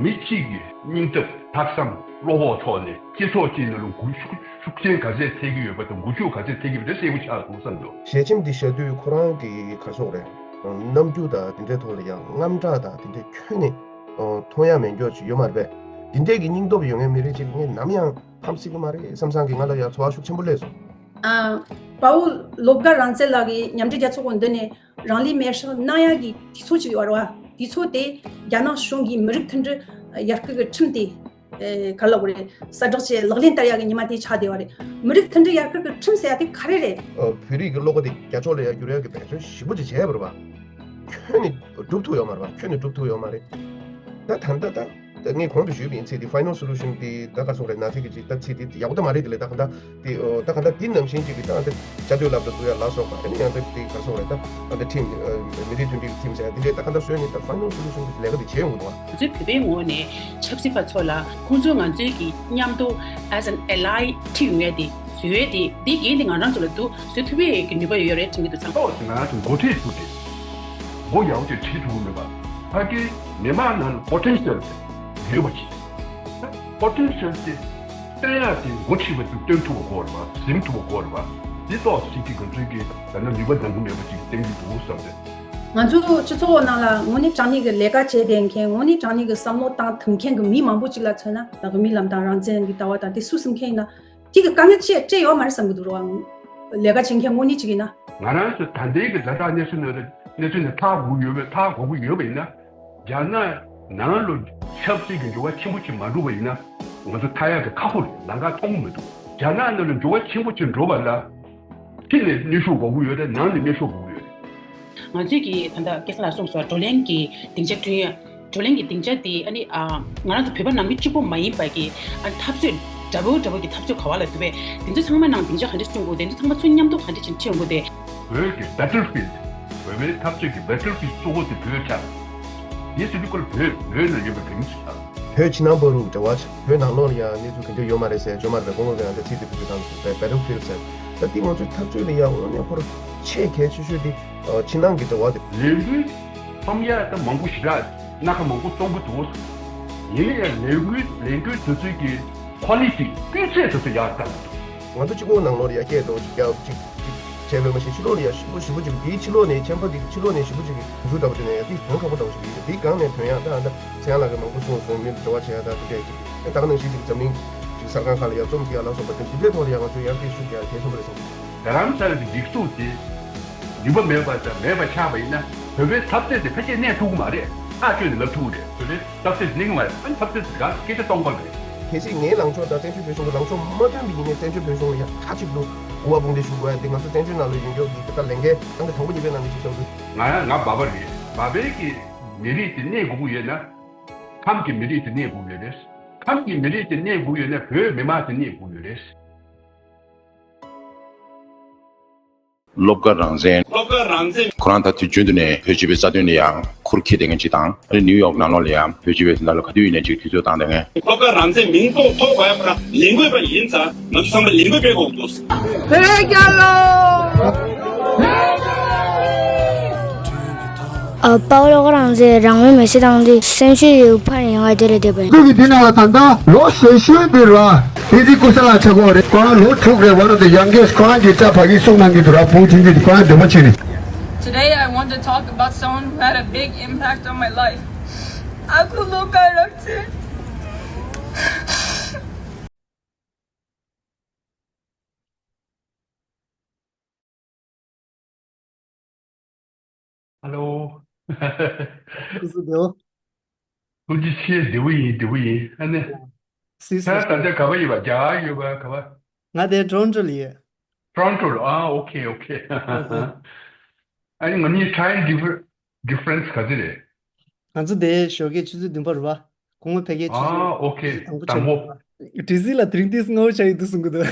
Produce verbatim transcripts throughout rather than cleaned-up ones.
མི་གཅིག་གི་སྙིང་སྟོབས། ལྷག་བསམ། བློ་ཁོག་ཐོག་ནས་སྤྱི་ཚོགས་ཅིག་ནང་ལ་འགུལ་ཤུགས་ཤུགས་ཆེན་ག་ཚད་ཐེབས་ཀྱི་ཡོད་པ་དང་འགུལ་ཤུགས་ག་ཚད་ཐེབས་ཀྱི་ཡོད་པ་དེ་གསལ་པོ་ཆགས་འདུག་བསམ་འདུག་ཞལ་ཆེམས་འདི་བཤད་དུས་ཁོ་རང་གི་ག་ཟེར་དགོས་རེད། རྣམ་འགྱུར་དང་དེ་འདྲའི་ཐོག་ལ་ཡང་རྔམ་སྐྲག་དང་དེ་འདྲའི་ཁྱོན་ནས་མཐོང་ཡ་མེད་མཁན་ཅིག་ཡོད་མ་རེད་པས། དེ་འདྲའི་གི་སྙིང་སྟོབས་ཡོད་མཁན་མི་རིགས་ཅིག་ངས་ནམ་ཡང་ཕམ་སྲིད་ཀྱི་མ་རེད་བསམ་བསམ་གྱི་ང་ལ་ཡང་ཚོར་བ་ཤུགས་ཆེན་པོ་སླེབས་སོང་། ཨ། དཔའ་བོ་བློ་དགའ་རང་བཙན་ལགས་ཀྱིས་མཉམ་འབྲེལ་རྒྱལ་ཚོགས་འོག་འདི་ནས་རང་ལུས་མེར་སྲེག་གནང་ཡག་གི་དུས་ཚོད་ཅིག་ཡོད་རེད་བ། དུས་ཚོད་དེ་རྒྱ་ནག་གཞུང་གིས་མི་རིགས་མཐུན་སྒྲིལ་ཡར་སྐུལ་གྱི་ཁྲིམས་དེ། ཨེ། ག་ལབ་དགོས་རེད། གསལ་བསྒྲགས་བྱས་ལག་ལེན་བསྟར་ཡག་གི་ཉི་མ་དེ་ཆགས་བསྡད་པ་རེད། མི་རིགས་མཐུན་སྒྲིལ་ཡར་སྐུལ་གྱི་ཁྲིམས་ཟེར་ཡག་དེ་ག་རེ་རེད། ཨ། བོད་རིགས་ཀྱི་བློ་དགའ་དེ་རྒྱ་ཕྱོགས་ལ་ཡར་བསྒྱུར་ཡག་གི་འབད་བརྩོན་ཞེ་པོ་ཅིག་བྱས་པ་རེད་བ། ཁྱོན་ནས་སྒྲུབ་ཐུབ་ཡོད་མ་རེད་བ། ཁྱོན་ནས་སྒྲུབ་ཐུབ་ཡོད་མ་རེད། ད་ད་ལྟ་ད། ད་ངས་གོང་དུ་ཞུས་པ་ཡིན། ཚིག་དེ་final solution དེ་ད་ག་སོང་རེད། ན་ཚིག་གི་ཅིག་ད་ཚིག་དེ་ཡག་པོ་ད་མ་རེད། དེ་ལས་ད་ག་ད་དེ་ཨོ་ད་ག་ད་དེ་ནང་བཞིན་ཅིག་གི་ད་ད་བཅའ་སྡོད་ལབ་ད་འདུག་ཡ་ལ་སོགས་པ། ཨ་ནི་ཡང་ད་དེ་ག་སོང་རེད། ད་ད་ད་ཁྲིམས་ཨ་མི་རིགས་མཐུན་སྒྲིལ་གྱི་ཁྲིམས་ཟེར་ཡ་དེ་འདྲས་ད་ག་ད་བཟོས་ནས་ད་final solution དེ་ལས་ཀ་དེ་བྱས་ཡོང་གི་འདུག་ཨ། ང་ཚོའི་བོད་པའི་ངོས་ནས་ཆབ་སྲིད་པ་ཚོ་ལ་ཁོང་ཚོས་ང་ཚོའི་གི་མཉམ་དུ་as an ally ཁྲིད་ཡོང་ཡ་དེ་བཟོ་ཡ་དེ་དེ་འགན་དེ་ང་རང་ཚོ་ལ་འདུག་བཟོ་ཐུབ་པའི་གི་ནུས་པ་ཡོད་རེད་དྲན་གྱི་འདུག་ཚང་མ། ཏོག་ཙམ་ང་རང་ཚོ་འགོ་ཁྲིད་ཚོ་དེ། མགོ་ཡག་པོ་ཅིག་ཁྲིད་ཐུབ་ཀྱི་མེད་པ། ཕ་གིའི་མི་མང་ནང་ལ་པོ་ཊེན་ཤལ་དེ་ཡོད་པ་ཅིག་པོ་ཊེན་ཤལ་དེ་སྟོན་ཡག་དེ་འགོ་ཁྲིད་པ་ཚོས་སྟོན་ཐུབ་པ་དགོས་རེད་པ། འཛིན་ཐུབ་པ་དགོས་རེད་པ། འདི་ཏོག་ཙམ་གྱིས་ང་ཚོའི་གི་ད་ལྟ་ནུས་པ་འདང་གི་མེད་པ་ཅིག་བསྟན་གྱི་འདུག་བསམ་སྟེ། ང་ཚོ་སྤྱི་ཚོགས་ནང་ལ་དངོས་གནས་དྲང་གནས་ཀྱི་ལས་ཀ་བྱས་བསྡད་མཁན། དངོས་གནས་དྲང་གནས་ཀྱི་བསམ་བློ་བཏང་ཐུབ་མཁན་གྱི་མི་མང་པོ་ཅིག་ལ་མཚོན་ན། ལག་མི་ལམ་དང་རང་བཙན་གྱི་ལྟ་བ་དང་དེ་སུ་སེམས་མཁན་ཡིན་ན། དེ་གི་དཀའ་ངལ་ཅི་ཡང་འཕྲད་ཡོད་མ་རེད་བསམ་གྱི་འདུག་རོ། ལས་ཀ་བྱེད་མཁན་དངོས་གནས་ཅིག་ཡིན་ན། ང་རང་ཚོ་ད་ལྟའི་གི་ཛ་དྲག་གནས་ཚུལ་ནང་ལ་གནས་ཚུལ་ནས་ལྷག་དགོས་ཡོད་པས། ལྷག་དགོས་ཀྱི་ཡོད་པ་ཡིན་ན། རྒྱ་ནག་ནང་ལ་ཆབ་སྲིད་ཀྱི་འགྱུར་བ་ཆེན་པོ་ཅིག་མ་འགྲོ་བ་ཡིན་ན། ང་ཚོ་ཐར་ཡག་གི་ཁག་པོ་རེད། ལམ་ཁ་མཐོང་གི་མི་འདུག་རྒྱ་ནག་ནང་ལ་འགྱུར་བ་ཆེན་པོ་ཅིག་འགྲོ་བ་ལ། ཕྱི་ནས་གནོན་ཤུགས་དགོས་ཀྱི་ཡོད་རེད། ནང་ནས་གནོན་ཤུགས་དགོས་ཀྱི་ཡོད་རེད། ང་ཚོས་ཀྱིས་ད་ལྟ་སྐལ་བཟང་ལགས་གསུངས་སོང་། བགྲོ་གླེང་གི་སྡིངས་ཆ་བསྐྲུན་ཡ། བགྲོ་གླེང་གི་སྡིངས་ཆ་དེ་ཨ་ནི་ཨ་ང་རང་ཚོ་བོད་པ་ནང་མི་གཅིག་པོ་མ་ཡིན་པ་གི་ཨ་འཐབ་རྩོད་འདྲ་པོ་འདྲ་པོ་གི་འཐབ་རྩོད་ག་བ་ལ་འདུག་པས། དེ་ཚོ་ཚང་མ་ནང་སྡིངས་ཆ་ག་འདྲས་བསྐྲུན་དགོས། དེ་ཚོ་ཚང་མ་ཚུར་མཉམ་དུ་ག་འདྲས་བྱས་ནས་ཁྲིད་ཡོང་དགོས་ཏེ། བོད་ཀྱི་battlefield། བོད་པའི་འཐབ་རྩོད་ཀྱི་battlefield་གཙོ་བོ་དེ་བོད་ཆགས། ཡིན་ཟེར་དུས་ཁོ་ལ་བོད་བོད་ནང་ཡོད་པའི་བོད་མི་ཞིག་ཆགས། བོད་ཕྱི་ནང་བར་དུ་འབྲེལ་བ་ཆགས། བོད་ནང་ལོགས་ལ་ཡང་གནས་ཚུལ་ག་འདྲ་ཡོད་མ་རེད་ཟེར་བརྗོད་མ་རེད་པས། ཁོང་ཚོ་གིས་ཡང་དེ་ཚིག་དེ་བེད་སྤྱོད་བཏང་འདུག་པས། battlefield་ཟེར། ད་དེ་ང་ཚོའི་འཐབ་རྩོད་ལ་ཡང་དངོས་གནས་ཁོ་རང་ཆེས་གལ་ཆེ་ཤོས་དེ་ཕྱི་ནང་གི་འབྲེལ་བ་དེ། ལས་འགུལ་རྩོམ་ཡ་ད་མང་པོ་ཞེ་དྲག་སྣ་ཁ་མང་པོ་རྩོམ་གྱི་འདུག་ཡིན་ན་ཡང་ལས་འགུལ་ལས་འགུལ་དེ་ཚོའི་གི་quality་སྤུས་ཚད་དེ་ཚོ་ཡར་བཏང་གི་འདུག་ང་ཚོ་གཅིག་པོ་ནང་ལོགས་ལ་ཡ་སྐད་འདྲ་བོ་ཅིག་རྒྱག་ཅིག་ཅིག་བྱས་པས་མ་ཤེས། ཕྱི་ལོགས་ལ་ཡ་ཞིབ་པོ་ཞིབ་པོ་ཅིག་དེའི་ཕྱི་ལོགས་ནས་མཆན་པ་དེ་ཕྱི་ལོགས་ནས་ཞིབ་པོ་ཅིག་འཇུ་འདྲ་བོ་དེ་ནས་ཡ་དེ་དོན་ཁག་པོ་འདྲ་བོ་ཞིག་ཡིན། དེའི་སྒང་ནས་དོན་ཡག་ད་ད་ཚེ་དབང་ལགས་ཀྱིས་མང་པོ་གསུངས་སོང་། མི་འབྲེལ་བ་བྱེད་ཡ་ད་དེ་འདྲས་ཅིག་ད་ག་ནང་བཞིན་ཅིག་འཛམ་གླིང་ཅིག་གསར་ཁང་ཁག་ལ་ཡ་རྩོམ་བྲིས་ཡ་ལ་སོགས་པ་དེ་དེ་འདྲའི་ཐོག་ལ་ཡ་ང་ཚོས་ཡར་རྒྱས་ཤུགས་རྒྱག་གལ་ཆེན་པོ་རེད་བསམ་གྱི་འདུག་རྡ་རམ་ས་ལ་གི་སྒྲིག་འཛུགས་དེ་ནུས་པ་མེད་པ་དང་མེད་པ་ཆགས་པ་ཡིན་ན། བོད་པའི་འཐབ་རྩོད་དེ་ཕལ་ཆེར་གནས་ཐུབ་ཀྱི་མ་རེད། ཐག་ཆོད་ནས་ལབ་ཐུབ་ཀྱི་རེད། བོད་པའི་འཐབ་རྩོད་དེ་གནས་ཀྱི་མ་རེད། ཨ་ནི་འཐབ་རྩོད་དེ་ག་སྐད་ཆ་གཏོང་དགོས་རེད། གལ་སྲིད་ངའི་ལངས་ཕྱོགས་དང་བཙན་བྱོལ་བོད་གཞུང་གི་ལངས་ཕྱོགས་མ་མཐུན་པ་ཡིན་ནའི་བཙན་བྱོལ་བོད་གཞུང་ལ་ཡང་མཐའ་གཅིག་ཏུ་གུས་པ་དཔུང་འདེགས་ཞུ་དགོས་ཡ་དེ་ང་ཚོ་བཙན་བྱོལ་ནང་ལ་ཡོད་མཁན་གྱི་ད་ལས་འགན་ཨང་ཀི་དང་པོ་གཉིས་པའི་ནང་གི་གཅིག་ཆགས་འདུག་ང་ཡང་ང་བྷ་བྷ་རེད། བྷ་བྷའི་གི་མི་རིགས་དེ་གནས་དགོས་ཀྱི་ཡོད་ན། ཁམས་ཀྱི་མི་རིགས་དེ་གནས་དགོས་ཀྱི་ཡོད་རེད། ཁམས་ཀྱི་མི་རིགས་དེ་གནས་དགོས་ཀྱི་ཡོད་ན་བོད་མི་མང་དེ་གནས་དགོས་ཀྱི་ཡོད་རེད། བློ་དགའ་རང་བཙན། བློ་དགའ་རང་བཙན། ཁོ་རང་ད་དུས་རྒྱུན་དུ་ནས་བོད་སྤྱི་པའི་རྩ་དོན་ལ་ཡང་ཁུར་འཁྱེར་བསྡད་མཁན་ཅིག་དང་། ཨ་ནི་ནིའུ་ཡོག་ནང་ལོགས་ལ་ཡང་བོད་སྤྱི་པའི་དོན་དག་ལ་ག་དུས་ཡིན་ནའི་ཅིག་དུས་ཚོད་བཏང་བསྡད་མཁན། བློ་དགའ་རང་བཙན་མིང་ཐོགས་ཐོགས་པ་ཡ་ལས་འགུལ་པ་ཡིན་ཙང་ང་ཚོ་ཚང་མ་ལས་འགུལ་སྤེལ་དགོས་འདུག་བོད་རྒྱལ་ལོ། ཨ་པའོ་ལོ་ཁོ་རང་ཚོས་རང་མོས་མི་སེར་བཏང་དུས་སེམས་ཤུགས་ཡོད་ཕར་ཡོང་བ་དེ་རེད་བསྡད་པ་ཡིན། ཁོང་གི་དེ་ནང་ལ་ད་ལྟ་ལོ་ཞེ་ཤོས་དེ་ར་དེ་ཚིག་ཀུ་ས་ལ་ཆགས་ཀྱི་ཡོད་རེད། ཁོ་རང་ལོ་དྲུག་རེད། One of the youngest. ཁོ་རང་གི་ཅ་ཕ་གིས་གསུངས་གནང་གི་འདུག་ར། བུ་ཆུང་ཆུང་དེ་ཁོ་རང་འདོད་པ་ཆེ་རེད། Today I want to talk about someone who had a big impact on my life. ཨ་ཁུ་ལོ་དགའ་རང་བཙན། ཧ་ལོ། སྐུ་གཟུགས་བདེ་པོ། ཐུགས་རྗེ་ཆེ། བདེ་པོ་ཡིན། བདེ་པོ་ཡིན། ཨ་ནི། སུད་སི། ད་ད་ལྟ་ག་པར་ཡོད་པ། རྒྱ་གར་ཡོད་པ། ག་པར། ང་དེ་ཊོ་རོན་ཊོ་ལ་ཡོད། ཊོ་རོན་ཊོ་ལ། ཨ། ཨོ་ཁེ། ཨོ་ཁེ། ཨ་ནི་ང་གཉིས་time differ- difference ག་ཚོད་རེད། ང་ཚོ་དེ་ཞོགས་ཀས་ཆུ་ཚོད་བདུན་པ་རེད་པ། དགོང་མོ་ཕ་གིའི་ཆུ་ཚོད། ཨ། ཨོ་ཁེ། དང་པོ། ཌི་སི་ལ་དེ་རིང་ཏོག་ཙམ་སྔ་པོ་ཆགས་ཀྱི་འདུག་གསུང་གི་འདུག་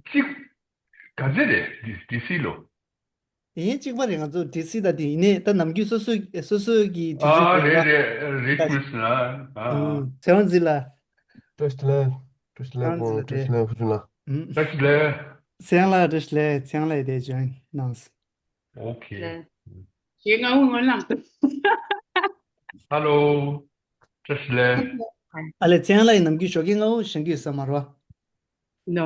གཅིག་ག་ཚོད་རེད། ཌི་ཌི་སི་ལོ། དེ་ཡིན་གཅིག་པ་རེད། ང་ཚོ་ཌི་སི་དང་དེ་ཡིན་ནའི་ད་ནམ་རྒྱུན་སོ་སོ་སོ་སོ་གི་ཌི་སི། ཨ། རེད་རེད། རེད་ཁུལ་སོང་ན། ཨ། ཚེ་དབང་འཛིན་ལགས། བཀྲ་ཤིས་བདེ་ལེགས། བཀྲ་ཤིས་བདེ་ལེགས། ཚེ་དབང་འཛིན་ལགས། བཀྲ་ཤིས་བདེ་ལེགས། ཚེ་དབང་ལགས་བཀྲ་ཤིས་བདེ་ལེགས། ཚེ་དབང་ལགས་དེ་ཇོ་ཡིན་གནང་སོང་། ཨོ་ཁེ། ཞེ་ལྔ་བོ་སྔོན་ལ། ཧ་ལོ། བཀྲ་ཤིས་བདེ་ལེགས། ཨ་ལེ། ཚེ་དབང་ལགས་ཀྱིས་ནམ་རྒྱུན་ཞོགས་ཀས་སྔ་པོ་བཞེངས་ཀྱི་ཡོད་ས་མ་རེད་པ། ནོ།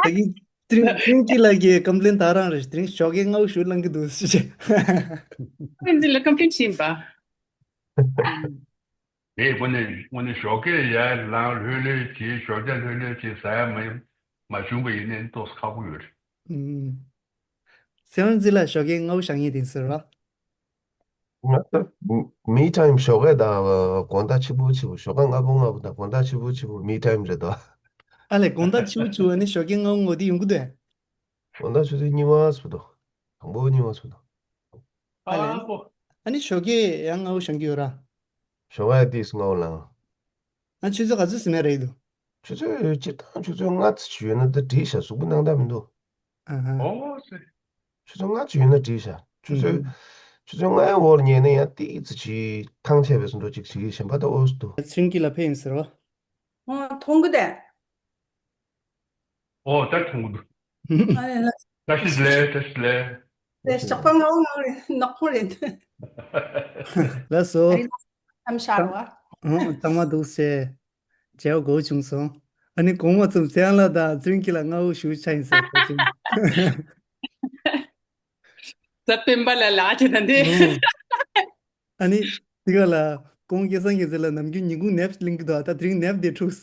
ད་གིན་ཚེ་རིང་ཚེ་རིང་སྐྱིད་ལགས་ཀྱིས་ཀམ་པི་ལེན་དེ་རང་རེད། དེ་རིང་ཞོགས་ཀས་སྔ་པོ་ཞིག་ལངས་ཀྱི་འདུག་ཟེར་བྱས། ཚེ་རིང་ལགས་ཀམ་པི་ལེན་བྱས་ཡིན་པ། དེ་དངོས་གནས་དངོས་གནས་ཞོགས་ཀས་ཡར་ལངས། ལྷོད་ལྷོད་བྱས། ཞོགས་ཇ་ལྷོད་ལྷོད་བྱས་ཟ་ཡ་མ་ཡིན་མ་བྱུང་པ་ཡིན་ནའི་ཏོག་ཙམ་ཁག་པོ་ཡོད་རེད། ཨུམ། ཚེ་དབང་ཚེ་ལགས་ཞོགས་ཀས་སྔ་པོ་བཞེངས་མཁན་དེ་ཡིན་ཟེར་བ། ང་ད་མི་ཊའིམ་ཞོགས་ཀས་དང་དགོང་དག་ཕྱི་པོ་ཕྱི་པོ། ཞོགས་ཀ་སྔ་པོ་སྔ་པོ་དང་དགོང་དག་ཕྱི་པོ་ཕྱི་པོ་མི་ཊའིམ་རེད་དོ། ཨ་ལེ། དགོང་དག་ཕྱི་པོ་ཕྱི་པོ་ཨ་ནི་ཞོགས་ཀས་སྔ་པོ་སྔ་པོ་དེ་ཡོང་གི་འདུག་གས། དགོང་དག་ཆུ་ཚོད་གཉིས་པ་ཙམ་དང་། དང་པོ་གཉིས་པ་ཙམ་དང་། ཨ་ལེ། ཨ་ཧོ། ཨ་ནི་ཞོགས་ཀས་ཡང་སྔ་པོ་བཞེངས་ཀྱི་ཡོད་ར། ཞོགས་ཀས་ཏོག་ཙམ་སྔ་པོ་ལངས། ཨ་ཆུ་ཚོད་ག་ཚོད་ཟིན་ན་རེད་འདུག་ཆུ་ཚོད་སྤྱིར་བཏང་ཆུ་ཚོད་ལྔ་ཙམ་ཅིག་ཡོད་ན་ད་འགྲིག་ཤག་གཟུགས་པོ་སྣང་དག་མི་འདུག་ཨ་ཧ། ཨོ་ཙི། ཆུ་ཚོད་ལྔ་ཙམ་ཡོད་ན་འགྲིག་ཤག་ཆུ་ཚོད། ཨུམ། ཆུ་ཚོད་ལྔའི་འོག་ཉལ་ན་ཡང་ཏོག་ཙམ་ཅིག་ཐང་ཆད་པའི་བཟོ་འདྲ་ཅིག་བྱེད་ཀྱི། གཞན་པ་ད་ཨོ་ཙི་འདུག་ཚེ་རིང་སྐྱིད་ལགས་ཕེབས་ཡིན་ཟེར་བ། ཨོ། མཐོང་གི་དེ། ཨོ། ད་མཐོང་གི་འདུག་ཨ་ལེ་ལགས། བཀྲ་ཤིས་བདེ་ལེགས། བཀྲ་ཤིས་བདེ་ལེགས། དེ་ཞོགས་པ་སྔ་པོ་སྔ་པོ་རེད། ནག་པོ་རེད། ལགས་སོ། ཨ་རི་ལགས་ཨམ་ཤར་བ། ཨོ། གཙང་མ་འདུག་ཟེར། མཇལ་བ་དགའ་པོ་བྱུང་སོང་། ཨ་ནི་དགོང་མོ་ཙམ་ཚེ་དབང་ལགས་དང་ཚེ་རིང་སྐྱིད་ལགས་སྔ་པོ་ཞེ་པོ་ཆགས་ཡིན་ཟེར་བ་ཅིན། ད་སྤེན་པ་ལ་ལགས་ཀྱི་ད་འདི། ཨོ། ཨ་ནི་འདི་ག་ལ་སྐུ་ངོ་སྐལ་བཟང་རྒྱལ་མཚན་ལགས་ནམ་རྒྱུན་ཉིན་གུང་ནེབ་ལེན་གྱི་འདུག་ད་དེ་རིང་ནེབ་དེ་འཁྲུགས།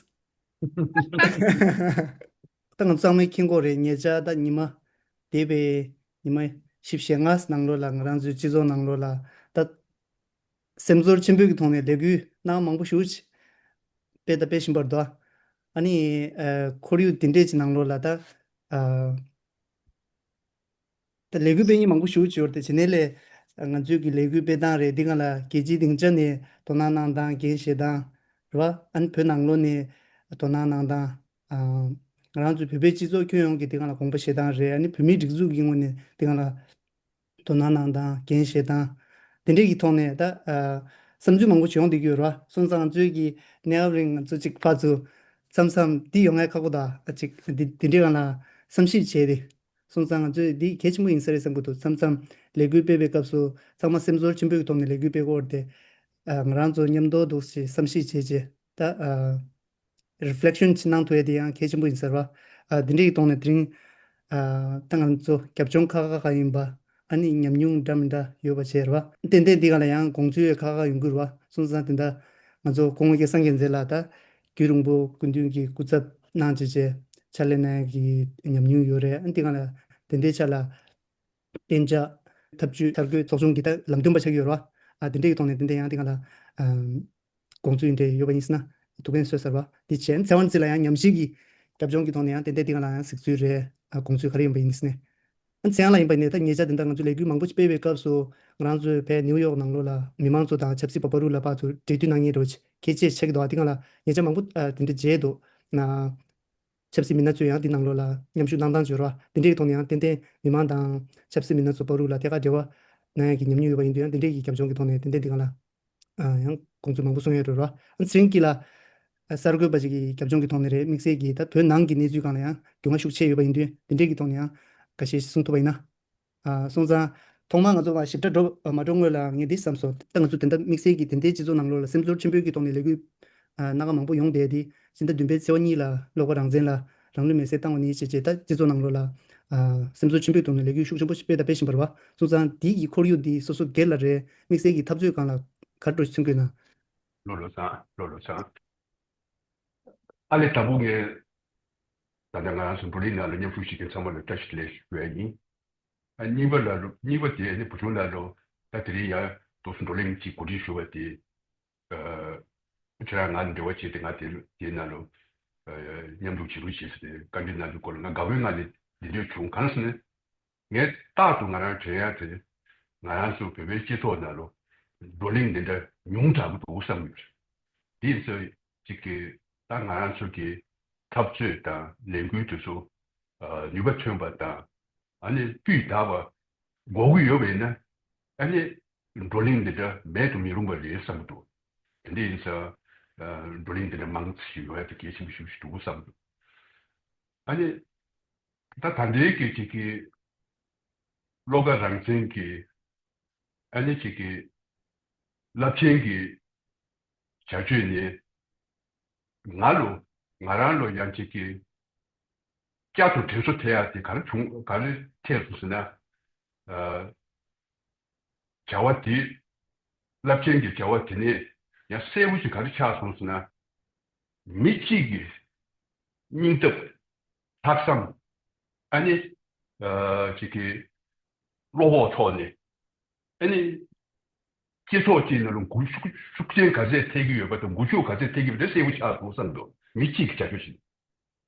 ད་ང་ཚང་མས་མཁྱེན་གྱི་ཡོད་རེད། ཉེ་ཆར་ད་ཉི་མ་འདས་པའི་ཉི་མ་བཞི་བཅུ་ཞེ་ལྔ་ནང་ལོགས་ལ་ང་རང་ཚོའི་སྤྱི་ཚོགས་ནང་ལོགས་ལ་ད་སེམས་ཚོར་ཆེན་པོའི་གི་ཐོག་ནས་ལས་འགུལ་སྣ་མང་པོ་ཞེ་པོ་ཅིག་སྤེལ་དང་སྤེལ་བཞིན་པ་རེད་དོ། ཨ་ནི་ཨ་ཁོར་ཡུག་དེ་འདྲས་ཅིག་ནང་ལོགས་ལ་ད་ཨ་ད་ལས་འགུལ་སྤེལ་མཁན་མང་པོ་ཞེ་པོ་ཅིག་ཡོད་རེད་དེ། བྱས་ནས་ལས་ང་ཚོའི་གི་ལས་འགུལ་སྤེལ་སྟངས་རེད། འདི་སྒང་ལ་རྒྱལ་སྤྱིའི་སྡིངས་ཆ་ནས་དོ་སྣང་གནང་སྟངས། འགན་བཞེས་སྟངས་རེད་བ། ཨ་ནི་བོད་ནང་ལོགས་ནས་དོ་སྣང་གནང་སྟངས། ཨ་ང་རང་ཚོའི་བོད་པའི་སྤྱི་ཚོགས་ཁྱོན་ཡོངས་ཀྱི་འདི་སྒང་ལ་དགོངས་པ་བཞེས་སྟངས་རེད། ཨ་ནི་བོད་མིའི་སྒྲིག་འཛུགས་ཀྱི་ངོས་ནས་འདི་སྒང་ལ་དོ་སྣང་གནང་སྟངས། འགན་བཞེས་སྟངས། དེ་འདྲས་ཀྱི་ཐོག་ནས་ད་ཨ་བསམ་ཚུལ་མང་པོ་བྱུང་བསྡད་ཀྱི་ཡོད་རེད་བ། སོང་ཙང་ང་ཚོའི་གི་གནས་སྐབས་རིང་ང་ཚོ་གཅིག་ཕར་ཚུར་མཚམས་མཚམས་འདི་ཡོང་ཡ་ཁག་པོ་ད། ཨ་གཅིག་འདི་འདི་འདྲས་སྒང་ལ་བསམ་གཞིག་བྱས་ཏེ། སོང་ཙང་ང་ཚོས་འདི་གལ་ཆེན་པོ་ཡིན་ས་རེད་བསམ་གྱི་འདུག་མཚམས་མཚམས་ལས་འགུལ་སྤེལ་བའི་སྐབས་སུ་ཚང་མ་སེམས་ཚོར་ཆེན་པོའི་ཐོག་ནས་ལས་འགུལ་སྤེལ་དགོས་རེད་དེ། ཨ་ང་རང་ཚོ་མཉམ་དུ་འདུག་སེ་བསམ་གཞིག་བྱས་རྗེས་ད་ཨ་རི་ཕི་ལེག་ཤན་ཅིག་གནང་ཐུབ་ཡ་དེ་ཡང་གལ་ཆེན་པོ་ཡིན་ས་རེད་བ། ཨ་འདི་འདྲའི་ཐོག་ནས་དེ་རིང་ཨ་ད་ང་ཚོ་རྒྱབ་ལྗོངས་ཁག་ཁག་ཁག་ཡིན་པ། ཨ་ནི་ཉམས་མྱོང་འདྲ་མི་འདྲ་ཡོད་པ་བྱས་རེད་བ། ཏན་ཏན་འདི་ག་ལ་ཡང་དགོངས་ཚུལ་ཁག་ཁག་ཡོང་གི་རེད་བ། སོང་ཙང་དེ་འདྲ་ང་ཚོ་སྐུ་ངོ་སྐལ་བཟང་རྒྱལ་མཚན་ལགས་ད་རྒྱུན་རིང་པོ་སྐུ་མདུན་གྱི་སྐུ་ཚབ་གནང་བྱས་བྱས་ཕྱག་ལས་གནང་ཡ་གི་ཉམས་མྱོང་ཡོད་རེད། ཨ་འདི་ག་ལ་དེ་འདྲའི་ཆ་ལ་གཏན་འཇགས་ཐབས་ཇུས་འཆར་འགོད་ཚོགས་ཆུང་གི་ད་ལམ་སྟོན་པ་ཆགས་ཀྱི་ཡོད་རེད་བ། ཨ་དེ་འདྲའི་གི་ཐོག་ནས་ཏན་ཏན་ཡང་དེ་ག་ལ་ཨམ་དགོངས་ཚུལ་འདྲ་ཡོད་པ་ཡིན་ཟེར་ན་ཐུགས་ཕན་གསོས་ཟེར་བ། དེ་བྱས་ཚེ་དབང་རྩེ་ལགས་ཡང་ཉམས་ཞིབ་ཀྱི་རྒྱབ་ལྗོངས་ཀྱི་ཐོག་ནས་ཡང་ཏན་ཏན་དེ་ག་ལ་ཡང་གཟིགས་ཚུལ་རེད། ཨ་དགོངས་ཚུལ་ག་རེ་ཡིན་པ་ཡིན་ཟེར་ནས། ཨ་ཚེ་དབང་ལགས་ཡིན་པ་ཡིན་ནའི་ད་ཉེ་ཆར་དེ་འདྲ་ང་ཚོས་ལས་འགུལ་མང་པོ་ཞིག་སྤེལ་བའི་སྐབས་སུ་ང་རང་ཚོའི་བོད་ནིའུ་ཡོག་ནང་ལོགས་ལ་མི་མང་ཚོ་དང་ཆབ་སྲིད་པ་བར་དུ་ལ་ཕར་ཚུར་འབྲེལ་མཐུད་གནང་མཁན་འདྲ་བོ་ཅིག་གལ་ཆེ་ཆགས་ཀྱི་འདུག་ཨ་དེ་ག་ལ་ཉེ་ཆར་མང་པོ་ཨ་དེ་འདྲ་མཇལ་འདུག་ན། ཆབ་སྲིད་མི་སྣ་ཚོས་ཡང་འདི་ནང་ལོགས་ལ་མཉམ་ཞུགས་གནང་སྟངས་བརྗོད་རོགས། དེ་འདྲའི་ཐོག་ནས་ཡང་ཏན་ཏན་མི་མང་དང་ཆབ་སྲིད་མི་སྣ་ཚོ་བར་དུ་ལ་ཐད་ཀར་འབྲེལ་བ་གནང་ཡག་གི་ཉམས་མྱོང་ཡོད་པ་ཡིན་དུས་ཡང་དེ་འདྲའི་གི་རྒྱབ་ལྗོངས་ཀྱི་ཐོག་ནས་ཏན་ཏན་འདི་སྒང་ལ་ཨ་ཡང་དགོངས་ཚུལ་མང་པོ་གསུང་ཡོད་རེད་རོགས། ཨ་ཚེ་རིང་སྐྱིད་ལགས་གསར་འགོད་པ་ཞིག་གི་རྒྱབ་ལྗོངས་ཀྱི་ཐོག་ནས་རེད། དམིགས་བསལ་གྱིས་ད་བོད་ནང་གི་གནས་ཚུལ་སྒང་ལ་ཡང་རྒྱུས་མངའ་ཤུགས་ཆེ་ཡོད་པ་ཡིན་དུས་དེ་འདྲའི་གི་ཐོག་ནས་ཡང་འགའ་ཤས་ཤིག་གསུང་ཐུབ་པ་ཡིན་ན། ཨ་སོང་ཙང་ཐོག་མར་ང་ཚོ་མར་ཞིབ་ཕྲ་འགྲོ་མ་འགྲོ་སྔོན་ལ་ངས་འདི་བསམ་སོང་། ད་ང་ཚོ་དེ་འདྲ་དམིགས་བསལ་གྱིས་དེ་འདྲའི་སྤྱི་ཚོགས་ནང་ལོགས་ལ་སེམས་ཚོར་ཆེན་པོའི་གི་ཐོག་ནས་ལས་འགུལ་ཨ་སྣ་ཁ་མང་པོ་ཡོང་བསྡད་དེ་ཕྱི་ཟླ་བདུན་པའི་ཚེས་པ་གཉིས་ལ་བློ་དགའ་རང་བཙན་ལ་རང་ལུས་མེར་སྲེག་བཏང་བ་ནས་བྱས་བྱས་ད་སྤྱི་ཚོགས་ནང་ལོགས་ལ་ཨ་སེམས་ཚོར་ཆེན་པོའི་ཐོག་ནས་ལས་འགུལ་ཤུགས་ཆེན་པོ་ཞིག་སྤེལ་དང་སྤེལ་བཞིན་པ་རེད་བ། སོང་ཙང་དེའི་གི་ཁོར་ཡུག་འདི་སོ་སོ་སྒེར་ལ་རེད། དམིགས་བསལ་གྱི་འཐབ་རྩོད་སྒང་ལ་ག་འདྲ་མཚོན་གྱི་ཡོད་ན། ལོ་ལོ་ཚང་། ལོ་ལོ་ཚང་། ཨ་ལེ། དང་པོ་ངས་ད་ལྟ་ང་རང་ཚོ་བགྲོ་གླེང་ནང་ལ་མཉམ་ཞུགས་བྱེད་མཁན་ཚང་མ་ལ་བཀྲ་ཤིས་བདེ་ལེགས་ཞུ་ཡ་ཡིན། ཨ་གཉིས་པ་ལ་ལོ། གཉིས་པ་དེ་ནི་བུ་ཆུང་ལ་ལོ། ད་དེ་རིང་ཡང་དུས་སུ་བགྲོ་གླེང་ཅིག་གོ་སྒྲིག་ཞུ་བ་དེ། ཨ་ཁྱེད་རང་ང་འབྲེལ་བ་བྱས་ཏེ་ང་དེ་དེའི་ནང་ལོ། ཨ་མཉམ་དུ་བྱེད་རོགས་བྱེད་ཟེར་ཏེ་བཀའ་འདྲི་གནང་དུས་སྐོར་ལ་ང་དགའ་པོའི་ངང་ནས་འདི་འདྲས་བྱུང་། གང་ཟེར་ན། ངས་རྟག་ཏུ་ང་རང་དྲན་ཡ་དེ། ང་རང་ཚོ་བོད་པའི་སྤྱི་ཚོགས་ནང་ལོ། བགྲོ་གླེང་འདི་འདྲ་ཉུང་དྲགས་པོ་འདུག་བསམ་ཡོད་རེད། དེ་ཚོ་གཅིག་གིས་ད་ང་རང་ཚོ་གི་འཐབ་རྩོད་དང་ལས་འགུལ་དེ་ཚོ་ཨ་ནུས་པ་ཐོན་པ་དང་ཨ་ནི་སྤུས་དག་པ་དགོས་ཀྱི་ཡོད་པ་ཡིན་ན། ཨ་ནི་བགྲོ་གླེང་འདི་འདྲ་མེད་དུ་མི་རུང་བ་རེད་བསམ་གྱི་འདུག་དེ་འདྲ་ཡིན་ཙང་ཨ་བགྲོ་གླེང་འདི་འདྲ་མང་ཙམ་ཞིག་ཡོང་ཡ་དེ་གལ་ཆེན་པོ་ཞིག་འདུག་བསམ་གྱི་འདུག་ཨ་ནི་ད་ད་ལྟའི་གི་ཅིག་གི་བློ་དགའ་རང་བཙན་གྱི་ཨ་ནི་ཅིག་གི་ རླབས་ཆེན་གྱི་བྱ་སྤྱོད་ནི་ང་ལོ་ང་རང་ལོ་ཡང་ཅིག་གི་བསྐྱར་དུ་དྲན་གསོ་ཐེབས་ཡག་དེ་ག་རེ་བྱུང་ག་རེ་ཐེབས་སོང་ཟེར་ན། ཨ། བྱ་བ་དེ་རླབས་ཆེན་གྱི་བྱ་བ་དེ་ནས་ཡང་གསལ་པོ་ཞིག་ག་རེ་ཆགས་སོང་ཟེར་ན། མི་གཅིག་གི་སྙིང་སྟོབས། ལྷག་བསམ། ཨ་ནི། ཨ། ཅིག་གི་བློ་ཁོག་ཐོག་ནས། ཨ་ནི། སྤྱི་ཚོགས་ཅིག་ནང་ལ་འགུལ་ཤུགས་ཤུགས་རྐྱེན་ག་ཚད་ཐེབས་ཀྱི་ཡོད་པ་དང་འགུལ་ཤུགས་ག་ཚད་ཐེབས་ཀྱི་ཡོད་པ་དེ་གསལ་པོ་ཆགས་འདུག་བསམ་འདུག་མི་གཅིག་གི་བྱ་སྤྱོད་ཞིག་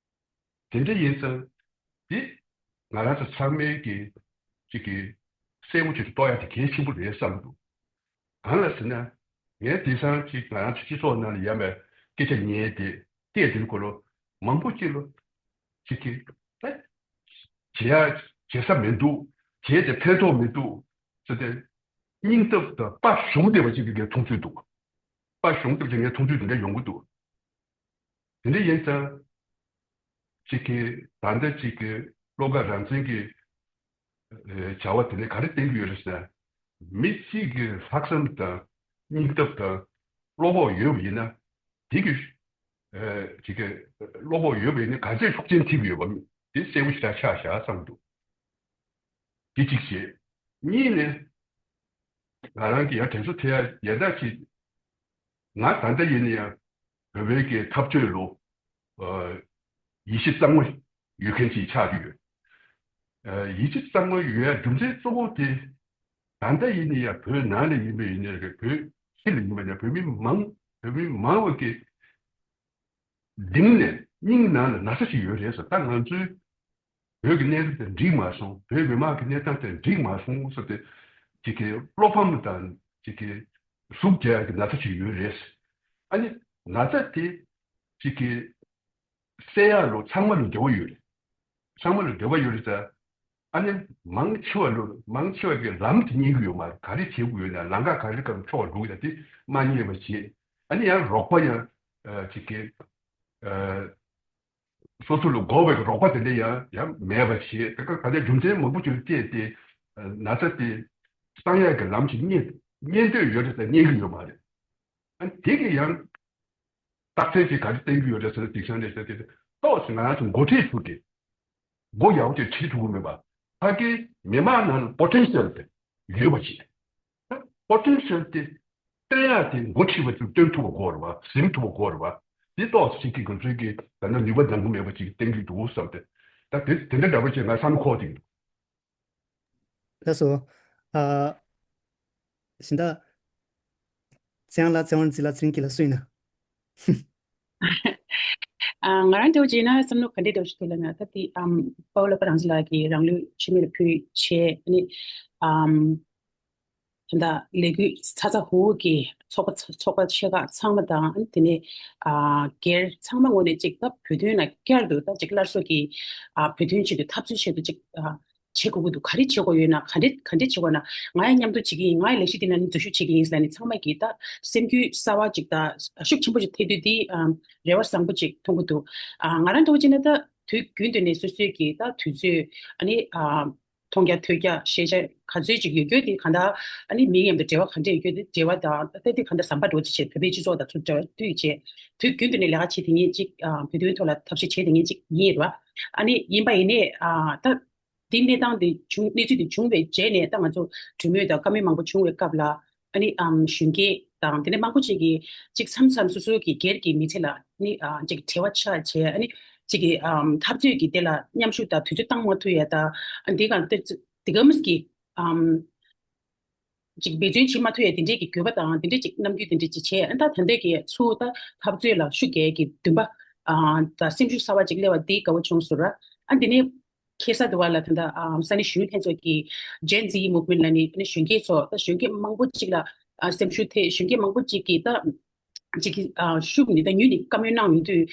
དེ་འདྲ་ཡིན་ཙང་། འདི་ང་རང་ཚོ་ཚང་མའི་གི་ཅིག་གི་གསལ་པོ་ཅིག་ཏུ་རྟོགས་ཡག་དེ་གལ་ཆེན་པོ་རེད་བསམ་འདུག་གང་ལ་ཟེར་ན། ངས་དེང་སང་ཅིག་ང་རང་ཚོ་སྤྱི་ཚོགས་ནང་ལ་ཡོད་པའི་སྐད་ཆ་ཉན་དེ་བལྟས་དུས་སྐོར་ལ་མང་པོ་ཅིག་ལ་ཅིག་གི་ཨེ། བྱེད་ཡ་བྱེད་ས་མི་འདུག་བྱས་ཏེ་ཕན་ཐོགས་མི་འདུག་ཟེར་ཏེ། སྙིང་སྟོབས་དང་དཔའ་ཞུམ་བསྡད་པ་ཅིག་གི་ངས་མཐོང་ཚུལ་འདུག་དཔའ་ཞུམ་བསྡད་པ་ཅིག་ངས་མཐོང་ཚུལ་དེ་འདྲ་ཡོང་གི་འདུག་དེ་འདྲ་ཡིན་ཙང་། ཅིག་གི་ད་ལྟ་ཅིག་གི་བློ་དགའ་རང་བཙན་གྱི་ཨེ། བྱ་བ་དེ་ནས་ག་རེ་བསྟན་གྱི་ཡོད་རེད་ཟེར་ན། མི་གཅིག་གི་ལྷག་བསམ་དང་སྙིང་སྟོབས་དང་བློ་ཁོག་ཡོད་པ་ཡིན་ན། དེ་གི་ཨེ། ཅིག་གི་བློ་ཁོག་ཡོད་པ་ཡིན་ན་ག་ཚད་ཤུགས་རྐྱེན་ཐེབས་ཡོད་པ་དེ་གསལ་པོ་ཞེ་དྲག་ཆགས་བཞག་བསམ་འདུག་དེ་གཅིག་བྱས། གཉིས་ནས། ང་རང་གི་ཡང་དྲན་གསོ་ཐེབས་ཡ་ཡ་ད་ཅིག་ང་ད་ལྟ་ཡིན་ན་ཡང་བོད་པའི་གི་འཐབ་རྩོད་ལོ། ཨ། ཡིད་ཆེས་གཙང་མ་ཡོད་མཁན་ཅིག་ཆགས་ཀྱི་ཡོད། ཨ། ཡིད་ཆེས་གཙང་མ་ཡོད་ཡ་རྒྱུ་མཚན་གཙོ་བོ་དེ། ད་ལྟ་ཡིན་ན་ཡང་བོད་ནང་ལ་ཡིན་པ་ཡིན་ན་རེད། བོད་ཕྱི་ལ་ཡིན་པ་ཡིན་ན་བོད་མི་མང་བོད་མི་མང་བོ་གི་གདིང་ནས་སྙིང་ནང་ལ་ན་ཚ་ཞིག་ཡོད་རེད་ཟེར། ད་ང་ཚོའི་བོད་ཀྱི་གནས་སྟངས་དེ་འགྲིག་མ་སོང་། བོད་མི་མང་གི་གནས་སྟངས་དེ་འགྲིག་མ་སོང་ཟེར་ཏེ། ཅིག་གི་བློ་ཕམ་དང་ཅིག་གི་ཟུག་རྒྱག་གི་ན་ཚ་ཞིག་ཡོད་རེད། ཨ་ནི་ན་ཚ་དེ་ཅིག་གི་སེལ་ཡག་ལོ་ཚང་མ་ལ་འབྲེལ་བ་ཡོད་རེད། ཚང་མ་ལ་འབྲེལ་བ་ཡོད་རེད་ད། ཨ་ནི་མང་ཆེ་བ་ལོ་མང་ཆེ་བ་གི་ལམ་དེ་རྙེད་ཀྱི་ཡོད་མ་རེད། ག་རེ་བྱེད་དགོས་ཡོད་ན་ལམ་ཁ་ག་རེ་སྐབས་ཕྱོགས་འགྲོ་གི་ཡོད་ན་དེ་མ་རྙེད་པ་བྱེད། ཨ་ནི་ཡང་རོགས་པ་ཡང་ཅིག་གི་སོ་སོ་ལ་དགོས་པའི་རོགས་པ་དེ་འདྲ་ཡང་ཡང་མེད་པ་བྱེད། དེ་ག་ག་ཚད་རྒྱུ་མཚན་མང་པོ་ཅིག་ལ་བལྟས་ཏེ་ན་ཚ་དེ་སངས་ཡག་གི་ལམ་ཅིག་རྙེད་རྙེད་འདོད་ཡོད་རེད་ད་རྙེད་ཀྱི་ཡོད་མ་རེད། ཨ་ནི་དེ་གི་ཡང་རྟགས་མཚན་ཅིག་ག་རེ་བསྟན་གྱི་ཡོད་རེད་ཟེར་ན། དེང་སང་ནས་ཟེར་དེ་ཏོག་ཙམ་ང་རང་ཚོ་འགོ་ཁྲིད་ཚོ་གི་མགོ་ཡག་པོ་ཅིག་ཁྲིད་ཐུབ་ཀྱི་མེད་པ། ཕ་གིའི་མི་མང་ནང་ལ་པོ་ཊེན་ཤལ་དེ་ཡོད་པ་ཅིག་པོ་ཊེན་ཤལ་དེ་སྟོན་ཡག་དེ་འགོ་ཁྲིད་པ་ཚོས་སྟོན་ཐུབ་པ་དགོས་རེད་པ། ཟིན་ཐུབ་པ་དགོས་རེད་པ། དེ་ཏོག་ཙམ་ཅིག་གི་ང་ཚོའི་གི་ད་ནི་ནུས་པ་འདང་གི་མེད་པ་ཅིག་བསྟན་གྱི་འདུག་བསམ་སྟེ། ད་དེ་དེ་འདྲ་འདྲ་པོ་ཅིག་ང་བསམ་ཁོག་དེ་གི་འདུག་ལགས་སོ། ཨ། གཞན་དག་ཚེ་དབང་ལགས། ཚེ་དབང་རྩིས་ལགས། ཚེ་རིང་སྐྱིད་ལགས་སུ་ཡིན་ན། ཨ། ང་རང་འདྲ་བོ་བྱས་ན་བསམ་བློ་ག་འདྲས་འདྲ་བོ་ཞིག་འདུག་ལབ་ན། ད་དེ་ཨམ་དཔའ་བོ་བློ་དགའ་རང་བཙན་ལགས་ཀྱིས་རང་ལུས་ཕྱི་མ་ལ་ཕུལ་བྱས། ཨ་ནི་ཨམ་ད་ལས་འགུལ་ཚ་ཚ་འུར་འུར་གྱི་ཚོགས་པ་ཚོགས་པ་ཆེ་ཁག་ཚང་མ་དང་། ཨ་ནི་དེ་ནས་ཨ་སྒེར་ཚང་མ་ངོས་ནས་ཅིག་ད་བོད་དོན་ལ་བསྐྱར་དུ་ད་ཅིག་སླར་གསོ་གི་ཨ་བོད་དོན་ཆེད་དུ་འཐབ་རྩོད་ཆེད་དུ་ཅིག་ཨ་བྱེད་དགོས་ཀྱི་འདུག་ག་རེ་བྱེད་དགོས་ཡོད་ན། ག་འདྲ་ག་འདྲ་བྱེད་དགོས་ན། ང་ཡང་མཉམ་དུ་བྱེད་ཀྱི་ཡིན། ང་ཡང་ལས་གཞི་འདི་ནང་ནས་འཛུལ་ཞུགས་བྱེད་ཀྱི་ཡིན་ཟེར་ནས་ཚང་མ་གིས་ད་སེམས་འགུལ་གསར་བ་ཅིག་ད་ཤུགས་ཆེན་པོ་ཅིག་ཐེབས་དུས་འདི་ཨ་རེ་བ་བཟང་པོ་ཅིག་མཐོང་གི་འདུག་ཨ་ང་རང་འདྲ་བོ་བྱས་ན་ད་དུས་རྒྱུན་དུ་ནས་སོ་སོའི་གི་ད་དུས་ཚོད། ཨ་ནི་ཨ་མཐོང་རྒྱ་ཐོས་རྒྱ་ཤེས་བྱ་ག་ཚོད་ཅིག་ཡོད་རྒྱུ་དེ་གང་ལྟར། ཨ་ནི་མིའི་མཉམ་དུ་འབྲེལ་བ་ག་འདྲས་ཡོད་རྒྱུ་དེ་འབྲེལ་བ་དང་ད་དེ་གང་ལྟར་ཟམ་པ་འགྲོ་ཅིག་བྱས། བོད་པའི་སྤྱི་ཚོགས་དང་ཚུར་འབྲེལ་བ་བསྟུད་བྱས། དུས་རྒྱུན་དུ་ནས་ལས་ཀ་བྱེད་དེ་ངེས་ཅིག་ཨ་བོད་དོན་ཐོག་ལ་ཐབས་ཤེས་བྱེད་དེ་ངེས་ཅིག་ཡིན་རེད་བ། ཨ་ནི་ཡིན་པ་ཡིན་ནའི་ཨ་ད་འདི་གནས་སྟངས་འདི་བྱུང་གནས་ཚུལ་འདི་བྱུང་བའི་རྗེས་ནས་ད་ང་ཚོ་གྲོས་མོལ་དང་བཀའ་མོལ་མང་པོ་བྱུང་བའི་སྐབས་ལ། ཨ་ནི་ཨམ་གཞོན་སྐྱེས་དང་དེ་ནས་མང་པོ་ཅིག་གིས་ཅིག་མཚམས་མཚམས་སོ་སོ་གི་སྒེར་གྱི་མི་ཚེ་ལ་ནི་ཨ་ཅིག་བྲེལ་བ་ཆགས་བྱས། ཨ་ནི་ཅིག་གི་ཨམ་འཐབ་རྩོད་ཀྱི་དེ་ལ་མཉམ་ཞུགས་དང་དུས་ཚོད་བཏང་མ་ཐུབ་ཡ་དང་། ཨ་འདི་གང་དེ་དེ་ག་མིས་ཀྱི་ཨམ་ཅིག་འབད་བརྩོན་བྱེད་མ་ཐུབ་ཡ་དེ་འདྲས་ཀྱི་འགྱོད་པ་དང་དེ་འདྲས་ཅིག་རྣམ་འགྱུར་དེ་འདྲས་ཅིག་བྱས། ཨ་ད་ད་ལྟའི་གི་ཚུར་ད་འཐབ་རྩོད་ལ་ཤུགས་རྒྱག་གི་འདུན་པ་ཨ་དང་སེམས་ཤུགས་གསར་བ་ཅིག་སླེབས་པ་འདི་དགའ་བོ་བྱུང་སོང་ར། ཨ་འདི་ནས། ཁ་སང་དུ་བ་ལ་ད་ལྟ་ཨ་ས་གནས་གཞོན་ནུ་ལྷན་ཚོགས་ཀྱི་Gen Z Movement ལ་ནི་ནི་གཞོན་སྐྱེས་ཚོ་ད་གཞོན་སྐྱེས་མང་པོ་ཅིག་ལ་ཨ་སེམས་ཤུགས་ཐེབས། གཞོན་སྐྱེས་མང་པོ་ཅིག་གིས་ད་ཅིག་གི་ཨ་ཤུགས་ནི་ད་ཉུལ་ནི་བཀའ་མོལ་གནང་ཡོང་དུས།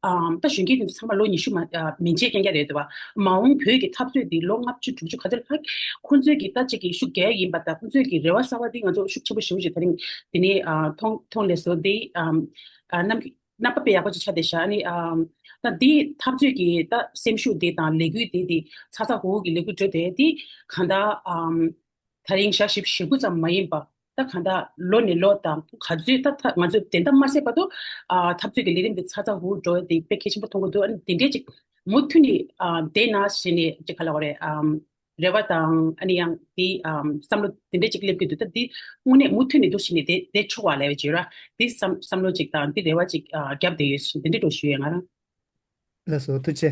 ཨ་ད་གཞོན་སྐྱེས་དེ་ཚོ་ཚང་མ་ལོ་ཉི་ཤུ་མ་ཨ་མན་ཆད་རྐྱང་རྐྱང་རེད་འདུག་བ། མ་འོངས་བོད་ཀྱི་འཐབ་རྩོད་འདི་ལོ་ལྔ་བཅུ་དྲུག་ཅུ་ག་ཚོད་ལྷག་ཁོང་ཚོས་ཀྱི་ད་ཅིག་གི་ཤུགས་རྒྱག་ཡིན་པ་དང་ཁོང་ཚོས་ཀྱི་རེ་བ་གསར་བ་འདི་ང་ཚོ་ཤུགས་ཆེན་པོ་ཞེ་པོ་ཅིག་ད་རིང་འདི་ནས་ཨ་མཐོང་མཐོང་ལེ་སོ་འདི་ཨ་ཨ་རྣམ། རྣམ་པ་དཔེ་ཡག་པོ་ཅིག་ཆགས་བསྡད་ཤག་ཨ་ནི་ཨམ་ད་འདི་འཐབ་རྩོད་ཀྱི་ད་སེམས་ཤུགས་དེ་དང་ལས་འགུལ་དེ་དེ་ཚ་ཚ་འུར་འུར་གྱི་ལས་འགུལ་འགྲོ་དེ་དེ་གང་ལྟར་ཨམ་ད་རིང་ཞག་བཞི་བཅུ་ཞེ་དགུ་ཙམ་མ་ཡིན་པ། ད་གང་ལྟར་ལོ་ནས་ལོ་དང་ག་ཚོད་ད་ད་ང་ཚོས་བདེན་མཐའ་མ་གསལ་བར་དུ་ཨ་འཐབ་རྩོད་ཀྱི་ལས་རིམ་དེ་ཚ་ཚ་འུར་འུར་འགྲོ་ཡ་དེ་དཔེ་གལ་ཆེན་པོ་མཐོང་གི་འདུག་ཨ་ནི་དེ་འདྲའི་ཅིག་མུ་མཐུད་ནས་ཨ་བསྡད་ན་ཞེས་ནས་ཅིག་ག་ལབ་དགོས་རེད། ཨམ་རེ་བ་དང་ཨ་ནི་ཡང་དེ་ཨམ་བསམ་བློ་དེ་འདྲ་ཅིག་སླེབས་ཀྱི་འདུག་ད་འདི་དངོས་གནས་མུ་མཐུད་ནས་འདུག་ཞེས་ནས་དེ་དེ་ཆོག་པ་ལབ་ཡོད་ཅེས་ར། དེ་བསམ་བསམ་བློ་ཅིག་དང་དེ་རེ་བ་ཅིག་ཨ་བརྒྱབ་བསྡད་ཡོད་ཞེས་དེ་འདྲ་འདྲ་ཞུ་ཡས་ང་རང་། ལགས་སོ། ཐུགས་རྗེ་ཆེ།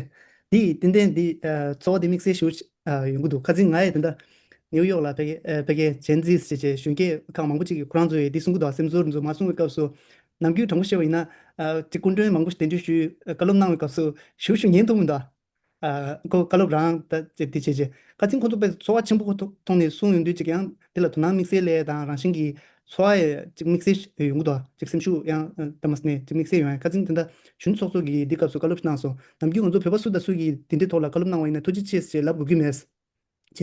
འདི་ཏན་ཏན་འདི་ཨ་ཚོར་བ་འདི་དམིགས་བསལ་ཞིག་ཨ་ཡོང་གི་འདུག་ཁ་སང་ང་ཡི་ད་ལྟ་ནིའུ་ཡོག་ལ་ཕ་གི་ཨ་ཕ་གི་Gen Zs་ཅེས་བྱས་གཞོན་སྐྱེས་ཁག་མང་པོ་ཅིག་གིས་ཁོ་རང་ཚོ་ཡི་འདི་གསུང་གི་འདུག་སེམས་ཚོར་ཚོ་མར་གསུང་བའི་སྐབས་སུ་ནམ་རྒྱུན་དྲང་པོ་བཤད་པ་ཡིན་ན་ཨ་ཅིག་སྐུ་མགྲོན་མང་པོ་ཞིག་གདན་འདྲེན་ཞུས་ཨ་བཀའ་སློབ་གནང་བའི་སྐབས་སུ་ཞུ་ཞུ་ཉན་ཐུབ་མི་འདུག་ཨ་ཁོ་བཀའ་སློབ་རང་ད་ཅིག་འདི་བྱས་བྱས་ཁ་སང་ཁོ་ཚོ་དཔེ་ཚོར་བ་ཆེན་པོ་ཁོ་ཐོག་ཐོག་ནས་གསུང་ཡོང་དུས་ཅིག་ཡང་འདི་ལ་དོ་སྣང་དམིགས་བསལ་སླེབས་དང་རང་བཞིན་གྱིས་ཚོར་བ་ཡང་ཅིག་དམིགས་བསལ་ཡོང་གི་འདུག་ཅིག་སེམས་ཤུགས་ཡང་ད་མ་ཟད་ནས་ཅིག་དམིགས་བསལ་ཡོང་ཡ་ཁ་སང་དེ་འདྲ་གཞོན་ཚོགས་གཙོ་གིས་འདི་སྐབས་སུ་བཀའ་སློབ་ཞིག་གནང་སོང་། ནམ་རྒྱུན་ང་ཚོ་བོད་པ་སུ་དང་སུ་གིས་འདི་འདྲའི་ཐོག་ལ་བཀའ་སློབ་གནང་བ་ཡིན་ན་ཐུགས་རྗེ་ཆེ་ཞེས་ལབ་དགོས་ཀྱི་མེད། བྱས་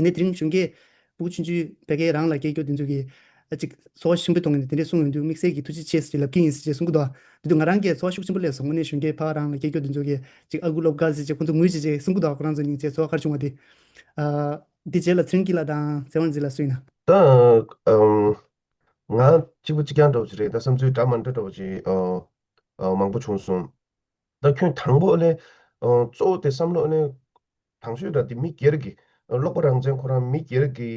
ནས་དེ་རིང་གཞོན་སྐྱེས་ཕྲུ་གུ་ཆུང་ཆུང་ཕལ་སྐད་རང་ལ་སྐད་སྐྱོར་དེ་ཚོ་གིས་ཨ་ཅིག་ཚོར་བ་ཆེན་པོ་གཏོང་གིན་དེ་འདྲའི་གསུང་ཡོང་དུས་དམིགས་བསལ་གྱིས་ཐུགས་རྗེ་ཆེ་ཞེས་ལབ་ཀྱི་ཡིན་ཞེས་གསུང་གི་འདུག་དེ་དུས་ང་རང་གིས་ཚོར་བ་ཤུགས་ཆེན་པོ་སླེབས་སོང་། དངོས་གནས་གཞོན་སྐྱེས་ཕ་རང་ལ་སྐད་སྐྱོར་དེ་ཚོ་གིས་ཅིག་ཨ་ཁུ་སློབ་དགའ་ཟེར་ཅིག་ཁོང་ཚོ་ངུས་བྱས་ཅིག་གསུང་གི་འདུག་ཁོ་རང་ཚོ་སྙིང་རྗེ་ཚོར་བ་ག་རེ་བྱུང་བ་དེ། ཨ་འདི་རྗེས་ལ་ཚེ་རིང་སྐྱིད་ལགས་དང་ཚེ་དབང་འཛིན་ལགས་སུ་ཡིན་ན། ད་ཨམ། ང་གཅིག་པ་གཅིག་རྐྱང་འདྲ་བོ་ཅིག་རེད། ད་བསམ་ཚུལ་འདྲ་མི་འདྲ་འདྲ་བོ་ཅིག་ཨ་ཨ་མང་པོ་བྱུང་སོང་། ད་ཁྱོན་དང་པོ་ལས་ཨ་གཙོ་བོ་དེ་བསམ་བློ་ལས་དང་ཤོས་འདྲ་དེ་མི་སྒེར་གྱི་ཨ་སློབ་གྲྭ་རང་བཙན་ཁོ་རང་མི་སྒེར་གྱི་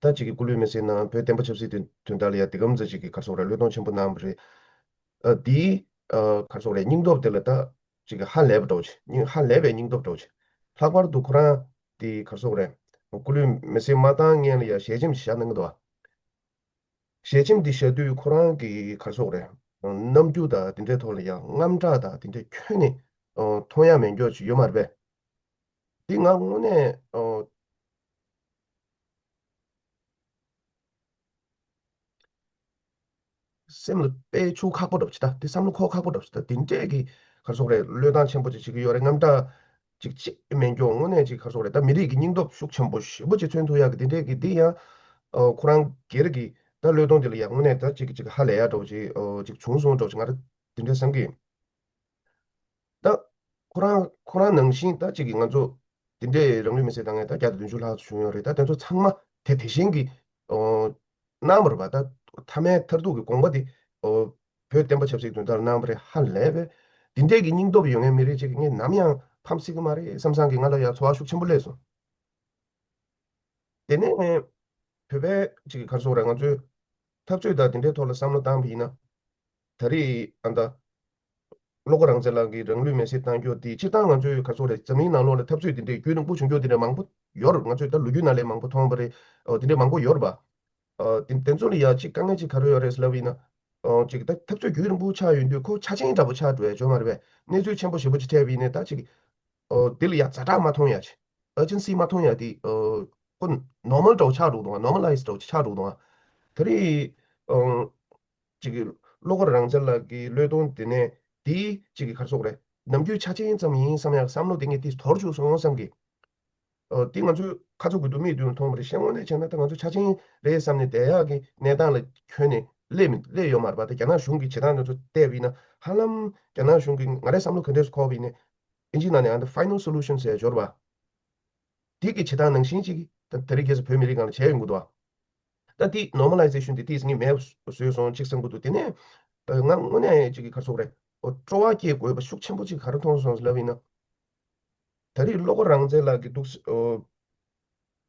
ད་ཅིག་གི་སྐུ་ལུས་མེ་སྲེག་ནང་བོད་བསྟན་པ་ཆབ་སྲིད་དོན་དོན་དག་ལ་ཡ་དེ་གམ་ཙམ་ཅིག་གི་ག་རེ་ཟེར་དགོས་རེད། བློས་གཏོང་ཆེན་པོ་གནང་བ་རེད། ཨ་དེའི་ཨ་ག་རེ་ཟེར་དགོས་རེད། སྙིང་སྟོབས་དེ་ལ་ད་ཅིག་གི་ཧ་ལས་པ་འདྲ་བོ་ཅིག་སྙིང་ཧ་ལས་པའི་སྙིང་སྟོབས་འདྲ་བོ་ཅིག་ལྷག་པར་དུ་ཁོ་རང་དེ་ག་རེ་ཟེར་དགོས་རེད། སྐུ་ལུས་མེ་སྲེག་མ་བཏང་སྔོན་ལ་ཡ་ཞལ་ཆེམས་ཤིག་བཞག་གནང་གི་འདུག་བ། ཞལ་ཆེམས་འདི་བཞག་དུས་ཁོ་རང་གི་ག་རེ་ཟེར་དགོས་རེད། རྣམ་འགྱུར་དང་དེ་འདྲའི་ཐོག་ལ་ཡང་དངངས་སྐྲག་དང་དེ་འདྲའི་ཁྱོན་ནས་ཨ་མཐོང་ཡ་མེད་མཁན་ཅིག་ཡོད་མ་རེད་པས། འདི་ང་དངོས་གནས་ཨ་སེམས་ལ་དཔེ་འཁྲུག་ཁག་པོ་འདྲ་པོ་ཅིག་ད་དེ་བསམ་བློ་འཁོར་ཁག་པོ་འདྲ་པོ་ཅིག་ད་དེ་འདྲས་ཀྱི་ག་རེ་ཟེར་དགོས་རེད། བློས་བཏང་ཆེན་པོ་ཅིག་བྱེད་ཀྱི་ཡོད་རེད། དངངས་སྐྲག་ཅིག་ཅིག་མེད་མཁན་དངོས་གནས་ཅིག་ག་རེ་ཟེར་དགོས་རེད། ད་མི་རིགས་ཀྱི་སྙིང་སྟོབས་ཤུགས་ཆེན་པོ་ཞེ་པོ་ཅིག་མཚོན་ཐུབ་ཡག་གི་དེ་འདྲས་ཀྱི་འདི་ཡང་ཨ་ཁོ་རང་སྒེར་གྱི་ད་བློས་གཏོང་དེ་ལ་ཡང་དངོས་གནས་ད་ཅིག་ཅིག་ཧ་ལས་ཡག་འདྲ་པོ་ཅིག་ཨ་ཅིག་བྱུང་སོང་འདྲ་པོ་ཅིག་ང་རང་དེ་འདྲས་བསམ་གྱི་ཡིན། ད་ཁོ་རང་ཁོ་རང་ནང་བཞིན་ད་ཅིག་གི་ང་ཚོ་དེ་འདྲའི་རང་ལུས་མེ་སྲེག་བཏང་མཁན་ད་བརྒྱ་དང་བདུན་ཅུ་ལྷག་ཙམ་བྱུང་ཡོད་རེད། ད་དེ་ཚོ་ཚང་མ་དེ་དེ་བཞིན་གྱི་ཨོ་གནང་བ་རེད་པ། ད་མཐའ་མའི་མཐར་ཐུག་གི་དགོངས་པ་དེ་ཨོ་བོད་བསྟན་པ་ཆབ་སྲིད་དོན་དག་ལ་གནང་བ་རེད། ཧ་ལས་པའི་དེ་འདྲའི་གི་སྙིང་སྟོབས་ཡོད་མཁན་མི་རིགས་ཅིག་གི་ངས་ནམ་ཡང་ཕམ་སྲིད་ཀྱི་མ་རེད་བསམ་བསམ་གྱི་ང་ལ་ཡང་ཚོར་བ་ཤུགས་ཆེན་པོ་སླེབས་སོང་། དེ་ནས་བོད་པའི་ཅིག་ག་རེ་ཟེར་དགོས་རེད། ང་ཚོའི་འཐབ་རྩོད་དང་དེ་འདྲའི་ཐོག་ལ་བསམ་བློ་བཏང་བ་ཡིན་ན། ད་རེས་ཨ་ད་བློ་དགའ་རང་བཙན་ལགས་ཀྱིས་རང་ལུས་མེར་སྲེག་བཏང་རྒྱུ་དེ་སྤྱིར་བཏང་ང་ཚོའི་ག་རེ་ཟེར་དགོས་རེད། འཛམ་གླིང་ནང་ལོགས་ལ་འཐབ་རྩོད་དེ་འདྲའི་རྒྱུན་རིང་པོ་བྱུང་རྒྱུ་དེ་འདྲ་མང་པོ་ཡོད་རེད། ང་ཚོས་ད་ལོ་རྒྱུས་ནང་ལས་མང་པོ་མཐོང་བ་རེད། ཨ་དེ་དེ་ཚོ་ལ་ཡང་ཅིག་དཀའ་ངལ་ཅིག་ག་རེ་ཡོད་རེད་ལབ་ཡིན་ན། ཨ་ཅིག་ད་འཐབ་རྩོད་རྒྱུན་རིང་པོ་ཆགས་ཡོང་དུས་ཁོ་ཆ་ཆེན་འདྲ་པོ་ཆགས་འགྲོ་ཡ་ཡོད་མ་རེད་པས། གནས་ཚུལ་ཆེན་པོ་ཞེ་པོ་ཅིག་འཕྲད་པ་ཡིན་ནའི་ད་ཅིག་ཨོ་དེ་ལ་ཡ་ཛ་དྲག་མ་མཐོང་ཡ་ཅིག urgency་མ་མཐོང་ཡ་དེ་ཨོ་ཁོ་normal་འདྲ་པོ་ཆགས་འགྲོ་གི་འདུག་ཨ། normalize་འདྲ་པོ་ཆགས་འགྲོ་གི་འདུག་ཨ། ད་རེས་ཨོ་ཅིག་གི་བློ་དགའ་རང་བཙན་ལགས་ཀྱི་བློས་གཏོང་དེ་ནས་དེའི་ཅིག་གི་ག་རེ་ཟེར་དགོས་རེད། ནམ་རྒྱུན་ཆ་ཆེན་ཙམ་ཡིན་བསམ་ཡག་བསམ་བློ་དེ་ངས་དེ་དོར་བཅུག་སོང་བསམ་གི། ཨོ་དེ་ང་ཚོའི་ཁ་ཚུགས་ཀྱི་འདུག་མི་མདུན་མཐོང་བ་རེད། ཤེས་དངོས་གནས་བྱས་ན་ད་ང་ཚོ་ཆ་ཆེན་རེད་བསམ་ནས་བསྡད་ཡག་གི་གནས་སྟངས་ལ་ཁྱོན་ནས་སླེབས་མི་སླེབས་ཡོད་མ་རེད་པ། ད་རྒྱ་ནག་གཞུང་གི་བྱེད་སྟངས་དེ་ཚོ་བལྟས་པ་ཡིན་ན་ཧ་ལམ་རྒྱ་ནག་གཞུང་གི་ང་རའི་བསམ་བློ་ག་འདྲས་སུ་འཁོར་བ་ཡིན་ནའི་ཨིན་ཇིའི་ནང་ནས་ཨ་ད་final solution་ཟེར་ཡ་འབྱོར་བ། དེ་གི་བྱེད་སྟངས་ནང་བཞིན་ཅིག་ད་དེ་རིང་ཁ་སང་བོད་མི་རིགས་སྒང་ལ་བྱས་ཡོང་གི་འདུག་ཨ། ད་དེ་normalization་དེ་ཏིས་ངས་མེད་བཟོས་སོང་ཅིག་བསམ་གི་འདུག་དེ་ནས་ང་དངོས་གནས་ཅིག་གི་ག་རེ་ཟེར་དགོས་རེད། ཨོ་སྤྲོ་བ་སྐྱེ་དགོས་པ་ཤུགས་ཆེན་པོ་ཅིག་ག་རེ་མཐོང་སོང་ལབ་ཡིན་ན། ད་རེས་བློ་དགའ་རང་བཙན་ལགས་ཀྱི་འདུག་ཨོ་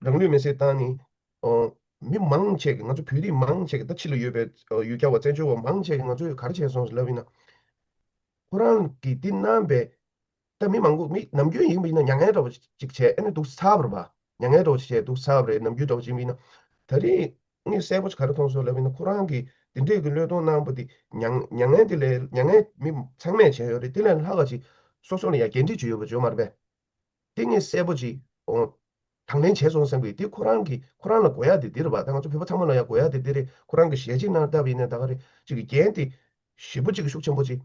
རང་ལུས་མེར་སྲེག་བཏང་ནས་ཨོ་མི་མང་ཆེ་གི་ང་ཚོ་བོད་རིགས་མང་ཆེ་གི་ད་ཕྱི་ལ་ཡོད་པའི་ཨོ་ཡུལ་གྱར་བ་བཙན་བྱོལ་བ་མང་ཆེ་གི་ང་ཚོས་ག་རེ་བྱས་སོང་ལབ་ཡིན་ན། ཁོ་རང་གིས་འདི་གནང་པས། ད་མི་མང་པོ་མི་ནམ་རྒྱུན་ཡིན་པ་ཡིན་ན་མྱ་ངན་འདྲ་བོ་ཅིག་བྱས་ཨ་ནི་འདུག་ཚར་བ་རེད་པ། མྱ་ངན་འདྲ་བོ་ཅིག་བྱས་འདུག་ཚར་བ་རེད། ནམ་རྒྱུན་འདྲ་བོ་ཅིག་ཡིན་པ་ཡིན་ན། ད་རེས་ངས་གསལ་པོ་ཅིག་ག་རེ་མཐོང་སོང་ལབ་ཡིན་ན་ཁོ་རང་གིས་དེ་འདྲས་ཀྱི་བློས་གཏོང་གནང་པ་དེ་མྱ་མྱ་ངན་དེ་ལས་མྱ་ངན་མི་ཚང་མས་བྱས་ཡོད་རེད། དེ་ལས་ལྷག་ག་ཅིག་སོ་སོ་ལ་ཡང་འགན་འཁྲི་ཅིག་ཡོད་པ་ཅིག་ཡོད་མ་རེད་པས། དེ་ངས་གསལ་པོ་ཅིག་ཨོ་དང་ལེན་བྱས་སོང་བསམ་གི། དེ་ཁོ་རང་གི་ཁོ་རང་ལ་དགོས་ཡ་དེ་འདི་རེད་པ། ད་ང་ཚོ་བོད་པ་ཚང་མ་ལ་ཡང་དགོས་ཡ་དེ་འདི་རེད། ཁོ་རང་གི་ཞལ་ཆེམས་ནང་ལྟ་བ་ཡིན་ན་ད་ག་རེ་ཅིག་གི་འགན་དེ་ཞེ་པོ་ཅིག་གི་ཤུགས་ཆེན་པོ་ཅིག་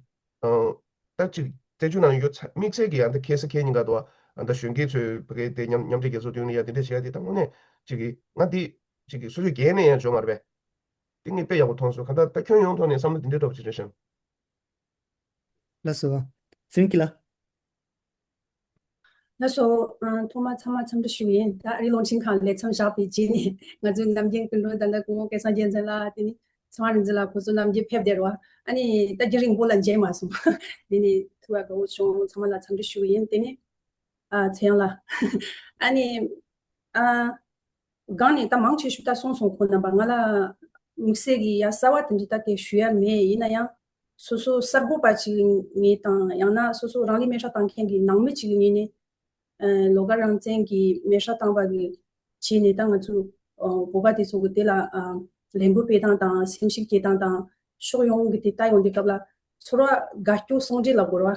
ཨང་། ད་ཅིག་བཙན་བྱོལ་ནང་ཡོད་ཚ་དམིགས་བསལ་གྱི་ཡང་ད་ཁ་སང་ཁ་ཉིན་ཀ་དུ་ཨ་ད་གཞོན་སྐྱེས་ཚོས་བོད་སྐད་དེ་མཉམ་མཉམ་འབྲེལ་རྒྱལ་ཚོགས་སྟེང་ལ་ཡང་དེ་འདྲ་བྱེད་ཡ་དེ་ད་དངོས་གནས་ཅིག་གི་ང་དེ་ཅིག་གི་སོ་སོའི་འགན་ནས་ཡང་འཇོག་མ་རེད་པས། དེ་ངས་དཔེ་ཡག་པོ་མཐོང་སོང་། གང་ལྟར་ད་ཁྱོན་ཡོངས་ཐོག་ནས་བསམ་བློ་དེ་འདྲའི་འདྲ་པོ་ཅིག་རེད་ཤག་ལགས་སོ། ཚེ་རིང་སྐྱིད་ལགས། ལགས་སོ། ཨ་ཐོག་མར་ཚང་མ་འཚམས་འདྲི་ཞུ་ཡིན། ད་ཨ་རི་རླུང་འཕྲིན་ཁང་ལས་མཚམས་བཞག་པའི་རྗེས་ནས་ང་ཚོའི་ནམ་རྒྱུན་སྐུ་མགྲོན་ད་ལྟ་སྐུ་ངོ་སྐལ་བཟང་རྒྱལ་མཚན་ལགས་དེ་ནི་ ཚེ་དབང་རིག་འཛིན་ལགས་ཁོ་ཚོ་ནམ་རྒྱུན་ཕེབས་བསྡད་རོགས། ཨ་ནི་ད་རྒྱུན་རིང་པོ་ལ་མཇལ་མ་སོང་། དེ་ནི་ཐུགས་ལ་དགའ་བོ་བྱུང་། ཚང་མ་ལ་འཚམས་འདྲི་ཞུ་གི་ཡིན། དེ་ནི་ཨ་ཚེ་དབང་ལགས། ཨ་ནི་ཨ་སྒང་ནས་ད་མང་ཆེ་ཤོས་ད་གསུངས་སོང་། ཁོང་རྣམ་པ་ང་ལ་དམིགས་བསལ་གྱི་ཡ་གསར་བ་དེ་འདྲ་ད་དེ་ཞུ་ཡ་མེད། ཡིན་ན་ཡང་སོ་སོ་གསར་འགོད་པ་ཅིག་ངེས་དང་། ཡང་ན་སོ་སོ་རང་ལུས་མེ་སྲེག་བཏང་མཁན་གྱི་ནང་མི་ཅིག་ངེས་ནས། ཨ་ལོ་འགའ་རང་བཙན་གྱིས་མེ་སྲེག་བཏང་བ་གི་བྱས་ནས་ད་ང་ཚོ་ཨ་བོད་པ་དེ་ཚོ་གི་དེ་ལ་ཨ་ལས་འགུལ་སྤེལ་སྟངས་དང་། སེམས་ཤུགས་སྐྱེད་སྟངས་དང་། ཕྱོགས་ཡོངས་ཀྱི་དེ་ལྟ་ཡོང་དུས་སྐབས་ལ་ཚོར་བ་དགའ་སྐྱོ་ཟུང་འབྲེལ་ལ་གོ་ར། ཨ་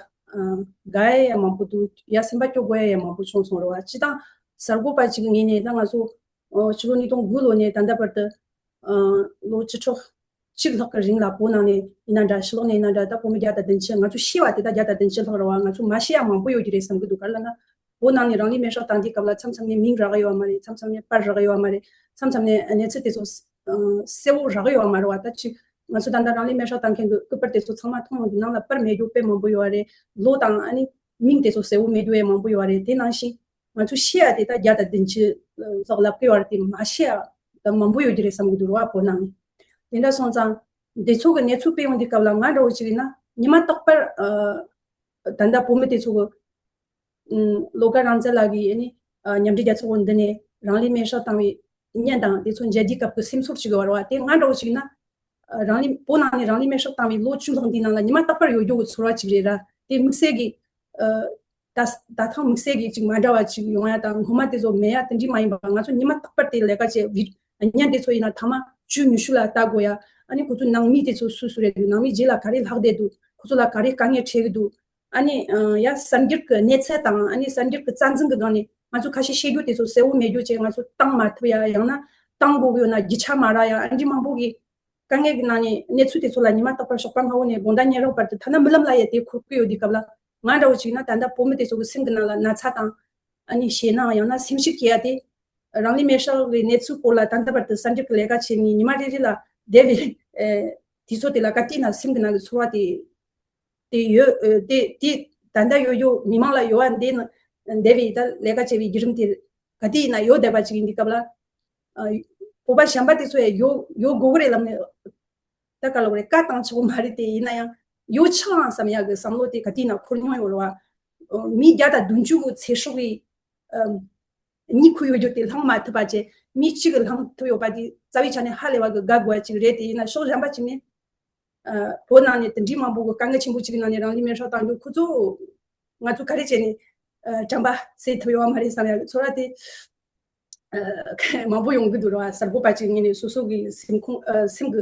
དགའ་ཡ་ཡ་མང་པོ་འདུག། ཡ་སེམས་པ་སྐྱོ་དགོས་ཡ་ཡ་མང་པོ་བྱུང་སོང་ར་བ། སྤྱི་བཏང་གསར་འགོད་པ་ཅིག་ངེས་ནས་ད་ང་ཚོ་ཨ་ཕྱི་ལོ་ཉིས་སྟོང་དགུ་ལོ་ནས་ད་ལྟ་བར་དུ་ཨ་ལོ་བཅུ་ཕྲག་གཅིག་ལྷག་གི་རིང་ལ་བོད་ནང་ནས་ཡིན་ན་འདྲ། ཕྱི་ལོགས་ནས་ཡིན་ན་འདྲ། ད་བོད་མི་བརྒྱ་དང་བདུན་ཅུ། ང་ཚོ་ཤེས་པ་དེ་ད་བརྒྱ་དང་བདུན་ཅུ་ལྷག་རེད་བ། ང་ཚོ་མ་ཤེས་ཡ་མང་པོ་ཡོད་ཀྱི་རེད་བསམ་གྱི་འདུག། ག་རེ་ལབ་ན་བོད་ནང་ནས་རང་ལུས་མེ་སྲེག་བཏང་དུས་སྐབས་ལ་མཚམས་མཚམས་ནས་མིང་རག་གི་ཡོད་མ་རེད། མཚམས་མཚམས་ནས་གནས་ཚུལ་དེ་ཚོ་ཨ་གསལ་བོ་རག་གི་ཡོད་མ་རེད་བ། ད་ཅིག་གསལ་བོ་རག་གི་ཡོད་མ་རེད་བ། ད་ཅིག་ང་ཚོ་ད་ལྟ་རང་ལུས་མེ་སྲེག་བཏང་མཁན་གྱི་སྐུ་པར་དེ་ཚོ་ཚང་མ་མཐོང་ཡོང་དུས་ནང་ལ་པར་མེད་རྒྱུ་དཔེ་མང་པོ་ཡོད་རེད། ལོ་དང་ཨ་ནི་མིང་དེ་ཚོ་གསལ་བོ་མེད་རྒྱུ་ཡང་མང་པོ་ཡོད་རེད། དེ་ནང་བཞིན་ང་ཚོ་ཤེས་ཡ་དེ་ད་བརྒྱ་དང་བདུན་ཅུ་ལྷག་ལབ་ཀྱི་ཡོད་རེད། དེ་མ་ཤེས་ཡ་ད་མང་པོ་ཡོད་ཀྱི་རེད་བསམ་གྱི་འདུག་ར་བ། བོད་ནང་ནས་དེ་འདྲ་སོང་ཙང་དེ་ཚོ་གི་གནས་ཚུལ་སྤེལ་ཡོང་དུས་སྐབས་ལ་ང་འདྲ་བོ་ཅིག་ཡིན་ན་ཉི་མ་རྟག་པར་ཨ་ད་ལྟ་བོད་མི་དེ་ཚོ་གི་ཨུམ་ལོ་འགའ་རང་བཙན་ལགས་ཀྱིས་ཨ་ནི་ཨ་མཉམ་འབྲེལ་རྒྱལ་ཚོགས་འོག་འདི་ནས་རང་ལུས་མེ་སྲེག་བཏང་བའི་བརྙན་དང་དེ་ཚོ་མཇལ་དུས་སྐབས་ཀྱི་སེམས་ཚོར་ཅིག་ཡོད་རེད་བ། དེ་ང་འདྲ་བོ་ཅིག་ཡིན་ན་ཨ་རང་ལུས་བོད་ནང་ནས་རང་ལུས་མེ་སྲེག་བཏང་བའི་ལོ་བཅུ་ལྷག་འདིའི་ནང་ལ་ཉི་མ་རྟག་པར་ཡོད་རྒྱུ་གི་ཚོར་བ་ཅིག་རེད་ར། དེ་དམིགས་བསལ་གྱི་ཨ་ད་ད་ཐེངས་དམིགས་བསལ་གྱི་ཅིག་མ་འདྲ་བ་ཅིག་ཡོང་ཡ་དང་སྔོན་མ་དེ་ཚོ་མེད་ཡ་དེ་འདྲ་མ་ཡིན་པ། ང་ཚོ་ཉི་མ་རྟག་པར་དེ་ལས་ཀ་བྱེད་བི་བརྙན་དེ་ཚོ་ཡིན་ན་ཐ་མ་བཅུ་ཉི་ཤུ་ལ་ལྟ་དགོས་ཡ། ཨ་ནི་ཁོ་ཚོ་ནང་མི་དེ་ཚོ་སུ་སུ་རེད་འདུག། ནང་མི་རྗེས་ལ་ག་རེ་ལྷག་བསྡད་འདུག། ཁོ་ཚོ་ལ་ག་རེ་དཀའ་ངལ་འཕྲད་ཀྱི་འདུག། ཨ་ནི་ཨ་ཡ་གསར་འགྱུར་གྱི་གནས་ཚད་དང་། ཨ་ནི་གསར་འགྱུར་གྱི་རྩ་འཛིན་གྱི་སྒང་ནས་ང་ཚོ་ཁ་ཤས་ཤེས་རྒྱུ་དེ་ཚོ་གསལ་བོ་མེད་རྒྱུ་བྱས། ང་ཚོ་བཏང་མ་ཐུབ་ཡ། ཡང་ན་བཏང་དགོས་ཀྱི་ཡོད་ན་རྒྱུ་ཆ་མ་རག་ཡ། ཨ་འདྲི་མང་པོ་གི་དཀའ་ངལ་གྱི་ནང་ནས་གནས་ཚུལ་དེ་ཚོ་ལ་ཉི་མ་རྟག་པར་ཞོགས་པ་སྔ་བོ་ནས་དགོང་དག་ཉལ་རོགས་བར་དུ་ཐ་ན་རྨི་ལམ་ལ་ཡ་དེ་འཁོར་གྱི་ཡོད་དུས་སྐབས་ལ། ང་འདྲ་བོ་ཅིག་ཡིན་ན་ད་ལྟ་བོད་མི་དེ་ཚོ་གི་སེམས་ཀྱི་ནང་ལ་ན་ཚ་དང་། ཨ་ནི་ཞེད་སྣང་། ཡང་ན་སེམས་ཤུགས་སྐྱེ་ཡ་དེ། རང་ལུས་མེ་སྲེག་གི་གནས་ཚུལ་སྐོར་ལ་ད་ལྟ་བར་དུ་གསར་འགྱུར་གྱི་ལས་ཀ་བྱས་ནས་ཉི་མ་རེ་རེ་ལ་བསྡད་པའི་ཨེ་དུས་ཚོད་དེ་ལ་ག་དུས་ན་སེམས་ཀྱི་ནང་གི་ཚོར་བ་དེ་དེ་ཡོད། ཨེ་དེ་དེ་ད་ལྟ་ཡོད་ཡོད་མི་མང་ལ་ཡོད་པ་འདི་ན་འདས་པའི་ད་ལས་ཀ་བྱས་པའི་བརྒྱུད་རིམ་དེ་ག་དུས་ཡིན་ན་ཡོད་བསྡད་པ་ཅིག་ཡིན་དུས་སྐབས་ལ། ཨ་བོད་པ་གཞན་པ་དེ་ཚོ་ཡང་ཡོད་ཡོད་དགོས་ཀྱི་རེད་ལབ་ནས། ད་ག་ལབ་དགོས་རེད། བཀའ་བཏང་ཆོག་མ་རེད་དེ། ཡིན་ན་ཡང་ཡོད་ཆོག་ཨང་བསམ་ཡག་གི་བསམ་བློ་དེ་ག་དུས་ན་འཁོར་མྱོང་ཡོད་རེད་བ། མི་བརྒྱ་དང་བདུན་ཅུ་གི་ཚེ་སྲོག་གི་ཨམ་གཉིད་ཁུག་ཡོད་རྒྱུ་དེ་བླང་མ་ཐུབ་པ་བྱས། མི་གཅིག་གིས་བླང་ཐུབ་ཡོད་པ་དེ་རྩ་བའི་ཆ་ནས་ཧ་ལས་པ་གི་དགའ་དགོས་ཡ་ཅིག་རེད་དེ། ཡིན་ན་ཕྱོགས་གཞན་པ་ཅིག་ནས་ཨ་བོད་ནང་ནས་དེ་འདྲའི་མང་པོ་གི་དཀའ་ངལ་ཆེན་པོ་ཅིག་གི་ནང་ནས་རང་ལུས་མེ་སྲེག་བཏང་རྒྱུ་ཁོ་ཚོ་ང་ཚོ་ག་རེ་བྱས་ནས་ཨ་དྲན་པ་གསོས་ཐུབ་ཡོད་མ་རེད་བསམ་ཡག་གི་ཚོར་བ་དེ། ཨ་མང་པོ་ཡོང་གི་འདུག་ར། གསར་འགོད་པ་ཅིག་ངོས་ནས་སོ་སོ་གི་སེམས་ཁོང་ཨ་སེམས་ཀྱི་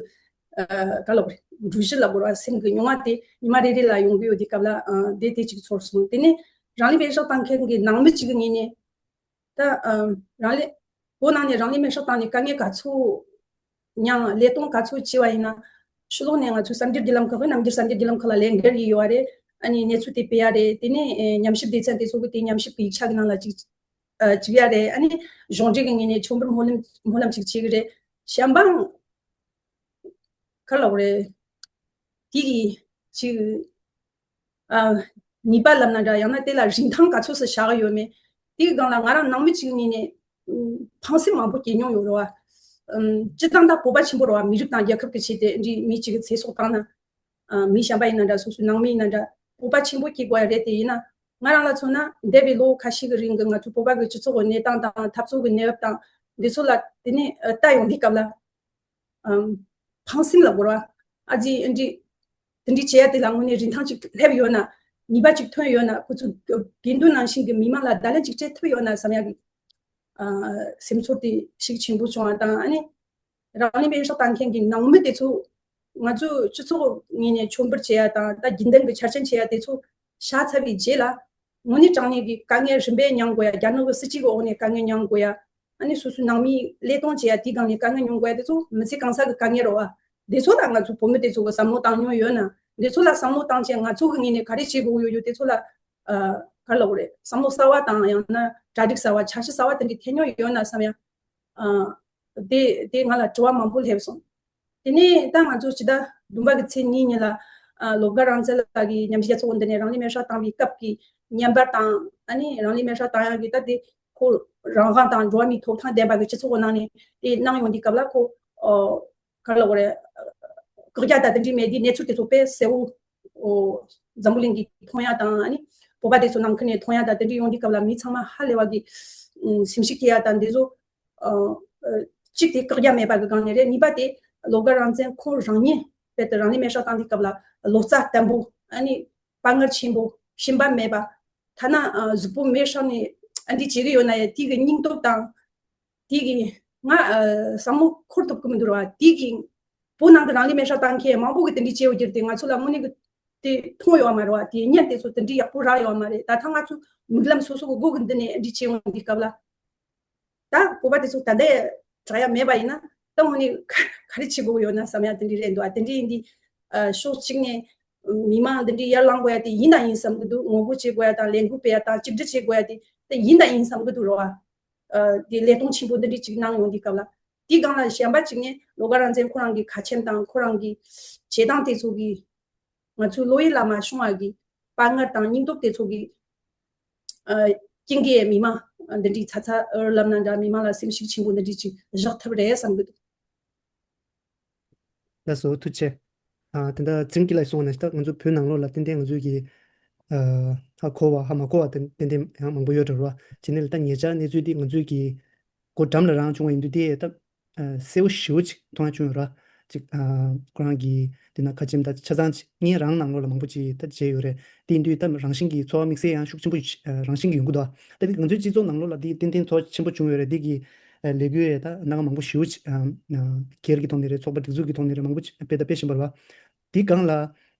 ཨ་ག་ལབ་དགོས་རེད། འགྲུལ་བཞུད་ལབ་དགོས་ར། སེམས་ཀྱི་མྱོང་བ་དེ་ཉི་མ་རེ་རེ་ལ་ཡོང་གི་ཡོད་དུས་སྐབས་ལ་ཨ་དེ་དེ་ཅིག་ཚོར་སོང་། དེ་ནས་རང་ལུས་མེ་སྲེག་བཏང་མཁན་གྱི་ནང་མི་ཅིག་གི་ངོས་ནས་ད་ཨ་རང་ལུས་བོད་ནང་ནས་རང་ལུས་མེ་སྲེག་བཏང་ནས་དཀའ་ངལ་ག་ཚོད་མྱངས། ལས་དོན་ག་ཚོད་བྱས་པ་ཡིན་ན། ཕྱི་ལོགས་ནས་ང་ཚོའི་གསར་འགྱུར་བརྒྱུད་ལམ་ཁག་གི་རྣམ་འགྱུར་གསར་འགྱུར་བརྒྱུད་ལམ་ཁག་ལ་ལན་འགེལ་གྱི་ཡོད་རེད། ཨ་ནི་གནས་ཚུལ་དེ་སྤེལ་ཡ་རེད། དེ་ནས་ཨེ་ཉམས་ཞིབ་སྡེ་ཚན་དེ་ཚོ་གི་དེ་ཉམས་ཞིབ་ཀྱི་ཡིག་ཆ་གི་ནང་ལ་ཅིག་ཨ་བཅུག་ཡ་རེད། ཨ་ནི་གཞུང་འབྲེལ་གྱི་ངོས་ནས་མཆོད་འབུལ་སྨོན་ལམ་སྨོན་ལམ་ཅིག་བྱེད་ཀྱི་རེད། གཞན་པའང་ག་ལབ་དགོས་རེད། དེ་གི་ཅིག་ཨ་ནུས་པ་ལབ་ན་འདྲ། ཡང་ན་དེ་ལ་རིན་ཐང་ག་ཚོད་ཙམ་བཞག་གི་ཡོད་མེད། དེ་གི་སྒང་ལ་ང་རང་ནང་མི་ཅིག་ངོས་ནས་ཨམ་ཕངས་སེམས་མང་པོ་སྐྱེ་མྱོང་ཡོད་རེད་བ། ཨམ་སྤྱིར་བཏང་ད་བོད་པ་ཆེན་པོ་རེད་བ། མི་རིགས་དང་རྒྱལ་ཁབ་ཀྱི་ཆེད་དུ་འདི་མི་གཅིག་གི་ཚེ་སྲོག་བཏང་ན། ཨ་མི་གཞན་པ་ཡིན་ན་འདྲ། སོ་སོའི་ནང་མི་ཡིན་ན་འདྲ། བོད་པ་ཆེན་པོ་སྐྱེ་དགོས་ཡ་རེད་དེ། ཡིན་ན་ང་རང་ལ་མཚོན་ན་འདས་པའི་ལོ་ཁ་ཤས་ཀྱི་རིང་གི་ང་ཚོའི་བོད་པ་གི་སྤྱི་ཚོགས་ཀྱི་གནས་སྟངས་དང་། འཐབ་རྩོད་ཀྱི་གནས་བབ་དང་། འདི་ཚོ་ལ་དེ་ནས་ཨ་ལྟ་ཡོང་དུས་སྐབས་ལ། ཨམ་ཕངས་སེམས་ལ་གོ་ར། ཨ་ཙི་འདི་འདྲི་འདི་འདྲི་བྱེད་ཡ་དེ་ལ་དངོས་གནས་རིན་ཐང་ཅིག་སླེབས་ཡོད་ན། ནུས་པ་ཅིག་ཐོན་ཡོད་ན། ཁོ་ཚོ་དགེ་འདུན་ནང་བཞིན་གྱི་མི་མང་ལ་བརྡ་ལན་ཅིག་སྤྲད་ཐུབ་ཡོད་ན་བསམ་ཡ་གི་ཨ་སེམས་ཚོར་དེ་ཤུགས་ཆེན་པོ་བྱུང་བ་དང་། ཨ་ནི་རང་ལུས་མེ་སྲེག་བཏང་མཁན་གྱི་ནང་མི་དེ་ཚོ་ང་ཚོའི་སྤྱི་ཚོགས་ངོས་ནས་མཆོད་འབུལ་བྱེད་ཡ་དང་། ད་རྒྱུན་ལྡན་གྱི་འཆར་ཅན་བྱེད་ཡ་དེ་ཚོ་བཞག་ཚར་བའི་རྗེས་ལ། དངོས་གནས་དྲང་གནས་ཀྱི་དཀའ་ངལ་རིམ་པས་མྱངས་དགོས་ཡ། རྒྱ་ནག་གི་སྲིད་བྱུས་ཀྱི་འོག་ནས་དཀའ་ངལ་མྱངས་དགོས་ཡ། ཨ་ནི་སོ་སོའི་ནང་མིའི་ལས་དོན་བྱེད་ཡ་དེའི་སྒང་ནས་དཀའ་ངལ་མྱོང་དགོས་ཡ་དེ་ཚོ་མི་ཚེ་གང་ས་གི་དཀའ་ངལ་རེད་བ། འདི་ཚོ་ལ་ང་ཚོ་བོད་མི་དེ་ཚོ་གི་བསམ་བློ་བཏང་མྱོང་ཡོད་ན། འདི་ཚོ་ལ་བསམ་བློ་བཏང་བྱས་ང་ཚོ་གི་ངོས་ནས་ག་རེ་བྱེད་དགོས་ཡོད་ཡོད་དེ་ཚོ་ལ་ཨ་ག་རེ་ལབ་དགོས་རེད། བསམ་བློ་གསར་བ་དང་། ཡང་ན་གྲ་སྒྲིག་གསར་བ། འཆར་གཞི་གསར་བ་དེ་འདྲ་འཐེན་མྱོང་ཡོད་ན་བསམ་ཡ། ཨ་དེ་དེ་ང་ལ་དྲི་བ་མང་པོ་སླེབས་སོང་། དེ་ནས་ད་ང་ཚོ་ཕྱི་ཟླ་བདུན་པ་གི་ཚེས་གཉིས་ཉིན་ལ་ཨ་ལོ་འགའ་རང་བཙན་ལགས་ཀྱིས་མཉམ་ཞུགས་རྒྱལ་ཚོགས་འདི་ནས་རང་ལུས་མེ་སྲེག་བཏང་བའི་སྐབས་ཀྱི་བརྙན་པར་དང་། ཨ་ནི་རང་ལུས་མེ་སྲེག་བཏང་ཡག་གི་ད་དེ་ཁོ་རང་དབང་དང་འགྲོ་བ་མིའི་ཐོབ་ཐང་ལྡན་པ་གི་སྤྱི་ཚོགས་ཀྱི་ནང་ནས་དེ་གནང་ཡོང་དུས་སྐབས་ལ། ཁོ་ཨོ་ག་རེ་ལབ་དགོས་རེད། དོགས་རྒྱག་དང་དེ་འདྲའི་མེད་དེ། གནས་ཚུལ་དེ་ཚོ་དཔེ་གསལ་བོ། འོ། འཛམ་བུ་གླིང་གིས་མཐོང་ཡ་དང་། ཨ་ནི་བོད་པ་དེ་ཚོ་ནང་ཁུལ་ནས་མཐོང་ཡ་དང་། དེ་འདྲ་ཡོང་དུས་སྐབས་ལ་མི་ཚང་མ་ཧ་ལས་པ་གི་ཨུམ་སེམས་ཤུགས་སྐྱེ་ཡ་དང་། དེ་ཚོ་ཨ་ཨ་གཅིག་དེ་བཀག་རྒྱ་མེད་པ་གི་སྒང་ནས་རེད། གཉིས་པ་དེ་ལོ་འགའ་རང་བཙན་ཁོ་རང་ཉིད་དཔེ་དེ་རང་ལུས་མེར་སྲེག་བཏང་དུས་སྐབས་ལ་ལོ་ཙཱ་བརྟན་པོ། ཨ་ནི་དཔའ་ངར་ཆེན་པོ། ཞུམ་པ་མེད་པ། ཐ་ན་ཨ་གཟུགས་པོ་མེར་སྲེག་ནས་ཨ་འདི་བྱེད་ཀྱི་ཡོད་ན་ཡང་དེ་གི་སྙིང་སྟོབས་དང་། དེ་གི་ང་ཨ་བསམ་བློ་འཁོར་ཐུབ་ཀྱི་མི་འདུག་ར་བ། དེ་གི་བོད་ནང་གི་རང་ལུས་མེར་སྲེག་བཏང་མཁན་མང་པོ་གི་དེ་འདྲ་བྱས་ཡོད་རྒྱུ་དེ་ང་ཚོ་ལ་དངོས་གནས་གི་དེ་མཐོང་ཡོད་མ་རེད་བ། དེ་བརྙན་དེ་ཚོ་དེ་འདྲ་ཡག་པོ་རག་ཡོད་མ་རེད། ད་ལྟ་ང་ཚོ་མིག་ལམ་སོ་སོ་གི་སྒོ་གི་མདུན་ནས་འདི་བྱས་ཡོང་དུས་སྐབས་ལ། ད་བོད་པ་དེ་ཚོ་ད་ལྟ་དྲག་ཡ་མེད་པ་ཡིན་ན། ད་དངོས་གནས་ག་ག་རེ་བྱེད་དགོས་ཡོད་ན་བསམ་ཡ་དེ་འདྲ་རེད་འདུག་ཨ། དེ་འདྲ་ཡིན་དུས་ཨ་ཕྱོགས་གཅིག་ནས་མི་མང་འདི་འདྲ་ཡར་ལངས་དགོས་ཡ་དེ་ཡིན་དང་ཡིན་བསམ་གི་འདུག་ངོ་རྒོལ་བྱེད་དགོས་ཡ་དང་། ལས་འགུལ་སྤེལ་ཡ་དང་། གཅིག་སྒྲིལ་བྱེད་དགོས་ཡ་དེ་དེ་ཡིན་དང་ཡིན་བསམ་གི་འདུག་ར་བ། ཨ་དེ་ལས་གཏོང་ཆེན་པོ་འདི་འདྲ་ཅིག་གནང་ཡོང་དུས་སྐབས་ལ། དེའི་སྒང་ལ་གཞན་པ་ཅིག་ནས་ལོ་འགའ་རང་བཙན་ཁོ་རང་གི་ཁ་ཆེམས་དང་། ཁོ་རང་གི་བྱེད་སྟངས་དེ་ཚོ་གིས་ང་ཚོའི་བློ་ཡུལ་ལ་མ་ཤོང་བ་གི་དཔའ་ངར་དང་སྙིང་སྟོབས་དེ་ཚོ་གིས་ཨ་རྐྱེན་གྱིས་མི་མང་འདི་འདྲའི་ཚ་ཚ་འུར་འུར་ལབ་ན་འདྲ། མི་མང་ལ་སེམས་ཤུགས་ཆེན་པོ་འདི་འདྲ་ཅིག་བཞག་ཐུབ་རེད་བསམ་གི་འདུག་ལགས་སོ། ཐུགས་རྗེ་ཆེ། ཨ་དེ་འདྲ་ཚེ་རིང་སྐྱིད་ལགས་གསུངས་པ་ནང་བཞིན། ད་ང་ཚོ་བོད་ནང་ལོགས་ལ་ཏན་ཏན་ང་ཚོའི་གི་ཨ་ཧ་གོ་བ་ཧ་མ་གོ་བ་ཏན་ཏན་ཏན་ཡང་མང་པོ་ཡོད་འགྲོ་ར། བྱས་ནས་ལ་ད་ཉེ་ཆར་གནས་ཚུལ་འདི་ང་ཚོའི་གི་སྒོ་འགྲམ་ལ་རང་བྱུང་བ་ཡིན་དུས། དེ་ད་ཨ་གསལ་བོ་ཞེ་པོ་ཅིག་མཐོང་ཡ་བྱུང་ཡོད་ར། ཅིག་ཨ་ཁོ་རང་གི་དེ་ན་ཁ་ཆེམས་ད་ཆ་ཚང་ཅིག་ངའི་རང་ནང་ལོགས་ལ་མང་པོ་ཅིག་ད་མཇལ་ཡོད་རེད། དེ་ཡིན་དུས་ད་རང་བཞིན་གྱི་ཚོར་བ་དམིགས་བསལ་ཡང་ཤུགས་ཆེན་པོ་ཨ་རང་བཞིན་གྱི་ཡོང་གི་འདུག་ད་དེ་ང་ཚོའི་སྤྱི་ཚོགས་ནང་ལོགས་ལ་དེ་ཏན་ཏན་ཚོར་བ་ཆེན་པོ་བྱུང་ཡོད་རེད། དེ་གི་ཨ་ལས་འགུལ་ཡ་ད་སྣ་ཁ་མང་པོ་ཞེ་པོ་ཅིག་ཨ་ཨ་སྒེར་གྱི་ཐོག་ནས་རེད། ཚོགས་པ་སྒྲིག་འཛུགས་ཀྱི་ཐོག་ནས་རེད། མང་པོ་ཅིག་སྤེལ་ད་སྤེལ་བཞིན་པ་རེད་བ། དེའི་སྒང་ལ་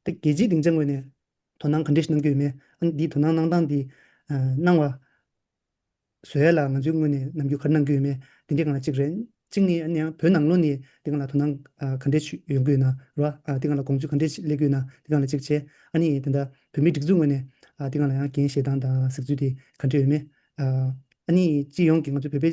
ད་རྒྱལ་སྤྱིའི་སྡིངས་ཆ་ངོས་ནས་དོ་སྣང་ག་འདྲས་ཤིག་གནང་གི་ཡོད་མེད། ཨ་ནི་འདིའི་དོ་སྣང་གནང་སྟངས་འདི་ཨ་གནང་བ་བཟོ་ཡ་ལ་ང་ཚོའི་ངོས་ནས་ནམ་རྒྱུན་ག་རེ་གནང་གི་ཡོད་མེད། དེ་འདྲའི་སྒང་ལ་གཅིག་རེད། གཅིག་ནི་ཨ་ནི་ཡང་བོད་ནང་ལོགས་ནས་དེ་སྒང་ལ་དོ་སྣང་ཨ་ག་འདྲས་ཤིག་ཡོང་གི་ཡོད་ན་ར། ཨ་དེ་སྒང་ལ་དགོངས་ཚུལ་ག་འདྲས་ཤིག་སླེབས་ཀྱི་ཡོད་ན། དེ་སྒང་ལ་གཅིག་བྱས། ཨ་ནི་དེ་འདྲ་བོད་མིའི་སྒྲིག་འཛུགས་ངོས་ནས་ཨ་དེ་སྒང་ལ་ཡང་འགན་བཞེས་སྟངས་དང་གཟིགས་ཚུལ་དེ་ག་འདྲས་ཡོད་མེད། ཨ་ཨ་ནི་སྤྱི་ཡོངས་ཀྱི་ང་ཚོ་བོད་པའི་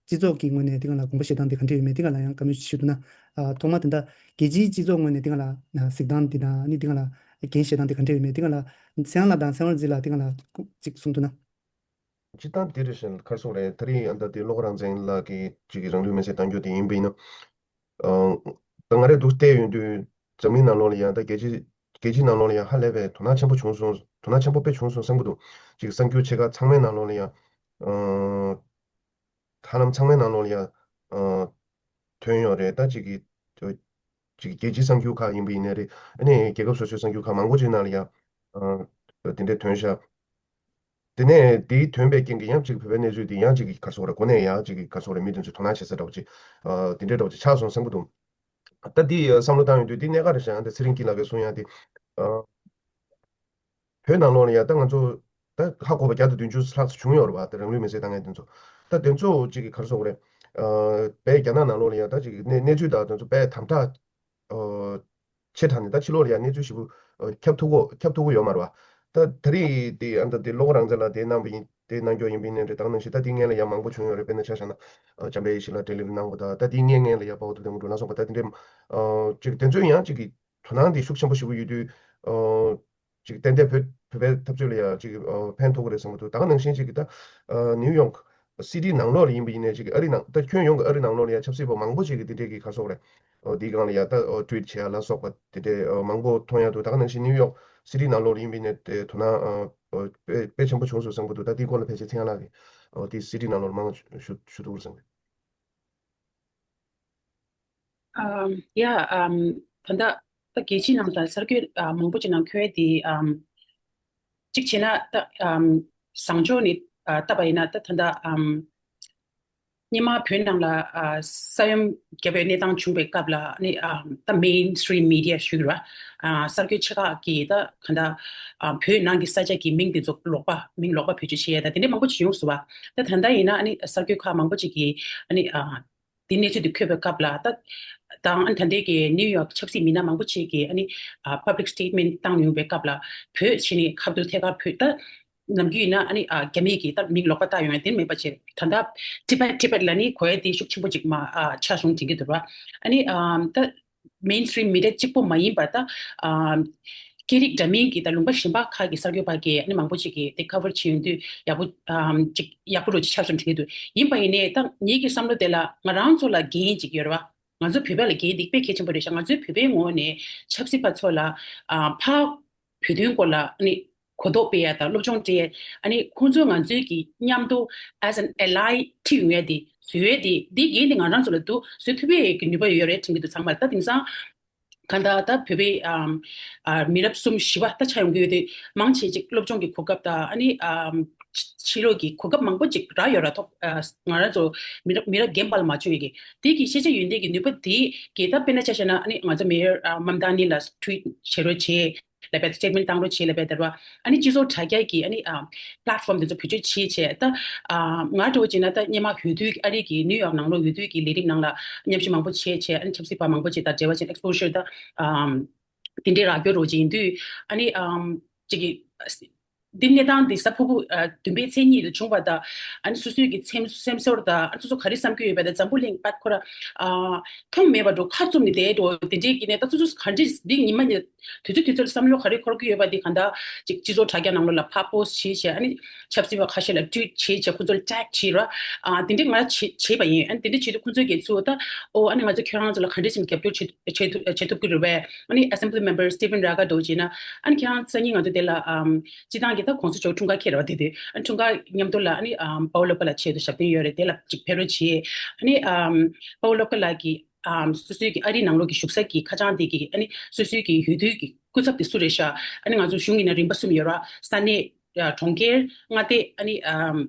སྤྱི་ཚོགས་ཀྱི་ངོས་ནས་དེ་སྒང་ལ་དགོངས་པ་བཞེས་སྟངས་དེ་ག་འདྲས་ཡོད་མེད། དེ་སྒང་ལ་ཡང་བཀའ་མོལ་ཞུ་ཐུབ་ན། ཨ་ཐོག་མར་དེ་འདྲ་རྒྱལ་སྤྱིའི་སྤྱི་ཚོགས་ངོས་ནས་དེ་སྒང་ལ་ཨ་གཟིགས་སྟངས་དེ་དང་། ཨ་ནི་དེ་སྒང་ལ་འགན་བཞེས་སྟངས་དེ་ག་འདྲས་ཡོད་མེད། དེ་སྒང་ལ་སངས་དབྱངས་ལགས་དང་སངས་དབྱངས་རྡོ་རྗེ་ལགས་དེ་སྒང་ལ་ཅིག་གསུང་ཐུབ་ན། སྤྱིར་བཏང་དེ་རེད་ཤག་ག་རེ་ཟེར་དགོས་རེད། ད་རེས་ཨ་ད་དེ་བློ་དགའ་རང་བཙན་ལགས་ཀྱིས་ཅིག་གི་རང་ལུས་མེར་སྲེག་བཏང་རྒྱུ་དེ་ཡིན་པ་ཡིན་ན། ཨ་ད་ང་རེ་འདུག་བལྟས་ཡོང་དུས། འཛམ་གླིང་ནང་ལོགས་ལ་ཡང་ད་རྒྱལ་སྤྱི་རྒྱལ་སྤྱིའི་ནང་ལོགས་ལ་ཡང་ཧ་ལས་པའི་དོ་སྣང་ཆེན་པོ་བྱུང་སོང་། དོ་སྣང་ཆེན་པོ་དཔེ་བྱུང་སོང་བསམ་གྱི་འདུག་ཅིག་གསར་འགྱུར་ཆེ་ཁག་ཚང་མའི་ནང་ལོགས་ལ་ཡང་ཨ་ཧ་ལམ་ཚང་མའི་ནང་ལོགས་ལ་ཡང་ཨ་ཐོན་ཡོད་རེད། ད་ཅིག་གི་ཅིག་རྒྱལ་སྤྱིའི་གསར་འགྱུར་ཁག་ཡིན་པ་ཡིན་ནའི་རེད། ཨ་ནི་རྒྱལ་ཁབ་སོ་སོའི་གསར་འགྱུར་ཁག་མང་པོ་ཅིག་ནང་ལ་ཡང་ཨ་དེ་འདྲའི་ཐོན་ཤག་དེ་ནས་དེའི་ཐོན་པའི་རྐྱེན་གྱིས་ཡང་ཅིག་བོད་པའི་གནས་ཚུལ་དེ་ཡང་ཅིག་ག་རེ་ཟེར་དགོས་རེད། གོ་གནས་ཡང་ཅིག་ག་རེ་ཟེར་དགོས་རེད། མི་དེ་ཚོས་དོ་སྣང་བྱེད་ས་འདྲ་བོ་ཅིག་ཨ་དེ་འདྲའི་འདྲ་བོ་ཅིག་ཆགས་སོང་བསམ་གྱི་འདུག་ད་འདི་བསམ་བློ་བཏང་ཡོང་དུས་འདི་གནད་འགག་རེད་ཤག་ཨ་ད་ཚེ་རིང་སྐྱིད་ལགས་ཀྱིས་གསུང་ཡག་དེ། ཨ་བོད་ནང་ལོགས་ལ་ཡ་ད་ང་ཚོ་ད་ཧ་གོ་བ་བརྒྱ་དང་བདུན་ཅུ་ལྷག་ཙམ་བྱུང་ཡོད་རེད་བ། ད་རང་ལུས་མེར་སྲེག་བཏང་མཁན་དེ་ཚོ། ད་དེ་ཚོ་ཅིག་གི་ག་རེ་ཟེར་དགོས་རེད། ཨ་དཔེ་རྒྱ་ནག་ནང་ལོགས་ལ་ཡ་ད་ཅིག་གི་གནས་གནས་ཚུལ་དང་དེ་ཚོ་དཔེ་དམ་དྲག་ཨ་ཆེ་དྲགས་ནས། ད་ཕྱི་ལོགས་ལ་ཡ་གནས་ཚུལ་ཞིབ་པོ་ཨ་ཁྱབ་ཐུབ་གོ་ཁྱབ་ཐུབ་གོ་ཡོད་མ་རེད་བ། ད་ད་རེས་དེ་ཨ་ད་དེ་བློ་དགའ་རང་བཙན་ལགས་དེ་གནང་བ་ཡིན། དེ་གནང་རྒྱུ་ཡིན་པ་ཡིན་ནའི་རེད། ད་ག་ནང་བཞིན་ད་དེའི་སྔོན་ལ་ཡང་མང་པོ་བྱུང་ཡོད་རེད། དཔེར་ན་ཆ་བཞག་ན་ཨ་འཇམ་དཔལ་ཡེ་ཤེས་ལགས་འབྲས་ལེགས་ལ་གནང་བ་དང་། ད་དེའི་སྔོན་སྔོན་ལ་ཡང་དཔའ་བོ་ཐུབ་བསྟན་དངོས་གྲུབ་ལ་སོགས་པ། ད་དེ་འདྲའི་ཨ་ཅིག་དེ་ཚོའི་ཡང་ཅིག་གི་དོ་སྣང་དེ་ཤུགས་ཆེན་པོ་ཞིག་ཡོད་དུས། ཨ་ཅིག་ཏན་ཏན་བོད་བོད་པའི་འཐབ་རྩོད་ལ་ཡང་ཅིག་ཨ་ཕན་ཐོགས་ཀྱི་རེད་བསམ་གྱི་འདུག་ད་ག་ནང་བཞིན་ཅིག་གི་ད་ཨ་ནིའུ་ཡོག་སི་ཊི་ནང་ལོགས་ལ་ཡིན་པ་ཡིན་ནའི་ཅིག་ཨ་རི་ནང་། ད་ཁྱོན་ཡོངས་ཀྱི་ཨ་རི་ནང་ལོགས་ལ་ཡང་ཆབ་སྲིད་པ་མང་པོ་ཅིག་གིས་དེ་འདྲའི་གི་ག་རེ་ཟེར་དགོས་རེད། ཨོ་དེའི་སྒང་ལ་ཡ་ད་ཨོ་ཊུ་ཝིཊ་བྱེད་ཡ་ལ་སོགས་པ་དེ་འདྲའི་ཨོ་མང་པོ་མཐོང་ཡ་འདུག་ད་ག་ནང་བཞིན་ནིའུ་ཡོག་སི་ཊི་ནང་ལོགས་ལ་ཡིན་པ་ཡིན་ནའི་དེ་དོ་སྣང་ཨ་ཨོ་དཔེ་དཔེ་ཆེན་པོ་བྱུང་སོང་བསམ་གྱི་འདུག་ད་དེའི་སྐོར་ལ་ཕལ་ཆེར་ཚེ་དབྱངས་ལགས་ཀྱིས་ཨོ་དེ་སི་ཊི་ནང་ལོགས་ལ་མང་ཞུ་ཞུ་ཐུབ་ཀྱི་རེད་བསམ་གྱི། ཨམ་ཡ་ཨམ་ད་ལྟ་ད་རྒྱལ་སྤྱིའི་ནང་ད་གསར་འགྱུར་ཨ་མང་པོ་ཅིག་ནང་འཁོད་དེ། ཨམ་གཅིག་བྱས་ན་ད་ཨམ་བཟང་ཕྱོགས་ནས་ཨ་བལྟས་པ་ཡིན་ན། ད་ད་ལྟ་ཨམ་སྔོན་མ་བོད་ནང་ལ་ཨ་ས་ཡོམ་བརྒྱབ་པའི་གནས་སྟངས་བྱུང་བའི་སྐབས་ལ་ནི། ཨམ་ད་མེན་སི་ཊི་རིམ་མི་ཌི་ཡ་ཞུ་གི་རེད་བ། ཨ་གསར་འགྱུར་ཆེ་ཁག་གིས་ད་ག་ད་ཨ་བོད་ནང་གི་ས་ཆ་གི་མིང་དེ་ཚོ་ལོག་པ། མིང་ལོག་པ་བེད་སྤྱོད་བྱེད་ཡ་ད་དེ་འདྲ་མང་པོ་ཅིག་ཡོང་སོང་བ། ད་ད་ལྟ་ཡིན་ན་ཨ་ནི་གསར་འགྱུར་ཁག་མང་པོ་ཅིག་གིས་ཨ་ནི་ཨ་དེ་གནས་ཚུལ་དེ་འཁོད་པའི་སྐབས་ལ། ད་དང་ཨ་ནི་ད་ལྟའི་གི་ནིའུ་ཡོག་ཆབ་སྲིད་མི་སྣ་མང་པོ་ཅིག་གིས་ཨ་ནི་ཨ་པབ་ལིག་སི་ཊེ་ཊི་མེན་ཊི་བཏང་ཡོང་བའི་སྐབས་ལ། བོད་ཕྱི་ནས་ཁ་བསྡུར་ཐད་ཀར་བོད་ད་ནམ་རྒྱུན་ཡིན་ན་ཨ་ནི་ཨ་རྒྱ་མིས་ཀྱིས་ད་མིང་ལོག་པ་བཏགས་ཡོང་ཡ་དེ་མེད་པ་བྱས། ད་ལྟ་ཊི་བེཊ་ཊི་བེཊ་ལ་ནི་གོ་ཡ་དེ་ཤུགས་ཆེན་པོ་ཅིག་མ་ཨ་ཆགས་སོང་དྲན་གྱི་འདུག་ར། ཨ་ནི་ཨ་ད་མེན་སི་ཊི་རིམ་མི་ཌི་ཡ་གཅིག་པོ་མ་ཡིན་པ། ད་ཨ་སྐད་རིགས་འདྲ་མིན་གྱི་ད་ལུང་པ་གཞན་པ་ཁག་གི་གསར་འགྱུར་པ་གིས་ཨ་ནི་མང་པོ་ཅིག་གིས་དེ་ཁ་བར་བྱེད་ཡོང་དུས་ཡག་པོ་ཨམ་ཅིག་ཡག་པོ་རུ་ཅིག་ཆགས་སོང་དྲན་གྱི་འདུག་ཡིན་པ་ཡིན་ནའི་ད་ངེད་ཀྱི་བསམ་བློ་དེ་ལ་ང་རང་ཚོ་ལ་འགན་ཅིག་ཡོད་རེད་བ། ང་ཚོ་བོད་པ་ལ་འགན་འདི་དཔེ་གལ་ཆེན་པོ་རེད་ཤག་ང་ཚོའི་བོད་པའི་ངོས་ནས་ཆབ་སྲིད་པ་ཚོ་ལ་ཨ་ཕར་བོད་དོན་སྐོར་ལ་ཨ་ནི་གོ་རྟོགས་སྤེལ་ཡ་དང་སློབ་སྦྱོང་སྤྲད་ཡ། ཨ་ནི་ཁོང་ཚོ་ང་ཚོའི་གི་མཉམ་དུ་as an ally ཁྲིད་ཡོང་ཡ་དེ་བཟོ་ཡ་དེ་འདི་འགན་དེ་ང་རང་ཚོ་ལ་འདུག་བཟོ་ཐུབ་པའི་གི་ནུས་པ་ཡོད་རེད་དྲན་གི་འདུག་ཚང་མར། ད་དེང་སང་གང་ལྟར་ད་བོད་པའི་ཨམ་ཨ་མི་རབས་གསུམ་བཞི་པ་ད་ཆགས་ཡོང་གི་ཡོད་དེ། མང་ཆེ་ཅིག་སློབ་སྦྱོང་གི་གོ་སྐབས་དང་ཨ་ནི་ཨམ་ཕྱི་ཕྱི་ལོགས་ཀྱི་གོ་སྐབས་མང་པོ་ཅིག་རག་ཡོད་ར། ཐོག་ཨ་ང་རང་ཚོ་མི་རབས་མི་རབས་རྒན་པ་ལ་མ་བྱུང་ཡོད་གི་དེ་གི་ཤེས་བྱ་ཡོན་ཏན་གྱི་ནུས་པ་དེ་གི་ད་དཔེར་ན་ཆ་བཞག་ན་ཨ་ནི་ང་ཚོ་མེ་ཡར་ཨ་མམ་ད་ནི་ལ་ཊུ་ཝིཊ་བྱེད་རོགས་བྱེད་ལབ་པའི་སི་ཊེཊ་མེན་ཊི་བཏང་རོགས་བྱེད་ལབ་པའི་དེ་ར། ཨ་ནི་སྤྱི་ཚོགས་དྲ་རྒྱ་གི་ཨ་ནི་ཨ་པི་ལེཊ་ཕོམ་དེ་ཚོ་བེད་སྤྱོད་བྱེད་བྱས་ད་ཨ་ང་འདྲ་བོ་བྱས་ན་ད་སྔོན་མ་འོས་བསྡུ་ཨ་རི་གི་ནིའུ་ཡོག་ནང་ལོགས་འོས་བསྡུ་གི་ལས་རིམ་ནང་ལ་མཉམ་ཞུགས་མང་པོ་བྱས་བྱས། ཨ་ནི་ཆབ་སྲིད་པ་མང་པོ་ཅིག་དང་འབྲེལ་བ་བྱས་ནས་ཨེགས་པོ་ཞར་ད་ཨམ་དེ་འདྲའི་རག་རྒྱུ་རོགས་བྱེད་ཡིན་དུས་ཨ་ནི་ཨམ་ཅིག་གི་འདི་གནས་སྟངས་འདི་གཟའ་ཕུར་བུ་ཨ་བདུན་པའི་ཚེས་གཉིས་ལ་བྱུང་བ་དང་ཨ་ནི་སོ་སོའི་གི་སེམས་སེམས་ཚོར་དང་ཨ་ནི་སོ་སོ་ག་རེ་བསམ་གྱི་ཡོད་པ་དང་འཛམ་བུ་གླིང་པད་ཁོ་ར་ཨ་མཐོང་མེད་པ་འགྲོ་ཁ་བཙུམ་ནས་བསྡད་འགྲོ་དེ་འདྲའི་གི་གནས་སྟངས་སོ་སོ་ག་འདྲས་འདི་ཉི་མ་ཉི་དུས་ཚོད་དུས་ཚོད་ལ་བསམ་བློ་ག་རེ་འཁོར་གྱི་ཡོད་པ་འདི་གང་ལྟར་ཅིག་སྤྱི་ཚོགས་དྲ་རྒྱ་ནང་ལོགས་ལ་ཕར་པོ་སི་ཊི་བྱས་བྱས། ཨ་ནི་ཆབ་སྲིད་པ་ཁ་ཤས་ལ་ཊུ་ཝིཊ་བྱས་བྱས་ཁོ་ཚོ་ལ་ཊེག་བྱས་ར། ཨ་དེ་འདྲའི་ང་བྱས་བྱས་པ་ཡིན། ཨ་ནི་དེ་འདྲ་བྱས་དུས་ཁོ་ཚོའི་གི་ཚུར་ད་ཨོ་ཨ་ནི་ང་ཚོ་ཁྱོད་རང་ཚོ་ལ་ག་འདྲ་ཞིག་རྒྱབ་སྐྱོར་བྱེད་བྱེད་ཐུབ་བྱེད་ཐུབ་ཀྱི་རེད་པས། ཨ་ནི་ཨེ་སེམ་བྷི་ལི་མེམ་བར་སི་ཊི་ཕན་ར་གྷ་འདྲ་བོ་བྱས་ན་ཨ་ནི་ཁྱེད་རང་སང་ཉིན་ང་ཚོ་དེ་ལ་ཨམ་སྤྱི་བཏང་གི་ད་གོང་ས་མཆོག་འཁྲུངས་སྐར་འཁེལ་ར་བ་དེ་དུས་ཨ་ནི་འཁྲུངས་སྐར་མཉམ་དུ་ལ་ཨ་ནི་ཨམ་པའོ་ལོ་ཀ་ལ་ཆེད་དུ་ཞབས་བརྟན་ཡོད་རེད། དེ་ལ་ཅིག་ཕེབས་རོགས་བྱས། ཨ་ནི་ཨམ་པའོ་ལོ་ཀ་ལགས་ཀྱི་ཨམ་སོ་སོའི་གི་ཨ་རིའི་ནང་ལོགས་ཀྱི་བཞུགས་ས་གི་ཁ་བྱང་དེ་གི་ཨ་ནི་སོ་སོའི་གི་འོས་བསྡུའི་གི་སྐུ་ཚབ་དེ་སུ་རེད་ཤག་ཨ་ནི་ང་ཚོ་གཞུང་ཡིན་ན་རིམ་པ་གསུམ་ཡོད་ར། ས་གནས་ཨ་གྲོང་ཁྱེར་མངའ་སྡེ་ཨ་ནི་ཨམ་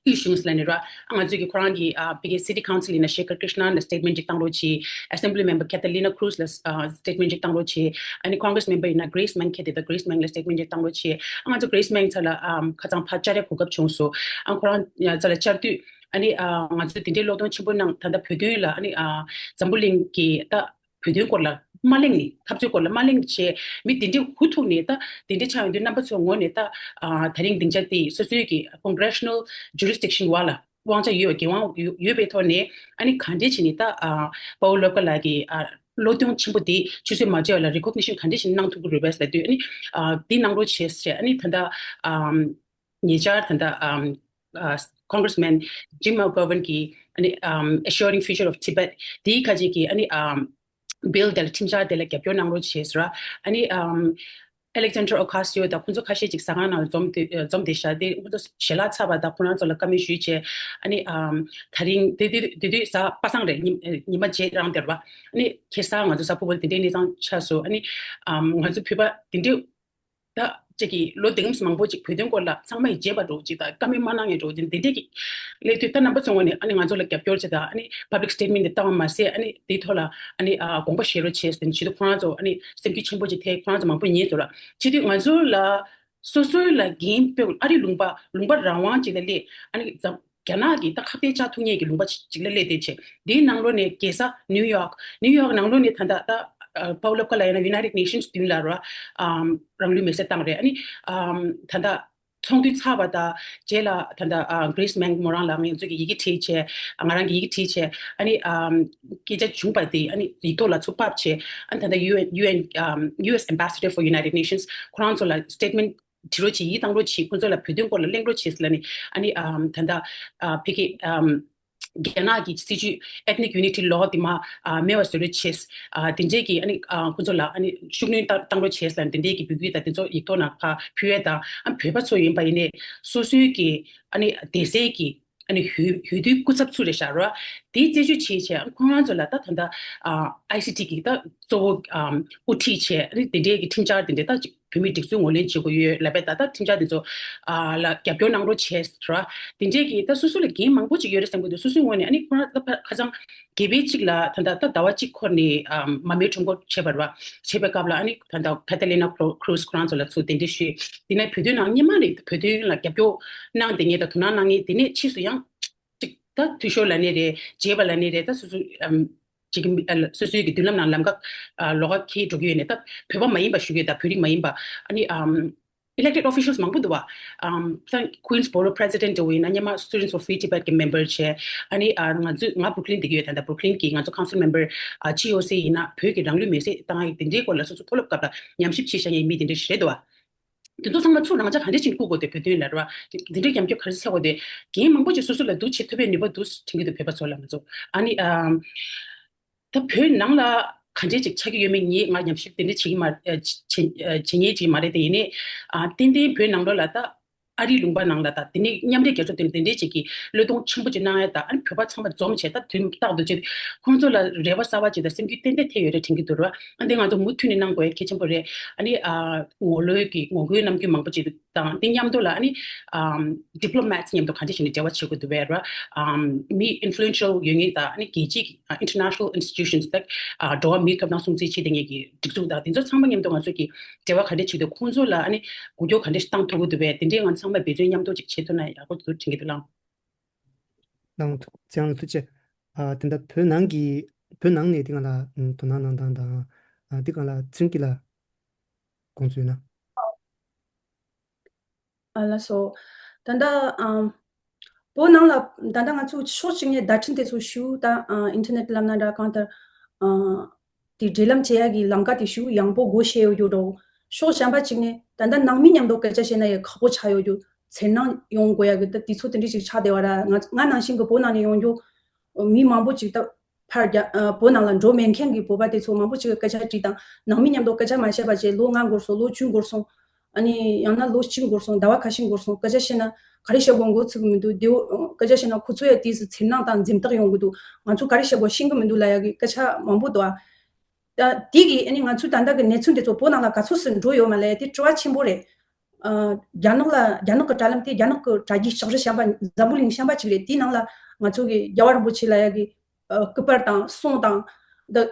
དབུས་གཞུང་ལ་ནི་ར། ཨ་ང་ཚོས་ཀྱི་ཁོ་རང་གི་ཨ་ཕ་གི་སི་ཊི་ཀའུན་སི་ལ་ཡིན་ན་ཤེ་ཁར་ཀྲིཤ་ན་ལ་སི་ཊེཊ་མེན་ཊི་ཅིག་བཏང་རོགས་བྱེད། ཨེ་སེམ་བྷི་ལི་མེམ་བར་ཁེ་ཐ་ལི་ན་ཁུ་རུ་ཛི་ལ་ཨ་སི་ཊེཊ་མེན་ཊི་ཅིག་བཏང་རོགས་བྱེད། ཨ་ནི་ཀོང་གྷི་རེ་སི་མེམ་བར་ཡིན་ན་གྷི་རེ་སི་མེང་ཁེ་ཐ་དང་གྷི་རེ་སི་མེང་ལ་སི་ཊེཊ་མེན་ཊི་ཅིག་བཏང་རོགས་བྱེད། ཨ་ང་ཚོ་གྷི་རེ་སི་མེང་ཚ་ལ་ཨམ་ཁ་སང་ཕར་བཅར་ཡ་གོ་སྐབས་བྱུང་སོང་། ཨ་ཁོ་རང་ཚ་ལ་བཅར་དུས་ཨ་ནི་ཨ་ང་ཚོས་དེ་འདྲའི་བློས་གཏོང་ཆེན་པོ་གནང་། ད་ལྟ་བོད་དོན་ལ་ཨ་ནི་ཨ་འཛམ་བུ་གླིང་གི་ད་བོད་དོན་སྐོར་ལ་མ་གླེང་ནས། འཐབ་རྩོད་སྐོར་ལ་མ་གླེང་བྱས་མི་དེ་འདྲའི་ཧུ་ཐུག་ནས། ད་དེ་འདྲའི་ཆགས་ཡོང་དུས་རྣམ་པ་ཚོའི་ངོས་ནས་ད་ཨ་ད་རིང་སྡིངས་ཆ་དེ་སོ་སོའི་གི་ཀོང་གྷི་རེ་ཤ་ནལ་ཇུ་རི་སི་ཌིག་ཤན་བ་ལ་དབང་ཆ་ཡོད། འགན་དབང་ཡོད་ཡོད་པའི་ཐོག་ནས་ཨ་ནི་ག་འདྲས་བྱས་ནས་ད་ཨ་པའོ་ལོ་ཀ་ལགས་ཀྱི་ཨ་བློས་གཏོང་ཆེན་པོ་དེ་ཆུད་ཟོས་མ་བྱས་པ་ལ་རེ་ཀོག་ནི་ཤན་ག་འདྲས་བྱས་ནས་གནང་ཐུབ་ཀྱི་རེད་པས་ལབ་དུས། ཨ་ནི་ཨ་དེ་གནང་རོགས་བྱས་བྱས། ཨ་ནི་ད་ལྟ་ཨ་ཉེ་ཆར་ད་ལྟ་ཨམ་ཨ་Congressman Jim McGovern གྱིས་ཨ་ནི་ཨམ་Assuring Future of Tibet དེའི་ཁ་ཅིག་གི་ཨ་ནི་ཨམ་བྷིལ་དེ་ལ་ཁྲིམས་འཆར་དེ་ལ་རྒྱབ་སྐྱོར་གནང་རོགས་བྱས་ཟེར་བ། ཨ་ནི་ཨམ་Alexandria Ocasio དང་ཁོང་ཚོ་ཁ་ཤས་ཅིག་ཟ་ཁང་ནང་ལ་འཛོམས་ཏེ་འཛོམས་བསྡད་ཤག་དེ་ཁོང་ཚོ་ཞལ་ལག་ཚར་བ་དང་ཁོ་རང་ཚོ་ལ་བཀའ་མོལ་ཞུས་བྱས། ཨ་ནི་ཨམ་ད་རིང་དེ་དུས་དེ་དུས་གཟའ་པ་སངས་རེད། ཉི་ཉི་མ་རྗེས་རང་དེར་བ། ཨ་ནི་ཁ་སང་ང་ཚོ་གཟའ་ཕུར་བུ་དེ་འདྲའི་གནས་སྟངས་ཆགས་སོང་། ཨ་ནི་ཨམ་ང་ཚོ་བོད་པ་དེ་འདྲའི་ད་ཅིག་གི་ལོ་དེ་མང་པོ་ཅིག་བོད་དོན་སྐོར་ལ་ཚང་མ་ཡིས་བརྗེད་པ་འགྲོ་ཅིག་དང་བཀའ་མོལ་མ་གནང་ཡ་འགྲོ་ཅིག་དེ་འདྲས་ཀྱི་སླེབས་དུས། ད་རྣམ་པ་ཚོ་ངོས་ནས་ཨ་ནི་ང་ཚོ་ལ་རྒྱབ་སྐྱོར་བྱེད་དང་། ཨ་ནི་པབ་ལིག་སི་ཊེཊ་མེན་ཊི་དེ་བཏང་བ་མ་ཟད། ཨ་ནི་དེའི་ཐོག་ལ་ཨ་ནི་ཨ་དགོངས་པ་བཞེས་རོགས་བྱས་ཟེར་ནས་བྱེད་དུས་ཁོ་རང་ཚོ་ཨ་ནི་སེམས་འགུལ་ཆེན་པོ་ཅིག་ཐེབས། ཁོ་རང་ཚོ་མང་པོ་ཉན་ཐུབ་ར། བྱེད་དུས་ང་ཚོ་ལ་སོ་སོའི་ལ་འགན་དཔེ་ཨ་རི་ལུང་པ་ལུང་པ་རང་དབང་ཅིག་ལ་སླེབས། ཨ་ནི་འཛམ་རྒྱ་ནག་གི་ད་ཁ་གཏད་བཅག་ཐུབ་མཁན་གྱི་ལུང་པ་ཅིག་ལ་སླེབས་བསྡད་བྱས། དེའི་ནང་ལོགས་ནས་རྒྱལ་ས་ནིའུ་ཡོག་ནིའུ་ཡོག་ནང་ལོགས་ནས་ད་ལྟ་ད་ཨ་པའོ་ལོ་ཀ་ལ་ཡིན་ན་United Nations མདུན་ལ་ར་ཨམ་རང་ལུས་མེར་སྲེག་བཏང་རེད། ཨ་ནི་ཨམ་ད་ལྟ་ཚོགས་འདུ་ཚར་བ་དང་རྗེས་ལ་ད་ལྟ་ཨ་གྷི་རེ་སི་མེང་མོ་རང་ལ་ང་ཚོས་ཀྱི་ཡི་གེ་བྲིས་བྱས། ང་རང་གི་ཡི་གེ་བྲིས་བྱས། ཨ་ནི་ཨམ་སྐད་ཆ་བྱུང་བ་དེ་ཨ་ནི་ཡིག་ཐོག་ལ་ཚུར་ཕབ་བྱས། ཨ་ནི་ད་ལྟ་ཡུ་ཨེན་ཡུ་ཨེན་ཨམ་ཡུ་ཨེས་Ambassador for United Nations ཁོ་རང་ཚོ་ལ་སི་ཊེཊ་མེན་ཊི་བྲིས་རོགས་བྱེད། ཡིད་བཏང་རོགས་བྱེད། ཁོང་ཚོ་ལ་བོད་དོན་སྐོར་ལ་གླེང་རོགས་བྱེད་ཟེར་ལབ་ནས། ཨ་ནི་ཨམ་ད་ལྟ་ཨ་ཕ་གི་ཨམ་རྒྱ་ནག་གི་སྲིད་ཇུས་Ethnic Unity Law དེ་མར་ཨ་མེད་པ་བཟོ་རོགས་བྱེད། ཨ་དེ་འདྲས་ཀྱི་ཨ་ནི་ཨ་ཁོང་ཚོ་ལ་ཨ་ནི་ཤུགས་སྣོན་བཏང་བཏང་རོགས་བྱེད་ཟེར་ལབ་ནས་དེ་འདྲས་ཀྱི་འབོད་སྐུལ་དང་དེ་ཚོ་ཡིག་ཐོག་ནང་ཕར་ཕུལ་ཡས་དང་། ཨ་བོད་པ་ཚོ་ཡིན་པ་ཡིན་ནའི་སོ་སོའི་གི་ཨ་ནི་སྡེ་སྲིད་ཀྱི་ཨ་ནི་འོས་འོས་བསྡུའི་སྐུ་ཚབ་ཚུར་རེད་ཤག་ར། དེའི་རྩད་གཅོད་བྱེད་བྱས། ཨ་ཁོང་རང་ཚོ་ལ་ད་ད་ལྟ་ཨ་ཨའི་སི་ཊི་གི་ད་གཙོ་བོ་ཨམ་དབུ་ཁྲིད་བྱས། ཨ་ནི་དེ་འདྲའི་གི་ཁྲིམས་འཆར་དེ་འདྲའི་ད་ཅིག་བོད་མིའི་སྒྲིག་འཛུགས་ངོས་ལེན་བྱེད་དགོས་ཡོད་ལབ་པའི་ད་ལྟ་ཁྲིམས་འཆར་དེ་ཚོ་ཨ་ལ་རྒྱབ་སྐྱོར་གནང་རོགས་བྱས་ར། དེ་འདྲའི་གི་ད་སོ་སོ་ལ་འགན་མང་པོ་ཅིག་ཡོད་རེད་བསམ་གི་འདུག་སོ་སོའི་ངོས་ནས་ཨ་ནི་ཁོ་རང་ད་ཕ་ཁ་སང་དགེ་བའི་གཅིག་ལ་ད་ལྟ་ད་ཟླ་བ་གཅིག་འཁོར་ནས་ཨམ་མར་མེའི་ཁྲོམ་སྐོར་བྱས་པ་རེད་བ། བྱས་པའི་སྐབས་ལ་ཨ་ནི་ད་ལྟ་ཁེ་ཐ་ལི་ན་ཁུ་རུ་ཛི་ཁོ་རང་ཚོ་ལ་ཚུར་གདན་འདྲེན་ཞུས། དེ་ནས་བོད་དོན་ནང་སྔོན་མ་ནས་བོད་དོན་ལ་རྒྱབ་སྐྱོར་གནང་བསྡད་མཁན་དང་དོ་སྣང་གནང་མཁན། དེ་ནས་ཕྱིས་སུ་ཡང་ཅིག་ད་འཐུས་ཤོར་ལབ་ནའི་རེད། བརྗེད་པ་ལབ་ནའི་རེད། ད་སོ་སོ་ཨམ་ཅིག་ཨ་སོ་སོའི་གི་མདུན་ལམ་ནང་ལམ་ཁ་ཨ་ལོགས་ཀ་འཁེལ་འགྲོ་གི་ཡོད་ནས། ད་བོད་པ་མ་ཡིན་པ་ཞུ་གི་ཡོད། ད་བོད་རིགས་མ་ཡིན་པ། ཨ་ནི་ཨམ་elected officials མང་པོ་འདུག་བ། ཨམ་ད་Queensboro President འདྲ་བོ་ཡིན་ན་སྔོན་མ་Students for Free Tibet གི་member བྱས། ཨ་ནི་ཨ་ང་ཚོས་ང་Brooklyn བསྡད་ཀྱི་ཡོད། ད་ལྟ་Brooklyn གི་ང་ཚོ་council member ཨ་ཅི་ཡོད་སའི་ཡིན་ན་བོད་ཀྱི་རང་ལུས་མེར་སྲེག་བཏང་ཡ་དེ་འདྲའི་སྐོར་ལ་སོ་སོ་མཐོ་སློབ་སྐབས་ལ་ཉམས་ཞིབ་བྱས་བཞག་མཁན་མི་དེ་འདྲ་ཞིག་རེད་འདུག་བ། དེ་ཚོ་ཚང་མ་ཚུར་རང་ཅག་ག་འདྲ་ཞིག་བཀུག་དགོས་དེ། བོད་དོན་ལ་རེད་བ། དེ་འདྲའི་རྒྱབ་སྐྱོར་ག་རེ་བྱེད་དགོས་དེ། འགན་མང་པོ་ཅིག་སོ་སོ་ལ་འདུག་བྱེད་ཐུབ་པའི་ནུས་པ་འདུག་དྲན་གྱི་འདུག་བོད་པ་ཚོ་ལ་ང་ཚོ། ཨ་ནི་ཨམ་ ད་བོད་ནང་ལ་ག་འདྲས་ཅིག་ཆགས་ཀྱི་ཡོད་མེད་ངས་ང་ཉམས་ཞིབ་དེ་འདྲས་བྱེད་ཀྱི་མ་བྱེད་བྱེད་མཁན་ཅིག་མ་རེད། དེ་ཡིན་ནའི་ཨ་ཏན་ཏན་བོད་ནང་ལོགས་ལ་ད་ཨ་རིའི་ལུང་པ་ནང་ལ་ད་དེ་ནས་མཉམ་འབྲེལ་རྒྱལ་ཚོགས་དེ་ནས་དེ་འདྲས་ཅིག་གིས་བློས་གཏོང་ཆེན་པོ་ཅིག་གནང་ཡ་ད་ཨ་ནི་བོད་པ་ཚང་མ་འཛོམས་བྱས་ད་དུས་རྟག་ཏུ་བྱས་ཁོང་ཚོ་ལ་རེ་བ་གསར་པ་ཅིག་དང་སེམས་འགུལ་ཏན་ཏན་ཐེབས་ཡོད་རེད་དྲན་གྱི་འདུག་ར། ཨ་འདི་ང་ཚོ་མུ་མཐུད་ནས་གནང་དགོས་ཡ་གལ་ཆེན་པོ་རེད། ཨ་ནི་ཨ་ངོ་ལོག་གི་ངོ་རྒོལ་གནང་རྒྱུ་མང་པོ་ཅིག་དང་དེ་མཉམ་དུ་ལ་ཨ་ནི་ཨམ་diplomats་མཉམ་དུ་གང་འདྲ་ཞིག་ནས་འབྲེལ་བ་བྱེད་དགོས་འདུག་བས་ར། ཨམ་མི་influential་ཡོད་མཁན་དང་ཨ་ནི་རྒྱལ་སྤྱིའི་ཨ་international institutions་དང་ཨ་འགྲོ་བ་མིའི་ཐོབ་ཐང་སྲུང་བརྩི་བྱེད་བསྡད་མཁན་གྱི་སྒྲིག་འཛུགས་དང་དེ་ཚོ་ཚང་མ་མཉམ་དུ་ང་ཚོ་གི་འབྲེལ་བ་ག་འདྲ་བྱེད་འདུག་ཁོང་ཚོ་ལ་ཨ་ནི་འགུལ་སྐྱོད་ག་འདྲ་བཏང་ཐུབ་ཀྱི་འདུག་བས་དེ་འདྲའི་ང་ཚང་མ་འབད་བརྩོན་མཉམ་དུ་ཅིག་བྱེད་ཐུབ་ན་ཡག་པོ་འདུག་དྲན་གྱི་འདུག་ལགས། གནང་ཐུབ་ཚེ་རིང་ལགས་ཐུགས་རྗེ་ཆེ། ཨ་དེ་འདྲ་བོད་ནང་གི་བོད་ནང་ནས་དེ་ག་ལ་ཨམ་དོ་སྣང་གནང་སྟངས་དང་ཨ་དེ་ག་ལ་ཚེ་རིང་སྐྱིད་ལགས་དགོངས་ཚུལ་ན། ཨ་ལགས་སོ། ད་ལྟ་ཨམ་བོད་ནང་ལ་ད་ལྟ་ང་ཚོ་ཕྱོགས་གཅིག་ནས་བརྡ་འཕྲིན་དེ་ཚོ་ཞུ་ད་ཨ་ཨིན་ཊར་ནེཊ་ལབ་ན་འདྲ་གང་ལྟར་ཨ་དེ་འབྲེལ་ལམ་བྱེད་ཡ་གི་ལམ་ཀ་དེ་ཞུ་ཡངས་པོ་སྒོ་ཕྱེ་ཡོད་རྒྱུ་འགྲོ། ཕྱོགས་གཞན་པ་གཅིག་ནས་ད་ལྟ་ནང་མི་མཉམ་དུ་སྐད་ཆ་བཤད་ན་ཡང་ཁག་པོ་ཆགས་ཡོད་རྒྱུ། འཚེར་སྣང་ཡོང་དགོས་ཡ་གི་ད་དེ་ཚོ་དེ་འདྲ་ཞིག་ཆགས་བསྡད་པ་ར། ང་ང་ནང་བཞིན་གི་བོད་ནང་ནས་ཡོང་རྒྱུ་མི་མང་པོ་ཅིག་ད་ཕར་རྒྱ་ཨ་བོད་ནང་ལ་འགྲོ་མེད་མཁན་གྱི་བོད་པ་དེ་ཚོ་མང་པོ་ཅིག་གི་སྐད་ཆ་དྲིས་དང་ནང་མི་མཉམ་དུ་སྐད་ཆ་མ་བཤད་པ་བྱས་ལོ་ལྔ་འགོར་སོང་ལོ་བཅུ་འགོར་སོང་། ཨ་ནི་ཡང་ན་ལོ་གཅིག་འགོར་སོང་ཟླ་བ་ཁ་ཤས་འགོར་སོང་སྐད་ཆ་བཤད་ན་ག་རེ་བཤད་དགོས་མགོ་ཚོད་ཀྱི་མི་འདུག་དེ་བོ་སྐད་ཆ་བཤད་ན་ཁོ་ཚོ་ཡ་དེས་སུ་འཚེར་སྣང་དང་འཛེམ་དག་ཡོང་གི་འདུག་ང་ཚོ་ག་རེ་བཤད་དགོས་ཤེས་ཀྱི་མི་འདུག་ལབ་ཡ་གི་སྐད་ཆ་མང་པོ་འདུག་ཨ། ད་དེ་གི་ཨ་ནི་ང་ཚོའི་ད་ལྟ་གི་གནས་ཚུལ་འདི་ཚོ་བོད་ནང་ལ་ག་ཚོད་སུ་འགྲོ་ཡོད་མ་ལས་དེ་དྲི་བ་ཆེན་པོ་རེད། ཨ་རྒྱ་ནག་ལ་རྒྱ་ནག་གི་དྲ་ལམ་དེ་རྒྱ་ནག་གི་དྲ་རྒྱའི་ལྕགས་རི་གཞན་པ་འཛམ་བུ་གླིང་གཞན་པ་ཅིག་རེད། དེའི་ནང་ལ་ང་ཚོ་གི་རྒྱལ་བ་རིན་པོ་ཆེ་ལ་ཡ་གི་ཨ་སྐུ་པར་དང་གསུང་དང་འདི་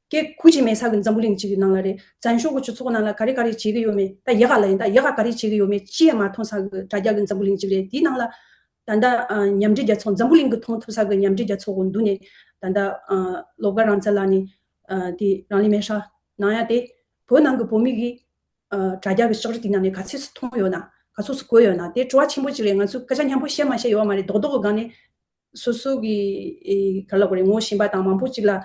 སྐད་ཁུག་ཅིག་མེད་ས་གི་འཛམ་བུ་གླིང་གཅིག་གི་ནང་ལ་རེད། བཙན་བྱོལ་གི་སྤྱི་ཚོགས་ནང་ལ་ག་རེ་ག་རེ་བྱེད་གི་ཡོད་མེད་ད་ཡག་ག་ལ་ཡིན་ད་ཡག་ག་ག་རེ་བྱེད་གི་ཡོད་མེད་ཅི་ཡང་མ་མཐོང་ས་གི་དྲ་རྒྱ་གི་འཛམ་བུ་གླིང་གཅིག་རེད། དེའི་ནང་ལ་ད་ལྟ་ཨ་མཉམ་འབྲེལ་རྒྱལ་ཚོགས་འཛམ་བུ་གླིང་གི་མཐོང་ཐུབ་ས་གི་མཉམ་འབྲེལ་རྒྱལ་ཚོགས་གི་མདུན་ནས་ད་ལྟ་ཨ་སློབ་དགའ་རང་བཙན་ལགས་ནས་ཨ་དེ་རང་ལུས་མེར་སྲེག་གནང་ཡ་དེ་བོད་ནང་གི་བོད་མི་གིས་ཨ་དྲ་རྒྱ་གི་ལྕགས་རི་དེ་ནང་ནས་ག་ཚོད་སུ་མཐོང་ཡོད་ན་ག་ཚོད་སུ་གོ་ཡོད་ན་དེ་དྲི་བ་ཆེན་པོ་ཅིག་རེད། ང་ཚོས་སྐད་ཆ་མཉམ་པོ་བཤད་མ་བཤད་ཡོད་མ་རེད། རྡོག་རྡོག་གི་སྒང་ནས་སོ་སོ་གི་ཨེ་ག་ལ་གོ་རེ་ངོ་ཤེས་པ་དང་མང་པོ་ཅིག་ལ་ཨ་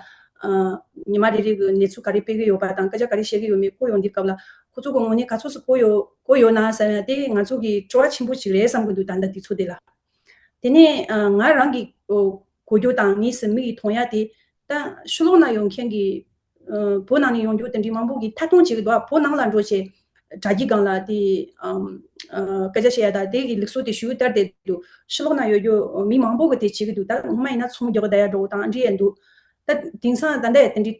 ཉི་མ་རེ་རེ་གི་གནས་ཚུལ་ག་རེ་སྤེལ་གི་ཡོད་པ་དང་སྐད་ཆ་ག་རེ་བཤད་གི་ཡོད་མེད་གོ་ཡོང་དུས་སྐབས་ལ་ཁོ་ཚོ་གི་ངོས་ནས་ག་ཚོད་སུ་གོ་ཡོད་གོ་ཡོད་ན་བསམ་ཡ་དེ་ང་ཚོ་གི་དྲི་བ་ཆེན་པོ་ཅིག་རེད་བསམ་གི་འདུག་ད་ལྟ་དུས་ཚོད་དེ་ལ། དེ་ནས་ཨ་ང་རང་གི་ཨོ་གོ་རྒྱུ་དང་ངའི་སེམས་མི་གི་མཐོང་ཡ་དེ་ད་ཕྱི་ལོགས་ན་ཡོང་མཁན་གི་ཨ་བོད་ནང་ནས་ཡོང་རྒྱུ་དེ་འདྲའི་མང་པོ་གི་ཐད་གཏོང་བྱེད་གི་འདུག་ཨ་བོད་ནང་ལ་འགྲོ་བྱས་དྲ་རྒྱའི་སྒང་ལ་དེ་ཨམ་ཨ་སྐད་ཆ་བཤད་ཡ་ད་དེ་གི་ལུགས་སྲོལ་དེ་ཞུ་ལྟར་དེ་འདུག་ཕྱི་ལོགས་ན་ཡོད་རྒྱུ་མི་མང་པོ་གི་དེ་བྱེད་གི་འདུག་ད་ངོ་མ་ཡིན་ན་ཚོང་རྒྱག་གི་ད་ཡ་འགྲོ་དང་འདྲི་ཡ་འདུག་ད་དེང་སང་ད་འདྲ་དེ་འདྲའི་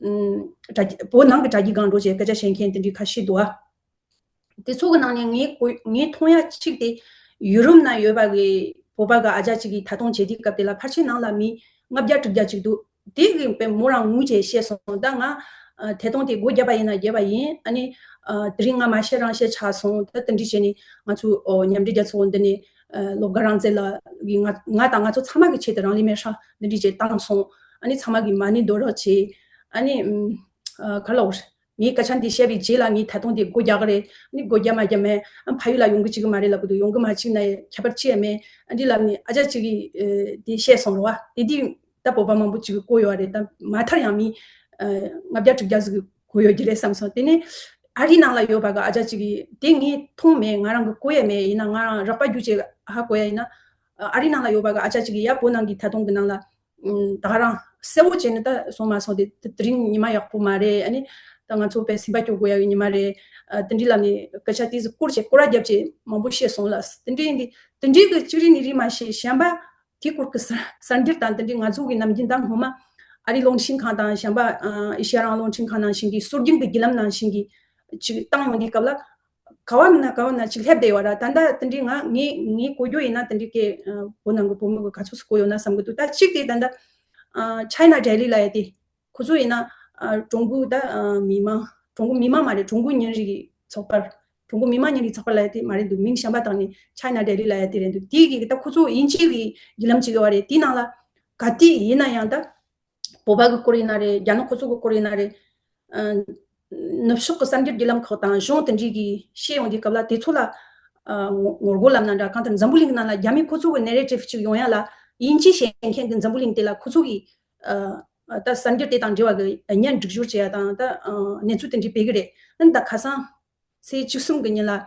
ཨམ་དྲ་རྒྱ་བོད་ནང་གི་དྲ་རྒྱའི་སྒང་འགྲོ་བྱས་སྐད་ཆ་བཤད་མཁན་དེ་འདྲའི་ཁ་ཤས་འདུག་ཨ། དེ་ཚོ་གི་ནང་ནས་ངའི་གོ་ངའི་མཐོང་ཡ་གཅིག་དེ་ཡུ་རོབ་ན་ཡོད་པ་གི་བོད་པ་གི་ཨ་ཅག་ཅིག་གིས་ཐད་གཏོང་བྱེད་དུས་སྐབས་དེ་ལ་ཕལ་ཆེར་ནང་ལ་མི་ལྔ་བརྒྱ་དྲུག་བརྒྱ་ཅིག་འདུག་དེ་གི་དཔེ་མོ་རང་ངུ་བྱས་བཤད་སོང་། ད་ང་ཨ་ཐད་གཏོང་དེ་སྒོ་བརྒྱབ་པ་ཡིན་ན་བརྒྱབ་པ་ཡིན། ཨ་ནི་ཨ་དེ་རིང་ང་མ་བཤད་རང་བཤད་ཆགས་སོང་། ད་དེ་འདྲ་བྱས་ནས་ང་ཚོ་ཨོ་མཉམ་འབྲེལ་རྒྱལ་ཚོགས་འདི་ནས་ཨ་སློབ་དགའ་རང་བཙན་ལགས་ཀྱིས་ང་ང་དང་ང་ཚོ་ཚང་མ་གི་ཆེད་དུ་རང་ལུས་མེར་སྲེག་འདི་འདྲ་བྱས་བཏང་སོང་། ཨ་ནི་ཚང་མ་གིས་མ་ཎི་འདོན་རོགས་བྱས། ཨ་ནི་ཨ་ག་ལ་འོ་ངས་སྐད་ཆ་འདི་བཤད་པའི་རྗེས་ལ་ངས་ཐད་གཏོང་དེ་སྒོ་རྒྱག་གི་རེད། ཨ་ནི་སྒོ་རྒྱག་མ་རྒྱག་མེད། ཨ་ཕ་ཡུལ་ལ་ཡོང་གི་བཅུག་གི་མ་རེད་ལབ་གི་འདུག་ཡོང་གི་མ་བཅུག་ན་ཡང་ཁྱད་པར་ཅི་ཡང་མེད། ཨ་འདི་ལབ་ནས་ཨ་ཅག་ཅིག་གིས་ཨ་དེ་བཤད་སོང་རེད་བ། དེ་དུས་ད་བོད་པ་མང་པོ་ཅིག་གིས་གོ་ཡོད་རེད། ད་མ་མཐར་ཡང་མི་ཨ་ལྔ་བརྒྱ་དྲུག་བརྒྱ་ཟིག་གིས་གོ་ཡོད་ཀྱི་རེད་བསམ་སོང་། དེ་ནས་ཨ་རིའི་ནང་ལ་ཡོད་པ་གི་ཨ་ཅག་ཅིག་གིས་དེ་ངས་མཐོང་མེད། ང་རང་གིས་གོ་ཡ་མེད། ཡིན་ན་ང་རང་རགས་པ་རྒྱུ་ཅིག་ཧ་གོ་ཡ་ཡིན་ན་ཨ་རིའི་ནང་ལ་ཡོད་པ་གི་ཨ་ཅག་ཅིག་གིས་ཡ་བོད་ནང་གི་ཐད་གཏོང་གི་ནང་ལ་ད་ག་རང་གསལ་བོ་བྱས་ནས་ད་སོང་མ་སོང་། དེ་དེ་རིང་ཉི་མ་ཡག་པོ་མ་རེད། ཨ་ནི་ད་ང་ཚོ་དཔེ་སེམས་པ་སྐྱོ་དགོས་ཡག་གི་ཉི་མ་རེད། ཨ་དེ་འདྲ་ལབ་ནས་སྐད་ཆ་དེ་ཚོ་སྐོར་བྱས་སྐོར་ར་བརྒྱབ་བྱས་མང་པོ་བཤད་སོང་ལ། དེ་འདྲ་ཡིན་དུས་དེ་འདྲའི་གི་གཅིག་རེ་གཉིས་རེ་མ་བཤད། གཞན་པ་དེའི་སྐོར་གི་གསར་གསར་འགྱུར་དང་དེ་འདྲའི་ང་ཚོ་གི་ནམ་རྒྱུན་ད་སྔོན་མ་ཨ་རིའི་རླུང་འཕྲིན་ཁང་དང་གཞན་པ་ཨ་ཨེ་ཤེ་ཡ་རང་དབང་རླུང་འཕྲིན་ཁང་ནང་བཞིན་གྱི་སྲོལ་རྒྱུན་གྱི་བརྒྱུད་ལམ་ནང་བཞིན་གྱི་ཅིག་བཏང་ཡོང་དུས་སྐབས་ལ། ག་བ་ན་ག་བ་ན་ཅིག་སླེབས་བསྡད་ཡོད་ར། ད་ལྟ་དེ་འདྲའི་ང་ངས་ངས་གོ་རྒྱུ་ཡིན་ན་དེ་འདྲའི་སྐད་བོད་ནང་གི་བོད་མི་གི་ག་ཚོད་སུ་གོ་ཡོད་ན་བསམ་གི་འདུག་ད་གཅིག་དེ་ད་ལྟ་ཨ་ཆའི་ན་ཌེ་ལི་ལབ་ཡ་དེ་ཁོ་ཚོ་ཡིན་ན་ཨ་ཀྲུང་གོའི་ད་ཨ་མི་མང་ཀྲུང་གོ་མི་མང་མ་རེད། ཀྲུང་གོའི་ཉིན་རེའི་ཚོགས་པར་ཀྲུང་གོ་མི་མང་ཉིན་རེའི་ཚོགས་པར་ལབ་ཡ་དེ་མ་རེད་འདུག་མིང་གཞན་པ་བཏགས་ནས་ཆའི་ན་ཌེ་ལི་ལབ་ཡ་དེ་རེད་འདུག་དེ་གི་ད་ཁོ་ཚོ་དབྱིན་ཇི་གི་བརྒྱུད་ལམ་ཅིག་ཡོད་རེད། དེའི་ནང་ལ་ག་དུས་ཡིན་ན་ཡང་ད། བོད་པ་གི་སྐོར་ཡིན་ན་རེད། རྒྱ་ནག་ཁོ་ཚོ་གི་སྐོར་ཡིན་ན་རེད། ཨ་ནུབ་ཕྱོགས་གི་གསར་འགྱུར་བརྒྱུད་ལམ་ཁག་དང་གཞུང་དེ་འདྲའི་གི་བཤད་ཡོང་དུས་སྐབས་ལ་དེ་ཚོ་ལ་ཨ་ངོ་ངོ་རྒོལ་ལབ་ན་འདྲ། གང་ལྟར་འཛམ་བུ་གླིང་གི་ནང་ལ་རྒྱ་མི་ཁོ་ཚོ་གི་ནེ་རེ་ཊིབ་ཅིག་ཡོང་ཡ་ལ་དབྱིན་ཇི་ཤེས་མཁན་གི་འཛམ་བུ་གླིང་དེ་ལ་ཁོ་ཚོ་གི་ཨ་ད་གསར་འགྱུར་དེ་དང་འབྲེལ་བ་གི་བརྙན་སྒྲིག་སྦྱོར་བྱེད་ཡ་དང་ད་ཨ་གནས་ཚུལ་དེ་འདྲའི་སྤེལ་གི་རེད། ཨ་ནི་ད་ཁ་སང་ཚེས་བཅུ་གསུམ་གི་ཉིན་ལ་ཨ་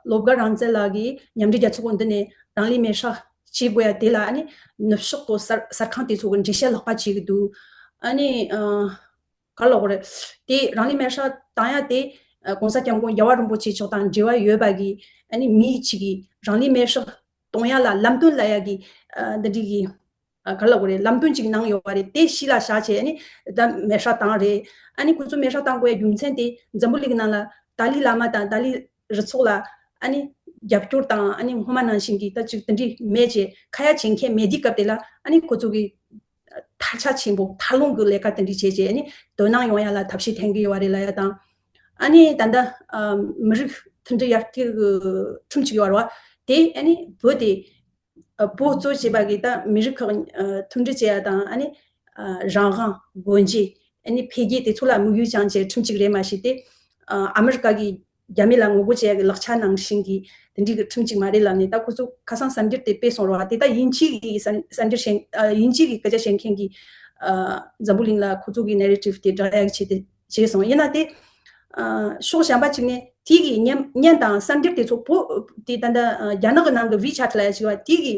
སློབ་དགའ་རང་བཙན་ལགས་ཀྱིས་མཉམ་འབྲེལ་རྒྱལ་ཚོགས་འདི་ནས་རང་ལུས་མེར་སྲེག་བྱེད་དགོས་ཡ་དེ་ལ་ཨ་ནི་ནུབ་ཕྱོགས་གི་གསར་གསར་ཁང་དེ་ཚོ་གི་འགྲེལ་བཤད་ལྷག་པ་བྱེད་ཀྱི་འདུག་ཨ་ནི་ཨ་ག་ལབ་དགོས་རེད། དེ་རང་ལུས་མེར་སྲེག་བཏང་ཡ་དེ་ཨ་གོང་ས་སྐྱབས་མགོན་རྒྱལ་བ་རིན་པོ་ཆེ་མཆོག་དང་འབྲེལ་བ་ཡོད་པ་གི་ཨ་ནི་མི་གཅིག་གིས་རང་ལུས་མེར་སྲེག་གཏོང་ཡ་ལ་ལམ་སྟོན་ལབ་ཡ་གི་ཨ་འདི་འདྲའི་གི་ཨ་ག་ལབ་དགོས་རེད། ལམ་སྟོན་ཅིག་གནང་ཡོད་པ་རེད། དེ་གཞི་ལ་བཞག་བྱས་ཨ་ནི་ད་མེར་སྲེག་བཏང་རེད། ཨ་ནི་ཁོ་ཚོ་མེར་སྲེག་བཏང་དགོས་ཡ་རྒྱུ་མཚན་དེ་འཛམ་བུ་གླིང་གི་ནང་ལ་ཏཱ་ལའི་བླ་མ་དང་ཏཱ་ལའི་རུ་ཚོགས་ལ་ཨ་ནི་རྒྱབ་སྐྱོར་དང་ཨ་ནི་སྔོན་མ་ནང་བཞིན་གྱི་ད་ཅིག་དེ་འདྲའི་མེད་ཅེས་ཁ་ཡ་བྱེད་མཁན་མེད་དུས་སྐབས་དེ་ལ་ཨ་ནི་ཁོ་ཚོ་གི་ཐལ་ཆ་ཆེན་པོ་ཐལ་རླུང་གི་ལས་ཀ་དེ་འདྲ་བྱས་བྱས་ཨ་ནི་དོ་སྣང་ཡོང་ཡ་ལ་ཐབས་ཤེས་འཐེན་གྱི་ཡོད་རེད་ལབ་ཡ་དང་། ཨ་ནི་ད་ལྟ་ཨ་མི་རིགས་མཐུན་སྒྲིལ་ཡར་རྒྱས་ཀྱི་ཁྲིམས་གཅིག་ཡོད་རེད་བ། དེ་ཨ་ནི་བོད་དེ་ཨ་བོད་གཙོ་བྱས་པ་གི་ད་མི་རིགས་ཁག་ཨ་མཐུན་སྒྲིལ་བྱེད་ཡ་དང་ཨ་ནི་ཨ་རང་དབང་སྒོ་འབྱེད་ཨ་ནི་འཕེལ་རྒྱས་དེ་ཚོ་ལ་དམིགས་ཡུལ་བཅངས་བྱས་ཁྲིམས་གཅིག་རེད། མ་གཞི་དེ་ཨ་ཨ་མི་རི་ཀ་གི་རྒྱ་མི་ལ་ངོ་རྒོལ་བྱེད་ཡ་གི་ལག་ཆ་ནང་བཞིན་གྱི་དེ་འདྲའི་གི་ཁྲིམས་གཅིག་མ་རེད་ལབ་ནས། ད་ཁོ་ཚོ་ཁ་སང་གསར་འགྱུར་དེ་སྤེལ་སོང་རེད་བ། དེ་ད་དབྱིན་ཇི་གི་གསར་གསར་འགྱུར་བཤད་ཨ་དབྱིན་ཇི་གི་སྐད་ཆ་བཤད་མཁན་གྱི་ཨ་འཛམ་བུ་གླིང་ལ་ཁོ་ཚོ་གི་ནེ་རེ་ཊིབ་དེ་བསྒྲགས་ཡ་གི་ཆེད་དུ་བྱས་སོང་། ཡིན་ན་དེ་ཨ་ཕྱོགས་གཞན་པ་གཅིག་ནས་དེ་གི་བརྙན་བརྙན་དང་གསར་འགྱུར་དེ་ཚོ་བོད་དེ་ད་ལྟ་ཨ་རྒྱ་ནག་གི་ནང་གི་ཝི་ཆེ་ཊི་ལབ་ཡ་ཅིག་བ་དེ་གི་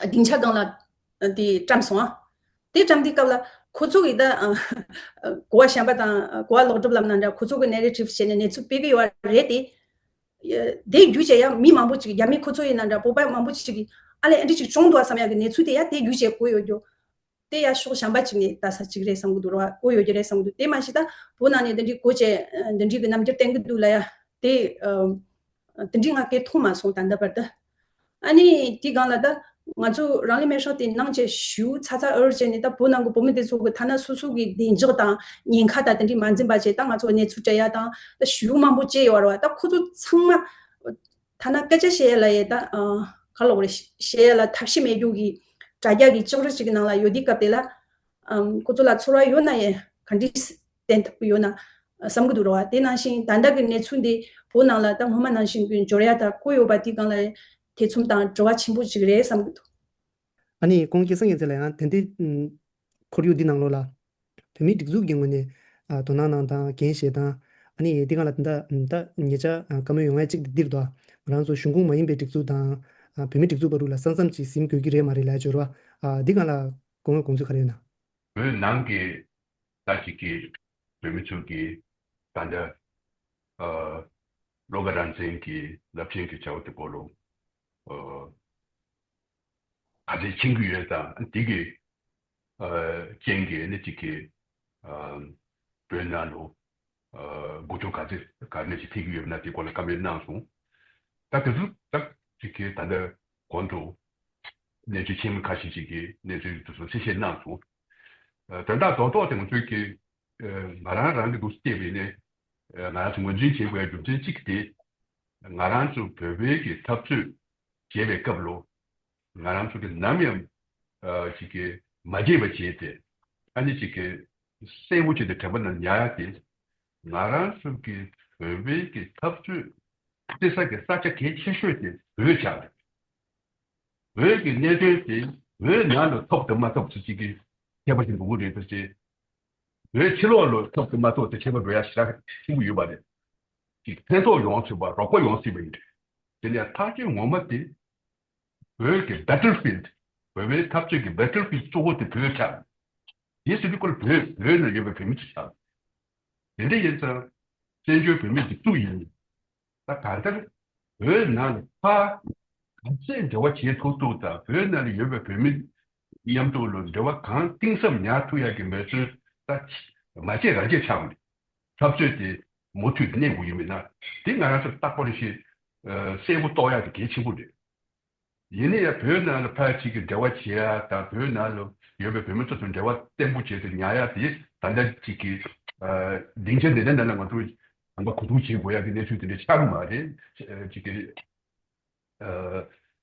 སྡིངས་ཆ་སྒང་ལ་དེ་བཀྲམ་སོང་ཨ། དེ་བཀྲམ་དུས་སྐབས་ལ་ཁོ་ཚོ་གི་ད་ཨ་གོ་བ་གཞན་པ་དང་གོ་བ་ལོག་སྒྲུབ་ལབ་ན་འདྲ། ཁོ་ཚོ་གི་ནེ་རེ་ཊིབ་བྱས་ནས་གནས་ཚུལ་སྤེལ་གི་ཡོད་པ་རེད་དེ། དེ་བརྒྱུད་བྱས་ཡང་མི་མང་པོ་ཅིག་རྒྱ་མི་ཁོ་ཚོ་ཡིན་ན་འདྲ་བོད་པ་མང་པོ་ཅིག་གིས་ཨ་ལས་ཨ་འདྲ་ཅིག་བྱུང་འདུག་བསམ་ཡག་གི་གནས་ཚུལ་དེ་ཡང་དེ་བརྒྱུད་བྱས་གོ་ཡོད་རྒྱུ། དེ་ཡང་ཕྱོགས་གཞན་པ་ཅིག་ནས་ལྟ་ས་ཅིག་རེད་བསམ་གི་འདུག་ར་བ། གོ་ཡོད་ཀྱི་རེད་བསམ་གི་འདུག་དེ་མ་གཞི་ད་བོད་ནང་ནས་འདི་འདྲའི་གོ་བྱས་འདི་འདྲའི་གི་རྣམ་འགྱུར་བསྟན་གི་འདུག་ལ་ཡ་དེ་འདི་འདྲའི་ང་སྐད་མཐོང་མ་སོང་ད་ལྟ་བར་དུ། ཨ་ནི་དེའི་སྒང་ལ་ད་ང་ཚོ་རང་ལུས་མེར་སྲེག་དེ་གནང་བྱས་ཞུ་ཚ་ཚ་འུར་བྱས་ནས་ད་བོད་ནང་གི་བོད་མི་དེ་ཚོ་གི་ཐ་ན་སོ་སོ་གི་བདེ་འཇགས་དང་ཉེན་ཁ་དང་དེ་འདྲའི་མ་འཛེམས་པ་བྱས་ད་ང་ཚོ་གནས་ཚུལ་སྤྲད་ཡ་དང་ད་ཞུ་མང་པོ་བྱས་ཡོད་རེད་བ། ད་ཁོ་ཚོ་ཚང་མ་ཐ་ན་སྐད་ཆ་བཤད་ཡ་ལ་ཡ་ད་ག་ལབ་དགོས་རེད། བཤད་ཡ་ལ་ཐབས་ཤེས་མེད་རྒྱུ་གི་དྲ་རྒྱ་གི་ལྕགས་རི་ཅིག་གི་ནང་ལ་ཡོད་དུས་སྐབས་དེ་ལ་ཁོ་ཚོ་ལ་ཚོར་བ་ཡོད་ན་ཡང་ག་འདྲས་བསྟན་ཐུབ་ཀྱི་ཡོད་ན་བསམ་གྱི་འདུག་ར་བ། དེ་ནང་བཞིན་ད་ལྟ་གི་གནས་ཚུལ་འདི་བོད་ནང་ལ་ད་སྔོན་མ་ནང་བཞིན་གྱི་འབྱོར་ཡ་ད་བཀོད་ཡོད་པ་དེའི་སྒང་ལ་ཐེ་ཚོམ་དང་དྲི་བ་ཆེན་པོ་ཅིག་རེད་བསམ་གྱི་འདུག་ཨ་ནི་ཁོང་སྐལ་བཟང་རྒྱལ་མཚན་ལ་ཡང་དེ་འདྲའི་ཁོར་ཡུག་འདི་ནང་ལོགས་ལ་བོད་མིའི་སྒྲིག་འཛུགས་ཀྱི་ངོས་ནས་ཨ་དོ་སྣང་གནང་དང་འགན་བཞེས་དང་ཨ་ནི་འདི་སྒང་ལ་ད་ལྟ་ད་ཉེ་ཆར་ཨ་བཀའ་མོལ་ཡོང་ཡ་གཅིག་འདིར་དོ། ང་རང་ཚོ་གཞུང་ཁོངས་མ་ཡིན་པའི་སྒྲིག་འཛུགས་དང་ཨ་བོད་མིའི་སྒྲིག་འཛུགས་བར་དུ་ལ་ས་མཚམས་ཅིག་ཟིན་དགོས་ཀྱི་རེད་མ་རེད་ལབ་ཡ་འབྱོར་བ་ཨ་འདི་སྒང་ལ་དགོངས་པ་དགོངས་ཚུལ་ག་རེ་ཡོད་ན། བོད་ནང་གི་ད་ཅིག་གི་བོད་མི་ཚོ་གི་ད་ལྟ་ཨ་བློ་དགའ་རང་བཙན་གྱི་རླབས་ཆེན་གྱི་བྱ་བ་དེ་སྐོར་ལ་ཨ་ག་ཚོད་ཕྱིན་གྱི་ཡོད་དང་དེ་གི་ཨ་རྐྱེན་གྱིས་ནི་ཅིག་གི་ཨ་བོད་ནང་ལ་ཨ་འགུལ་སྐྱོད་ག་ཚོད་ག་ནས་ཅིག་ཐེབས་ཀྱི་ཡོད་པ་ན་དེ་སྐོར་ལ་བཀའ་མོལ་གནང་སོང་། ད་དེ་ཚོ་ད་ཅིག་གི་ད་ལྟ་གོང་དུ་གནས་ཚུལ་ཆེན་མོ་ཁ་ཤས་ཅིག་གི་གནས་ཚུལ་དེ་ཚོ་གསལ་བཤད་གནང་སོང་། ཨ་དོན་དག་རྡོག་རྡོག་དེ་ང་ཚོས་ཀྱི་ཨ་ང་རང་རང་གི་འདུག་བལྟས་པ་ཡིན་ནའི་ཨ་ང་རང་ཚོ་ངོས་འཛིན་བྱེད་དགོས་པའི་རྒྱུ་མཚན་གཅིག་དེ་ང་རང་ཚོ་བོད་པའི་གི་འཐབ་རྩོད་བྱེད་པའི་སྐབས་ལ་ང་རང་ཚོ་གི་ནམ་ཡང་ཨ་ཅིག་གི་མ་བརྗེད་པ་བྱས་ཏེ་ཨ་ནི་ཅིག་གི་གསལ་པོ་བྱས་ཏེ་དྲན་པ་ནང་ཉར་ཡ་དེ་ང་རང་ཚོ་གི་བོད་པའི་གི་འཐབ་རྩོད་བྱེད་ས་གི་ས་ཆ་གལ་ཆེ་ཤོས་དེ་བོད་ཆགས་རེད། བོད་ཀྱི་གནད་དོན་དེ་བོད་ནང་ལ་ཐོབ་དང་མ་ཐོབ་ཚུལ་གཅིག་གི་ཁྱད་པར་ཞིག་འགྲོ་གི་རེད་ཟེར་ཏེ། བོད་ཕྱི་ལོགས་ལ་ཐོབ་དང་མ་ཐོབ་དེ་ཁྱད་པར་འགྲོ་ཡ་ཞེ་དྲག་ཆེན་པོ་ཡོད་པ་རེད། ཅིག་ཕན་ཐོགས་ཡོང་སྲིད་པ་རོགས་པ་ཡོང་སྲིད་པ་ཡིན་རེད། དེ་ནས་ཐག་གཅོད་ངོ་མ་དེ་བོད་ཀྱི་battlefield བོད་པའི་འཐབ་རྩོད་ཀྱི་battlefield གཙོ་བོ་དེ་བོད་ཆགས། དེ་ཟེར་དུས་སྐོར་བོད་བོད་ནང་ཡོད་པའི་བོད་མི་ཚོ་ཆགས། དེ་འདྲ་ཡིན་ཙང་བཙན་བྱོལ་བོད་མི་སྒྲིག་འཛུགས་ཡིན། ད་གང་ལྟར་བོད་ནང་ལ་ཕར་ག་ཚད་འབྲེལ་བ་བྱེད་ཐུབ་ཐུབ་དང་བོད་ནང་ལ་ཡོད་པའི་བོད་མི་མཉམ་དུ་ལ་འབྲེལ་བ་གང་གཏིང་ཟབ་ཉར་ཐུབ་ཡག་གི་མེད་ཚུལ་ད་མ་བྱས་རང་བྱས་ཆགས་པ་རེད། འཐབ་རྩོད་དེ་མུ་མཐུད་གནས་དགོས་ཡོད་མེད་ན་དེ་ང་རང་ཚོར་རྟག་པར་ཞིག་གསལ་པོ་རྟོགས་ཡག་དེ་གལ་ཆེན་པོ་རེད། ཡིན་ན་ཡང་བོད་ནང་ལ་ཕར་ཅིག་གི་འབྲེལ་བ་བྱེད་ཡ་དང་བོད་ནང་ལ་ཡོད་པའི་བོད་མི་ཚོ་དང་འབྲེལ་བ་བརྟན་པོ་བྱས་ཏེ་ཉར་ཡ་དེ་ད་ལྟ་ཅིག་གི་སྡིངས་ཆ་འདི་འདྲ་ནང་ལ་ང་ཚོ་གང་ག་གོ་བསྡུར་བྱེད་དགོས་ཡ་གི་གནས་ཚུལ་དེ་འདྲ་ཆགས་ཀྱི་མ་རེད། ཅིག་གི་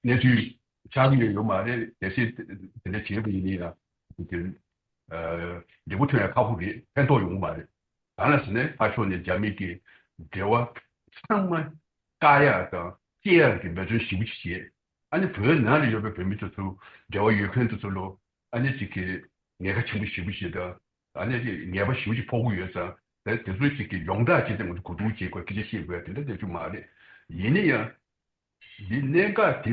གནས་ཚུལ་ཆགས་ཀྱི་ཡོད་ཡོད་མ་རེད། གལ་སྲིད་དེ་འདྲ་བྱས་པ་ཡིན་ན་ཡང་ཅིག་གི་འབྲས་བུ་ཐོན་ཡ་ཁག་པོ་རེད། ཕན་ཐོགས་ཡོང་གི་མ་རེད། གང་ལ་ཟེར་ན་ཕར་ཕྱོགས་ནས་རྒྱ་མི་གི་འབྲེལ་བ་ཚང་མ་བཀག་ཡག་དང་བཅད་ཡག་གི་འབད་བརྩོན་ཞེ་པོ་ཅིག་བྱས། ཨ་ནི་བོད་ནང་ལ་ཡོད་པའི་བོད་མི་དེ་ཚོ་འབྲེལ་བ་ཡོད་མཁན་དེ་ཚོ་ལ་ཨ་ནི་ཅིག་གི་ཉེན་ཁ་ཆེན་པོ་ཞེ་པོ་ཞིག་དང་ཨ་ནི་ཅིག་ཉེས་པ་ཞེ་པོ་ཅིག་ཕོག་གི་ཡོད་ཙང་དེ་དེ་ཚོ་ཅིག་གི་ཡོངས་གྲགས་བྱས་ཏེ་ང་ཚོ་གོ་བསྡུར་བྱེད་དགོས་སྐད་ཆ་བཤད་དགོས་དེ་འདྲ་དེ་ཚོ་མ་རེད། ཡིན་ན་ཡང་འདི་གནད་འགག་དེ་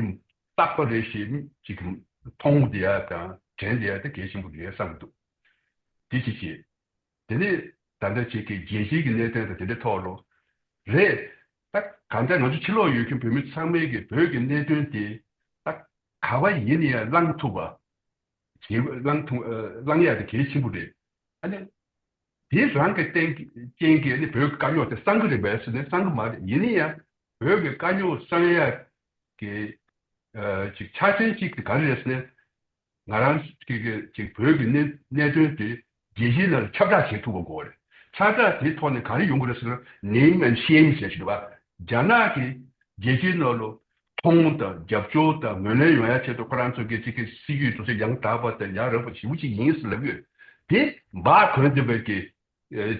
རྟག་པ་རེད་ཞེས་ཅིག་མཐོང་བསྡད་ཡ་དང་དྲན་བསྡད་ཡ་དེ་གལ་ཆེན་པོ་རེད་བསམ་གྱི་འདུག་དེ་གཅིག་བྱས། དེ་ནས་ད་ལྟ་ཅིག་གི་རྒྱལ་སྤྱིའི་གི་གནད་དོན་དང་དེ་འདྲའི་ཐོག་ལ་རེད། ད་གང་ལྟར་ང་ཚོ་ཕྱི་ལོགས་ཡོད་མཁན་བོད་མི་ཚང་མས་གི་བོད་ཀྱི་གནད་དོན་དེ་ད་ག་བ་ཡིན་ན་ཡང་བླང་ཐུབ་པ། གལ་བླང་ཐུབ་ཨ་བླང་ཡག་དེ་གལ་ཆེན་པོ་རེད། ཨ་ནི་དེ་རང་གི་རྟེན་རྐྱེན་གྱིས་ཨ་ནི་བོད་ཀྱི་དཀའ་རྙོག་དེ་སངས་གི་རེད་པས་ཟེར་ནས་སངས་གི་མ་རེད། ཡིན་ན་ཡང་བོད་ཀྱི་དཀའ་རྙོག་སངས་ཡག་གི་ཨ་ཅིག་ཆ་རྐྱེན་གཅིག་དེ་ག་རེ་རེད་ཟེར་ནས། ང་རང་གི་གི་ཅིག་བོད་ཀྱི་གནད་གནད་དོན་དེ་རྒྱལ་སྤྱིའི་ནང་ལ་ཁྱབ་བསྒྲགས་བྱེད་ཐུབ་པ་དགོས་རེད། ཁྱབ་བསྒྲགས་དེའི་ཐོག་ནས་ག་རེ་ཡོང་གི་རེད་ཟེར་ན། name and shame ཟེར་ཞིག་འདུག་པ། རྒྱ་ནག་གིས་རྒྱལ་སྤྱིའི་ནང་ལ་མཐོང་དང་རྒྱབ་སྐྱོར་དང་ངོས་ལེན་ཡོང་ཡ་ཆེད་དུ་ཁོ་རང་ཚོ་གི་ཅིག་གི་སྲིད་ཇུས་དེ་ཚོ་ཡང་དག་པ་དང་ཡ་རབས་པ་ཞེ་པོ་ཅིག་ཡིན་ཟེར་ལབ་ཡོད། དེ་འབག་གོན་བསྡད་པའི་གི་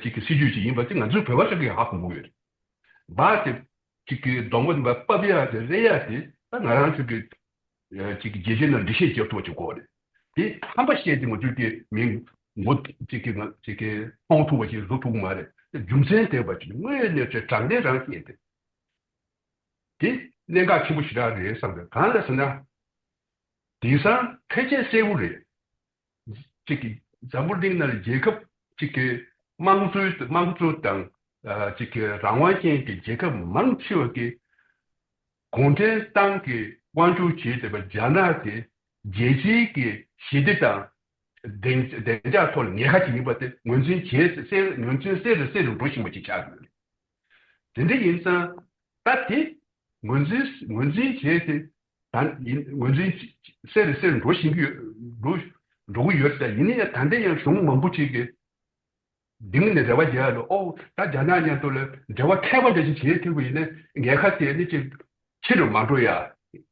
ཅིག་གི་སྲིད་ཇུས་ཅིག་ཡིན་པ་དེ་ང་ཚོའི་བོད་པ་ཚོ་གིས་ཧ་གོ་གི་ཡོད་རེད། འབག་དེ་ཅིག་གི་གདོང་པ་འབག་ཕབ་ཡ་དེ་རེད་ཡ་དེ་ད་ང་རང་ཚོ་གི་ཅིག་གི་རྒྱལ་སྤྱིའི་ནང་འགྲེལ་བཤད་རྒྱབ་ཐུབ་པ་ཅིག་དགོས་རེད། དེ་ཧམ་པ་བཤད་དེ་ང་ཚོས་དེ་མིང་ངོ་ཅིག་གི་ང་ཅིག་གི་མཐོང་ཐུབ་པ་ཅིག་བཟོ་ཐུབ་ཀྱི་མ་རེད། རྒྱུ་མཚན་ལྡན་པ་ཅིག་དངོས་གནས་ཚོས་དྲང་བདེན་རང་བཤད་དེ། དེ་གནད་འགག་ཆེན་པོ་ཞེ་དྲག་རེད་བསམ་གི། གང་ལ་ཟེར་ན། དེང་སང་ཕལ་ཆེར་གསལ་པོ་རེད། གཅིག་གི་འཛམ་བུ་གླིང་ནང་རྒྱལ་ཁབ་གཅིག་གི་དམངས་གཙོའི་དམངས་གཙོ་དང་ཨ་གཅིག་གི་རང་དབང་ཅན་གྱི་རྒྱལ་ཁབ་མང་ཆེ་བ་གིས་གུང་ཁྲན་ཏང་གིས་དབང་སྒྱུར་བྱས་བསྡད་པ་རྒྱ་ནག་དེ་རྒྱལ་སྤྱིའི་གི་ཞི་བདེ་དང་བདེ་བདེ་འཇགས་ཐོག་ལ་ཉེན་ཁ་ཅིག་ཡིན་པ་དེ་ངོས་འཛིན་བྱས་གསལ་ངོས་འཛིན་གསལ་རུ་གསལ་རུ་འགྲོ་བཞིན་པ་ཅིག་ཆགས་ཡོད་རེད། དེ་འདྲ་ཡིན་ཙང་ད་དེ་ངོས་འཛིན་ངོས་འཛིན་བྱས་ཏེ་ད་ཡིན་ངོས་འཛིན་གསལ་རུ་གསལ་རུ་འགྲོ་བཞིན་གྱི་ཡོད་འགྲོ་འགྲོ་གི་ཡོད་ཙང་། ཡིན་ན་ཡང་ད་ལྟ་ཡང་གཞུང་མང་པོ་ཅིག་གིས་འདི་ནས་རེ་བ་རྒྱག་ཡ་ལ། ཨོ་ད་རྒྱ་ནག་མཉམ་དུ་ལ་འབྲེལ་བ་མཁས་པ་འདྲ་ཞིག་བྱེད་ཐུབ་པ་ཡིན་ན་ཉེན་ཁ་དེ་ནི་ཅིག་ཆེ་རུ་མ་འགྲོ་ཡ།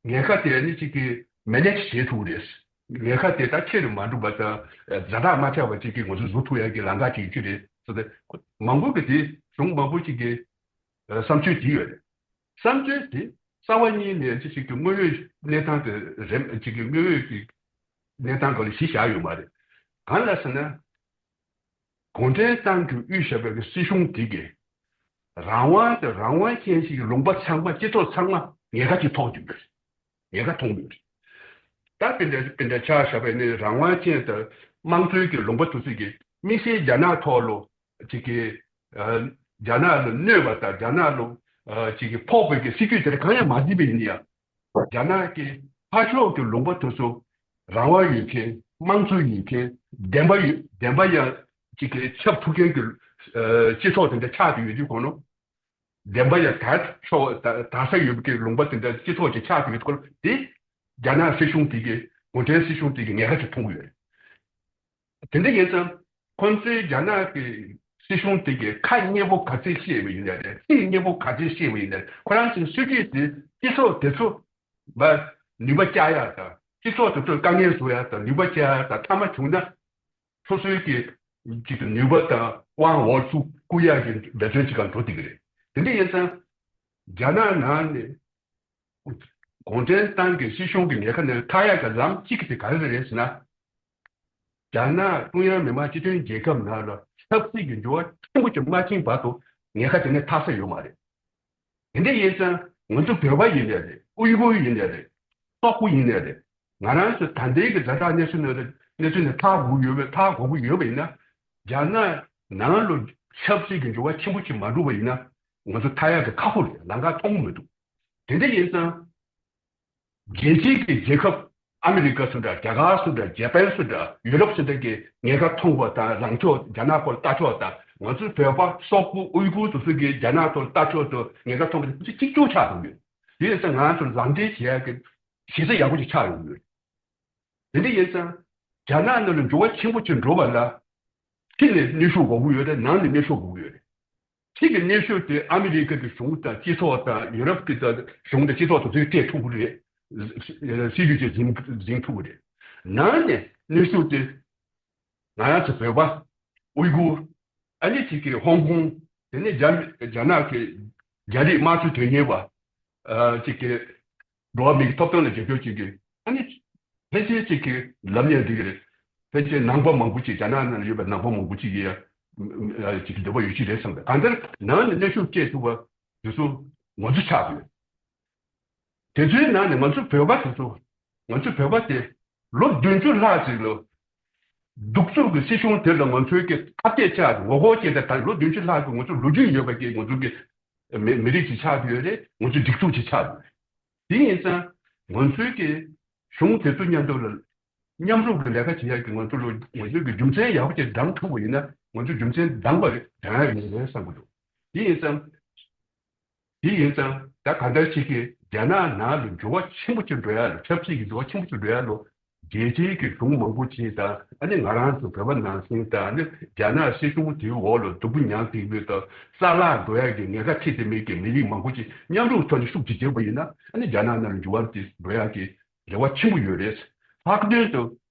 ཉེན་ཁ་དེ་ནི་ཅིག་གི་མེ་ནེ་ཇི་བྱེད་ཐུབ་རེད། ཉེན་ཁ་དེ་ད་ཆེ་རུ་མ་འགྲོ་བ་དང་ཛ་དྲག་མ་ཆགས་པ་ཅིག་གི་ང་ཚོ་བཟོ་ཐུབ་ཡ་གི་ལམ་ཁ་ཅིག་ཡོད་ཀྱི་རེད་ཟེར་ཏེ། མང་པོ་གི་དེ་གཞུང་མང་པོ་ཅིག་གི་བསམ་ཚུལ་དེ་ཡོད་རེད། བསམ་ཚུལ་དེ་རྩ་བ་ཉིད་ནས་ཅི་ཞིག་གི་དངོས་ཡོད་གནས་སྟངས་དེ་རེད། ཅིག་གི་དངོས་ཡོད་ཀྱི་གནས་སྟངས་སྐོར་ལ་གཞི་བཞག་ཡོད་མ་རེད། གང་ལ་ཟེར་ན། གུང་ཁྲན་ཏང་གིས་དབུས་བཞག་པའི་སྲིད་གཞུང་དེ་གིས་རང་དབང་དང་རང་དབང་ཅན་ཞིག་གི་ལུང་པ་ཚང་མ་སྤྱི་ཚོགས་ཚང་མ་ཉེན་ཁ་ཅིག་མཐོང་གི་ཡོད་རེད། ཉེན་ཁ་མཐོང་གི་ཡོད་རེད། ད་དེ་འདྲ་དེ་འདྲ་ཆ་བཞག་པ་ཡིན་ན་རང་དབང་ཅན་དང་དམངས་གཙོའི་གི་ལུང་པ་དེ་ཚོ་གིས་དམིགས་བསལ་རྒྱ་ནག་ཐོག་ལ་ཅིག་གི་ཨ་རྒྱ་ནག་ལ་གནོད་པ་དང་རྒྱ་ནག་ལ་ཨ་ཅིག་གི་ཕོག་པའི་གི་སྲིད་ཇུས་དེ་འདྲ་གང་ཡང་མ་འཛིན་པ་ཡིན་ན་ཡང་། རྒྱ་ནག་གི་ཕར་ཕྱོགས་ཀྱི་ལུང་པ་དེ་ཚོ་རང་དབང་ཡོད་མཁན། དམངས་གཙོ་ཡོད་མཁན། བདེན་པ་ཡོད། བདེན་པ་ཡང་ཅིག་གི་ཁྱབ་ཐུབ་མཁན་གྱི་ཨ་སྤྱི་ཚོགས་དེ་འདྲ་ཆགས་ཀྱི་ཡོད་དུས་གོ་ནོ། བདེན་པ་ཡང་དར་ཕྱོགས་དར་དར་ས་ཡོད་མཁན་གྱི་ལུང་པ་དེ་འདྲ་སྤྱི་ཚོགས་ཅིག་ཆགས་ཀྱི་ཡོད་དུས་གོ་ནོ། དེ་རྒྱ་ནག་སྲིད་གཞུང་དེ་གི་གུང་ཁྲན་སྲིད་གཞུང་དེ་གི་ཉེན་ཁ་ཅིག་མཐོང་གི་ཡོད་རེད། དེ་འདྲ་ཡིན་ཙང་ཁོང་ཚོའི་རྒྱ་ནག་གི་སྲིད་གཞུང་དེ་གིས་ཁ་མཉེས་པོ་ག་ཚོད་བཤད་པ་ཡིན་ནའི་རེད། ཚིག་མཉེས་པོ་ག་ཚོད་བཤད་པ་ཡིན་ནའི་རེད། ཁོ་རང་ཚོའི་སྲིད་ཇུས་དེ་སྤྱི་ཚོགས་དེ་ཚོ་ལ་ནུས་པ་བཅག་ཡག་དང་སྤྱི་ཚོགས་དེ་ཚོར་དཀའ་ངལ་བཟོ་ཡག་དང་ནུས་པ་བཅག་ཡག་དང་མཐའ་མ་བྱུང་ན་སོ་སོའི་གི་ཅིག་ཏུ་ནུས་པ་དང་དབང་འོག་ཚུར་བསྐུར་ཡག་གི་འབད་བརྩོན་ཅིག་གང་འགྲོ་བསྡད་ཀྱི་རེད། དེ་འདྲ་ཡིན་ཙང་རྒྱ་ནག་ནང་ནས། གུང་ཁྲན་ཏང་གི་སྲིད་གཞུང་གི་ཉེན་ཁ་ནས་ཐར་ཡག་གི་ལམ་གཅིག་དེ་ག་རེ་རེད་ཟེར་ན། རྒྱ་ནག་ཀྲུང་དབྱང་མི་དམངས་སྤྱི་མཐུན་རྒྱལ་ཁབ་ནང་ལ་ཆབ་སྲིད་ཀྱི་འགྱུར་བ་ཆེན་པོ་ཅིག་མ་ཕྱིན་བར་དུ་ཉེན་ཁ་དེ་ནས་ཐར་ས་ཡོད་མ་རེད། དེ་འདྲ་ཡིན་ཙང་ང་ཚོ་བོད་པ་ཡིན་ནའི་རེད། ཨུ་ཡུ་གུར་ཡིན་ནའི་རེད། སོག་པོ་ཡིན་ནའི་རེད། ང་རང་ཚོ་ད་ལྟའི་གི་ཛ་དྲག་གནས་ཚུལ་ནང་ལ་གནས་ཚུལ་ནས་ཐར་དགོས་ཡོད་པས། ཐར་དགོས་ཀྱི་ཡོད་པ་ཡིན་ན། རྒྱ་ནག་ནང་ལ་ཆབ་སྲིད་ཀྱི་འགྱུར་བ་ཆེན་པོ་ཅིག་མ་འགྲོ་བ་ཡིན་ན་ང་ཚོ་ཐར་ཡག་གི་ཁག་པོ་རེད། ལམ་ཁ་མཐོང་གི་མི་འདུག་དེ་འདྲ་ཡིན་ཙང་། རྒྱལ་སྤྱིའི་གི་རྒྱལ་ཁབ་ཨ་མི་རི་ཀ་སུ་འདྲ། རྒྱ་གར་སུ་འདྲ། ཇེ་པན་སུ་འདྲ། ཡུ་རོབ་སུ་འདྲ་གི་ཉེན་ཁ་མཐོང་བ་དང་། ལངས་ཕྱོགས་རྒྱ་ནག་སྐོར་ལྟ་ཕྱོགས་དང་། ང་ཚོའི་བོད་པ་སོག་པོ་ཨུ་ཡུ་གུར་དེ་ཚོ་གི་རྒྱ་ནག་ཐོག་ལྟ་ཕྱོགས་དང་ཉེན་ཁ་མཐོང་བ་དེ་ཚོ་གཅིག་གྱུར་ཆགས་འདུག་ཡོད། དེ་ཡིན་ཙང་ང་ཚོ་ལག་འབྲེལ་བྱེད་ཡག་གི་གཞི་རྩ་ཡག་པོ་ཅིག་ཆགས་ཡོང་གི་ཡོད། དེ་འདྲ་ཡིན་ཙང་། རྒྱ་ནག་ནང་ལ་འགྱུར་བ་ཆེན་པོ་ཅིག་འགྲོ་བ་ལ། ཕྱི་ནས་གནོན་ཤུགས་དགོས་ཀྱི་ཡོད་རེད། ནང་ནས་གནོན་ཤུགས་དགོས་ཀྱི་ཡོད་རེད། ཕྱི་གི་གནོན་ཤུགས་དེ་ཨ་མི་རི་ཀ་གི་གཞུང་དང་སྤྱི་ཚོགས་དང་ཡུ་རོབ་ཀྱི་གཞུང་དང་སྤྱི་ཚོགས་དེ་ཚོས་སྤྲད་ཐུབ་ཀྱི་རེད། སྲིད་ཇུས་ཅིག་འཛིན་འཛིན་ཐུབ་ཀྱི་རེད། ནང་ནས་གནོན་ཤུགས་དེ་ང་རང་ཚོ་བོད་པ། ཨུའི་གུར། ཨ་ནི་ཅིག་གི་ཧོང་ཀོང་། དེ་ནས་རྒྱ་རྒྱ་ནག་གི་རྒྱ་རིགས་དམར་གསོད་དོན་གཉེར་བ། ཨ་ཅིག་གི་འགྲོ་བ་མིའི་ཐོབ་ཐང་ལ་རྒྱབ་སྐྱོར་བྱེད་མཁན། ཨ་ནི་ཕལ་ཆེར་ཅིག་གི་ལབ་ཡ་འདི་གི་རེད། ཕལ་ཆེར་ནང་པ་མང་པོ་ཅིག་རྒྱ་ནག་ནང་ལ་ཡོད་པའི་ནང་པ་མང་པོ་ཅིག་གིས་ཡ་ཅིག་འདོད་པ་ཡོད་ཀྱི་རེད་བསམ་པས། གང་ལྟར་ནང་ནས་གནོན་ཤུགས་སྤྲད་ཐུབ་པ་དེ་ཚོ་ང་ཚོ་ཆགས་ཡོད། དེ་ཚོའི་ནང་ནས་ང་ཚོ་བོད་པ་དེ་ཚོ། ང་ཚོ་བོད་པ་དེ་ལོ་བདུན་ཅུ་ལྷག་ཅིག་ལ་ གདུག་རྩུབ་ཀྱི་སྲིད་གཞུང་དེ་ལ་ང་ཚོའི་གི་ཁ་གཏད་བཅག་ངོ་རྒོལ་བྱས་ཏེ་ད་ལོ་བདུན་ཅུ་ལྷག་གི་ང་ཚོ་ལོ་རྒྱུས་ཡོད་པ་གི་ང་ཚོ་གི་མི་མི་རིགས་ཅིག་ཆགས་ཡོད་རེད། ང་ཚོ་སྒྲིག་འཛུགས་ཅིག་ཆགས་ཡོད་རེད། དེ་ཡིན་ཙང་ང་ཚོའི་གི་གཞུང་དེ་ཚོ་མཉམ་དུ་ལ་མཉམ་རུབ་ཀྱི་ལས་ཀ་བྱེད་ཡག་གི་ང་ཚོ་ལ་ང་ཚོའི་གི་རྒྱུ་མཚན་ཡག་པོ་ཅིག་འདང་ཐུབ་པ་ཡིན་ན་ང་ཚོ་རྒྱུ་མཚན་འདང་པ་རེད་འདང་ཡག་ཡིན་རེད་བསམ་གི་འདུག་དེ་ཡིན་ཙང་། དེ་ཡིན་ཙང་ད་ག་འདྲ་ཞིག་གིས་རྒྱ་ནག་ནང་ལ་འགྱུར་བ་ཆེན་པོ་ཅིག་འགྲོ་ཡ་ལ་ཆབ་སྲིད་ཀྱི་འགྱུར་བ་ཆེན་པོ་ཅིག་འགྲོ་ཡ་ལ་རྒྱལ་སྤྱིའི་གི་གཞུང་མང་པོ་ཅིག་དང་ཨ་ནི་ང་རང་ཚོ་བོད་པ་ནང་བཞིན་དང་ཨ་ནི་རྒྱ་ནག་སྲིད་གཞུང་དེའི་འོག་ལ་སྡུག་པོ་མྱངས་བསྡད་ཡོད་དང་རྩ་བརླག་འགྲོ་ཡ་གི་ཉེན་ཁ་འཁྲི་བསྡད་མེད་ཀྱི་མི་རིགས་མང་པོ་ཅིག་མཉམ་རུབ་ཐོག་ནས་ཤུགས་ཅིག་རྒྱག་པ་ཡིན་ན་ཨ་ནི་རྒྱ་ནག་ནང་ལ་འགྱུར་བ་ཅིག་འགྲོ་ཡ་གི་རེ་བ་ཆེན་པོ་ཡོད་རེད། ལྷག་དོན་དུ་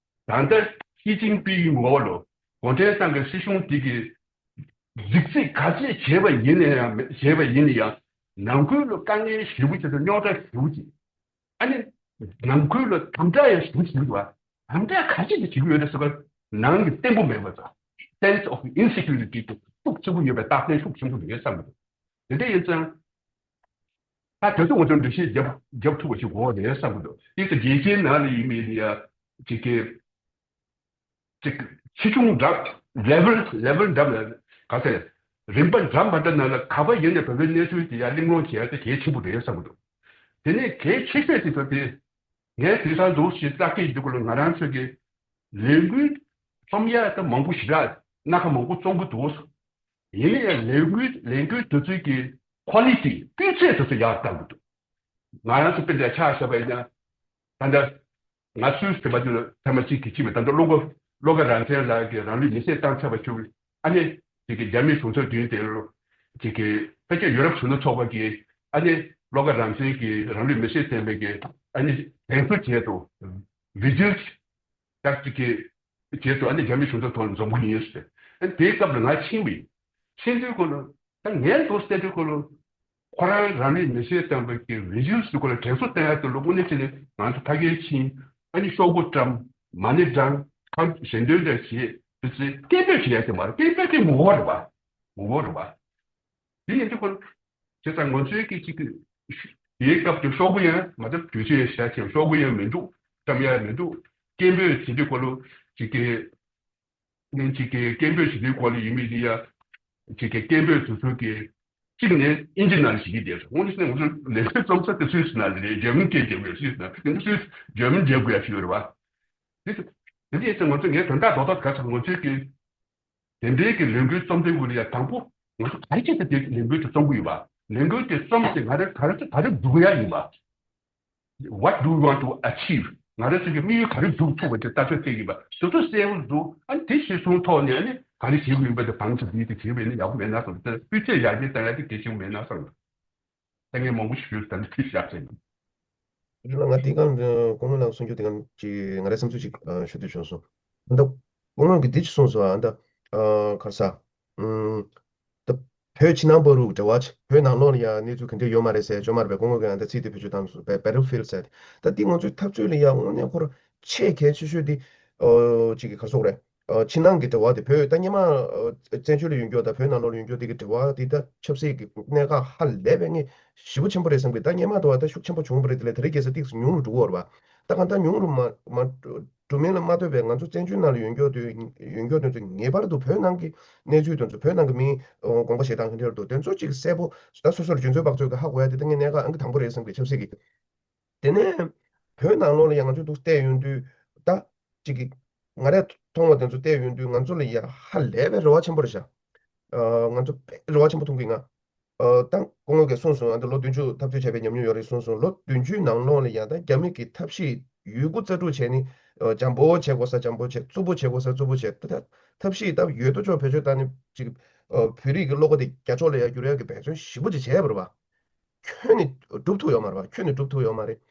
ད་ལྟ་ཞི་ཅིན་ཕིང་ངོ་ལ་གུང་ཁྲན་ཏང་གི་སྲིད་གཞུང་དེ་གི་གཟིགས་ཚད་ག་ཚད་བྱས་པ་ཡིན་ན་ཡང་བྱས་པ་ཡིན་ན་ཡང་ནང་ཁུལ་ལ་དཀའ་ངལ་ཞེ་པོ་ཅིག་དང་རྙོག་དྲ་ཞེ་པོ་ཅིག་ཨ་ནི་ནང་ཁུལ་ལ་དམ་དྲག་ཡང་ཞེ་པོ་ཅིག་ཡོད་པ། དམ་དྲག་ག་ཚད་ཅིག་བྱེད་ཀྱི་ཡོད་རེད་ཟེར་བ་ནང་གི་བརྟན་པོ་མེད་པ་དང་sense of insecurity་དེ་ཤུགས་ཆེན་པོ་ཡོད་པའི་རྟགས་མཚན་ཤུགས་ཆེན་པོ་རེད་བསམ་གི་འདུག་དེ་འདྲ་ཡིན་ཙང་། ད་དེ་ཚོ་ང་ཚོ་འགྲེལ་བཤད་རྒྱབ་རྒྱབ་ཐུབ་པ་ཞིག་དགོས་པ་རེད་བསམ་གི་འདུག་དེ་ཚོ་རྒྱལ་སྤྱིའི་ནང་ལ་ཡིན་མིན་ཡ་ཅིག་གི་ཅིག་ཆེ་ཆུང་འདྲ་level level་འདྲ་མ་ག་ཚད་རིམ་པ་འདྲ་མ་འདྲ་ནང་ལ་ག་པ་ཡིན་ནས་བོད་པའི་གནས་ཚུལ་དེ་ཡ་གླེང་སློང་བྱེད་ཡ་དེ་གལ་ཆེན་པོ་རེད་བསམ་གི་འདུག་དེ་ནས་གལ་ཆེ་ཤོས་ཅིག་ད་དེ་ངས་དེང་སང་འདུག་ཞེས་བསླབ་ཀྱི་ཡོད་དུས་སྐོར་ལ་ང་རང་ཚོས་ཀྱི་ལས་འགུལ་རྩོམ་ཡ་དེ་མང་པོ་ཞེ་དྲག་སྣ་ཁ་མང་པོ་རྩོམ་གི་འདུག་ཡིན་ན་ཡང་ལས་འགུལ་ལས་འགུལ་དེ་ཚོའི་གི་quality་སྤུས་ཚད་དེ་ཚོ་ཡར་བཏང་གི་འདུག་ང་རང་ཚོ་དཔེ་འདྲ་ཆ་བཞག་པ་ཡིན་ན་ད་ལྟ་ང་ཚོའི་ཟེར་བ་དེ་ལ་ཐ་མ་གཅིག་གི་གཅིག་མེད་ད་ལྟ་བློ་དགའ་བློ་དགའ་རང་བཙན་ལགས་ཀྱིས་རང་ལུས་མེར་སྲེག་བཏང་ཚར་བ་ཞིག་ཨ་ནི་དེ་གི་རྒྱ་མི་གཞུང་ཚབ་མདུན་དེ་ལ་དེ་གི་ཕལ་ཆེར་ཡུ་རོབ་གཞོན་ནུ་ཚོགས་པ་གིས་ཨ་ནི་བློ་དགའ་རང་བཙན་གྱིས་རང་ལུས་མེར་སྲེག་བཏང་བའི་གི་ཨ་ནི་དྲན་གསོ་བྱས་འདུག་བི་ཇིལ་ལྟར་གཅིག་གི་བྱས་འདུག་ཨ་ནི་རྒྱ་མི་གཞུང་ཚབ་ཐོག་ནས་འཛོམས་གི་ཡིན་ཟེར། ཨ་ནི་དེའི་སྐབས་ལ་ང་ཕྱིན་པ་ཡིན། ཕྱིན་དུས་ཁོ་ལ་ད་ངས་འདུག་བལྟས་དུས་ཁོ་ལ་ཁོ་རང་རང་ལུས་མེར་སྲེག་བཏང་བའི་གི་རི་ཇུས་སུ་ཁོ་ལ་དྲན་གསོ་བཏང་ཡ་དེ་ལ་དངོས་གནས་བྱས་ནས་ང་ཚོ་ཕ་གིར་ཕྱིན་ཨ་ནི་ཤོག་གུ་བཀྲམ་མ་ཎི་བགྲངས་ཁ་ཞལ་འདོན་འདྲ་བྱས་དེ་ཚེ་སྐད་འབོད་བྱེད་ཡ་དེ་མ་རེད། སྐད་འབོད་དེ་ངོ་བོ་རེད་བ། ངོ་བོ་རེད་བ། དེ་ཡིན་དུས་ཁོ་ལ་བྱས་ཙང་ང་ཚོའི་གི་གཅིག་གི་དེའི་སྐབས་དུ་ཤོག་གུ་ཡང་མ་ཐབས་དུས་ཚོད་ཡང་ཞག་ཆེ་ཤོག་གུ་ཡང་མི་འདུག་བཀྲམ་ཡ་མི་འདུག་སྐད་འབོད་བྱེད་དུས་ཁོ་ལ་གཅིག་གི་ནས་ཅིག་གི་སྐད་འབོད་བྱེད་དུས་སྐོར་ལ་ཡིན་མིན་དེ་ཡ་ཅིག་གི་སྐད་འབོད་དེ་ཚོ་གི་གཅིག་ནས་ཨིན་ཇི་ནང་བྱེད་ཀྱི་བསྡད་སོང་། དངོས་གནས་ང་ཚོ་ལས་འགུལ་རྩོམ་ས་དེ་སུད་སི་ནང་ལ་རེད། འཇར་མན་སྐད་རྒྱབ་དགོས་སུད་སི་ནང་དེ་ཚོ་སུད་སི་འཇར་མན་རྒྱབ་དགོས་ཡ་ཞིག་ཡོད་རེད་བ། དེ་དེ་དེ་ཡིན་ཙང་ང་ཚོ་ངས་དོན་དག་རྡོག་རྡོག་ག་ཚོད་ང་ཚོའི་གི་དེ་འདྲའི་གི་ལས་འགུལ་རྩོམ་དེ་དགོས་ལ་ཡ་དང་པོ་ང་ཚོ་ག་རེ་བྱས་ཏེ་དེ་ལས་འགུལ་དེ་རྩོམ་གི་ཡོད་པ། ལས་འགུལ་དེ་རྩོམ་དེ་ང་རང་ག་རེ་ག་རེ་སྒྲུབ་ཡ་ཡིན་པ། What do you want to achieve? ང་རང་ཚོ་གི་དམིགས་ཡུལ་ག་རེ་འགྲུབ་ཐུབ་པ་དེ་ལྟ་ཚོད་བྱེད་ཀྱི་ཡིན་པ། དེ་ཚོ་གསལ་པོ་འདུག་ཨ་ནི་དེ་གཞིར་བཟུང་ཐོག་ནས་ཨ་ནི་ག་རེ་བྱེད་དགོས་ཡིན་པ་དེ་བང་ཆ་འདིའི་དེ་བྱེད་པ་ཡིན་ན་ཡག་པོ་མེད་ན་བསམ་སྟེ་སྤུས་ཚད་ཡར་རྒྱས་གཏང་ཡ་དེ་གལ་ཆེན་པོ་མེད་ན་བསམ། ལྟ་ངན་མང་པོ་ཞིག་ཡོད་ད་ནི་དེ་བཞག་ཟེར་ནས། ཡིན་ན་ང་དེ་གང་སྐུ་ངོ་ལགས་གསུང་རྒྱུ་དེ་གང་ཅིག་ང་རའི་བསམ་ཚུལ་ཅིག་ཞུ་འདོད་བྱུང་སོང་། ཨ་ད་སྐུ་ངོ་གིས་འདི་ཅིག་གསུངས་སོང་། ཨ་ད་ག་རེ་ཟ། ད་བོད་ཕྱི་ནང་བར་དུ་འབྲེལ་བ་ཆེ། བོད་ནང་ལོགས་ལ་ཡང་གནས་ཚུལ་ག་འདྲ་ཡོད་མ་རེད་ཟེར་བཅོས་མར་བའི་སྐུ་ངོ་གིས་ཡང་ད་ཚིག་དེ་བེད་སྤྱོད་བཏང་སོང་། བེ་battlefield ཟེར་ད་འདི་ང་ཚོའི་འཐབ་རྩོད་ལ་ཡང་དངོས་གནས་ཁོ་རང་ཆེས་གལ་ཆེ་ཤོས་འདི་ཨོ་ཅིག་གི་ག་རེ་ཟེར་དགོས་རེད། ཨོ་ཕྱི་ནང་གི་འབྲེལ་བ་དེ་བོད་ད་སྔོན་མ་ཨོ་བཙན་བྱོལ་ལ་ཡོད་མཁན་དང་བོད་ནང་ལོགས་ལ་ཡོད་མཁན་དེ་གི་འབྲེལ་བ་དེ་ད་ཆབ་སྲིད་ཀྱི་གནད་འགག་ཧ་ལས་པའི་ངས་ཞེ་པོ་ཆེན་པོ་རེད་བསམ་གི། ད་སྔོན་མ་དང་བ་ད་ཤུགས་ཆེན་པོ་བྱུང་བ་རེད། དེ་ལས་དེ་རིང་ཁ་སང་ཏོག་ཙམ་ཉུང་རུ་འགྲོ་གི་ཡོད་རེད་པ། ད་གང་ལྟར་ཉུང་རུ་མ་མ་འགྲོ་མིན་ལ་མ་ལྟོས་པའི་ང་ཚོ་བཙན་བྱོལ་ནང་ལ་ཡོད་མཁན་དེ་ཡོད་མཁན་དེ་ཚོ་ངེས་པར་དུ་བོད་ནང་གི་གནས་ཚུལ་དེ་ཚོ་བོད་ནང་གི་མིའི་ཨོ་དགོངས་པ་བཞེས་སྟངས་ག་འདྲ་འདུག་དེ་ཚོ་གཅིག་གསལ་པོ་ད་སོ་སོར་རྒྱུ་མཚན་དཔག་ཚོད་ཀྱི་ཧ་གོ་ཡ་དེ་ད་ངས་གནད་འགག་ཨང་ཀི་དང་པོ་རེད་བསམ་གི་ཆབ་སྲིད་ཀྱི། དེ་ནས་བོད་ནང་ལོགས་ལ་ཡང་ང་ཚོས་འདུག་བལྟས་ཡོང་དུས་ད་གཅིག་གི་ང་རས་མཐོང་བ་དེ་ཚོ་བལྟས་ཡོང་དུས་ང་ཚོ་ལ་ཡ་ཧ་ལས་པའི་རེ་བ་ཆེན་པོ་རེད་ཤག་ཨ་ང་ཚོ་དཔེ་རེ་བ་ཆེན་པོ་མཐོང་གི། ང་ཨ་ད་སྐུ་ངོ་གིས་གསུངས་སོང་། ཨ་ད་ལོ་བདུན་ཅུ་འཐབ་རྩོད་བྱས་པའི་ཉམས་མྱོང་ཡོད་རེད་གསུངས་སོང་། ལོ་བདུན་ཅུའི་ནང་ལོགས་ལ་ཡ་ད་རྒྱ་མི་གི་ཐབས་ཤེས་ཡོད་རྒུ་རྩལ་སྤྲུགས་བྱས་ནས་ཨ་འཇམ་པོ་བྱེད་དགོས་ས་འཇམ་པོ་བྱས། རྩུབ་པོ་བྱེད་དགོས་ས་རྩུབ་པོ་བྱས། ད་ད་ཐབས་ཤེས་ད་ཡོད་དོ་ཅོག་བེད་སྤྱོད་བཏང་ནས་ཅིག་ཨ་བོད་རིགས་ཀྱི་བློ་ཁ་དེ་རྒྱ་ཕྱོགས་ལ་ཡ་བསྒྱུར་ཡ་གི་འབད་བརྩོན་ཞེ་པོ་ཅིག་བྱས་པ་རེད་པ། ཁྱོན་ནས་སྒྲུབ་ཐུབ་ཡོད་མ་རེད་པ། ཁྱོན་ནས་སྒྲུབ་ཐུབ་ཡོད་མ་རེད།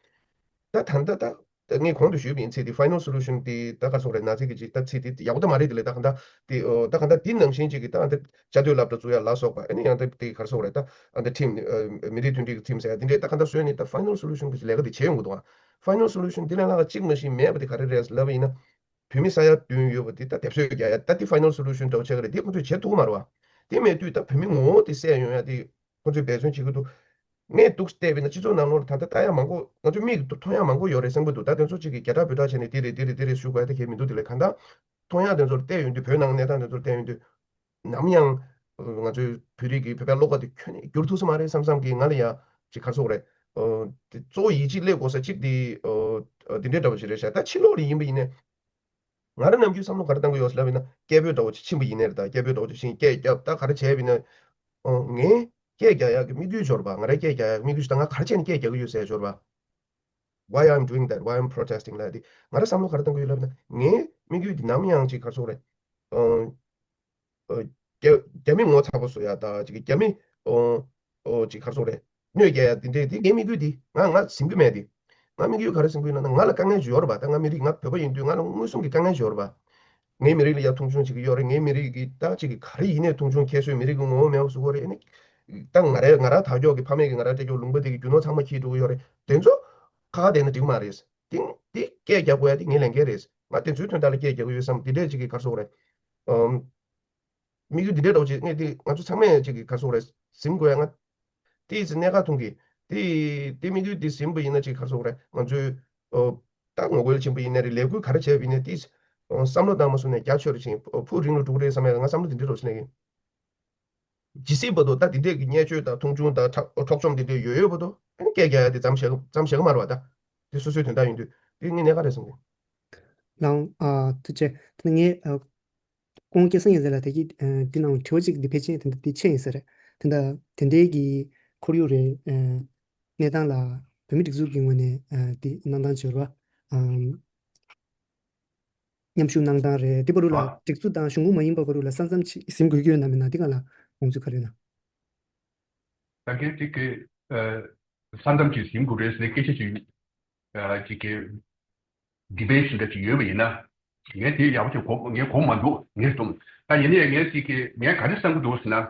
ད་ད་ལྟ་ད་ངས་གོང་དུ་ཞུས་པ་ཡིན། ཚིག་དེ་final solution དེ་ད་ག་རེ་ཟེར་དགོས་རེད། ན་ཚིག་གི་ཅིག་ད་ཚིག་དེ་ཡག་པོ་ད་མ་རེད། དེ་ལས་ད་གང་ལྟར་དེ་ཨོ་ད་གང་ལྟར་དེ་ནང་བཞིན་ཅིག་གི་ད་ཨ་ད་བཅའ་སྡོད་སློབ་གྲྭ་བཙུགས་ཡ་ལ་སོགས་པ། ཨ་ནི་ཡང་ད་དེ་ག་རེ་ཟེར་དགོས་རེད། ད་ཨ་ད་ཊིམ་ཨ་མི་རིགས་མཐུན་སྒྲིལ་གྱི་ཊིམ་ཟེར་ཡ་དེ་འདྲས་ད་གང་ལྟར་བཟོས་ནས་ད་final solution གི་ལས་ཀ་དེ་བྱས་ཡོང་གི་འདུག་ཨ། final solution དེ་ལས་ལྷག་གཅིག་མ་གཏོགས་མེད་པ་དེ་ག་རེ་རེད་ལབ་པ་ཡིན་ན། བོད་མི་ས་ཡ་བདུན་ཡོད་པ་དེ་ད་སྡེབ་གསོད་རྒྱག་ཡ་ད་དེ་final solution འདྲ་བོ་ཆགས་ཀྱི་རེད། དེ་ཁོ་ཚོས་བྱེད་ཐུབ་ཀྱི་མ་རེད་པ། དེ་མེད་དུས་ད་བོད་མི་ངོ་བོ་དེ་བསད་ཡོང་ཡ་དེ་ཁོ་ཚོས་འབད་བརྩོན་བྱེད་ཀྱི་འདུག་ངས་འདུག་བལྟས་པ་ཡིན་ན་སྤྱི་ཚོགས་ནང་ལོགས་ལ་ད་ལྟ་ལྟ་ཡ་མང་པོ་ང་ཚོ་མིག་གིས་མཐོང་ཡ་མང་པོ་ཡོད་རེད་བསམ་གྱི་འདུག་ད་དེ་ཚོ་གཅིག་གིས་རྒྱ་གྲགས་བོད་གྲགས་བྱས་ནས་དེ་རེད་དེ་རེད་དེ་རེད་ཞུ་དགོས་ཡ་ད་གལ་མི་འདུག་དེ་ལས་གང་ལྟར་ མཐོང་ཡག་དེ་ཚོར་བལྟས་ཡོང་དུས། བོད་ནང་གནས་སྟངས་དེ་ཚོར་བལྟས་ཡོང་དུས། ནམ་ཡང་ང་ཚོའི་བོད་རིགས་ཀྱི་བོད་པའི་བློ་ཁ་དེ་ཁྱོན་ནས་འགྱུར་ཐུབ་ས་མ་རེད་བསམ་བསམ་གྱིས། ང་ལ་ཡ་ཅིག་ག་རེ་ཟེར་དགོས་རེད། ཨོ། དེ་གཙོ་བོ་ཡིད་ཆེས་སླེབས་དགོས་ས་གཅིག་དེ། ཨོ། དེ་འདྲའི་འདྲ་བོ་ཞིག་རེད་ཤག་ད་ཕྱི་ལོགས་ལ་ཡིན་པ་ཡིན་ནའི། ང་རང་ནམ་རྒྱུན་བསམ་བློ་ག་རེ་བཏང་གི་ཡོད་ཟེར་ལབ་ཡིན་ན། སྐད་འབོད་འདྲ་བོ་ཅིག་ཕྱིན་པ་ཡིན་ནའི་རེད། ད་སྐད་འབོད་འདྲ་བོ་ཅིག་ཕྱིན། སྐད་བརྒྱབ། ད་ག་རེ་བྱས་པ་ཡིན་ན། ཨོ། ངའི་སྐད་རྒྱག་ཡག་གི་དམིགས་ཡུལ་འབྱོར་བ། ང་རའི་སྐད་རྒྱག་ཡག་གི་དམིགས་ཡུལ་ཞིག་ད་ང་ག་རེ་བྱས་ནས་སྐད་རྒྱག་གི་ཡོད་ཟེར་འབྱོར་བ། Why I'm doing that? Why I'm protesting like this? ང་རང་བསམ་བློ་ག་རེ་བཏང་གི་ཡོད་ལབ་ན། ངའི་དམིགས་ཡུལ་འདི་ནམ་ཡང་ཅིག་ག་རེ་ཟེར་དགོས་རེད། ཨོ། ཨོ། རྒྱ་རྒྱ་མི་ངོ་ཚ་པོ་བཟོ་ཡ་དང་། ཅིག་རྒྱ་མི། ཨོ། ཨོ། ཅིག་ག་རེ་ཟེར་དགོས་རེད། གནོད་སྐྱེལ་ཡ་འདི་འདྲས་འདི་ངའི་དམིགས་ཡུལ་འདི། ང་ང་ཟིན་གྱི་མེད་འདི། ང་དམིགས་ཡུལ་ག་རེ་ཟིན་གྱི་ཡོད་ལབ་ན། ང་ལ་དཀའ་ངལ་ཅིག་ཡོད་རེད་པ། ད་ང་མི་རིགས། ང་བོད་པ་ཡིན་དུས་ང་ལ་མངོན་སུམ་གྱི་དཀའ་ངལ་ཅིག་ཡོད་རེད་པ། ངའི་མི་རིགས་ལ་ཡ་མཐོང་ཆུང་བྱེད་ཀྱི་ཡོད་རེད། ངའི་མི་རིགས་ཀྱི་ད་ཅིག་གི་ག་རེ་ཡིན་ནའི་མཐོང་ཆུང། ཁྱད་གསོད། མི་རིགས་ཀྱི་ངོ་བོ་མེད་པ་བཟོ་གི་ཡོད་རེད། ཨ་ནི་ད་ང་རའི་ང་རང་དར་ཀྱོག་གི་ཕ་མེས་ཀྱི། ང་རང་སྤྲད་ཀྱོག་ལུང་པ་དེ་གི་རྒྱུ་ནོར་ཚང་མ་འཁྱེར་འགྲོ་གི་ཡོད་རེད། དེ་ཚོ་ཁ་ཁ་བསྡད་ན་འགྲིག་མ་རེད། དེ་དེ་སྐད་རྒྱག་དགོས་ཡ་དེ་ངའི་ལས་འགན་རེད། ང་དེ་ཚོའི་དོན་དག་ལ་སྐད་རྒྱག་གི་ཡོད་བསམ། དེ་འདྲས་ཅིག་གི་ག་རེ་ཟེར་དགོས་རེད། ཨམ། དམིགས་ཡུལ་འདི་འདྲའི་འདྲ་བོ་ཅིག་ངས་དེ་ང་ཚོ་ཚང་མས་ཅིག་གི་ག་རེ་ཟེར་དགོས་རེད། ཟིན་དགོས་ཡ། ང་དེ་ཡི་ཚེ་གནད་འགག་མཐོང་གི། དེ་དེ་དམིགས་ཡུལ་འདི་ཟིན་པ་ཡིན་ན་ཅིག་ག་རེ་ཟེར་དགོས་རེད། ང་ཚོས། ཨོ། ད་ངོ་རྒོལ་ཆེན་པོ་ཡིན་ནའི་རེད། ལས་འགུལ་ག་རེ་བྱས་པ་ཡིན་ནའི་དེ། ཨོ། བསམ་བློ་བཏང་མ་སོང་ནས་རྒྱ་ཆེ་རུ་ཕྱིན། ཨོ། ཕུགས་རིང་རུ་འགྲོ་གི་རེད་བསམ་ཡ། ང་བསམ་བློ་དེ་འདྲའི་འདྲ་བོ་ཞིག་གནང་གི། ཇི་སྲིད་བར་དུ་ད་དེ་འདྲས་ཀྱི་བརྙས་བཅོས་དང་མཐོང་ཆུང་དང་འཕྲོག་འཕྲོག་བཅོམ་དེ་འདྲས་ཡོད་ཡོད་བར་དུ། ཨ་ནི་སྐད་རྒྱག་ཡ་དེ་མཚམས་བཞག་མཚམས་བཞག་གི་མ་རེད་པ། ད་དེ་སོ་སོའི་དོན་དག་ཡིན་དུས། དེ་ངས་གནད་འགག་རེད་བསམ་གི། ལགས་འོང་། ཨ། ཐུགས་རྗེ་ཆེ། ད་ངས། ཨ། ཀོང་སྐལ་བཟང་ཡོད་ཚད་ལ་དེ་གི། ཨ། འདི་ནང་དྲི་བ་གཅིག་འདི་ཕལ་ཆེར་དེ་འདྲ་འདི་ཆེ་ཡིན་ས་རེད། དེ་འདྲ་དེ་འདྲའི་གི་ཁོར་ཡུག་རེད། ཨ། གནས་སྟངས་ལ་བོད་མི་སྒྲིག་འཛུགས་ཀྱི་ངོས་ནས། ཨ། འདི་གནང་སྟངས་འབྱོར་བ། ཨམ། མཉམ་ཞུགས་གནང་སྟངས་རེད། དེ་བར་དུ་ལ། ཨ། སྒྲིག་འཛུགས་དང་གཞུང་གི་མ་ཡིན་པ་བར་དུ་ལ་ས་མཚམས་ཅིག་ཟིན་དགོས་ཀྱི་ཡོད་ན་མིན་ན། དེ་སྒང་ལ་དགོངས་ཚུལ་ག་རེ་ཡོད་ན། ད་གིན་གཅིག་གི། ཨ། ས་མཚམས་ཅིག་ཟིན་དགོས་རེད་ཟེར་སྐད་ཆ་ཅིག་ཨ། གཅིག་གི་ཌི་བེ་ཊི་འདྲ་ཅིག་ཡོད་པ་ཡིན་ན། ངས་དེ་ཡག་པོ་ཅིག་གོ། ངས་གོ་མ་འདུག་ངས་གསུངས། ད་ཡིན་ནའི་ངས་གཅིག་གི། ངས་ག་རེ་བསམ་གྱི་འདུག་ཟེར་ན།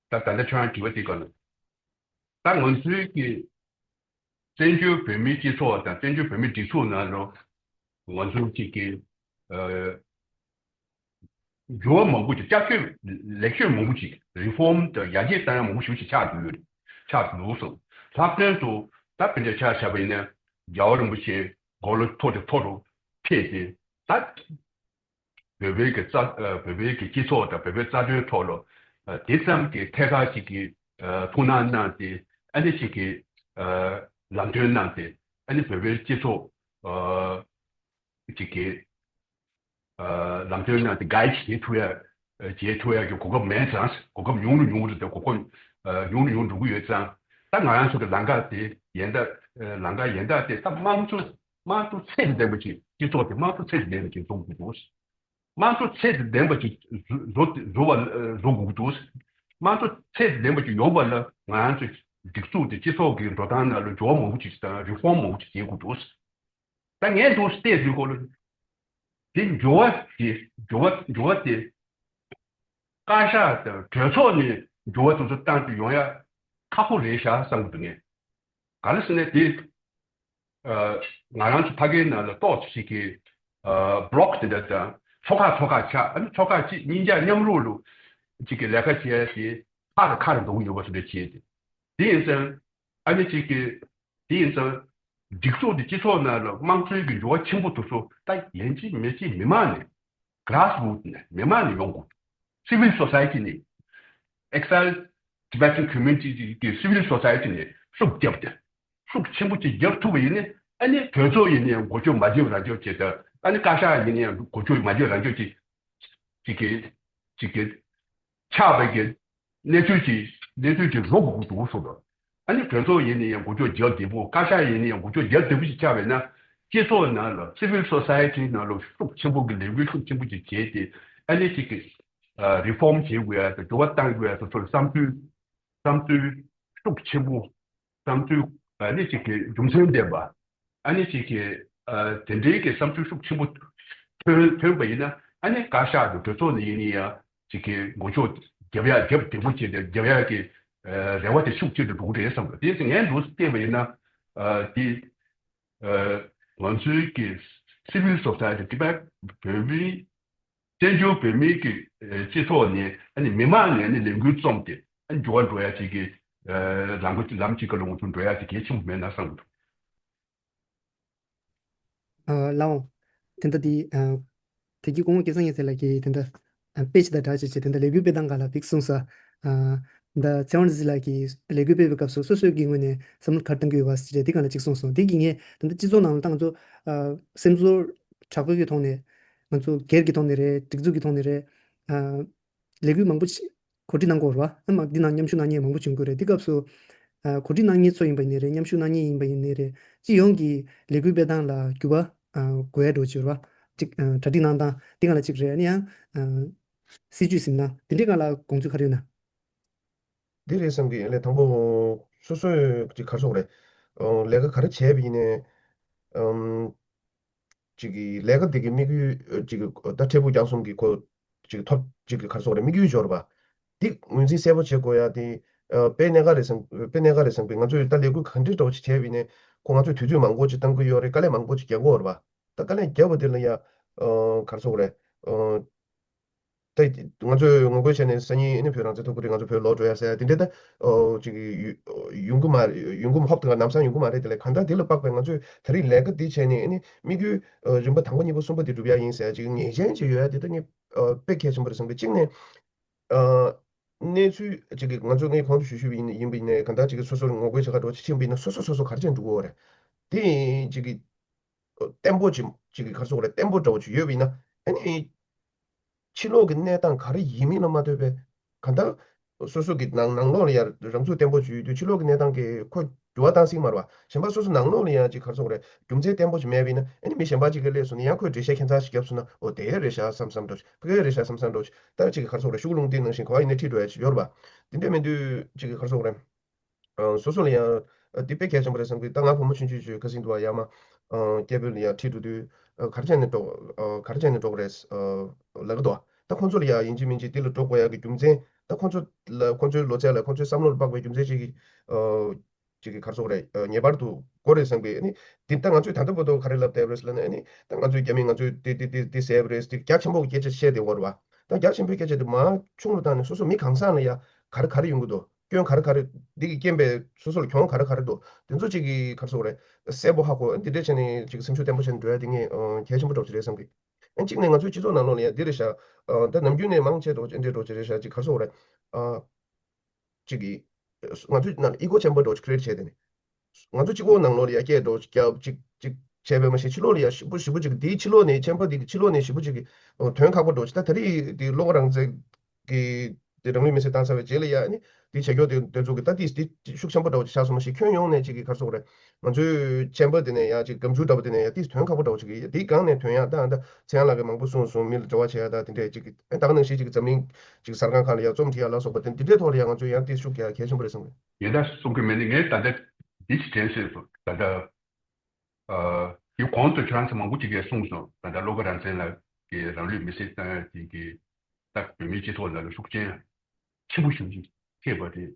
ད་ད་ལྟ་ཁྱོད་རང་དྲི་བ་དེ་ག་ལ། ད་ང་ཚོའི་གི་བཙན་བྱོལ་བོད་མིའི་སྤྱི་ཚོགས་དང་བཙན་བྱོལ་བོད་མིའི་སྒྲིག་འཛུགས་ནང་ལ་ང་ཚོའི་གཅིག་གི། ཨ། འགྱུར་བ་མང་པོ་ཅིག། བསྐྱར་བཅོས་ལེགས་བཅོས་མང་པོ་ཅིག། རི་ཕོམ་དང་ཡར་རྒྱས་བཏང་ཡ་མང་པོ་ཞིག་ཅིག་ཆགས་འདུག་ཡོད་རེད། ཆགས་འདུག་སོང་། ལྷག་དོན་དུ་ད་དཔེར་ན་ཆ་བཞག་པ་ཡིན་ན། རྒྱལ་བ་རིན་པོ་ཆེ་མགོ་ལོག་མཐོ་ནས་མཐོ་རུ་ཕེབས་ཏེ། ད་བོད་པའི་གི་རྩ། ཨ། བོད་པའི་གི་སྤྱི་ཚོགས་དང་བོད་པའི་རྩ་དོན་ཐོག་ལ། ཨ། དེ་ཙམ་གྱི་ཐད་ཀར་ཅིག་གི། ཨ། ཐུགས་སྣང་གནང་སྟེ། ཨ་ནི་ཅིག་གི། ཨ། ལམ་སྟོན་གནང་སྟེ། ཨ་ནི་བོད་པའི་སྤྱི་ཚོགས། ཨ། ཅིག་གི། ཨ། ལམ་སྟོན་གནང་སྟེ་གྷའིཌ་བྱེད་ཐུབ་ཡ། ཨ། བྱེད་ཐུབ་ཡ་གི་གོ་སྐབས་མེད་ཙང་། གོ་སྐབས་ཉུང་རུ་ཉུང་རུ་དང་། གོ་སྐབས། ཨ། ཉུང་རུ་ཉུང་རུ་འགྲོ་གི་ཡོད་ཙང་། ད་ང་རང་ཚོ་གི་ལམ་ཁ་དེ་ཡན་ལག་ཨ། ལམ་ཁ་ཡན་ལག་དེ་ད་དམངས་གཙོ། དམངས་གཙོ་ཚད་དང་ལྡན་པ་ཅིག། སྤྱི་ཚོགས་དེ་དམངས་གཙོ་ཚད་དང་ལྡན་པ་ཅིག་བཟོ་དགོས་འདུག། དམངས་གཙོ་ཚད་དང་ལྡན་པ་ཅིག་བཟོ། བཟོ་བ། བཟོ་དགོས་ཀྱི་འདུག། དམངས་གཙོ་ཚད་དང་ལྡན་པ་ཅིག་ཡོང་བ་ལ་ང་རང་ཚོས་སྒྲིག་འཛུགས་དེ། སྤྱི་ཚོགས་ཀྱི་འགྲོ་སྟངས་ནང་ལ་འགྱུར་བ་མང་པོ་ཅིག་དང་རི་ཕོམ་མང་པོ་ཅིག་བྱེད་དགོས་འདུག། ད་ངས་འདུག་བལྟས་དུས་སྐོར་ལ། དེ་འགྱུར་བ་དེ། འགྱུར་བ། འགྱུར་བ་དེ་བཀའ་ཤག་དང་གྲོས་ཚོགས་ནས་འགྱུར་བ་དེ་ཚོ་བཏང་དུ་ཡོང་ཡ་ཁག་པོ་རེད་ཤག་བསམ་གྱི་འདུག་ངས། ག་རེ་ཟེར་ན་དེ། ཨ། ང་རང་ཚོ་ཕ་གིའི་ནང་ལ་ཏོག་ཙམ་ཞིག་གི། ཨ། བྷི་ལོག་དེ་འདྲ་དང་ཚོགས་ཁག་ཚོགས་ཁག་ཆགས། ཨ་ནི་ཚོགས་ཁག་གཅིག་གཉིས་ཆ་མཉམ་རུབ་ལ་ཅིག་གི་ལས་ཀ་བྱེད་ཡ་དེ་ཁ་རུ་ཁ་རུ་འགྲོ་གི་ཡོད་པ་དེ་འདྲ་བྱས་ཏེ། དེ་ཡིན་ཙང་། ཨ་ནི་ཅིག་གི། དེ་ཡིན་ཙང་། སྒྲིག་འཛུགས་དེ་སྤྱི་ཚོགས་ནང་ལ་དམངས་གཙོའི་གི་འགྱུར་བ་ཆེན་པོ་དེ་ཚོ་ད་ཡིན་གཅིག་མིན་གཅིག་མི་མང་ནས། གྷ་རཱས་རུ་ཊི་ནས། མི་མང་ནས་ཡོང་དགོས། སི་ཝིལ་སོ་སའི་ཊི་ནས། Exiled Tibetan Community གི་སི་ཝིལ་སོ་སའི་ཊི་ནས་ཤུགས་བརྒྱབ་སྟེ། ཤུགས་ཆེན་པོ་ཅིག་རྒྱབ་ཐུབ་པ་ཡིན་ན། ཨ་ནི་གྲོས་ཚོགས་ཡིན་ན་ཡང་འགོ་བརྗོད་མ་བརྗོད་རང་བརྗོད་བྱས་ཏེ། ཨ་ནི་བཀའ་ཤག་ཡིན་ན་ཡང་འགོ་བརྗོད་མ་བརྗོད་རང་བརྗོད་ཅིག། ཅིག་གི། ཅིག་གི། ཆགས་པའི་གི་གནས་ཚུལ་གྱི། གནས་ཚུལ་གྱི་རོ་གུག་འདུག་སོང་། ཨ་ནི་གྲོས་ཚོགས་ཡིན་ན་ཡང་འགོ་བརྗོད་རྒྱག་བདེ་པོ། བཀའ་ཤག་ཡིན་ན་ཡང་འགོ་བརྗོད་རྒྱག་བདེ་པོ་ཞིག་ཆགས་པས་ན། སྤྱི་ཚོགས་ནང་ལ། སི་ཝིལ་སོ་སའི་ཊི་ནང་ལ་ཤུགས་ཆེན་པོ་གི་ལས་འགུལ་ཤུགས་ཆེན་པོ་ཅིག་བྱས་ཏེ། ཨ་ནི་ཅིག་གི། ཨ། རི་ཕོམ་བྱེད་དགོས་ཡ་དང་འགྱུར་བ་གཏང་དགོས་ཡ་དང་ཚོར་བསམ་ཚུལ། བསམ་ཚུལ་ཤུགས་ཆེན་པོ། བསམ་ཚུལ། ཨ་ནི་ཅིག་གི་རྒྱུ་མཚན་ལྡན་པ། ཨ་ནི་ཅིག་གི། ཨ། དེ་འདྲའི་གི་བསམ་ཚུལ་ཤུགས་ཆེན་པོ་ཐོན། ཐོན་པ་ཡིན་ན། ཨ་ནི་བཀའ་ཤག་དང་གྲོས་ཚོགས་ནས་ཡིན་ན་ཡང་ཅིག་གི་འགོ་ཕྱོགས་རྒྱབ་ཡ། རྒྱབ་བདེ་པོ་བྱས་ཏེ་རྒྱབ་ཡ་གི། ཨ། རེ་བ་དེ་ཤུགས་ཆེ་རུ་འགྲོ་གི་རེད་བསམ་གི། དེ་ངས་འདུག་བལྟས་པ་ཡིན་ན། ཨ། དེ། ཨ། ང་ཚོའི་གི་སི་ཝིལ་སོ་སའི་ཊི། ཊི་བེཊ་བོད་མིའི། བཙན་བྱོལ་བོད་མིའི་གི། ཨ། སྤྱི་ཚོགས་ནས། ཨ་ནི་མི་མང་ནས། ཨ་ནི་ལས་འགུལ་རྩོམ་སྟེ། ཨ་ནི་འགྱུར་བ་འགྲོ་ཡ་ཅིག་གི། ཨ། ལམ་ཁ། ལམ་གཅིག་གི་ལོངས་སུ་འགྲོ་ཡ་ཅིག་གལ་ཆེན་པོ་མེད་ན་བསམ་གི་འདུག། ཨ། ལགས་འོང་། དེ་འདྲ་དེ། ཨ། དེ་གི་སྐུ་ངོ་སྐལ་བཟང་མཁྱེན་བརྩེ་ལགས་ཀྱིས་དེ་འདྲ་དཔེ་ཆ་དང་སྦྲགས་བྱས་བྱས་དེ་འདྲ་ལས་འགུལ་སྤེལ་སྟངས་སྒང་ལ་ཕིག་གསུངས་ས། ཨ། ད་ཚེ་དབང་རྡོ་རྗེ་ལགས་ཀྱིས་ལས་འགུལ་སྤེལ་བའི་སྐབས་སུ་སོ་སོའི་གི་ངོས་ནས་བསམ་བློ་ག་རེ་གཏང་གི་ཡོད་པ་ཞེས་དེ་སྒང་ལ་གཅིག་གསུངས་སོང་། དེ་གི་ངས་ད་ལྟ་སྤྱི་ཚོགས་ནང་ལ་ད་ང་ཚོ་ཨ་སེམས་ཚོར་དྲག་པོའི་གི་ཐོག་ནས་ང་ཚོ་སྒེར་གྱི་ཐོག་ནས་རེད། སྒྲིག་འཛུགས་ཀྱི་ཐོག་ནས་རེད། ཨ་ལས་འགུལ་མང་པོ་ཞིག་གོ་སྒྲིག་གནང་གི་ཡོད་རེད་བ། ཨ་མ་འདི་ནང་མཉམ་ཞུགས་གནང་མཁན་མང་པོ་བྱུང་གི་ཡོད་རེད། དེ་སྐབས་སུ་ཨ་གོ་སྒྲིག་གནང་མཁན་ཚོ་ཡིན་པ་ཡིན་ནའི་རེད། མཉམ་ཞུགས་གནང་མཁན་ཡིན་པ་ཡིན་ནའི་རེད། སྤྱི་ཡོངས་ཀྱི་ལས་འགུལ་སྤེལ་སྟངས་ལ་འགྱུར་བ་ཨ་དགོས་ཡ་འགྲོ་བྱུང་རེད་བ། གཅིག་ཨ་གྲ་སྒྲིག་གནང་སྟངས་འདི་སྒང་ལ་གཅིག་རེད། ཨ་ནི་ཡང་ཨ་སྲིད་ཇུས་ཟིན་ན་དེ་འདྲའི་སྒང་ལ་དགོངས་ཚུལ་ག་རེ་ཡོད་ན། འདི་རེད་བསམ་གི་ཡིན། ལས་དང་པོ་སོ་སོས་ཅིག་ག་རེ་ཟེར་དགོས་རེད། ཨོ་ལས་ཀ་ག་རེ་བྱས་པ་ཡིན་ནའི་ཨམ་ཅིག་གི་ལས་ཀ་འདི་གི་དམིགས་ཡུལ་ཅིག་གི་ད་འཕྲལ་ཕུགས་རྒྱང་གསུམ་གྱི་ཁོ་ཅིག་ཐོབ་ཅིག་གི་ག་རེ་ཟེར་དགོས་རེད། དམིགས་ཡུལ་འབྱོར་བ་འདི་ངོས་འཛིན་གསལ་པོ་བྱེད་དགོས་ཡ་དེ་ཨ་དཔེ་གནད་འགག་རེད་བསམ། དཔེ་གནད་འགག་རེད་བསམ་གི། ང་ཚོས་ད་ལས་འགུལ་གང་འདྲ་འདྲ་བོ་ཅིག་བྱས་པ་ཡིན་ནའི་ཁོ་ང་ཚོས་དུས་ཚོད་མང་པོ་ཅིག་གཏང་གི་ཡོད་རེད། དཀའ་ལས་མང་པོ་ཅིག་རྒྱག་གི་ཡོད་རེད་བ། ད་དཀའ་ལས་བརྒྱབ་པ་དེ་ལ་ཡ། ཨ་ག་རེ་ཟེར་དགོས་རེད། ཨ་ད་ང་ཚོས་ངོ་རྒོལ་བྱས་ནས་སང་ཉིན་ཨ་ནི་བོད་རང་བཙན་ཐོབ་ཀྱི་རེད། ང་ཚོ་བོད་ལོག་འགྲོ་ཡ་ཟེར་ཡ་དེ་འདྲ་ད་ཨོ་ཅིག་ཡོང་གི་མ་རེད། ཡོང་གི་མ་ཧོབ་དེ་ག་ལམ་སང་ཡོང་གི་མ་རེད། དེ་ལས་གང་ལྟར་དེ་ལ་དཔག་པའི་ང་ཚོས་ད་རེས་ལས་ཀ་འདི་བྱས་ནས་ཨ་ནི་དམིགས་ཡུལ་ཨ་རིམ་པ་དང་པོ་གཉིས་པ་གསུམ་པ་དེ་སྒྲུབ་ཡ་ཡིན་ཟེར་ཡ་ཅིག་ངེས་ཅན་ཅིག་ཡོད་ཡ་དེ་ད་ངས་ཨ་དཔེ་གལ་ཆེན་པོ་རེད་བསམ་གི། གཅིག་ནས་ཨ་གནས་ཚུལ་ཅིག་གི་ང་ཚོ་ངས་གོང་དུ་ཞུས་ཞུས་པ་ཡིན་ཡིན་པ་ཡིན་ནའི་གང་ལྟར་ཅིག་གི་སོ་སོར་ངོ་རྒོལ་བྱེད་ག་འགྲོ་ཅིག་ཕྱིན་པ་ཡིན་ན་སོ་སོ་སོ་སོ་ག་རེ་བྱས་ནས་འགྲོ་གི་ཡོད་རེད། དེ་ཡིན་ཅིག་གི་བརྟན་པོ་ཅིག་ཅིག་གི་ག་རེ་ཟེར་དགོས་རེད། བརྟན་པོ་འདྲ་བོ་ཅིག་ཡོད་པ་ཡིན་ན་ཨ་ནི་ཕྱི་ལོགས་ཀྱི་གནས་སྟངས་ག་རེ་ཡིན་མིན་ལ་མ་ལྟོས་པའི་གང་ལྟར་སོ་སོ་གི་ནང་ནང་ལོགས་ལ་ཡང་རང་ཚུགས་བརྟན་པོ་ཅིག་ཡོད་དུས་ཕྱི་ལོགས་ཀྱི་གནས་སྟངས་ཀྱིས་ཁོ་འགྱུར་བ་བཏང་སྲིད་མ་རེད་བ། གཞན་པ་སོ་སོ་ནང་ལོགས་ལ་ཡང་ཅིག་ག་རེ་ཟེར་དགོས་རེད། རྒྱུ་མཚན་བརྟན་པོ་ཅིག་མེད་པ་ཡིན་ན་ཨ་ནི་མི་གཞན་པ་ཅིག་གིས་སླེབས་སོང་ན་ཡང་ཁོས་འགྲེལ་བཤད་ཁྱད་མཚར་ཞིག་བརྒྱབ་སོང་ན་ཨོ་དེ་རེད་ཤག་བསམ་བསམ་འདྲ་ཞིག་ཕ་གི་རེད་ཤག་བསམ་བསམ་འདྲ་ཞིག་ད་ཅིག་གི་ག་རེ་ཟེར་དགོས་རེད། ཤུགས་རླུང་འདི་ནང་བཞིན་ག་བ་ཡིན་ན་ཁྲིད་འགྲོ་ཡ་ཅིག་ཡོད་རེད་བ། དེ་འདྲ་མིན་དུས་ཅིག་གི་ག་རེ་ཟེར་དགོས་རེད། ཨ་སོ་སོ་ལ་ཡང་ཨ་འདི་དཔེ་གལ་ཆེན་པོ་རེད་བསམ་གི། ད་ང་བུ་མོ་ཆུང་ཆུང་ཆུང་ཁ་སང་དུ་བ་ཡར་མར་ཨ་སྐད་འབོད་ལ་ཡང་ཁྲིད་འགྲོ་དུས་ཨ་ག་རེ་བྱས་ནས་འགྲོ་ཨ་ག་རེ་བྱས་ནས་འགྲོ་དགོས་རེད་ཨ་ལབ་གི་འདུག་ད་ཁོང་ཚོ་ལ་ཡང་ཡིན་གཅིག་མིན་གཅིག་འདི་ལ་འགྲོ་དགོས་ཡག་གི་རྒྱུ་མཚན་ད་ཁོང་ཚོ་ལ་ཁོང་ཚོའི་ལོ་ཚད་ལ་ཁོང་ཚོའི་བསམ་བློ་ལ་དཔག་པའི་རྒྱུ་མཚན་ཅིག་གི་ཨ་ཅིག་གི་ག་རེ་ཟེར་དགོས་རེད། ངེས་པར་དུ་དགོས་རེད་བསམ་གི། ཨ་ནི་འདི་ད་ང་ཚོས་ད་ལྟ་བར་དུ་ག་རེ་ལབ་བསྡད་པ་རེད་ཟེར་ལབ་ན་ཨ་ནི་ད་ང་ཚོའི་རྒྱ་མི་ང་ཚོས་འདི་འདི་འདི་འདི་ཟེར་བ་རེད། འདི་རྒྱ་ཆེན་པོ་གི་སྐད་ཆ་བཤད་བསྡད་ཡོད་རེད་བ། ད་རྒྱ་ཆེན་པོའི་སྐད་ཆ་དེ་མར་ཆུང་རུ་བཏང་ནས་སོ་སོ་མི་གང་ཟག་ལ་ཡ་ག་རེ་ག་རེ་ཡོང་གི་འདུག་སྐྱོན་ག་རེ་ག་རེ་འདི་གི་རྐྱེན་པས་སོ་སོ་ལ་གྱོང་ག་རེ་ག་རེ་འདུག་དེ་ཚོ་གཅིག་གི་ག་རེ་ཟེར་དགོས་རེད། གསལ་པོ་ཧ་གོ་འདི་འདྲས་བྱས་ནས་ཅིག་སེམས་ཤུགས་བརྟན་པོ་བྱས་ནས་འགྲོ་ཡ་དེ་ངས་གལ་ཆེན་པོ་འདྲ་བོ་ཅིག་རེད་བསམ་གི། ཨ་གཅིག་ནས་ང་ཚོའི་སྤྱི་ཚོགས་ནང་ལོགས་ལ་ཡ་འདི་རེད་ཤག་ཨ་ད་ནམ་རྒྱུན་ནས་མང་ཆེ་འདྲ་བོ་ཅིག་འདྲས་འདྲ་བོ་ཅིག་རེད་ཤག་ཅིག་ག་རེ་ཟེར་དགོས་རེད། ཨ་ཅིག་གི་ང་ཚོའི་ནང་ལ་ཨི་ཀོ་ཆེམ་པར་འདྲ་བོ་ཅིག་ཀི་རི་ཨེ་ཊི་བྱས་དེ་ནས། ང་ཚོ་གཅིག་པོ་ནང་ལོགས་ལ་ཡ་སྐད་འགྲོ་ཅིག་རྒྱབ་ཅིག་ཅིག་བྱས་པས་མ་ཤེས་ཕྱི་ལོགས་ལ་ཡ་ཞིབ་པོ་ཞིབ་པོ་ཅིག་དེའི་ཕྱི་ལོགས་ནས་ཆེན་པོ་དེ་གི་ཕྱི་ལོགས་ནས་ཞིབ་པོ་ཅིག་གི་དོན་ཁག་པོ་འགྲོ་ཅིག་ད་ད་རེས་དེ་བློ་དགའ་རང་བཙན་གི་དེ་རང་ལུས་མེར་སྲེག་བཏང་ཚར་བའི་རྗེས་ལ་ཡ་ཨ་ནི་དེ་བྱ་ཁྱོག་དེ་དེ་ཚོ་གི་ད་དེ་དེ་ཤུགས་ཆེན་པོ་འདྲ་བོ་ཅིག་ཆགས་སོང་མ་ཤེས་ཁྱོན་ཡོངས་ནས་ཅིག་གི་ག་རེ་ཟེར་དགོས་རེད། ང་ཚོའི་ཆེན་པོ་དེ་ནས་ཡ་ཅིག་སྒམ་ཆུ་འདྲ་བོ་དེ་ནས་ཡ་དེ་དོན་ཁག་པོ་འདྲ་བོ་ཅིག་གི་དེའི་སྒང་ནས་དོན་ཡ་ད་ད་ཚེ་དབང་ལགས་ཀྱིས་མང་པོ་གསུངས་སོང་། མི་ལ་འབྲེལ་བ་བྱེད་ཡ་ད་དེ་འདྲས་ཅིག་གི་ད་ག་ནང་བཞིན་ཅིག་གི་འཛམ་གླིང་ཅིག་གསར་ཁང་ཁག་ལ་ཡ་རྩོམ་བྲིས་ཡ་ལ་སོགས་པ་དེ་དེ་འདྲས་ཐོག་ལ་ཡ་ང་ཚོས་ཡང་དེ་ཤུགས་རྒྱག་ཡ་གལ་ཆེན་པོ་རེད་བསམ་གི། ཡིན་ད་གསུང་གི་མེད་ནི་ངས་ད་ལྟ་འདི་ཅིག་དྲན་སོང་། ད་ལྟ་ཨ་དེ་གོང་དུ་ཁྱོད་རང་ཚོ་མང་པོ་ཅིག་གིས་གསུངས་སོང་། ད་ལྟ་བློ་དགའ་རང་བཙན་ལགས་ཀྱིས་རང་ལུས་མེར་སྲེག་བཏང་ཡ་དེ་གི་ད་བོད་མིའི་སྤྱི་ཚོགས་ནང་ལ་ཤུགས་རྐྱེན་ཆེན་པོ་ཞེ་པོ་ཅིག་ཐེབས་པ་རེད།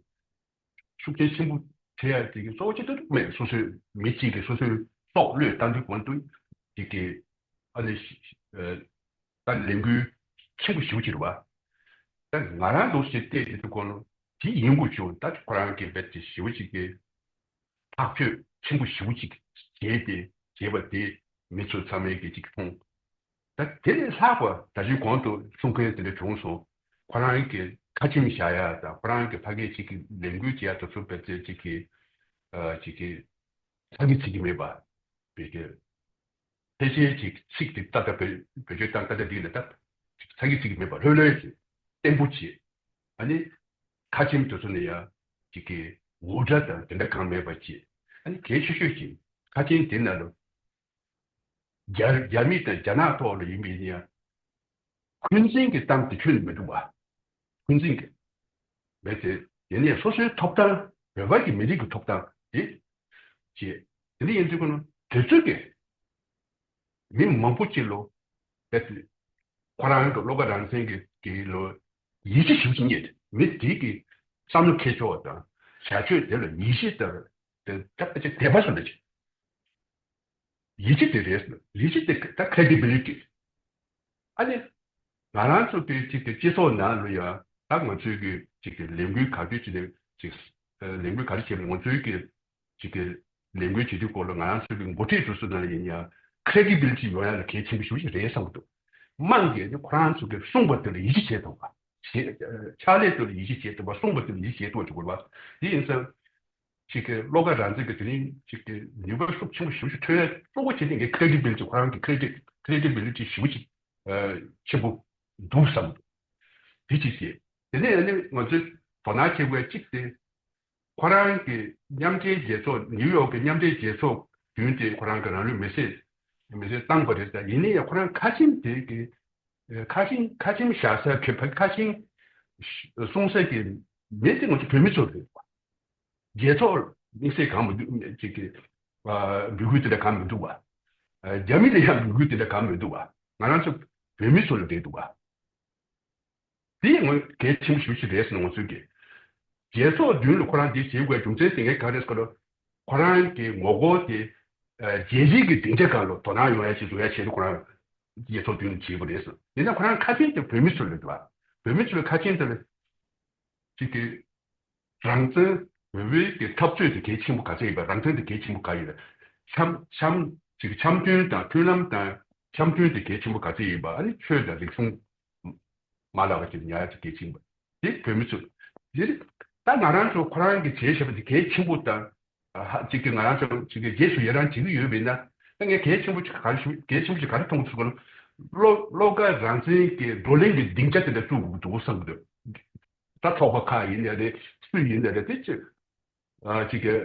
ཤུགས་རྐྱེན་ཆེན་པོ་ཐེབས་ཡ་དེ་གི་གཙོ་བོ་གཅིག་ཏུ་མེད། སོ་སོའི་མི་གཅིག་གིས་སོ་སོའི་སྲོག་བློས་བཏང་དུས་གོང་དུ་དེ་གི་ཨ་ནི་ཤི་ཨ་ད་ལས་འགུལ་ཆེན་པོ་ཞེ་པོ་ཅིག་རེད་བ། ད་ང་རང་འདུག་སེ་བལྟས་དེ་དུས་གོང་ལ་དེ་ཡིན་དགོས་བྱུང་། ད་ཁོ་རང་གིས་རྦད་དེ་ཞེ་པོ་ཅིག་གི་ཐག་གཅོད་ཆེན་པོ་ཞེ་པོ་ཅིག་བྱས་ཏེ་བྱས་པ་དེ་མི་ཚོ་ཚང་མས་ཀྱིས་ཅིག་མཐོང་། ད་དེ་ལས་ལྷག་པ་ད་གིན་གོང་དུ་གསུང་མཁན་དེ་འདྲ་བྱུང་སོང་། ཁོ་རང་གི་ཁ་ཆེམས་བཞག་ཡ་དང་ཁོ་རང་གི་ཕ་གིར་ཅིག་གི་ལས་འགུལ་བྱེད་ཡ་དེ་ཚོ་དཔེ་ཚད་ཅིག་གི་ཨ་ཅིག་གི་ཚ་གི་ཚིག་གི་མེད་པ། བོད་སྐད། ཕལ་ཆེར་ཅིག་ཚིག་དེ་ཏག་ཏག་བེད་བེད་སྤྱོད་བཏང་ཏག་ཏག་འདི་ལ་ད་ཚ་གི་ཚིག་གི་མེད་པ་ལྷོད་ལྷོད་ཅིག་བརྟན་པོ་ཅིག་ཨ་ནི་ཁ་ཆེམས་དེ་ཚོ་ནས་ཡ་ཅིག་གི་འུར་སྒྲ་དང་དེ་འདྲ་གང་མེད་པ་ཅིག་ཨ་ནི་གལ་ཆེ་ཤོས་ཅིག་ཁ་ཆེམས་དེ་ནང་ལ་རྒྱ་རྒྱ་མི་དང་རྒྱ་ནག་ཐོག་ལ་ཡིན་པ་ཡིན་ཡང་འཁོན་འཛིན་གྱི་གཏམ་དེ་ཁྱོན་ནས་མི་འདུག་བ། འཁོན་འཛིན་གྱི་མེད་དེ་ཡིན་ནའི་སོ་སོའི་ཐོབ་ཐང་བོད་པ་གི་མི་རིགས་ཀྱི་ཐོབ་ཐང་དེ་ཅེས་དེ་འདྲ་ཡིན་དུས་ཀྱང་དེ་ཚོད་ཀྱི་མི་མང་པོ་ཅིག་ལོ་དེ་ཁོ་རང་གི་བློ་དགའ་རང་བཙན་གྱི་གི་ལོ་ཡིད་ཆེས་ཞིག་རྙེད། མི་དེ་གི་བསམ་བློ་འཁྱེར་ཕྱོགས་དང་བྱ་སྤྱོད་དེ་ལ་ཡིད་ཆེས་དང་དེ་ད་ཅིག་དད་པ་སོགས་འདྲ་ཅིག་ཡིད་ཆེས་དེ་རེད། ཡིད་ཆེས་དེ་ད་ཁེ་རེ་ཌི་བི་ལི་ཊི། ཨ་ནི་ང་རང་ཚོ་དེ་ཅིག་གི་སྤྱི་ཚོགས་ནང་ལ་ཡང་ད་ང་ཚོའི་གི་ཅིག་གི་ལས་འགུལ་ག་དུས་ཅིག་ནས་ཅིག་ལས་འགུལ་ག་རེ་བྱེད་ང་ཚོའི་གི་ཅིག་གི་ལས་འགུལ་བྱེད་དུས་སྐོར་ལ་ང་རང་ཚོའི་གི་འགོ་ཁྲིད་དེ་ཚོ་ནང་ལ་ཡིན་ཡང་ཁེ་རེ་ཌི་བི་ལི་ཊི་ཡོང་ཡ་ལ་གལ་ཆེན་པོ་ཞེ་པོ་ཅིག་རེད་བསམ་གི་འདུག་དམངས་ཀྱིས་ནི་ཁོ་རང་ཚོ་གི་གསུངས་པ་དེ་ལ་ཡིད་ཆེས་བྱེད་ཐུབ་པ། ཕྱག་ལས་དེ་ལ་ཡིད་ཆེས་བྱེད་ཐུབ་པ། གསུངས་པ་དེ་ལ་ཡིད་ཆེས་བྱེད་ཐུབ་པ་ཞིག་དགོས་པ། དེ་ཡིན་ཙང་། ཅིག་གི་བློ་དགའ་རང་བཙན་གྱི་དེ་རིང་ཅིག་གི་ནུས་པ་ཤུགས་ཆེན་པོ་ཞེ་པོ་ཅིག་ཐོན་ཡ་གཙོ་བོ་བྱེད་མཁན་གྱི་credibility། ཁོ་རང་གི་credit credibility ཞེ་པོ་ཅིག་ཆེན་པོ་འདུག་བསམ་འདུག་དེ་ཅིག་བྱས། དེ་ནས་ཨ་ནི་ང་ཚོས་དོ་སྣང་བྱེད་དགོས་གཅིག་དེ། ཁོ་རང་གི་མཉམ་འབྲེལ་རྒྱལ་ཚོགས། ནིའུ་ཡོག་གི་མཉམ་འབྲེལ་རྒྱལ་ཚོགས་མདུན་དེ་ཁོ་རང་གི་རང་ལུས་མེར་སྲེག་མེར་སྲེག་བཏང་པ་རེད། ད་ཡིན་ན་ཡང་ཁོ་རང་ཁ་ཆེམས་དེ་གི་ཁ་ཆེམས་ཁ་ཆེམས་བཞག་ས་གི་ཕ་ཁ་ཆེམས་གསུང་ས་གི་མི་དེ་ང་ཚོ་བོད་མི་ཚོ་རེད། རྒྱལ་ཚོགས་དམིགས་བསལ་གང་མི་འདུག་ཅིག་གི་འབོད་སྐུལ་དེ་འདྲ་གང་མི་འདུག་བ། རྒྱ་མི་ལ་ཡང་འབོད་སྐུལ་དེ་འདྲ་གང་མི་འདུག་བ། ང་རང་ཚོ་བོད་མི་ཚོ་ལ་རེད་འདུག་བ། དེ་ངོས་གལ་ཆེན་པོ་ཞེ་པོ་ཅིག་རེད་ཟེར་ན། ང་ཚོའི་གི་རྒྱལ་ཚོགས་མདུན་ལ་ཁོ་རང་འདི་བྱེད་དགོས་རྒྱུ་མཚན་དེ་ངས་ག་རེ་ཟེར་ན། ཁོ་རང་གི་ངོ་རྒོལ་དེ་རྒྱལ་སྤྱིའི་གི་སྡིངས་ཆ་སྒང་ལ་དོ་སྣང་ཡོང་ཡ་ཞིག་བཟོ་ཡ་ཆེད་དུ་ཁོ་རང་རྒྱལ་ཚོགས་མདུན་ལ་བྱེད་དགོས་རེད་ཟེར། ཡིན་ན་ཁོ་རང་ཁ་ཆེམས་དེ་བོད་མི་ཚོ་ལ་རེད་བ། བོད་མི་ཚོའི་ཁ་ཆེམས་དེ་ལ་ཅིག་གི་རང་བཙན། བོད་པའི་གི་འཐབ་རྩོད་དེ་གལ་ཆེན་པོ་ག་ཚད་ཡིན་པ། རང་བཙན་དེ་གལ་ཆེན་པོ་ག་ཡིན་པ། འཆམ་འཆམ་ཅིག་འཆམ་མཐུན་དང་མཐུན་ལམ་དང་འཆམ་མཐུན་དེ་གལ་ཆེན་པོ་ག་ཚད་ཡིན་པ། ཨ་ནི་ཆོས་དང་རིག་གཞུང་མ་ལག་པ་ཅིག་ཉར་ཡ་དེ་གལ་ཆེན་པོ། དེ་བོད་མི་ཚོ་དེ་ད་ང་རང་ཚོ་ཁོ་རང་གི་བྱས་བཞག་པ་དེ་གལ་ཆེན་པོ་དང་། ཧ་ཅིག་གི་ང་རང་ཚོ་ཅིག་གི་རྗེས་སུ་ཡི་རང་བྱེད་ཀྱི་ཡོད་པ་ཡིན་ན། ད་ངས་གལ་ཆེན་པོ་ཅིག་ག་རེ་ཞུ། གལ་ཆེན་པོ་ཅིག་ག་རེ་མཐོང་གི་འདུག་ཟེར་ན། བློ་བློ་དགའ་རང་བཙན་གྱི་བགྲོ་གླེང་གི་སྡིངས་ཆ་དེ་འདྲ་བཙུགས་དགོས་འདུག་བསམ་གྱི་འདུག་ད་ཚོགས་པ་ཁག་ཡིན་ནའི་རེད། སུ་ཡིན་ནའི་རེད། དེ་ཅིག་ཨ་ཅིག་གི་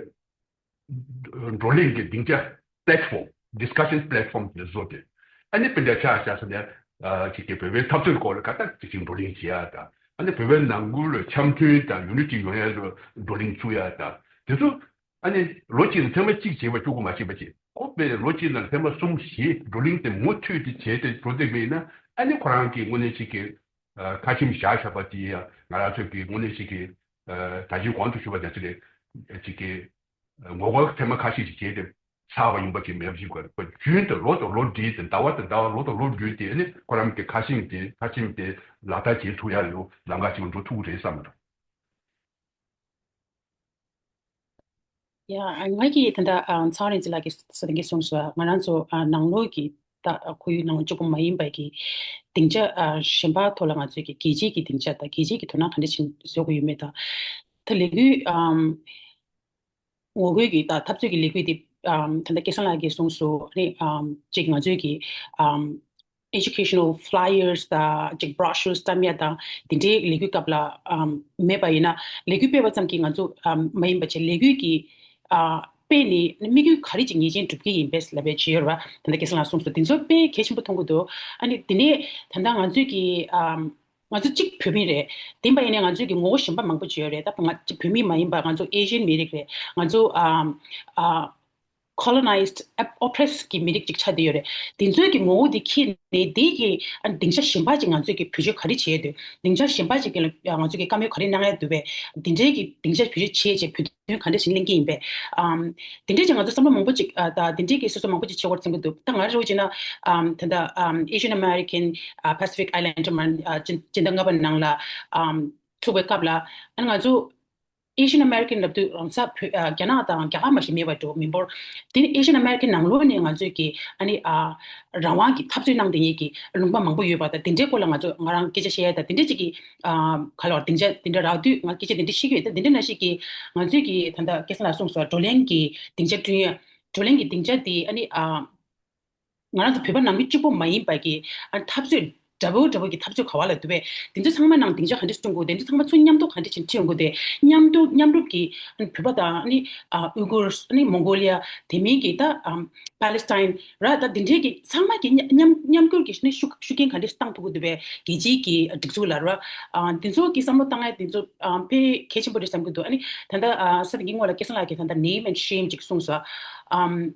བགྲོ་གླེང་གི་སྡིངས་ཆ། platform། discussion platform དེ་འདྲ་བཟོས་ཏེ། ཨ་ནི་སྤུན་ཟླ་ཆ་བཞག་ས་ནས་ཨ་ཅིག་གི་བོད་པའི་འཐབ་རྩོད་སྐོར་ལ་ག་ད་ཅིག་ཅིག་བགྲོ་གླེང་བྱེད་ཡ་དང་། ཨ་ནི་བོད་པའི་ནང་ཁུལ་ལ་འཆམ་མཐུན་དང་unity ཡོང་ཡ་ལ་བགྲོ་གླེང་བཙུགས་ཡ་དང་དེ་ཚོ། ཨ་ནི་ལོ་གཅིག་ལ་ཐེངས་མ་གཅིག་བྱས་པ་གཅིག་པོ་མ་བྱས་པ་བྱས། ཁོ་པས་ལོ་གཅིག་ནང་ཐེངས་མ་གསུམ་བཞི་བགྲོ་གླེང་དེ་མུ་མཐུད་དེ་བྱས་ཏེ་འགྲོ་བསྡད་པ་ཡིན་ན། ཨ་ནི་ཁོ་རང་གིས་དངོས་གནས་ཅིག་གི་ཨ་ཁ་ཆེམས་བཞག་བཞག་པ་དེ་ཡང་ང་རང་ཚོ་གིས་དངོས་གནས་ཅིག་གི་ཨ་ད་གིན་གོང་དུ་ཞུས་པ་ནང་བཞིན་རེད། ཅིག་གི་ཨ་ངོ་རྒོལ་ཐེངས་མ་ཁ་ཤས་ཤིག་བྱས་ཏེ་ཚར་བ་ཡིན་པ་ཅིག་མེད་པ་ཞིག་དགོས། རྒྱུན་དུ་ལོ་དང་ལོ་བསྒྲིལ་ཏེ། ཟླ་བ་དང་ཟླ་བ། ལོ་དང་ལོ་བསྒྲིལ་ཏེ། ཨ་ནི་ཁོ་རང་གི་ཁ་ཆེམས་དེ་ཁ་ཆེམས་དེ་ལག་བསྟར་བྱེད་ཐུབ་ཡ་ཡོད་ལམ་ཁ་ཅིག་འགྲོ་ཐུབ་ཀྱི་རེད་བསམ་གྱི་འདུག་ཡ། ང་གིས་ད་ལྟ་ཨ་ཚེ་དབང་རིག་འཛིན་ལགས་ཀྱིས་ས་དེང་གི་གསུངས་སོང་། ང་རང་ཚོ་ཨ་ནང་ལོགས་ཀྱི་ད་ཁོར་ཡུག་ནང་གཅིག་པོ་མ་ཡིན་པ་གི་སྡིངས་ཆ་ཨ་གཞན་པ་ཐོག་ལ་ང་ཚོས་ཀྱི་རྒྱལ་སྤྱིའི་གི་སྡིངས་ཆ་དང་རྒྱལ་སྤྱིའི་གི་དོ་སྣང་ག་འདྲ་ཞིག་བཟོ་དགོས་ཡོད་མེད་དང་། ད་ལས་འགུལ་ཨམ་ངོ་རྒོལ་གྱི་ད་འཐབ་རྩོད་ཀྱི་ལས་འགུལ་དེ་ཨམ་ད་ལྟ་སྐལ་བཟང་ལགས་ཀྱིས་གསུངས་སོང་། ཨ་ནི་ཨམ་གཅིག་ང་ཚོས་ཀྱི་ཨམ་educational flyers དང་གཅིག་brochures བཀྲམ་ཡ་དང་དེ་འདྲའི་ལས་འགུལ་སྐབས་ལ་ཨམ་མེད་པ་ཡིན་ན། ལས་འགུལ་སྤེལ་བ་ཙམ་གྱིས་ང་ཚོ་ཨམ་མ་ཡིན་པ་བྱས། ལས་འགུལ་གྱི་ཨ་སྤེལ་ནས་དམིགས་ཡུལ་ག་རེ་ཅིག་ངེས་ཅན་སྒྲུབ་ཀྱི་ཡིན་པས་ལབ་པའི་བརྗོད་ཡོད་རེད་བ། ད་ལྟ་སྐལ་བཟང་ལགས་གསུངས་སོང་། དེ་ཚོ་དཔེ་གལ་ཆེན་པོ་མཐོང་གི་འདུག་ཨ་ནི་དེ་ནས་ད་ལྟ་ང་ཚོས་ཀྱི་ཨམ་ང་ཚོ་གཅིག་བོད་མི་རེད། དེ་ཡིན་པ་ཡིན་ནའི་ང་ཚོས་ཀྱི་ངོ་བོ་གཞན་པ་མང་པོ་ཅིག་ཡོད་རེད། ད་ང་གཅིག་བོད་མི་མ་ཡིན་པ་ང་ཚོ་Asian མི་རིགས་རེད། ང་ཚོ་ཨམ་ཨ་colonized, oppressed གྱི་མི་རིགས་ཅིག་ཆགས་བསྡད་ཡོད་རེད། དེ་ཚོའི་གི་ངོ་བོ་དེ་འཁྱེར་ནས་དེ་གི་ཨ་སྡིངས་ཆ་གཞན་པ་ཅིག་ང་ཚོས་ཀྱི་བེད་སྤྱོད་ག་རེ་བྱས་འདུག་སྡིངས་ཆ་གཞན་པ་ཅིག་གི་ལ་ང་ཚོས་ཀྱི་བཀའ་མོལ་ག་རེ་གནང་ཡ་འདུག་པས། དེ་འདྲའི་གི་སྡིངས་ཆ་བེད་སྤྱོད་བྱས་བྱས་བོད་དོན་ག་འདྲ་ཞིག་གླེང་གི་ཡིན་པས། ཨམ་དེ་འདྲའི་ཅིག་ང་ཚོ་བསམ་བློ་མང་པོ་ཅིག་ཨ་ད་དེ་འདྲའི་གི་སོ་སོ་མང་པོ་ཅིག་བྱེད་དགོས་བསམ་གྱི་འདུག་ད་ང་རང་རེ་བ་བྱས་ན་ཨམ་ད་ལྟ་ཨམ་Asian American ཨ་Pacific Islander མ་ཨ་སྤྱི་སྤྱི་ཟླ་ལྔ་པ་ནང་ལ་ཨམ་ཚུགས་པའི་སྐབས་ལ། ཨ་ནི་ང་ཚོ་Asian American ལབ་དུས་རང་ས་བོད་ཨ་རྒྱ་ནག་དང་རྒྱ་གར་མ་ཞིག་མེད་པ་འགྲོ་མི་འབོར། དེ་ནི་Asian American ནང་ལོགས་ནས་ང་ཚོས་ཀྱི་ཨ་ནི་ཨ་རང་དབང་གི་འཐབ་རྩོད་གནང་བསྡད་མཁན་གྱི་ལུང་པ་མང་པོ་ཡོད་པ་དང་། དེ་འདྲའི་སྐོར་ལ་ང་ཚོ་ང་རང་སྐད་ཆ་བཤད་ཡ་དང་། དེ་འདྲའི་ཅིག་གི་ཨ་ག་ལ་བར་སྡིངས་ཆ་དེ་འདྲ་རག་དུས་ང་སྐད་ཆ་དེ་འདྲ་བཤད་ཀྱི་ཡོད། ད་དེ་འདྲ་ནང་བཞིན་གྱི་ང་ཚོས་ཀྱི་ད་ལྟ་སྐལ་བཟང་ལགས་གསུངས་སོང་། བགྲོ་གླེང་གི་སྡིངས་ཆ་བསྐྲུན་ཡ། བགྲོ་གླེང་གི་སྡིངས་ཆ་དེ་ཨ་ནི་ཨ་ང་རང་ཚོ་བོད་པ་ནང་ཁུལ་གཅིག་པོ་མ་ཡིན་པ་གི་ཨ་འཐབ་རྩོད་འདྲ་པོ་འདྲ་པོ་གི་འཐབ་རྩོད་ག་བ་ལ་འདུག་པས། དེ་ཚོ་ཚང་མ་ནང་སྡིངས་ཆ་ག་འདྲས་བསྐྲུན་དགོས། དེ་ཚོ་ཚང་མ་ཚུར་མཉམ་དུ་ག་འདྲས་ཕྱིན་ཁྲིད་ཡོང་དགོས། དེ་མཉམ་དུ་མཉམ་རུབ་ཀྱི་ཨ་བོད་པ་དང་ཨ་ནི་ཨ་ཨུ་གུར། ཨ་ནི་མོང་གོ་ལི་ཡ། དེ་མིན་གྱི་ད་ཨམ་པ་ལེ་སི་ཐན་ར། ད་དེ་འདྲས་ཀྱི་ཚང་མ་གི་མཉམ་མཉམ་མཉམ་སྒུལ་གྱི་ནི་ཤུགས་ཤུགས་རྐྱེན་ག་འདྲས་བཏང་ཐུབ་ཀྱི་འདུག་པས། རྒྱལ་སྤྱིའི་གི་སྒྲིག་འཛུགས་ལ་ར། ཨ་དེ་ཚོ་གི་བསམ་བློ་བཏང་ཡ་དེ་ཚོ་ཨམ་དཔེ་གལ་ཆེན་པོ་རེད་བསམ་གྱི་འདུག་ཨ་ནི་ད་ལྟ་ཨ་ས་དེ་གི་སྔོན་ལ་སྐལ་བཟང་ལགས་ཀྱིས་ད་ལྟ་name and shame ཅིག་གསུངས་སོང་། ཨམ།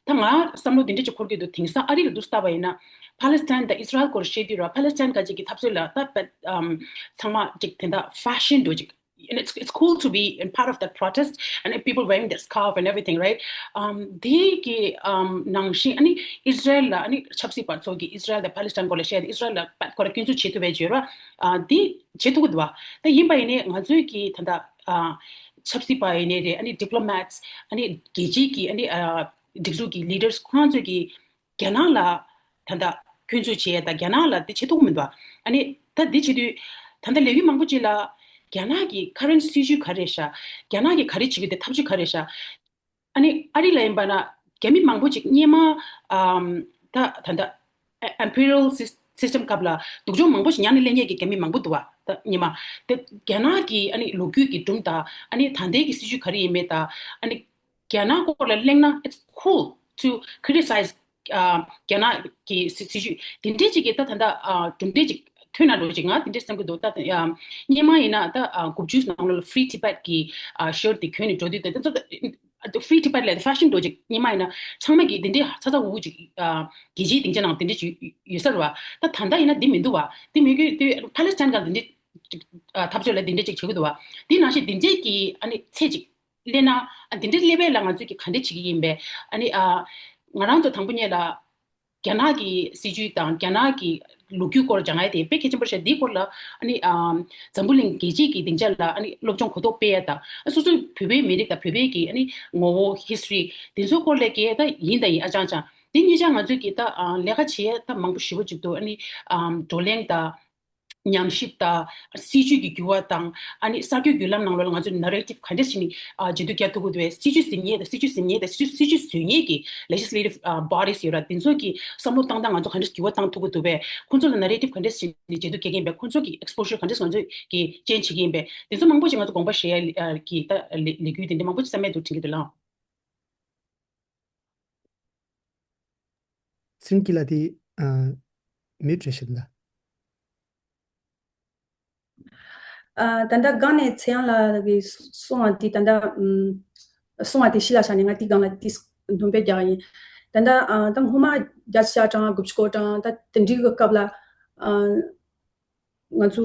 ད་ང་བསམ་བློ་འདི་འདྲ་ཅིག་འཁོར་གྱི་འདུག་དེང་སང་ཨ་རི་ལ་འདུག་ལྟ་བ་ཡིན་ན། ཕ་ལེ་སི་ཐན་དང་ཨིས་ར་ཨེལ་སྐོར་བཤད་དུས་ར། ཕ་ལེ་སི་ཐན་ག་ཅིག་གི་འཐབ་རྩོད་ལ་ད་པད་ཨམ་ཚང་མ་ཅིག་དེ་འདྲ་ཕེ་ཤན་འདྲ་ཅིག and it's, it's cool to be in part of that protest and if people wearing that scarf and everything, right? ཨམ་དེ་གི་ཨམ་ནང་བཞིན་ཨ་ནི་ཨིས་ར་ཨེལ་ལ་ཨ་ནི་ཆབ་སྲིད་པ་ཚོ་གིས་ཨིས་ར་ཨེལ་དང་ཕ་ལེ་སི་ཐན་སྐོར་ལ་བཤད་དེ། ཨིས་ར་ཨེལ་ལ་པད་ཁོ་ར་སྐྱོན་འཛུགས་བྱེད་ཐུབ་པའི་བརྗོད་ར། ཨ་དེ་བྱེད་ཐུབ་ཀྱི་འདུག་བ། ད་ཡིན་པ་ཡིན་ནའི་ང་ཚོའི་གི་ད་ལྟ་ཨ་ཆབ་སྲིད་པ་ཡིན་ནའི་རེད། ཨ་ནི་diplomats། ཨ་ནི་རྒྱལ་སྤྱིའི་གི་ཨ་ནི་ཨ་སྒྲིག་འཛུགས་ཀྱི་leaders ཁོང་ཚོས་ཀྱི་རྒྱ་ནག་ལ་ད་ལྟ་ འཁོན་འཛུགས་བྱེད་ཡས་དང་རྒྱ་ནག་ལ་དེ་བྱེད་ཐུབ་ཀྱི་མི་འདུག་ཨ་ནི་ད་འདི་བྱེད་དུས་ད་ལྟ་ལས་འགུལ་མང་པོ་ཅིག་ལ་རྒྱ་ནག་གི་ཁ་རན་སྲིད་ཇུས་ག་རེ་རེད་ཤག་རྒྱ་ནག་གིས་ག་རེ་བྱེད་ཀྱི་འདུག་ཐབས་ཇུས་ག་རེ་རེད་ཤག་ཨ་ནི་ཨ་རི་ལ་ཡིན་པ་ན་རྒྱ་མི་མང་པོ་ཅིག་སྔོན་མ་ཨམ་ད་ད་ད་imperial sys- system སྐབས་ལ་སྡུག་སྦྱོང་མང་པོ་ཞིག་མྱངས་ནས་སླེབས་མཁན་གྱི་རྒྱ་མི་མང་པོ་འདུག་བ། ད་སྔོན་མ་དེ་རྒྱ་ནག་གི་ཨ་ནི་ལོ་རྒྱུས་ཀྱི་སྒྲུང་དང་ཨ་ནི་ད་ལྟའི་གི་སྲིད་ཇུས་ག་རེ་ཡིན་མེད་དང་ཨ་ནི་རྒྱ་ནག་སྐོར་ལ་གླེང་ན་it's cool to criticize ཨ་རྒྱ་ནག་གི་སྲིད་སྲིད་ཇུས་དེ་འདྲས་ཅིག་གི་ད་ད་ལྟ་ཨ་གྲུབ་འབྲས་ཅིག་ཐོན་ན་འགྲོ་ཅིག་ང་དེ་འདྲས་བསམ་གྱི་འདུག་ད་ཨ་སྔོན་མ་ཡིན་ན་ད་ཨ་དགུ་བཅུ་ནང་ལོགས་ལ་Free Tibet གི་ཨ་shirt དེ་གྱོན་ནས་འགྲོ་དུས་ད་ད་ད་Free Tibet ལ་fashion འགྲོ་ཅིག་སྔོན་མ་ཡིན་ན་ཚང་མ་གི་དེ་འདྲས་ཚ་ཚ་འུར་འུར་ཅིག་ཨ་རྒྱལ་སྤྱིའི་སྡིངས་ཆ་ནང་དེ་འདྲས་ཅིག་ཡོད་ས་རེད་བ། ད་ད་ལྟ་ཡིན་ན་དེ་མི་འདུག་བ། དེ་མི་དགོས་དུས་Palestine སྒང་དེ་འདྲས་ཅིག་ཨ་འཐབ་རྩོད་ལ་དེ་འདྲས་ཅིག་བྱེད་ཀྱི་འདུག་བ། དེ་ནང་བཞིན་དེ་འདྲས་ཀྱི་ཨ་ནི་ཚད་ཅིག་སླེབས་ན་ཨ་དེ་འདྲས་སླེབས་པ་ལ་ང་ཚོས་ཀྱི་ག་འདྲས་བྱེད་ཀྱི་ཡིན་པས། ཨ་ནི་ཨ་ང་རང་ཚོ་དང་པོ་ཉིད་ལ་རྒྱ་ནག་གི་སྲིད་ཇུས་དང་རྒྱ་ནག་གི་ལོ་རྒྱུས་སྐོར་སྦྱང་ཡ་དེ་དཔེ་གལ་ཆེན་པོ་རེད་ཤག་འདིའི་སྐོར་ལ་ཨ་ནི་ཨ་འཛམ་བུ་གླིང་རྒྱལ་སྤྱིའི་གི་སྡིངས་ཆ་ལ་ཨ་ནི་སློབ་སྦྱོང་གོ་རྟོགས་སྤེལ་ཡ་དང་ཨ་སོ་སོའི་བོད་པའི་མི་རིགས་དང་བོད་པའི་གི་ཨ་ནི་ངོ་བོ་history དེ་ཚོའི་སྐོར་ལ་གི་ད་ཡིན་ད་ཡིན། ཨ་ཅང་ཅང་དེ་གཉིས་ཆ་ང་ཚོས་ཀྱི་ད་ཨ་ལས་ཀ་བྱེད་ཡ་ད་མང་པོ་ཞེ་པོ་ཅིག་འདུག་ཨ་ནི་ཨ་བགྲོ་གླེང་དང་། ཉམས་ཞིབ་དང་སྲིད་ཇུས་ཀྱི་འགྱུར་བ་དང་ཨ་ནི་གསར་འགྱུར་བརྒྱུད་ལམ་ནང་ལོགས་ལ་ང་ཚོས་narrative ག་འདྲ་ཞིག་ནི་ཨ་བརྗེ་བསྡུར་རྒྱག་ཐུབ་ཀྱི་འདུག་བས། སྲིད་ཇུས་ཟིན་མཁན་དང་སྲིད་ཇུས་ཟིན་མཁན་དང་སྲིད་ཇུས་སྲིད་ཇུས་བཟོ་མཁན་གྱི་legislative ཨ་bodies ཡོད་ར། དེ་ཚོ་གི་བསམ་བློ་བཏང་སྟངས་ང་ཚོ་ག་འདྲ་འགྱུར་བ་བཏང་ཐུབ་ཀྱི་འདུག་བས། ཁོང་ཚོ་ལ་narrative ག་འདྲ་ཞིག་ནི་བརྗེ་བསྡུར་རྒྱག་གི་ཡིན་པས། ཁོང་ཚོ་གི་exposure ག་འདྲ་ང་ཚོས་ཀྱི་ཅན་བྱེད་ཀྱི་ཡིན་པས། དེ་ཚོ་མང་པོ་ཞིག་ང་ཚོ་དགོངས་པ་བཞེས་ཡ་ཨ་གི་ད་ལས་ལས་འགུལ་དེ་འདྲ་མང་པོ་ཞིག་བསམ་མེད་དུ་དྲན་གྱི་འདུག་ལགས། སེང་གེ་ལགས་དེ་ཨ་mute རེད་ཤག་ད། ཨ་ད་ལྟ་སྒང་ནས་ཚེ་དབྱངས་ལགས་ཀྱིས་གསུངས་པ་དེ་ད་ལྟ་ཨམ་གསུངས་པ་དེ་གཞི་ལ་བཞག་ནས་ང་དེའི་སྒང་ལ་དེ་འདོན་སྤེལ་རྒྱག་གི་ཡིན། ད་ལྟ་ཨ་ད་སྔོན་མ་བརྒྱ་ཆ་བརྒྱ་གྲངས་དགུ་བཅུ་གོ་གྲངས་ད་དེ་འདྲའི་གི་སྐབས་ལ་ཨ་ང་ཚོ་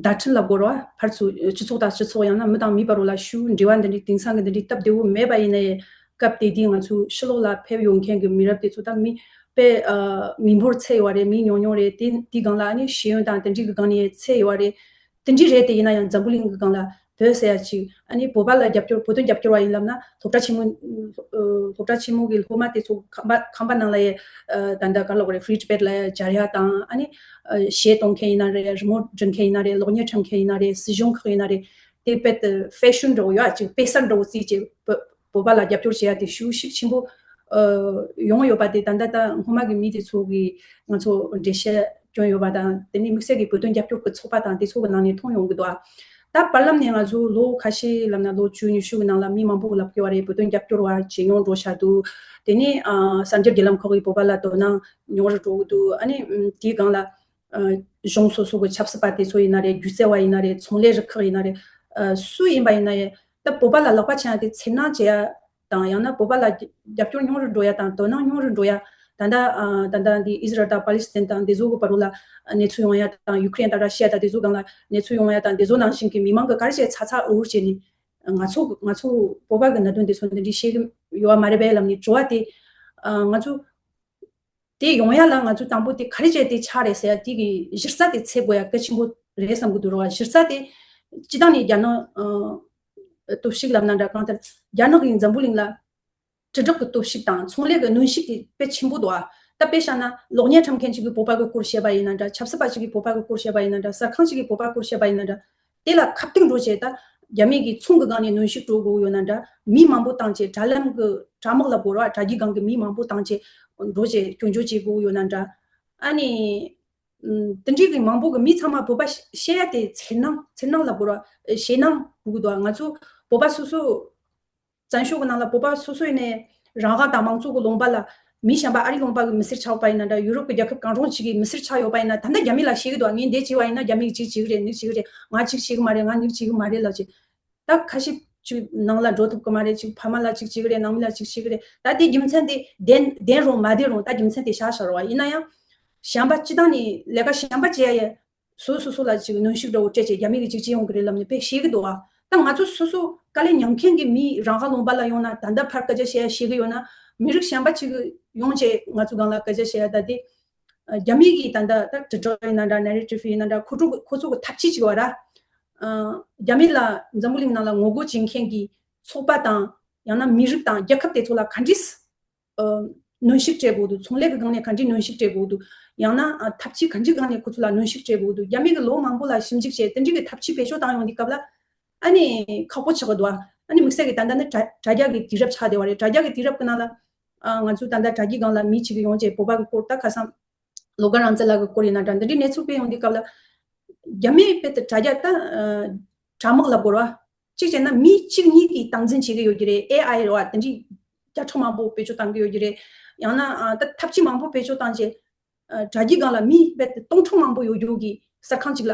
བརྡ་འཕྲིན་ལ་གོ་ར་ཕར་ཚུར་སྤྱི་ཚོགས་དང་སྤྱི་ཚོགས་ཡང་ན་མི་དང་མི་བར་ལ་ཤུགས་འབྲེལ་བ་འདི་འདྲའི་དེང་སང་གི་འདི་འདྲའི་སྟབས་བདེ་བོ་མེད་པ་ཡིན་ནའི་སྐབས་དེ་དུས་ང་ཚོ་ཕྱི་ལོགས་ལ་ཕེབས་ཡོང་མཁན་གྱི་མི་རབས་དེ་ཚོ་ད་མི་དཔེ་ཨ་མི་འབོར་ཚད་ཡོད་པ་རེད། མི་ཉུང་ཉུང་རེད། དེ་དེའི་སྒང་ལ་ཨ་ནི་ཤེས་ཡོན་དང་དེ་འདྲའི་གི་སྒང་ནས་ཚད་ཡོད་པ་རེད། དེ་འདྲའི་རེད་དེ་ཡིན་ན་ཡང་འཛམ་བུ་གླིང་གི་སྒང་ལ་བོད་ཟེར་ཡ་ཅིག་ཨ་ནི་བོད་པ་ལ་རྒྱབ་སྐྱོར་བོད་དོན་རྒྱབ་སྐྱོར་བ་ཡིན་ལབ་ན་སློབ་གྲྭ་ཆེན་མོ་ཨ་སློབ་གྲྭ་ཆེན་མོ་གི་སློབ་མ་དེ་ཚོ་ཁང་པ་ཁང་པ་ནང་ལ་ཡ་ཨ་ད་ལྟ་ག་ལབ་དགོས་རེད། Free Tibet ལ་ཡ་སྦྱར་ཡ་དང་ཨ་ནི་ཨ་གཞས་གཏོང་མཁན་ཡིན་ན་རེད། རི་མོ་འབྲི་མཁན་ཡིན་ན་རེད། གློག་བརྙན་འཁྲབ་མཁན་ཡིན་ན་རེད། སྲིད་གཞུང་ཁག་ཡིན་ན་རེད། དེ་དཔེ་དེ་fashion འདྲ་བོ་ཡོད་ཨ་ཅིག་དཔེ་གསར་འདྲ་བོ་བརྩིས་བྱས་བོད་བོད་པ་ལ་རྒྱབ་སྐྱོར་བྱེད་ཡ་དེ་ཤུགས་ཤུགས་ཆེན་པོ་ཨ་ཡོང་ཡོད་པ་དེ་ད་ལྟ་ད་སྔོན་མ་གི་མི་དེ་ཚོ་གིས་ང་ཚོ་འགྲེལ་བཤད་བསྐྱོན་ཡོད་པ་དང་དེ་ནས་དམིགས་བསལ་གྱི་བོད་དོན་རྒྱབ་སྐྱོར་གྱི་ཚོགས་པ་དང་དེ་ཚོ་གི་ནང་ནས་མཐོང་ཡོང་གི་འདུག་ཨ། ད་བར་ལམ་ནས་ང་ཚོ་ལོ་ཁ་ཤས་ལབ་ན་ལོ་བཅུ་ཉི་ཤུ་གི་ནང་ལ་མི་མང་པོ་གིས་ལབ་ཀྱི་ཡོད་རེད། བོད་དོན་རྒྱབ་སྐྱོར་བ་ཇེ་ཉུང་འགྲོ་ཤག་འདུག་དེ་ནས་ཨ་གསར་འགྱུར་བརྒྱུད་ལམ་ཁག་གིས་བོད་པ་ལ་དོ་སྣང་ཉུང་རུ་འགྲོ་གི་འདུག་ཨ་ནི་ཨམ་དེའི་སྒང་ལ་ཨ་གཞུང་སོ་སོ་གི་ཆབ་སྲིད་པ་དེ་ཚོ་ཡིན་ན་རེད། སྒྱུ་རྩལ་བ་ཡིན་ན་རེད། ཚོང་ལས་རུ་ཁག་ཡིན་ན་རེད། ཨ་སུ་ཡིན་པ་ཡིན་ན་ཡང་ད་བོད་པ་ལ་ལག་པ་འཆང་ཡ་དེ་འཚེར་སྣང་བྱེད་ཡ་དང་ཡང་ན་བོད་པ་ལ་རྒྱབ་སྐྱོར་ཉུང་རུ་འགྲོ་ཡ་དང་དོ་སྣང་ཉུང་རུ་འགྲོ་ཡ། ད་ལྟ་ཨ་ད་ལྟ་འདི་ཨི་ཟི་རལ་དང་པ་ལི་སི་ཐན་དང་འདི་ཚོ་གི་བར་ལ་གནས་ཚུལ་ཡོང་ཡ་དང་ཡུ་ཀེ་རེན་དང་ར་ཤི་ཡ་དང་འདི་ཚོ་སྒང་ལ་གནས་ཚུལ་ཡོང་ཡ་དང་འདི་ཚོ་ནང་བཞིན་གྱི་མི་མང་གི་ག་རེ་བྱས་ཚ་ཚ་འུར་འུར་བྱས་ནས་ང་ཚོ་ང་ཚོ་བོད་པ་གི་གནད་དོན་དེ་ཚོ་འདི་འདྲའི་བཤད་གི་ཡོད་པ་མ་རེད་པས་ལབ་ནས་དྲི་བ་དེ་ཨ་ང་ཚོ་དེ་ཡོང་ཡ་ལ་ང་ཚོ་དང་པོ་དེ་ག་རེ་བྱས་དེ་ཆགས་རེད་ཟེར་ཡ་དེ་གི་གཞི་རྩ་དེ་འཚོལ་དགོས་ཡ་གལ་ཆེན་པོ་རེད་བསམ་གི་འདུག་ར་བ། གཞི་རྩ་དེ་སྤྱི་བཏང་ནས་རྒྱ་ནག་ཨ་སྟོབས་ཤུགས་ལབ་ན་འདྲ་གང་ལྟར་རྒྱ་ནག་གིས་འཛམ་བུ་གླིང་ལ་དྲིལ་བསྒྲགས་ཀྱི་སྟོབས་ཤུགས་དང་ཚོང་ལས་ཀྱི་གནོན་ཤུགས་དེ་དཔེ་ཆེན་པོ་འདུག་ཨ། ད་དཔེ་བཞག་ན་གློག་བརྙན་འཁྲབ་མཁན་གཅིག་གིས་བོད་པ་གི་སྐོར་བཤད་པ་ཡིན་ན་འདྲ། ཆབ་སྲིད་པ་གཅིག་གིས་བོད་པ་གི་སྐོར་བཤད་པ་ཡིན་ན་འདྲ། གསར་ཁང་གཅིག་གིས་བོད་པ་སྐོར་བཤད་པ་ཡིན་ན་འདྲ། དེ་ལ་ཁ་གཏད་འགྲོ་བྱས་ད་རྒྱ་མི་གི་ཚོང་གི་སྒང་ནས་གནོན་ཤུགས་སྤྲོད་དགོས་ཡོད་ན་འདྲ། མི་མང་པོ་བཏང་བྱས་དྲ་ལམ་གི་དྲ་དམག་ལ་བོར་བ་དྲ་རྒྱའི་སྒང་གི་མི་མང་པོ་བཏང་བྱས་འགྲོ་བྱས་སྐྱོན་བརྗོད་བྱེད་དགོས་ཡོད་ན་འདྲ། ཨ་ནི་ཨམ་དེ་འདྲའི་གི་མང་པོ་གི་མི་ཚང་མ་བོད་པ་བཤད་ཡ་དེ་འཚེར་སྣང་འཚེར་སྣང་ལ་བོར་བ་ཞེད་སྣང་དགོས་ཀྱི་འདུག་ང་ཚོ་བོད་པ་སོ་སོ་བཙན་བྱོལ་གྱི་ནང་ལ་བོད་པ་སོ་སོ་ཡིན་ནའི་རང་དབང་དང་མང་གཙོ་གི་ལུང་པ་ལ་མི་གཞན་པ་ཨ་རི་ལུང་པ་གི་མི་སེར་ཆགས་པ་ཡིན་ན་འདྲ། ཡུ་རོབ་ཀྱི་རྒྱལ་ཁབ་གང་རུང་ཞིག་གི་མི་སེར་ཆགས་ཡོད་པ་ཡིན་ན་ད་ལྟ་རྒྱ་མི་ལ་བཤད་ཀྱི་འདུག་ངས་འདི་བྱས་པ་ཡིན་ན་རྒྱ་མིས་གཅིག་བྱེད་ཀྱི་རེད། གཉིས་བྱེད་ཀྱི་རེད། ང་གཅིག་བྱེད་ཀྱི་མ་རེད། ང་གཉིས་བྱེད་ཀྱི་མ་རེད་ལབ་བྱས། ད་ཁ་ཤས་ཅིག་ནང་ལ་འགྲོ་ཐུབ་ཀྱི་མ་རེད། ཅིག་ཕ་མ་ལ་གཅིག་བྱེད་ཀྱི་རེད། ནང་མི་ལ་གཅིག་བྱེད་ཀྱི་རེད། ད་དེ་རྒྱུ་མཚན་དེ་བདེན་བདེན་རུང་མ་བདེན་རུང་ད་རྒྱུ་མཚན་དེ་བཞག་བཞག་རོགས། ཡིན་ན་ཡང་གཞན་པ་སྤྱི་བཏང་ནས་ལས་ཀ་གཞན་པ་བྱེད་ཡ་ཡ། སོ་སོ་སོ་ལ་ཅིག་གནོན་ཤུགས་འདྲ་བོ་སྤྲད་བྱས་རྒྱ་མི་གིས་ཅིག་བྱེད་ཡོང་གི་རེད་ལབ་ནས་དཔེ་བཤད་ཀྱི་འདུག་ཨ། ད་ང་ཚོ་སོ་སོ་དཀའ་ལས་མྱངས་མཁན་གྱི་མི་རང་དབང་ལུང་པ་ལ་ཡོང་ན་ད་ལྟ་ཕར་སྐད་ཆ་བཤད་ཡ་བཤད་ཀྱི་ཡོད་ན་མི་རིགས་གཞན་པ་ཅིག་ཡོང་བྱས་ང་ཚོ་སྒང་ལ་སྐད་ཆ་བཤད་ཡ་ད་དེ་རྒྱ་མི་གིས་ད་ལྟ་ད་དྲིལ་བསྒྲགས་ཡིན་ན་འདྲ་ནེ་རེ་ཊིབ་ཡིན་ན་འདྲ་ཁོ་ཚོ་ཁོ་ཚོ་གི་ཐབས་ཇུས་ཅིག་ཡོད་ར། རྒྱ་མི་ལ་འཛམ་བུ་གླིང་ནང་ལ་ངོ་རྒོལ་བྱེད་མཁན་གྱི་ཚོགས་པ་དང་ཡང་ན་མི་རིགས་དང་རྒྱལ་ཁབ་དེ་ཚོ་ལ་ག་འདྲས། ཨ། གནོན་ཤུགས་སྤྲད་དགོས་འདུག་ཚོང་ལས་ཀྱི་སྒང་ནས་ག་འདྲའི་གནོན་ཤུགས་སྤྲད་དགོས་འདུག་ཡང་ན་ཨ་ཐབས་ཇུས་ག་འདྲའི་སྒང་ནས་ཁོ་ཚོ་ལ་གནོན་ཤུགས་སྤྲད་དགོས་འདུག་རྒྱ་མི་གིས་ལོ་མང་པོ་ལ་ཞིབ་འཇུག་བྱས་དེ་འདྲའི་གི་ཐབས་ཇུས་བེད་སྤྱོད་བཏང་ཡོང་དུས་སྐབས་ལ་ཨ་ནི་ཁག་པོ་ཆགས་ཀྱི་འདུག་ཨ་ནི་དམིགས་བསལ་གྱི་ད་ལྟ་ནི་དྲ་དྲ་རྒྱ་གི་དུས་རབས་ཆགས་བསྡད་པ་རེད། དྲ་རྒྱ་གི་དུས་རབས་ཀྱི་ནང་ལ་ཨ་ང་ཚོས་ད་ལྟ་དྲ་རྒྱའི་སྒང་ལ་མི་གཅིག་གིས་ཡོང་བྱས་བོད་པ་གི་སྐོར་ད་ཁ་སང་ལོ་དགའ་རང་བཙན་ལགས་ཀྱི་སྐོར་ཡིན་ན་འདྲ་འདི་འདྲའི་གནས་ཚུལ་སྤེལ་ཡོང་དུས་སྐབས་ལ་རྒྱ་མིའི་དཔེ་དེ་དྲ་རྒྱ་ད་དྲ་དམག་ལབ་དགོས་རེད་བ། གཅིག་བྱས་ན་མི་གཅིག་གཉིས་ཀྱིས་སྟངས་འཛིན་བྱེད་ཀྱི་ཡོད་ཀྱི་རེད། ཨེ་ཨའི་རེད་བ། དེ་འདྲའི་བརྒྱ་ཕྲག་མང་པོ་བེད་སྤྱོད་བཏང་གི་ཡོད་ཀྱི་རེད། ཡང་ན་ཨ་ད་ཐབས་ཇུས་མང་པོ་བེད་སྤྱོད་བཏང་རྗེས་ཨ་དྲ་རྒྱའི་སྒང་ལ་མི་རྦད་དེ་སྟོང་ཕྲག་མང་པོ་ཡོད་རྒྱུ་གི་གསར་ཁང་གཅིག་ལ་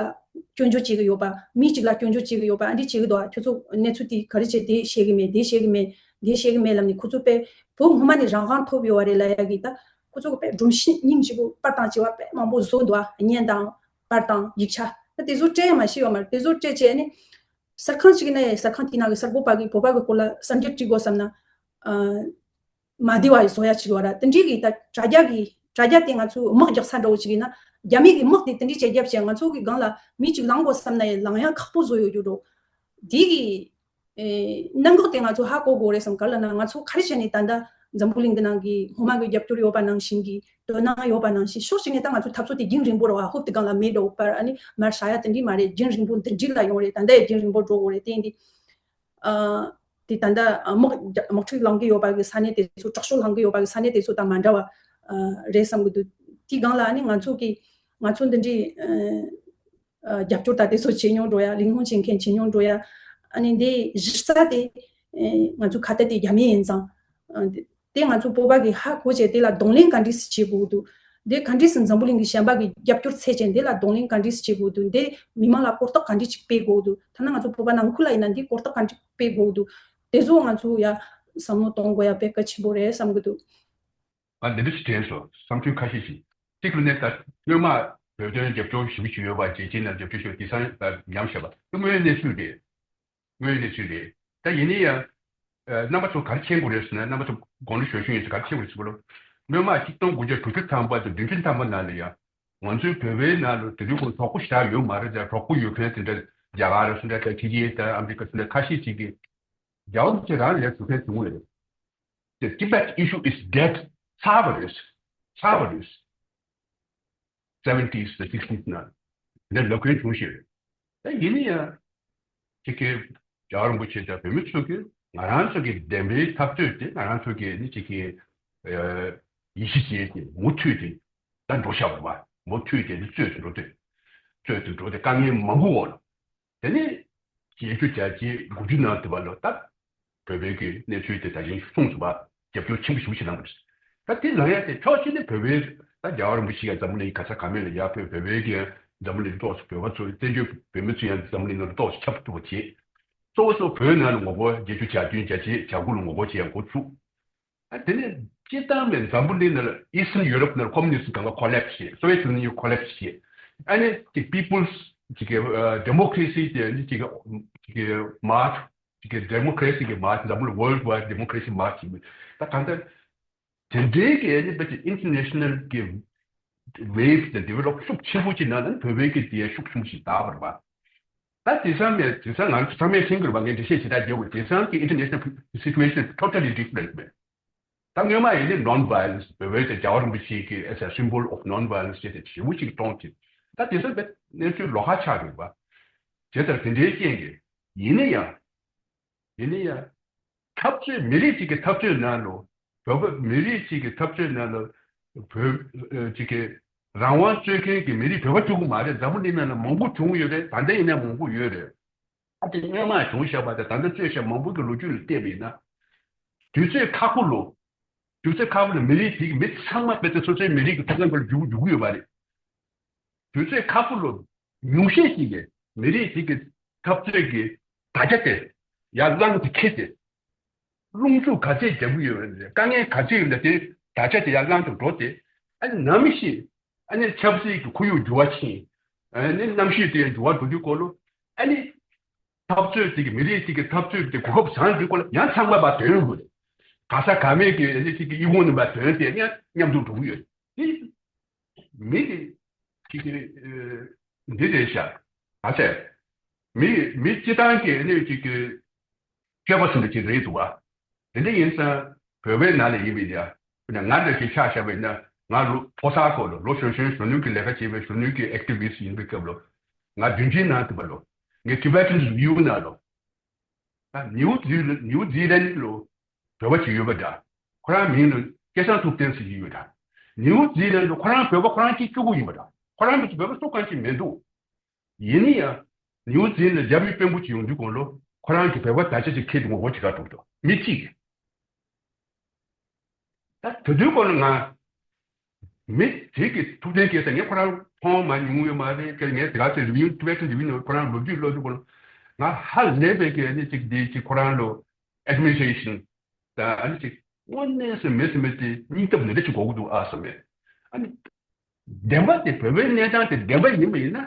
སྐྱོན་བརྗོད་བྱེད་ཀྱི་ཡོད་པ། མི་གཅིག་ལ་སྐྱོན་བརྗོད་བྱེད་ཀྱི་ཡོད་པ། ཨ་འདྲ་བྱེད་ཀྱི་འདུག་ཨ་ཁྱོད་ཚོ་གནས་ཚུལ་དེ་ག་རེ་བྱས། དེ་བཤད་ཀྱི་མེད། དེ་བཤད་ཀྱི་མེད། དེ་བཤད་ཀྱི་མེད་ལབ་ནས་ཁོ་ཚོ་དཔེ་བོད་སྔོན་མ་ནས་རང་དབང་ཐོབ་ཡོད་པ་རེད་ལབ་ཡ་གི་ད་ཁོ་ཚོ་གི་དཔེ་སྒྲོམ་གཞི་སྙིང་རྗེ་པོ་པར་དང་བྱེད་པ་དཔེ་མང་པོ་བཟོས་འདུག་ཨ་བརྙན་དང་པར་དང་ཡིག་ཆ་ད་དེ་ཚོ་སྤྲད་ཡ་མ་ཤེས་ཡོད་མ་རེད། དེ་ཚོ་སྤྲད་བྱས་ནས་གསར་ཁང་གཅིག་ནས་གསར་ཁང་དེ་ནང་གི་གསར་འགོད་པ་གིས་བོད་པ་གི་སྐོར་ལ་གསར་འགྱུར་བྲིས་དགོས་བསམ་ན་ཨ་མ་བདེ་བ་བཟོ་ཡ་ཅིག་ཡོད་ར། དེ་འདྲའི་གི་ད་དྲ་རྒྱ་གི་དྲ་རྒྱ་དེ་ང་ཚོའི་དམག་རྒྱག་ས་འདྲ་བོ་ཅིག་ཡིན་ན་རྒྱ་མི་གི་དམག་དེ་དེ་འདྲའི་བྱས་རྒྱབ་བྱས་ང་ཚོ་གི་སྒང་ལ་མི་གཅིག་ལངས་དགོས་བསམ་ན་ཡང་ལངས་ཡ་ཁག་པོ་བཟོ་ཡོད་རྒྱུ་འགྲོ། དེ་གི་ཨེ་གནད་འགག་དེ་ང་ཚོ་ཧ་གོ་དགོས་རེད་བསམ། ག་རེ་ལབ་ན་ང་ཚོ་ག་རེ་བྱས་ནས་ད་ལྟ་འཛམ་བུ་གླིང་གི་ནང་གི་སྔོན་མ་གི་རྒྱབ་སྐྱོར་ཡོད་པ་ནང་བཞིན་གི་དོ་སྣང་ཡོད་པ་ནང་བཞིན་ཕྱོགས་གཅིག་ནས་ད་ང་ཚོ་འཐབ་རྩོད་དེ་རྒྱུན་རིང་པོ་རེད་བ། ཧོབ་དེ་སྒང་ལ་མེད་འགྲོ་བར་ཨ་ནི་མར་བཞག་ཡ་དེ་འདྲ་མ་རེད། རྒྱུན་རིང་པོ་འདི་འདྲ་ལ་ཡོང་རེད། ད་ལྟ་ཡང་རྒྱུན་རིང་པོ་འགྲོ་དགོས་རེད། དེ་ཡིན་དུས་ཨ་དེ་ད་ལྟ་དམག་དམག་འཁྲུག་ལངས་ཀྱི་ཡོད་པ་གི་ས་གནས་དེ་ཚོ། དྲག་ཤོས་ལངས་ཀྱི་ཡོད་པ་གི་ས་གནས་དེ་ཚོ་དང་མ་འདྲ་བ་ཨ་རེད་བསམ་གི་འདུག་དེའི་སྒང་ལ་ཨ་ནི་ང་ཚོ་གི་ང་ཚོ་འདི་འདྲའི་ཨ། རྒྱབ་སྐྱོར་དང་དེ་ཚོ་བྱེད་མྱོང་འགྲོ་ཡ། ལས་ཁུངས་བྱེད་མཁན་བྱེད་མྱོང་འགྲོ་ཡ། ཨ་ནི་འདི་གཞི་རྩ་དེ་ང་ཚོ་ཁ་གཏད་དེ་རྒྱ་མི་ཡིན་ཙང་། དེ་ང་ཚོ་བོད་པ་གི་ཧ་གོ་བྱས་དེ་ལ་གདོང་ལེན་ག་འདྲས་སེ་བྱེད་དགོས་འདུག་དེ་ག་འདྲས་སེ་འཛམ་བུ་གླིང་གི་གཞན་པ་གི་རྒྱབ་སྐྱོར་འཚོལ་བྱས་དེ་ལ་གདོང་ལེན་ག་འདྲས་སེ་བྱེད་དགོས་འདུག་དེ་མི་མང་ལ་གོ་རྟོགས་ག་འདྲས་ཅིག་སྤེལ་དགོས་འདུག་ཐ་ན་ང་ཚོ་བོད་པ་ནང་ཁུལ་ལ་ཡིན་ན་འདི་གོ་རྟོགས་ག་འདྲས་སྤེལ་དགོས་འདུག་དེ་ཚོ་ང་ཚོ་ཡ་བསམ་བློ་གཏོང་དགོས་ཡ་དཔེ་གལ་ཆེན་པོ་རེད་བསམ་གི་འདུག་ང་འདི་འདྲ་ཞིག་དྲན་སོང་། བསམ་ཚུལ་ཁ་ཤས་ཤིག་གཅིག་ལ་ནས་ད་སྔོན་མ་བོད་དོན་རྒྱབ་སྐྱོར་ཞེ་པོ་ཞིག་ཡོད་པ། རྒྱལ་སྤྱིའི་ནང་རྒྱབ་སྐྱོར་ཞུ་དེང་སང་ཉམས་བཞག་པ་དངོས་ཡོད་གནས་ཚུལ་རེད། དངོས་ཡོད་གནས་ཚུལ་རེད། ད་ཡིན་ན་ཡང་རྣམ་པ་ཚོ་ག་རེ་མཁྱེན་དགོས་རེད་ཟེར་ན། རྣམ་པ་ཚོ་དགུང་ལོ་གཞོན་གཞོན་ཡིན་ཙང་ག་རེ་མཁྱེན་དགོས་རེད་ཟེར་བ་ལ། སྔོན་མ་ཆིག་སྟོང་དགུ་བརྒྱ་དྲུག་ཅུ་ཐམ་པ་དང་བདུན་ཅུ་ཐམ་པ་ནང་ལ་ཡང་ང་ཚོའི་བོད་པའི་ནང་ལ་དེ་དུས་ཁོང་གྲོགས་པོ་ཞེ་དྲག་ཡོད་མ་རེད། ད་གྲོགས་པོ་ཡོད་མཁན་དེ་འདྲ་རྒྱ་གར་སུ་འདྲ་དང་ཕྱི་རྒྱལ་དང་ཨ་མི་རི་ཀ་སུ་འདྲ་ཁ་ཤས་ཅིག་གིས་རྒྱལ་བ་རིན་པོ་ཆེ་རང་ལ་ཞུ་མཁན་བྱུང་བ་རེད། The Tibet issue is dead. ཚར་བ་རེད། ཚར་བ་རེད། seventies the sixties ནང་འདི་ལབ་མཁན་བྱུང་ཞིག་རེད། ད་ཡིན་ན་ཡང་ཅིག་གི་རྒྱལ་བ་རིན་པོ་ཆེ་དང་བོད་མི་ཚོ་གིས་ང་རང་ཚོ་གི་བདེན་པའི་འཐབ་རྩོད་དེ་ང་རང་ཚོ་གི་ནི་ཅིག་གི་ཡིད་ཆེས་བྱས་ཏེ་མུ་མཐུད་དེ་ད་འགྲོ་བཞག་པ་མ་མུ་མཐུད་དེ་ནི་རྩོད་དེ་འགྲོ་དུས་རྩོད་དེ་འགྲོ་དེ་དཀའ་ངལ་མང་པོ་འོག་ལ། དེ་ནས་བརྒྱད་ཅུ་གྱ་བརྒྱད་དགུ་བཅུ་ནང་དུ་བ་ལོ་ད་བོད་པའི་གི་གནས་ཚུལ་དེ་ད་གིན་གསུངས་སོང་བ། རྒྱབ་སྐྱོར་ཆེན་པོ་ཞེ་པོ་ཞིག་གནང་བ་རེད། ད་དེ་ལ་ཡ་དེ་ཕྱོགས་གཅིག་ནས་བོད་པའི་ད་རྒྱལ་བ་རིན་པོ་ཆེ་ཡང་འཛམ་བུ་གླིང་ག་ས་ག་མེད་ལ་ཡར་ཕེབས། བོད་པའི་གི་འཛམ་བུ་གླིང་ཏོག་ཙམ་བོད་པ་ཚོ་བཙན་བྱོལ་བོད་མི་ཚོ་ཡང་འཛམ་བུ་གླིང་ནང་ལ་ཏོག་ཙམ་ཁྱབ་ཐུབ་པ་བྱེད། གཙོ་བོ་གཙོ་བོ་བོད་ནང་ལ་ངོ་རྒོལ་བརྒྱད་ཅུ་གྱ་བདུན་གྱ་བརྒྱད་གྱ་དགུ་ལ་ངོ་རྒོལ་བྱེད་ཡ་འགོ་ཚུགས། ཨ་དེ་ནས་སྤྱིར་བཏང་ནས་འཛམ་བུ་གླིང་ནང་ལ་Eastern Europe ནང་ལ་Communist གང་ག་collapse བྱས། Soviet Union collapse བྱས། ཨ་ནི་ཅིག་People's ཅིག་གི་ཨ་Democracy དེ་ནི་ཅིག་གི་ཅིག་གི་March ཅིག་གི་Democracy གི་March འཛམ་བུ་གླིང་World Wide Democracy March ཡིན་པ། ད་གང་ལྟར་དེ་འདྲའི་གི་ཨ་ནི་ད་ཅིག་International གི་wave དེ་develop ཤུགས་ཆེན་པོ་ཅིག་ནང་ལ་བོད་པའི་གི་དེ་ཤུགས་ཆེན་པོ་ཞིག་དར་བ་རེད་པ། ད་དེང་སང་ནས་དེང་སང་ང་ཚོ་ཚང་མས་མཁྱེན་གྱི་རེད་པ། ངས་འགྲེལ་བཤད་ཞེ་དྲག་རྒྱག་དགོས། དེང་སང་གི་International situation totally different མེད། ད་སྔོན་མ་ཡིན་ནའི་non-violence བོད་པའི་དེ་རྒྱལ་བ་རིན་པོ་ཆེ་གི་as a symbol of non-violence བྱས་ཏེ་ཞེ་པོ་ཅིག་གཏོང་གི། ད་དེང་སང་བས་གནས་ཚུལ་ལོགས་ཀ་ཆགས་ཡོད་པ། དེ་ལྟར་དེ་འདྲའི་རྐྱེན་གྱིས་ཡིན་ན་ཡང་། ཡིན་ན་ཡང་། འཐབ་རྩོད་མི་རིགས་གཅིག་གི་འཐབ་རྩོད་ནང་ལོ། བོད་པ་མི་རིགས་གཅིག་གི་འཐབ་རྩོད་ནང་ལོ། བོད་ཨ་གཅིག་གི་རང་དབང་རྩོད་མཁན་གྱི་མི་རིགས་བོད་པ་གཅིག་པུ་མ་རེད། འཛམ་བུ་གླིང་ནང་ལ་མང་པོ་བྱུང་ཡོད་རེད། ད་ལྟ་ཡིན་ན་མང་པོ་ཡོད་རེད། ཨ་དེ་སྔོན་མ་བྱུང་བཞག་པ་དང་ད་ལྟ་རྩོད་བཞག་མང་པོ་གི་ལོ་རྒྱུས་ལ་བལྟས་པ་ཡིན་ན། དུས་ཚོད་ཁག་པོ་ལོ། དུས་ཚོད་ཁག་པོ་ལ་མི་རིགས་དེ་གི་མི་ཚང་མ་དཔེ་ཚོ་སོ་སོའི་མི་རིགས་ཀྱི་ཐོབ་ཐང་སྐོར་ལ་འཇུག་འཇུག་གི་ཡོད་པ་རེད། དུས་ཚོད་ཁག་པོ་ལོ། ཉུང་ཤས་ཤིག་གིས་མི་རིགས་དེ་གི་འཐབ་རྩོད་ཀྱི་དར་ཆ་དེ་ཡར་བསླངས་ཏེ་འཁྱེར་ཏེ། རླུང་འཚུབ་ག་ཚད་རྒྱག་གི་ཡོད་པ་རེད། དཀའ་ངལ་ག་ཚད་ཡོད་ན་དེ་དར་ཆ་དེ་ཡར་བསླངས་ཏེ་འགྲོ་སྟེ། ཨ་ནི་ནམ་ཞིག་ཨ་ནི་ཆབ་སྲིད་ཀྱི་ཁོར་ཡུག་འགྱུར་བ་ཕྱིན། ཨ་ནི་གནམ་གཤིས་དེ་ཡང་འགྱུར་བ་འགྲོ་དུས་སྐོར་ལོ། ཨ་ནི་འཐབ་རྩོད་དེ་གི་མི་རིགས་དེ་གི་འཐབ་རྩོད་དེ་གོ་སྐབས་བཟང་དུས་སྐོར་ལ་ཡང་ཚང་མ་ཕར་འདོན་དགོས་རེད། ག་ས་ག་མེད་ཀྱི་ཨ་ནི་དེ་གི་ཨི་ཁུང་ནང་ཕར་འདོན་ཏེ་ཡང་མཉམ་དུ་འགྲོ་གི་ཡོད་རེད། དེ་མི་དེ་ཅིག་གི་ཨ་འདི་རེད་ཤག་ག་ཚད། མི་མི་སྤྱི་བཏང་གི་ཨ་ནི་ཅིག་གི་སྤྱོད་པ་ཟིན་པ་ཅིག་རེད་འདུག་བ། དེ་འདྲ་ཡིན་ཙང་བོད་པའི་ནང་ལ་ཡིན་པའི་ཡ། དཔེར་ན་ང་འདྲ་ཞིག་ཆ་བཞག་པ་ཡིན་ན། ང་ལོ་ཕོ་གསར་སྐོར་ལོ་ལོ་གཞོན་གཞོན་གཞོན་ནུ་གི་ལས་ཀ་བྱེད་པའི་གཞོན་ནུ་གི་ཨེག་ཊི་བི་སི་ཊི་ཡིན་པའི་སྐབས་ལོ། ང་བདུན་ཅུའི་ནང་དུ་བ་ལོ། ངས་ཊི་བེ་ཊན་རི་བིའུ་ནང་ལོ། ད་ནིའུ་ཛི་ལན་ནིའུ་ཛི་ལན་ལོ། བོད་པ་ཅིག་ཡོད་པ་འདྲ། ཁོ་རང་མིང་ལ་སྐལ་བཟང་ཐུབ་བསྟན་ཟེར་གྱི་ཡོད་འདྲ། ནིའུ་ཛི་ལན་དུ་ཁོ་རང་བོད་པ་ཁོ་རང་གཅིག་གཅིག་པུ་ཡིན་པ་འདྲ། ཁོ་རང་མི་ཚོ་བོད་པ་སུ་གང་ཅིག་མི་འདུག། ཡིན་ན་ཡང་། ནིའུ་ཛི་ལན་རྒྱ་མི་དཔོན་པོ་ཅིག་ཡོང་དུས་གོང་ལོ། ཁོ་རང་གི་བོད་པ་ད་ཆ་ཅིག་ཁྱེད་ཀྱི་ངོ་རྒོལ་བྱེད་ག་འགྲོ་འདུག་མི་གཅིག་གིས། ད་དེ་དུས་གོང་ལ་ང་། མི་དེ་གི་ཐུབ་བསྟན་སྐལ་བཟང་ངས་ཁོ་རང་མཐོང་མ་མྱོང་ཡོད་མ་རེད་ཀྱི། ངས་དེ་ག་ཚོད་རི་བིའུ་ཊི་བེ་ཊན་རི་བིའུ་ནང་ཁོ་རང་ལོ་རྒྱུས་ཀློག་དུས་གོང་ལ། ང་ཧ་ལས་པའི་གི་ཨ་ནི་ཅིག་འདི་ཅིག་ཁོ་རང་ལོ། ཨེཌ་མི་ནི་སི་ཊི་རེ་ཤན། ད་ཨ་ནི་ཅིག་དངོས་གནས་སུ་མི་སུ་མི་དེ་སྙིང་སྟོབས་འདི་འདྲ་ཅིག་དགོས་ཀྱི་འདུག་ཨ་བསམ་མེད། ཨ་ནི། བདེན་པ་དེ་བོད་པའི་གནས་སྟངས་དེ་བདེན་པ་ཡིན་པ་ཡིན་ན།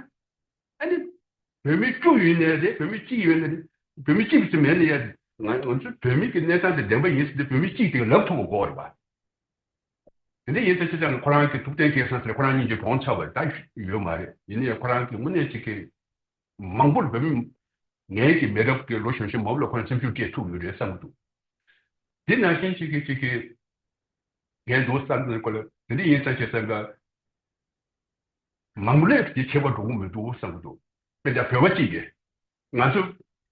ཨ་ནི། བོད་མི་བཅུ་ཡོད་ནའི་རེད། བོད་མི་གཅིག་ཡོད་ནའི་རེད། བོད་མི་གཅིག་ཙམ་མེད་ནའི་ཡ། ང་ང་ཚོ་བོད་མི་གི་གནས་སྟངས་དེ་བདེན་པ་ཡིན་ཟེར་ཏེ་བོད་མི་གཅིག་དེ་ལབ་ཐུབ་པ་དགོས་རེད་པ། དེ་འདྲ་ཡིན་ཙང་ཅི་ཙང་ཁོ་རང་གི་ཐུབ་བསྟན་སྐལ་བཟང་ཟེར་ཁོ་རང་གཉིས་ཀྱི་གྲོངས་ཚར་བ་རེད། ད་ཡོད་མ་རེད། ཡིན་ནའི་ཁོ་རང་གི་དངོས་གནས་ཅིག་གི་མང་པོར་བོད་མི་ངའི་གི་མི་རབས་ཀྱི་ལོ་གཞོན་གཞོན་མང་པོ་ལ་ཁོ་རང་སེམས་ཤུགས་སྐྱེད་ཐུབ་ཡོད་རེད་བསམ་གྱི་འདུག། དེ་ནང་བཞིན་ཅིག་གི་ཅིག་གི་ངས་འདུག་བསམ་ནས་ཁོ་ལ་དེ་འདྲ་ཡིན་ཙང་བྱས་ཙང་ག་མང་ལོས་དེ་ཁྱད་པར་འགྲོ་གི་མི་འདུག་བསམ་གྱི་འདུག། དཔེར་ན་བོད་པ་གཅིག་གིས་ང་ཚོ་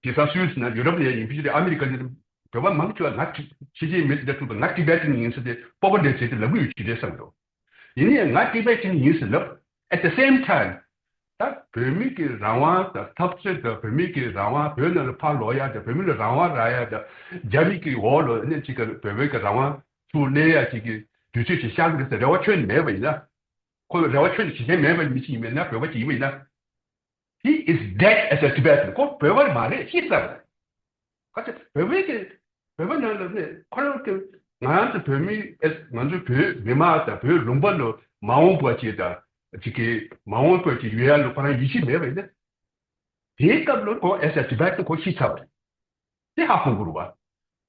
དེང་སང་སུད་སི་ན་ཡུ་རོབ་ནས་ཡིན་ཕྱིན་ཆད་ཨ་མི་རི་ཀ་ནས་བོད་པ་མང་ཆེ་བ་ང་ཕྱི་ཕྱི་རྒྱལ་མི་དེ་འདྲ་ཐུག་པ་ང་ཊི་བེ་ཊན་ཡིན་ཟེར་ཏེ་པོ་པོ་ལར་བྱས་ཏེ་ལབ་ཀྱི་ཡོད་ཅི་རེད་བསམ་གྱི་འདུག། ཡིན་ནའི་ང་ཊི་བེ་ཊན་ཡིན་ཟེར་ལབ། At the same time ད་བོད་མི་གི་རང་དབང་དང་འཐབ་རྩོད་དང་བོད་མི་གི་རང་དབང་བོད་ནང་ལ་ཕར་ལོག་ཡ་དང་བོད་མི་ལ་རང་དབང་རག་ཡ་དང་རྒྱ་མི་གི་འོག་ལ་ནས་ཅིག་གི་བོད་པའི་གི་རང་དབང་ཚུར་ལེན་ཡ་ཅིག་གི་དུས་ཚོད་ཅིག་ཤར་གི་རེད་ཟེར་རེ་བ་ཁྱོན་ནས་མེད་པ་ཡིན་ན། ཁོ་རེ་བ་ཁྱོན་ནས་བྱེད་མཁན་མེད་པ་མི་ཞིག་ཡིན་པ་ཡིན་ན་བོད་པ་ཅིག་ཡིན་པ་ཡིན་ན། He is dead as a Tibetan. ཁོ་བོད་པ་མ་རེད། ཤི་ཚར་རེད། ཁ་ཆེ་བོད་པའི་གི་བོད་པ་ནང་ལ་ནས་ཁོ་རང་གི་ང་རང་ཚོ་བོད་མི་ཨེ་ང་ཚོ་བོད་མི་མང་དང་བོད་ལུང་པ་ལ་མ་འོངས་པ་ཅིག་དང་ཅིག་གི་མ་འོངས་པ་ཅིག་ཡོད་ཡ་ལ་ཁོ་རང་ཡིད་ཆེས་མེད་པ་ཡིན་ན། དེའི་སྐབས་ལ་ཁོ་as a Tibetan ཁོ་ཤི་ཚར་བ་རེད། དེ་ཧ་གོ་དགོས་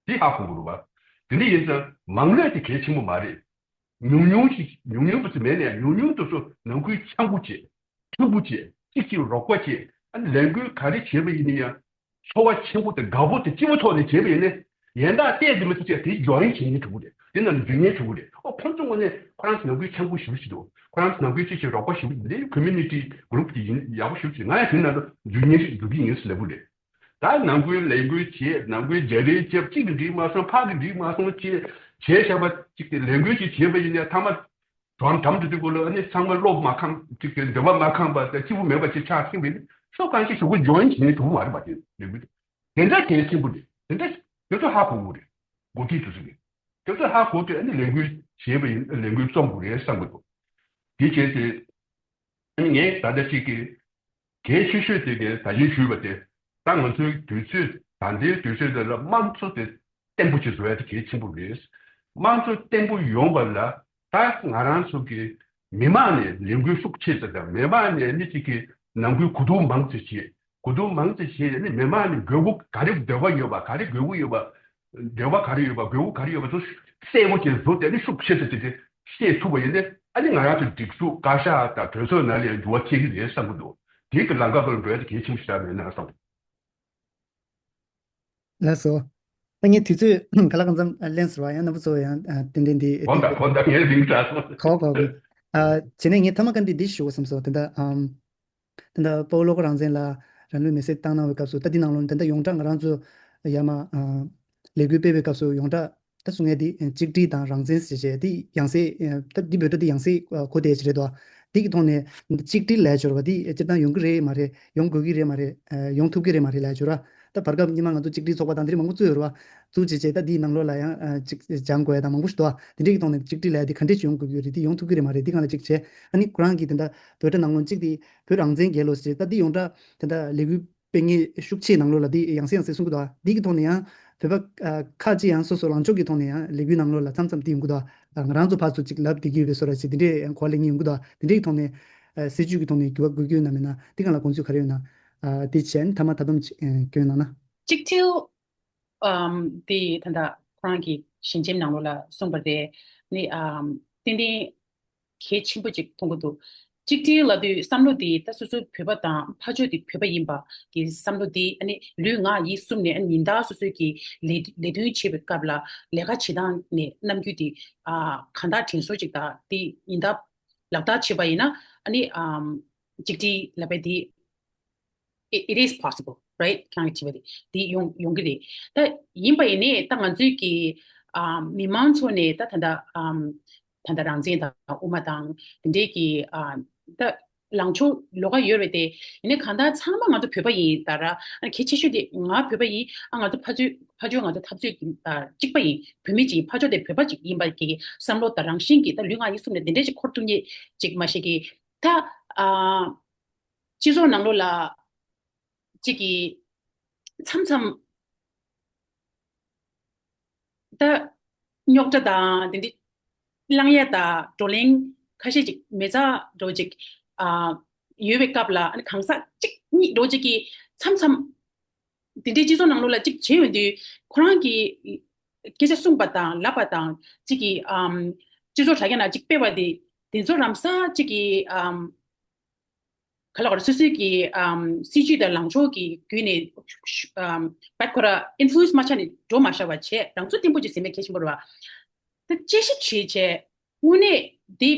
རེད་བ། དེ་ཧ་གོ་དགོས་རེད་བ། དེ་འདྲ་ཡིན་ཙང་མང་ལོས་དེ་གལ་ཆེན་པོ་མ་རེད། ཉུང་ཉུང་ཞིག་ཉུང་ཉུང་པོ་ཅིག་མེད་ནས་ཉུང་ཉུང་དུ་སུ་ནང་ཁུལ་འཆམ་པོ་བྱེད། མཐུན་པོ་བྱེད། གཅིག་གཅིག་རོགས་པ་བྱེད། ཨ་ནི་ལས་འགུལ་ག་རེ་བྱེད་པ་ཡིན་ན་ཡང་། ཚོར་བ་ཆེན་པོ་དང་དགའ་པོ་དང་སྐྱིད་པོ་ཐོག་ནས་བྱེད་པ་ཡིན་ན། ཡན་ལག་གཏད་དེ་མི་ཐུབ་ཚེ་དེ་join བྱེད་མཁན་གྲུབ་པོ་རེད། དེ་ནང་འཛུལ་མཁན་གྲུབ་པོ་རེད། ཨོ་ཁོང་ཚོ་ངོས་ནས་ཁོ་རང་ཚོ་ནང་ཁུལ་འཆམ་པོ་ཞེ་པོ་ཞིག་འདུག། ཁོ་རང་ཚོ་ནང་ཁུལ་གཅིག་གཅིག་རོགས་པ་ཞེ་པོ་ཞིག་འདུག། དེ་community group དེ་ཡིན་ཡག་པོ་ཞེ་པོ་ཞིག། ང་ཡང་དེ་ནང་དུ་འཛུལ་མཁན་ཞིག་འཛུལ་གྱི་ཡིན་ཟེར་ལབ་པོ་རེད། ད་ནང་ཁུལ་ལས་འགུལ་བྱེད། ནང་ཁུལ་རྒྱ་རིགས་བྱེད། གཅིག་གིས་འགྲིག་མ་སོང་། ཕ་གིས་འགྲིག་མ་སོང་བྱེད། བྱས་བཞག་པ་གཅིག་གིས་ལས་འགུལ་ཅིག་བྱས་པ་ཡིན་ན་ཐ་མ་དོན་དམ་དུ་དུས་གོ་ལ་ཨ་ནི་ཚང་མ་བློ་མ་ཁེངས། གཅིག་གིས་འདོད་པ་མ་ཁེངས་པ་དང་སྐྱིད་པོ་མེད་པ་ཅིག་ཆགས་ཐིང་བས་ནི་ཤོག་གང་ཞིག་ཞུ་གོ་join བྱེད་ཐུབ་མ་རེད་པ། དེ་ལས་འགུལ་དེ་འདྲ་གལ་ཆེན་པོ་རེད། དེ་འདྲ་དེ་ཚོ་ཧ་གོ་དགོས་རེད། འགོ་ཁྲིད་དེ་ཚོ་གིས་དེ་ཚོ་ཧ་གོ་དུས་ཨ་ནི་ལས་འགུལ་བྱེད་པ་ཡིན། ལས་འགུལ་རྩོམ་དགོས་རེད་བསམ་གི་འདུག། དེ་བྱས་ཏེ། ངས་ད་ལྟ་གཅིག་གི་གལ་ཆེ་ཤོས་དེ་གའི་ད་གིན་ཞུས་པ་དེ། ད་ང་ཚོའི་དུས་ཚོད་ད་ལྟའི་དུས་ཚོད་འདི་ལ་དམངས་གཙོ་དེ་བརྟན་པོ་ཅིག་བཟོ་ཡ་དེ་གལ་ཆེན་པོ་རེད། དམངས་གཙོ་བརྟན་པོ་ཡོང་བ་ལ་ད་ང་རང་ཚོ་གི་མི་མང་ནས་ལས་འགུལ་ཤུགས་ཆེ་ཙམ་དང་མི་མང་ནས་ནི་གཅིག་གི་ནང་ཁུལ་གོ་བསྡུར་མང་ཙམ་བྱེད། གོ་བསྡུར་མང་ཙམ་བྱས་ནས་མི་མང་ནས་དགོས་མཁོ་ག་རེ་འདོད་པ་ཡོད་པ་ག་རེ་དགོས་མཁོ་ཡོད་པ། འདོད་པ་ག་རེ་ཡོད་པ་དགོས་མཁོ་ག་རེ་ཡོད་པ་ཚོ་གསལ་པོ་ཅིག་བཟོ་དེ་ནི་ཤུགས་ཆེ་ཙམ་དེ་དེ་ཤེས་ཐུབ་པ་ཡིན་ན་ཨ་ནི་ང་རང་ཚོའི་སྒྲིག་འཛུགས་བཀའ་ཤག་དང་གྲོས་ཚོགས་ནང་ལ་ཡང་འགྱུར་བ་ཐེབས་ཀྱི་རེད་བསམ་གྱི་འདུག། དེའི་གི་ལམ་ཁ་ཐོག་ལ་འགྲོ་ཡ་དེ་གལ་ཆེན་པོ་ཞིག་རེད་མེད་ན་བསམ། ལགས་སོ། ད་ངས་དུས་ཚོད་ག་ལ་གང་འཚམ་ལེན་ཟེར་བ་ཡང་རྣམ་པ་ཚོ་ཡང་ཏན་ཏན་འདི་གོ་ད་གོ་ད་ངས་རིང་དྲགས་སོང་། གོ་གོ་གོ། བྱས་ནས་ངས་ཐ་མ་བཀའ་འདྲི་འདི་ཞུ་དགོས་བསམ་སོང་། དེ་འདྲ་ཨམ། ད་ལྟ་དཔའ་བོ་བློ་དགའ་རང་བཙན་ལགས་རང་ལུས་མེར་སྲེག་བཏང་གནང་བའི་སྐབས་སུ་ད་འདི་ནང་ལོགས་ནས་ད་ལྟ་ཡོངས་གྲགས་ང་རང་ཚོ་ཡར་མར་ཨ་ལས་འགུལ་སྤེལ་བའི་སྐབས་སུ་ཡོངས་གྲགས་ད་གསུང་ཡས་འདི་གཅིག་སྒྲིལ་དང་རང་བཙན་ཟེར་བྱས་འདི་ཡང་སེ་ད་འདི་བོད་སྒྲ་འདི་ཡང་སེ་གོ་བསྡད་ཀྱི་རེད་དོ། འདི་གི་ཐོག་ནས་གཅིག་སྒྲིལ་ལབ་ཡ་སྦྱོར་བ་འདི་སྤྱིར་བཏང་ཡོང་གི་རེད་མ་རེད། ཡོང་དགོས་ཀྱི་རེད་མ་རེད། ཡོང་ཐུབ་ཀྱི་རེད་མ་རེད་ལབ་ཡ་སྦྱོར་བ། ད་བར་སྐབས་སྔོན་མ་ང་ཚོ་གཅིག་སྒྲིལ་ཚོགས་པ་དང་དེ་འདྲ་མང་པོ་བཙུགས་ཡོད་རེད་བ། བཙུགས་བྱས་བྱས་ད་འདིའི་ནང་ལོགས་ལ་ཡང་ཅིག་སྦྱང་དགོས་ཡ་དང་མང་པོ་ཞིག་འདུག་བ། དེ་འདྲ་གི་ཐོག་ནས་གཅིག་སྒྲིལ་ལབ་ཡ་འདི་ག་འདྲས་ཅིག་ཡོང་དགོས་ཀྱི་ཡོད་རེད། འདི་ཡོང་ཐུབ་ཀྱི་རེད་མ་རེད། འདི་སྒང་ལ་ཅིག་བྱས། ཨ་ནི་ཁོ་རང་གིས་དེ་འདྲ་བོད་སྒྲ་ནང་ལོགས་གཅིག་དེ་བོད་རང་བཙན་རྒྱལ་ལོ་ཟེར་ད་འདི་ཡོངས་གྲགས་དེ་འདྲ་ལས་འགུལ་སྤེལ་མཁན་ཤུགས་ཆེ་ནང་ལོགས་ལ་འདི་ཡང་སེ་ཡང་སེ་གསུང་གི་འདུག་བ། འདི་གི་ཐོག་ནས་ཡང་བོད་པ་ཁག་ཅིག་ཡང་སོ་སོ་ལངས་ཕྱོགས་ཀྱི་ཐོག་ནས་ཡང་ལས་འགུལ་ནང་ལོགས་ལ་མཚམས་མཚམས་འདི་ཡོང་གི་འདུག་བ། ང་རང་ཚོ་ཕར་ཚུར་ཅིག་ལབ་བསྡད་ཀྱི་ཡོད་པའི་བཟོ་འདྲ་ཞིག་དེ་འདྲས་ཡང་གོ་བ་ལེན་མཁན་ཡོང་གི་འདུག་བ། དེ་འདྲས་ཀྱི་ཐོག་ནས་ཨ་སྲིད་ཇུས་ཀྱི་ཐོག་ནས་འགྱུར་བ་དགོས་ཀྱི་ཡོད་ན་མེད་ན་འདི་སྒང་ལ་དགོངས་ཚུལ་ག་རེ་ཡོད་ན། ཨ་དེ་བྱས་ནས་མཐའ་མ་ད་དུང་ཅིག་ཨ་སྐྱོན་གནང་ན། གཅིག་ཐེའུ་ཨམ་དེ་ད་ལྟ་ཁོ་རང་གིས་ཞལ་ཆེམས་ནང་ལོགས་ལ་གསུངས་པ་རེད། ནི་ཨམ་ཏན་ཏན་གལ་ཆེན་པོ་ཅིག་མཐོང་གི་འདུག། གཅིག་སྒྲིལ་ལབ་དུས་བསམ་བློ་དེ་ད་སོ་སོའི་བོད་པ་དང་ཕར་ཕྱོགས་དེ་བོད་པ་ཡིན་པ་གི་བསམ་བློ་དེ་ཨ་ནི་ལུས་ངག་ཡིད་གསུམ་ནས་ཨ་ནི་ཉིན་ལྟར་སོ་སོའི་གི་ལས་ལས་དོན་བྱེད་པའི་སྐབས་ལ་ལས་ཀ་བྱེད་སྟངས་ནས་རྣམ་འགྱུར་དེ་ཨ་གང་དག་དྲན་གསོ་ཅིག་དང་དེ་ཉིན་ལྟར་ལག་བསྟར་བྱེད་པ་ཡིན་ན་ཨ་ནི་ཨམ་གཅིག་སྒྲིལ་ལབ་པ་དེ། It, it is possible, right? ཁྱེད་རང་གིས་དྲིས་པ་དེ་དེ་ཡོང་ཡོང་གི་རེད། ད་ཡིན་པ་ཡིན་ནའི་ད་ང་ཚོའི་གི་ཨ་མི་མང་ཚོ་ནས་ད་ད་ད་ཨམ་ད་ད་རང་བཙན་དང་དབུ་མ་དང་དེ་འདྲའི་གི་ཨ་ད་ལངས་ཕྱོགས་ལོགས་ཀ་ཡོད་རེད་དེ། ཡིན་ནའི་གང་ལྟར་ཚང་མ་ང་ཚོ་བོད་པ་ཡིན་ད་ར། ཨ་གལ་ཆེ་ཤོས་དེ་ང་བོད་པ་ཡིན། ཨ་ང་ཚོ་ཕར་ཚུར་ཕར་ཕྱོགས་ང་ཚོ་འཐབ་རྩོད་ཀྱི་ཨ་གཅིག་པ་ཡིན། བོད་མི་གཅིག་ཡིན། ཕར་ཕྱོགས་དེ་བོད་པ་གཅིག་ཡིན་པ་གི་བསམ་བློ་དང་རང་བཞིན་གྱི་ད་ལུས་ངག་ཡིད་གསུམ་ནས་དེ་འདྲའི་ཅིག་འཁོར་ཐུབ་མཁན་ཅིག་མ་ཤེས་ཀི། ད་ཨ་སྤྱི་ཚོགས་ནང་ལོགས་ལ་གཅིག་གི་མཚམས་མཚམས་ད་རྙོག་དྲ་དང་དེ་འདྲ་བསླང་ཡ་དང་བགྲོ་གླེང་ཁ་ཤས་ཅིག་མེ་བཙའ་འདྲ་ཅིག་ཨ་ཡོད་པའི་སྐབས་ལ་ཨ་ནི་གང་ཟག་གཅིག་གཉིས་འདྲ་ཅིག་གིས་མཚམས་མཚམས་དེ་འདྲའི་སྤྱི་ཚོགས་ནང་ལོགས་ལ་གཅིག་བྱེད་ཡོང་དུས་ཁོ་རང་གིས་སྐད་ཆ་གསུངས་པ་དང་ལབ་པ་དང་གཅིག་གིས་ཨམ་སྤྱི་ཚོགས་དྲ་རྒྱ་ནང་གཅིག་སྤེལ་བ་དེ་དེ་ཚོ་རང་ས་གཅིག་གིས་ཨམ་ག་ལ་ག་ལ་སོ་སོའི་གི་ཨམ་སྲིད་ཇུས་དང་ལངས་ཕྱོགས་ཀྱི་བརྒྱུད་ནས་ཨམ་བད་ཁོ་ར་ཨིན་ཕུ་ལུ་ཡེན་སི་མ་ཆགས་ནས་འགྲོ་མ་བཞག་པ་བྱས། རང་ཚོ་བརྟན་པོ་ཅིག་ཟིན་པའི་གལ་ཆེན་པོ་རེད་བ། ད་དཔྱད་ཞིབ་བྱས་བྱས་དངོས་གནས་འདི་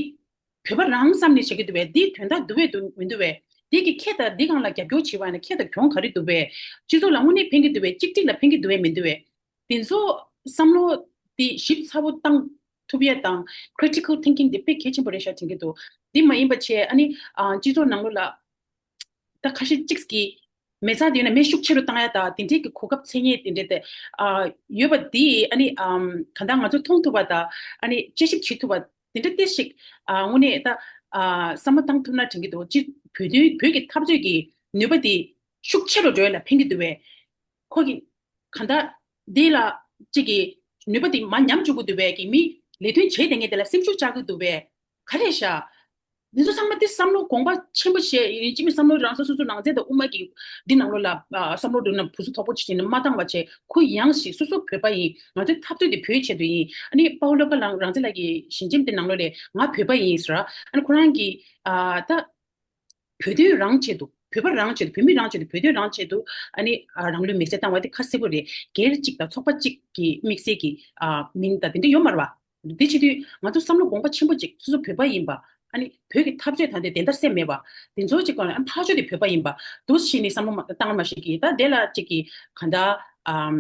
བོད་པ་རང་བསམ་ནས་བྱེད་ཀྱི་འདུག་བས། འདི་དོན་དག་འདུག་བས་འདུག་མི་འདུག་བས། འདི་གི་ཁེ་ད་འདི་སྒང་ལ་རྒྱབ་སྐྱོར་བྱེད་པ་ན་ཁེ་ད་གྱོང་ག་རེ་འདུག་བས། སྤྱི་ཚོགས་ལ་དངོས་གནས་ཕན་གྱི་འདུག་བས། གཅིག་སྒྲིལ་ལ་ཕན་གྱི་འདུག་བས་མི་འདུག་བས། དེ་ཚོ་བསམ་བློ་དེ་ཞིབ་ཚགས་པོ་བཏང་ཐུབ་ཡས་དང་critical thinking དེ་དཔེ་གལ་ཆེན་པོ་རེད་ཤག་དྲན་གྱི་འདུག་དེ་མ་ཡིན་པ་བྱས་ཨ་ནི་ཨ་སྤྱི་ཚོགས་ནང་ལོགས་ལ་ད་ཁ་ཤས་གཅིག་གིས་མེ་བཙའ་དེ་ཡོད་ན་མེ་ཤུགས་ཆེ་རུ་བཏང་ཡ་དང་དེ་འདྲའི་གི་གོ་སྐབས་འཚོལ་མཁན་དེ་འདྲ་དེ་ཨ་ཡོད་པ་དེ་ཨ་ནི་ཨམ་གང་ལྟར་ང་ཚོས་མཐོང་ཐུབ་པ་དང་ཨ་ནི་དཔྱད་ཞིབ་བྱེད་ཐུབ་པ་དེ་འདྲ་དེ་ཞིག་ཨ་དངོས་གནས་ད་ཨ་བསམ་བློ་བཏང་ཐུབ་ན་དྲན་གྱི་འདུག་སྤྱི་བོད་དོན་བོད་ཀྱི་འཐབ་རྩོད་ཀྱི་ནུས་པ་དེ་ཤུགས་ཆེ་རུ་འགྲོ་ཡ་ལ་ཕན་གྱི་འདུག་བས། ཁོ་གི་གང་ལྟར་འདི་ལ་གཅིག་གི་ནུས་པ་དེ་མར་ཉམས་བཅུག་གི་འདུག་བས། ཀྱི་མི་ལས་དོན་བྱེད་བསྡད་མཁན་དེ་ལ་སེམས་ཤུགས་བཅག་གི་འདུག་བས། ག་རེ་ཤག་འདི་ཚོ་ཚང་མ་དེ་བསམ་བློ་དགོངས་པ་ཆེན་པོ་བྱས་ཡིན་གཅིག་མིན་བསམ་བློ་རང་སོ་སོ་སོ་ནང་ཚན་དང་དབུ་མ་གི་འདི་ནང་ལོགས་ལ་ཨ་བསམ་བློ་འདུག་ན་བུ་སུ་དོག་པོ་བྱེད་ཀྱི་ན་མ་བཏང་བ་བྱས། ཁོ་ཡང་ཞིག་སོ་སོ་བོད་པ་ཡིན། ང་ཚོའི་འཐབ་རྩོད་དེ་བོད་ཆེད་དུ་ཡིན། ཨ་ནི་དཔའ་བོ་བློ་དགའ་ལགས་རང་བཙན་ལགས་ཀྱི་ཞལ་ཆེམས་དེ་ནང་ལོགས་ལས་ང་བོད་པ་ཡིན་ཟེར། ཨ་ནི་ཁོ་རང་གི་ཨ་ད་བོད་དོན་རང་ཆེད་དུ་བོད་པ་རང་ཆེད་དུ་བོད་མི་རང་ཆེད་དུ་བོད་དོན་རང་ཆེད་དུ་ཨ་ནི་ཨ་རང་ལུས་མེར་སྲེག་བཏང་བ་དེ་ཁ་གསལ་པོ་རེད། སྒེར་གཅིག་དང་ཚོགས་པ་གཅིག་གི་དམིགས་བསལ་གྱི་ཨ་མིང་དང་དེ་འདྲ་ཡོད་མ་རེད་བ། དེ་བྱེད་དུས་ང་ཚོ་བསམ་བློ་དགོངས་པ་ཆེན་པོ་གཅིག་སོ་སོ་བོད་པ་ཡིན་པ། ཨ་ནི་བོད་ཀྱི་འཐབ་རྩོད་དང་དེ་བདེན་མཐའ་གསལ་མེད་པ། དེ་ཚོ་གཅིག་གོང་ནས་ཨ་ཕར་ཕྱོགས་དེ་བོད་པ་ཡིན་པ་འདུག་བྱས་ནས་བསམ་བློ་མ་བཏང་མ་ཤེས་ཀྱི། ད་དེ་ལ་གཅིག་གི་གང་ལྟར་ཨམ་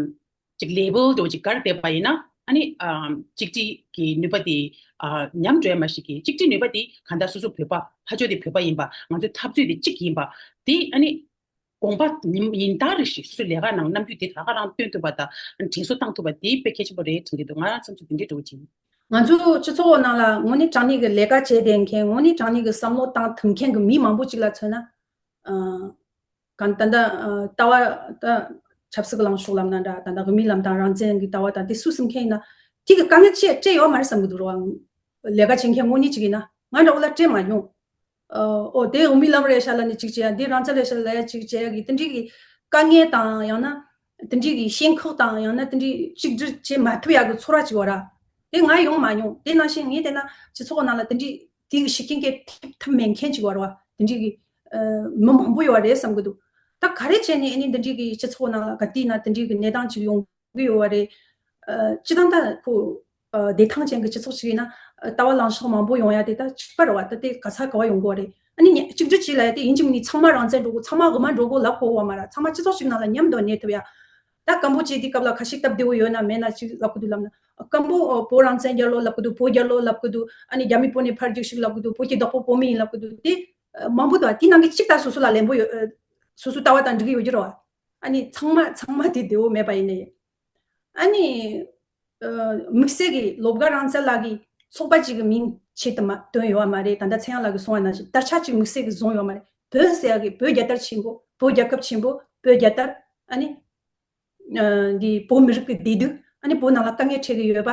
གཅིག་ལེ་བལ་དེ་གཅིག་བཀར་བསྡད་པ་ཡིན་ན་ཨ་ནི་ཨམ་གཅིག་སྒྲིལ་གྱི་ནུས་པ་དེ་ཨ་ཉམས་འགྲོ་ཡ་མ་ཤེས་ཀྱི། གཅིག་སྒྲིལ་ནུས་པ་དེ་གང་ལྟར་སོ་སོ་བོད་པ་ཕར་ཕྱོགས་དེ་བོད་པ་ཡིན་པ། ང་ཚོའི་འཐབ་རྩོད་དེ་གཅིག་ཡིན་པ་དེ་ཨ་ནི་དགོངས་པ་ཉིན་ཉིན་ལྟར་རེ་བཞིན་སོ་སོའི་ལས་ཀ་ནང་རྣམ་འགྱུར་དེ་ད་ག་རང་སྟོན་ཐུབ་པ་དང་དྲན་གསོ་བཏང་ཐུབ་པ་དེ་དཔེ་གལ་ཆེན་པོ་རེད་དྲན་གྱི་འདུག་ང་རང་བསམ་ཚུལ་དེ་འདྲའི་འདྲ་བོ་ཅིག་ཡིན། ང་ཚོའི་སྤྱི་ཚོགས་ནང་ལ་དངོས་གནས་དྲང་གནས་ཀྱི་ལས་ཀ་བྱས་བསྡད་མཁན། དངོས་གནས་དྲང་གནས་ཀྱི་བསམ་བློ་བཏང་ཐུབ་མཁན་གྱི་མི་མང་པོ་ཅིག་ལ་མཚོན་ན། ཨ་གང་ད་ལྟ་ཨ་ལྟ་བ་ད་ཆབ་སྲིད་ཀྱི་ལངས་ཕྱོགས་ལབ་ན་འདྲ། ད་ལྟ་དབུ་མའི་ལམ་དང་རང་བཙན་གྱི་ལྟ་བ་དང་དེ་སུ་སེམས་མཁན་ཡིན་ན་དེ་གི་དཀའ་ངལ་ཅི་སྤྲད་ཡོད་མ་རེད་བསམ་གྱི་འདུག་ར་བ། ལས་ཀ་བྱེད་མཁན་དངོས་གནས་ཅིག་ཡིན་ན་ང་འདྲ་བོ་ལ་སྤྲད་མ་མྱོང་། ཨོ་དེ་དབུ་མའི་ལམ་རེད་ཤག་ལབ་ནས་གཅིག་བྱས། འདི་རང་བཙན་རེད་ཤག་ལབ་ཡ་གཅིག་བྱས་གི་དེ་འདྲའི་གི་དཀའ་ངལ་དང་ཡང་ན་དེ་འདྲའི་གི་ཞེན་ཁོག་དང་ཡང་ན་དེ་འདྲའི་གཅིག་སྒྲིལ་བྱེད་མ་ཐུབ་ཡ་གི་ཚོར་བ་ཅིག་ཡོད་ར། དེ་ང་ཡོང་མ་མྱོང་། དེ་ནང་བཞིན་ངས་བལྟས་ན་སྤྱི་ཚོགས་ནང་ལ་དེ་འདྲའི་དེ་གི་ཤུགས་རྐྱེན་གྱིས་ཐེབས་ཐབས་མེད་མཁན་ཅིག་ཡོད་ར་བ། དེ་འདྲའི་གི་ཨ་མི་མང་པོ་ཡོད་རེད་བསམ་གི་འདུག་ད་ག་རེ་བྱས་ནས་ཨ་ནི་འདི་འདྲའི་གི་སྤྱི་ཚོགས་ནང་ལ་ག་དུས་ན་དེ་འདྲའི་གི་གནས་སྟངས་ཅིག་ཡོང་གི་ཡོད་བ་རེད། ཨ་སྤྱི་བཏང་ད་ཁོ་ཨ་བདེ་ཐང་ཅན་གྱི་སྤྱི་ཚོགས་ཤིག་ཡིན་ན་ཨ་ལྟ་བ་ལངས་ཕྱོགས་མང་པོ་ཡོང་ཡ་དེ་ད་གཅིག་པ་རེད་བ། ད་དེ་ག་ས་ག་བ་ཡོང་དགོས་བ་རེད། ཨ་ནི་ཉ་གཅིག་སྒྲིལ་བྱེད་ལབ་ཡ་དེ་ཡིན་གཅིག་མིན་གཉིས་ཚང་མ་རང་བཙན་འགྲོ་དགོས། ཚང་མ་དབུ་མ་འགྲོ་དགོས་ལབ་དགོས་བ་མ་རེད། ཚང་མ་སྤྱི་ཚོགས་ཤིག་ནང་ལ་མཉམ་དུ་གནས་ཐུབ་ཡ། ད་སྐམ་པོ་ཅིག་དེ་སྐབས་ལ་ཁ་ཤས་སྟབས་བདེ་བོ་ཡོད་ན་མེད་ན་ཅིག་ལབ་གི་འདུག་ལབ་ན། སྐམ་པོ་ཨ་བོད་རང་བཙན་རྒྱལ་ལོ་ལབ་གི་འདུག་བོད་རྒྱལ་ལོ་ལབ་གི་འདུག་ཨ་ནི་རྒྱ་མི་བོད་ནས་ཕར་རྒྱུགས་ཤིག་ལབ་གི་འདུག་བོད་ཀྱི་བདག་པོ་བོད་མི་ཡིན་ལབ་གི་འདུག་དེ་ཨ་མང་པོ་འདུག་དེ་ནང་གི་གཅིག་ད་སོ་སོ་ལ་ལན་པོ་ཡོད། ཨ་སོ་སོའི་ལྟ་བ་དང་འགྲིག་གི་ཡོད་ཀྱི་རེད་བ། ཨ་ནི་ཚང་མ་ཚང་མ་དེ་བདེ་བོ་མེད་པ་ཡིན་ནའི། ཨ་ནི་ཨ་དམིགས་བསལ་གྱི་བློ་དགའ་རང་བཙན་ལགས་ཀྱི་ཚོགས་པ་གཅིག་གི་མིང་ཆེད་དུ་མ་བཏོན་ཡོད་བ་མ་རེད། ད་ལྟ་ཚེ་དབྱངས་ལགས་ཀྱིས་གསུངས་པ་ནང་བཞིན་དར་ཆ་གཅིག་དམིགས་བསལ་གྱི་བཟུང་ཡོད་མ་རེད། བོད་ཟེར་ཡ་གི་བོད་རྒྱལ་དར་ཆེན་པོ། བོད་རྒྱལ་ཁབ་ཆེན་པོ། བོད་རྒྱལ་དར། ཨ་ནི་ཨ་འདི་བོད་མི་རིགས་ཀྱི་བདེ་སྡུག་ཨ་ནི་བོད་ནང་ལ་དཀའ་ངལ་འཕྲད་ཀྱི་ཡོད་པ།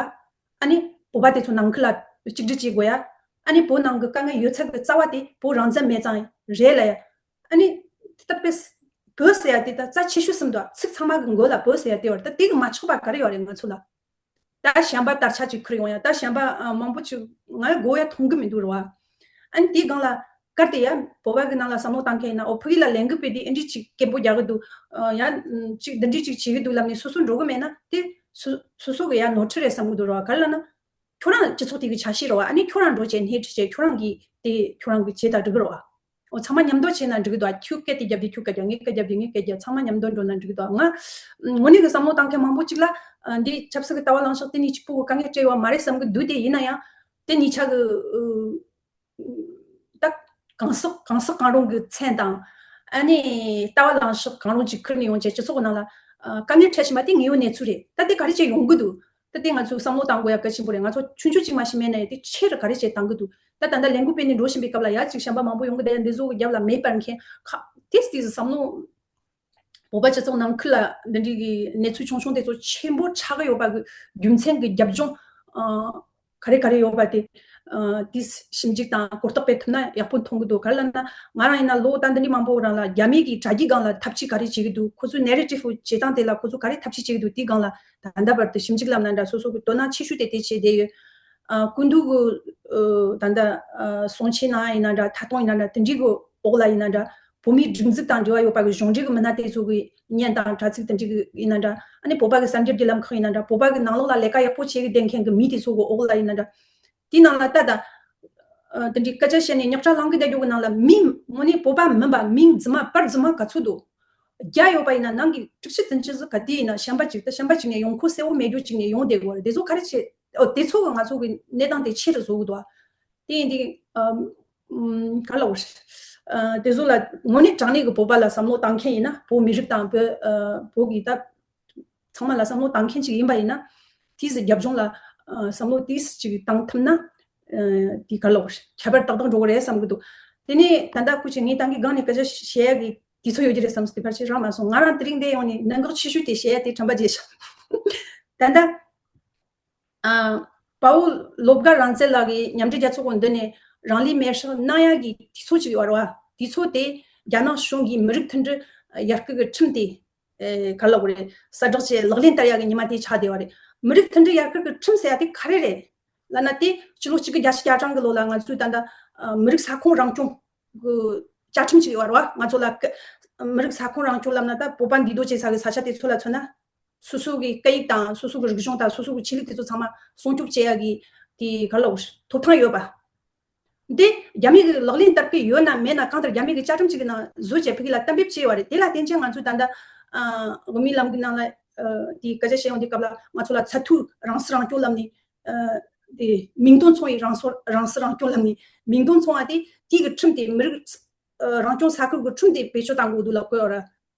ཨ་ནི་བོད་པ་དེ་ཚོ་ནང་ཁུལ་ལ་གཅིག་སྒྲིལ་བྱེད་དགོས་ཡ། ཨ་ནི་བོད་ནང་གི་དཀའ་ངལ་ཡོད་ཚད་ཀྱི་རྩ་བ་དེ་བོད་རང་བཙན་མེད་ཙང་རེད་ལ་ཡ། ཨ་ནི་ད་དཔེ་བོད་ཟེར་ཡ་དེ་ད་རྩ་ཆེ་ཤོས་ཟིན་འདུག་ཚིག་ཚང་མ་གི་མགོ་ལ་བོད་ཟེར་ཡ་དེ་ཡོད་རེད། ད་དེ་གི་མ་ཆོག་པ་ག་རེ་ཡོད་རེད་ང་ཚོ་ལ། ད་གཞན་པ་དར་ཆ་ཅིག་ཁུར་ཡོང་ཡ། ད་གཞན་པ་ཨ་མང་པོ་ཅིག་ང་ལ་དགོས་ཡ་མཐོང་གི་མི་འདུག་རེད་བ། ཨ་ནི་དེའི་སྒང་ལ་ གལ་ཏེ་ཡ་བོད་པ་གི་ནང་ལ་བསམ་བློ་བཏང་མཁན་ཡིན་ན། ཨོ་ཕ་གི་ལ་ལས་འགུལ་སྤེལ་དུས་འདི་འདྲ་ཅིག་སྐད་འབོད་རྒྱག་གི་འདུག་ཡ་ཅིག་འདི་འདྲ་ཅིག་བྱེད་ཀྱི་འདུག་ལབ་ནས་སོ་སོ་འགྲོ་གི་མེད་ན་དེ་སོ་སོ་སོ་གི་ཡ་ནོར་འཁྲུལ་རེད་བསམ་གི་འདུག་ར། ག་རེ་ལབ་ན། ཁྱོད་རང་སྤྱི་ཚོགས་དེ་གི་ཆ་ཤས་རེད་བ། ཨ་ནི་ཁྱོད་རང་འགྲོ་བྱས་སྣེ་ཁྲིད་བྱས་ཁྱོད་རང་གིས་དེ་ཁྱོད་རང་གིས་བྱས་དང་འགྲིག་གི་རེད་བ། འོ་ཚང་མ་མཉམ་དུ་བྱས་ན་འགྲིག་གི་འདུག་ཨ། ཁྱོད་སྐད་དེ་རྒྱབ་དེ་ཁྱོད་སྐད་རྒྱབ། ངས་སྐད་རྒྱབ་དེ་ངས་སྐད་རྒྱབ། ཚང་མ་མཉམ་དུ་འགྲོ་ན་འགྲིག་གི་འདུག་ང་དངོས་གནས་ཀྱི་བསམ་བློ་བཏང་མཁན་མང་པོ་ཅིག་ལ་འདི་ཆབ་སྲིད་ཀྱི་ལྟ་བ་ལངས་ཕྱོགས་དེ་གཉིས་གཅིག་པུ་གི་དཀའ་ངལ་སྤྲད་ཡོད་མ་རེད་བསམ་གི་འདུག་དེ་ཡིན་ན་ཡང་དེ་གཉིས་ཆ་གི་ད་གང་ཟག་གང་ཟག་གང་རུང་གི་མཚན་དང་། ཨ་ནི་ལྟ་བ་ལངས་ཕྱོགས་གང་རུང་ཅིག་ཁུར་ནས་ཡོང་བྱས་སྤྱི་ཚོགས་ཀྱི་ནང་ལ་དཀའ་ངལ་འཕྲད་བཞིན་པ་དེ་དངོས་ཡོད་གནས་ཚུལ་རེད། ད་དེ་ག་རེ་བྱས་ཡོང་གི་འདུག་ད་དེ་ང་ཚོས་བསམ་བློ་བཏང་དགོས་ཡ་གལ་ཆེན་པོ་རེད། ང་ཚོ་ཆུང་ཆུང་ཅིག་མ་ཞིག་མེད་ན་ཡང་དེ་ཆེ་རུ་ག་རེ་བྱས་བཏང་གི་འདུག་ད་ད་ལྟ་ལས་འགུལ་སྤེལ་ནས་འགྲོ་བཞིན་པའི་སྐབས་ལ་ཡ་ཅིག་གཞན་པ་མང་པོ་ཡོང་གི་བསྡད་ཡ་འདི་ཚོ་གི་རྒྱབ་ལ་མེད་པར་མཁན་ཁ་ཏིས་ཏིས་བསམ་བློ། བོད་པ་སྤྱི་ཚོགས་ནང་ཁུལ་ལ་འདི་འདྲའི་གི་གནས་ཚུལ་ཆུང་ཆུང་དེ་ཚོ་ཆེན་པོ་ཆགས་ཀྱི་ཡོད་པ་གི་རྒྱུ་མཚན་གི་རྒྱབ་ལྗོངས་ག་རེ་ག་རེ་ཡོད་པ་དེ་དེ་ཞིབ་འཇུག་དང་གོ་རྟོགས་སྤེལ་ཐུབ་ན་ཡག་པོ་མཐོང་གི་འདུག་ག་རེ་ལབ་ན། ང་རང་ཡིན་ན་ལོ་ད་འདི་འདྲའི་མང་པོ་རང་ལ་རྒྱ་མི་གི་དྲ་རྒྱའི་སྒང་ལ་ཐབས་ཇུས་ག་རེ་བྱེད་ཀྱི་འདུག་ཁོ་ཚོའི་ནེ་རེ་ཊིབ་བྱེད་སྟངས་དེ་ལ་ཁོ་ཚོ་ག་རེ་ཐབས་ཇུས་བྱེད་ཀྱི་འདུག་དེའི་སྒང་ལ་ད་ལྟ་བར་དུ་ཞིབ་འཇུག་ལབ་ན་འདྲ། སོ་སོ་གི་དོ་སྣང་ཆེ་ཤོས་དེ་དེ་བྱས་བསྡད་ཡོད། ཨ་སྐུ་མདུན་གྱི་ཨ་ད་ལྟ་ཨ་གསུང་ཆོས་ནང་ཡིན་ན་འདྲ། ཐད་གཏོང་ཡིན་ན་འདྲ། དེ་འདྲའི་གི་འོག་ལ་ཡིན་ན་འདྲ། བོད་མིའི་སྒྲིག་འཛུགས་དང་འབྲེལ་བ་ཡོད་པ་གི་གཞུང་འབྲེལ་གི་མི་སྣ་དེ་ཚོ་གི་བརྙན་དང་དྲ་ཚིགས་དེ་འདྲའི་གི་ཡིན་ན་འདྲ། ཨ་ནི་བོད་པ་གི་གསར་འགྱུར་བརྒྱུད་ལམ་ཁག་ཡིན་ན་འདྲ། བོད་པ་གི་ནང་ལོགས་ལ་ལས་ཀ་ཡག་པོ་བྱེད་གི་བསྡད་མཁན་གི་མི་དེ་ཚོ་གི་འོག་ལ་ཡིན་ན་འདྲ། དེའི་ནང་ལ་ད་ད་ཨ་དེ་འདྲའི་སྐད་ཆ་བཤད་ནས་རྙོག་དྲ་ལངས་གི་བསྡད་རྒྱུ་གི་ནང་ལ་མི་དངོས་གནས་བོད་པ་མིན་པ་མིང་རྫུན་མ་པར་རྫུན་མ་ག་ཚོད་འདུག་བརྒྱ་ཡོད་པ་ཡིན་ན་ནང་གི་དྲུག་ཅུ་བདུན་ཅུ་ཟིག་ག་དེ་ཡིན་ན་གཞན་པ་ཅིག་ད་གཞན་པ་ཅིག་ནས་ཡོང་ཁུངས་གསལ་བོ་མེད་རྒྱུ་ཅིག་ནས་ཡོང་བསྡད་དགོས་རེད། དེ་ཚོ་ག་རེ་བྱེད། ཨོ་དེ་ཚོ་གི་ང་ཚོ་གི་གནས་སྟངས་དེ་ཆེ་རུ་བཟོ་གི་འདུག་བ། དེ་ཡིན་དུས་ཨམ་ཨམ་ག་ལ་འོ་ཨ་དེ་ཚོ་ལ་དངོས་གནས་དྲང་གནས་ཀྱི་བོད་པ་ལ་བསམ་བློ་བཏང་མཁན་ཡིན་ན། བོད་མི་རིགས་དང་བོད་ཨ་བོད་ཀྱི་ད་ཚང་མ་ལ་བསམ་བློ་བཏང་མཁན་ཅིག་ཡིན་པ་ཡིན་ན། དེའི་རྒྱབ་ལྗོངས་ལ་ཨ་བསམ་བློ་དེ་ཅིག་བཏང་ཐུབ་ན། ཨ་དེ་ག་ལ་འོ་ཁྱད་པར་ཏག་ཏག་འགྲོ་གི་རེད་བསམ་གི་འདུག་དེ་ནས་ད་ལྟ་ཁུ་ཆེ་ངས་ཏང་གི་སྒང་ནས་སྐད་ཆ་བཤད་ཡ་གི་དུས་ཚོད་ཡོད་ཀྱི་རེད་བསམ་སོང་། དེ་ཕར་ཕྱིན་རག་མ་སོང་། ང་རང་དེ་རིང་འདིར་ཡོང་ནས་གནད་འགག་ཆེ་ཤོས་དེ་བཤད་ཡ་དེ་དྲན་པ་བརྗེད་ཤག་ད་ལྟ་ཨ་དཔའ་བོ་བློ་དགའ་རང་བཙན་ལགས་ཀྱིས་མཉམ་འབྲེལ་རྒྱལ་ཚོགས་ཀྱི་མདུན་ནས་རང་ལུས་མེར་སྲེག་གནང་ཡ་གི་དུས་ཚོད་ཅིག་ཡོད་རེད་བ། དུས་ཚོད་དེ་རྒྱ་ནག་གཞུང་གིས་མི་རིགས་མཐུན་སྒྲིལ་ཡར་སྐུལ་གྱི་ཁྲིམས་དེ་ཨེ་ག་ལ་འོ་རེད། གསལ་བསྒྲགས་བྱས་ལག་ལེན་བསྟར་ཡ་གི་ཉི་མ་དེ་ཆགས་བསྡད་པ་རེད། མི་རིགས་མཐུན་སྒྲིལ་ཡར་སྐུལ་གྱི་ཁྲིམས་ཟེར་ཡ་དེ་ག་རེ་རེད་ལབ་ན། དེ་ཕྱི་ལོ་གཅིག་དགུ་བརྒྱད་ཅུ་གྱ་གྲངས་ཀྱི་ལོ་ལ་ང་ཚོས་ད་ལྟ་ཨ་མི་རིགས་ས་ཁོངས་རང་སྐྱོང་གི་བཅའ་ཁྲིམས་ཅིག་ཡོད་རེད་བ། ང་ཚོ་ལ་ཀ་མི་རིགས་ས་ཁོངས་རང་སྐྱོང་ལབ་ན་ད་བོད་པ་འདུས་སྡོད་བྱེད་ས་གི་ས་ཆ་དེ་ཚོ་ལ་མཚོན་ན། སོ་སོ་གི་སྐད་ཡིག་དང་སོ་སོ་གི་རིག་གཞུང་དང་སོ་སོ་གི་ཆོས་ལུགས་དེ་ཚོ་ཚང་མ་སྲུང་སྐྱོབ་བྱེད་ཡ་གི་དེ་ག་ལ་འོ་ཐོབ་ཐང་ཡོད་པ། འདི་རྒྱ་མི་གིས་ལག་ལེན་བསྟར་གི་ཡོད་ན་མེད་ན། གང་ལྟར་རྒྱ་མི་གིས་བཅའ་ཁྲིམས་གཅིག་གི་ནང་བཟོས་བྱས་ཕ་གི་ལ་གཏན་འབེབས་བྱས་ཡོད་རེད། དེ་ལ་བརྟེན་བྱས་ང་ཚོས་ད་ལྟ་ཨ་དབུ་མའི་ལམ་གྱི་ནང་ལ་ཨ་དེ་སྐད་ཆ་བཤད་ཡོང་དུས་སྐབས་ལ་ང་ཚོ་ལ་ཚད་མཐོའི་རང་སྲིད་རང་སྐྱོང་ལབ་ནས། ཨ་དེ་མིང་དོན་མཚུངས་པའི་རང་སྲོལ་རང་སྲིད་རང་སྐྱོང་ལབ་ནས་མིང་དོན་མཚུངས་པ་དེ་དེ་གི་ཁྲིམས་དེ་མི་རིགས་ཨ་རང་སྐྱོང་ས་ཁུལ་གྱི་ཁྲིམས་དེ་བེད་སྤྱོད་བཏང་དགོས་འདུག་ལབ་གོ་ཡོད་རེད།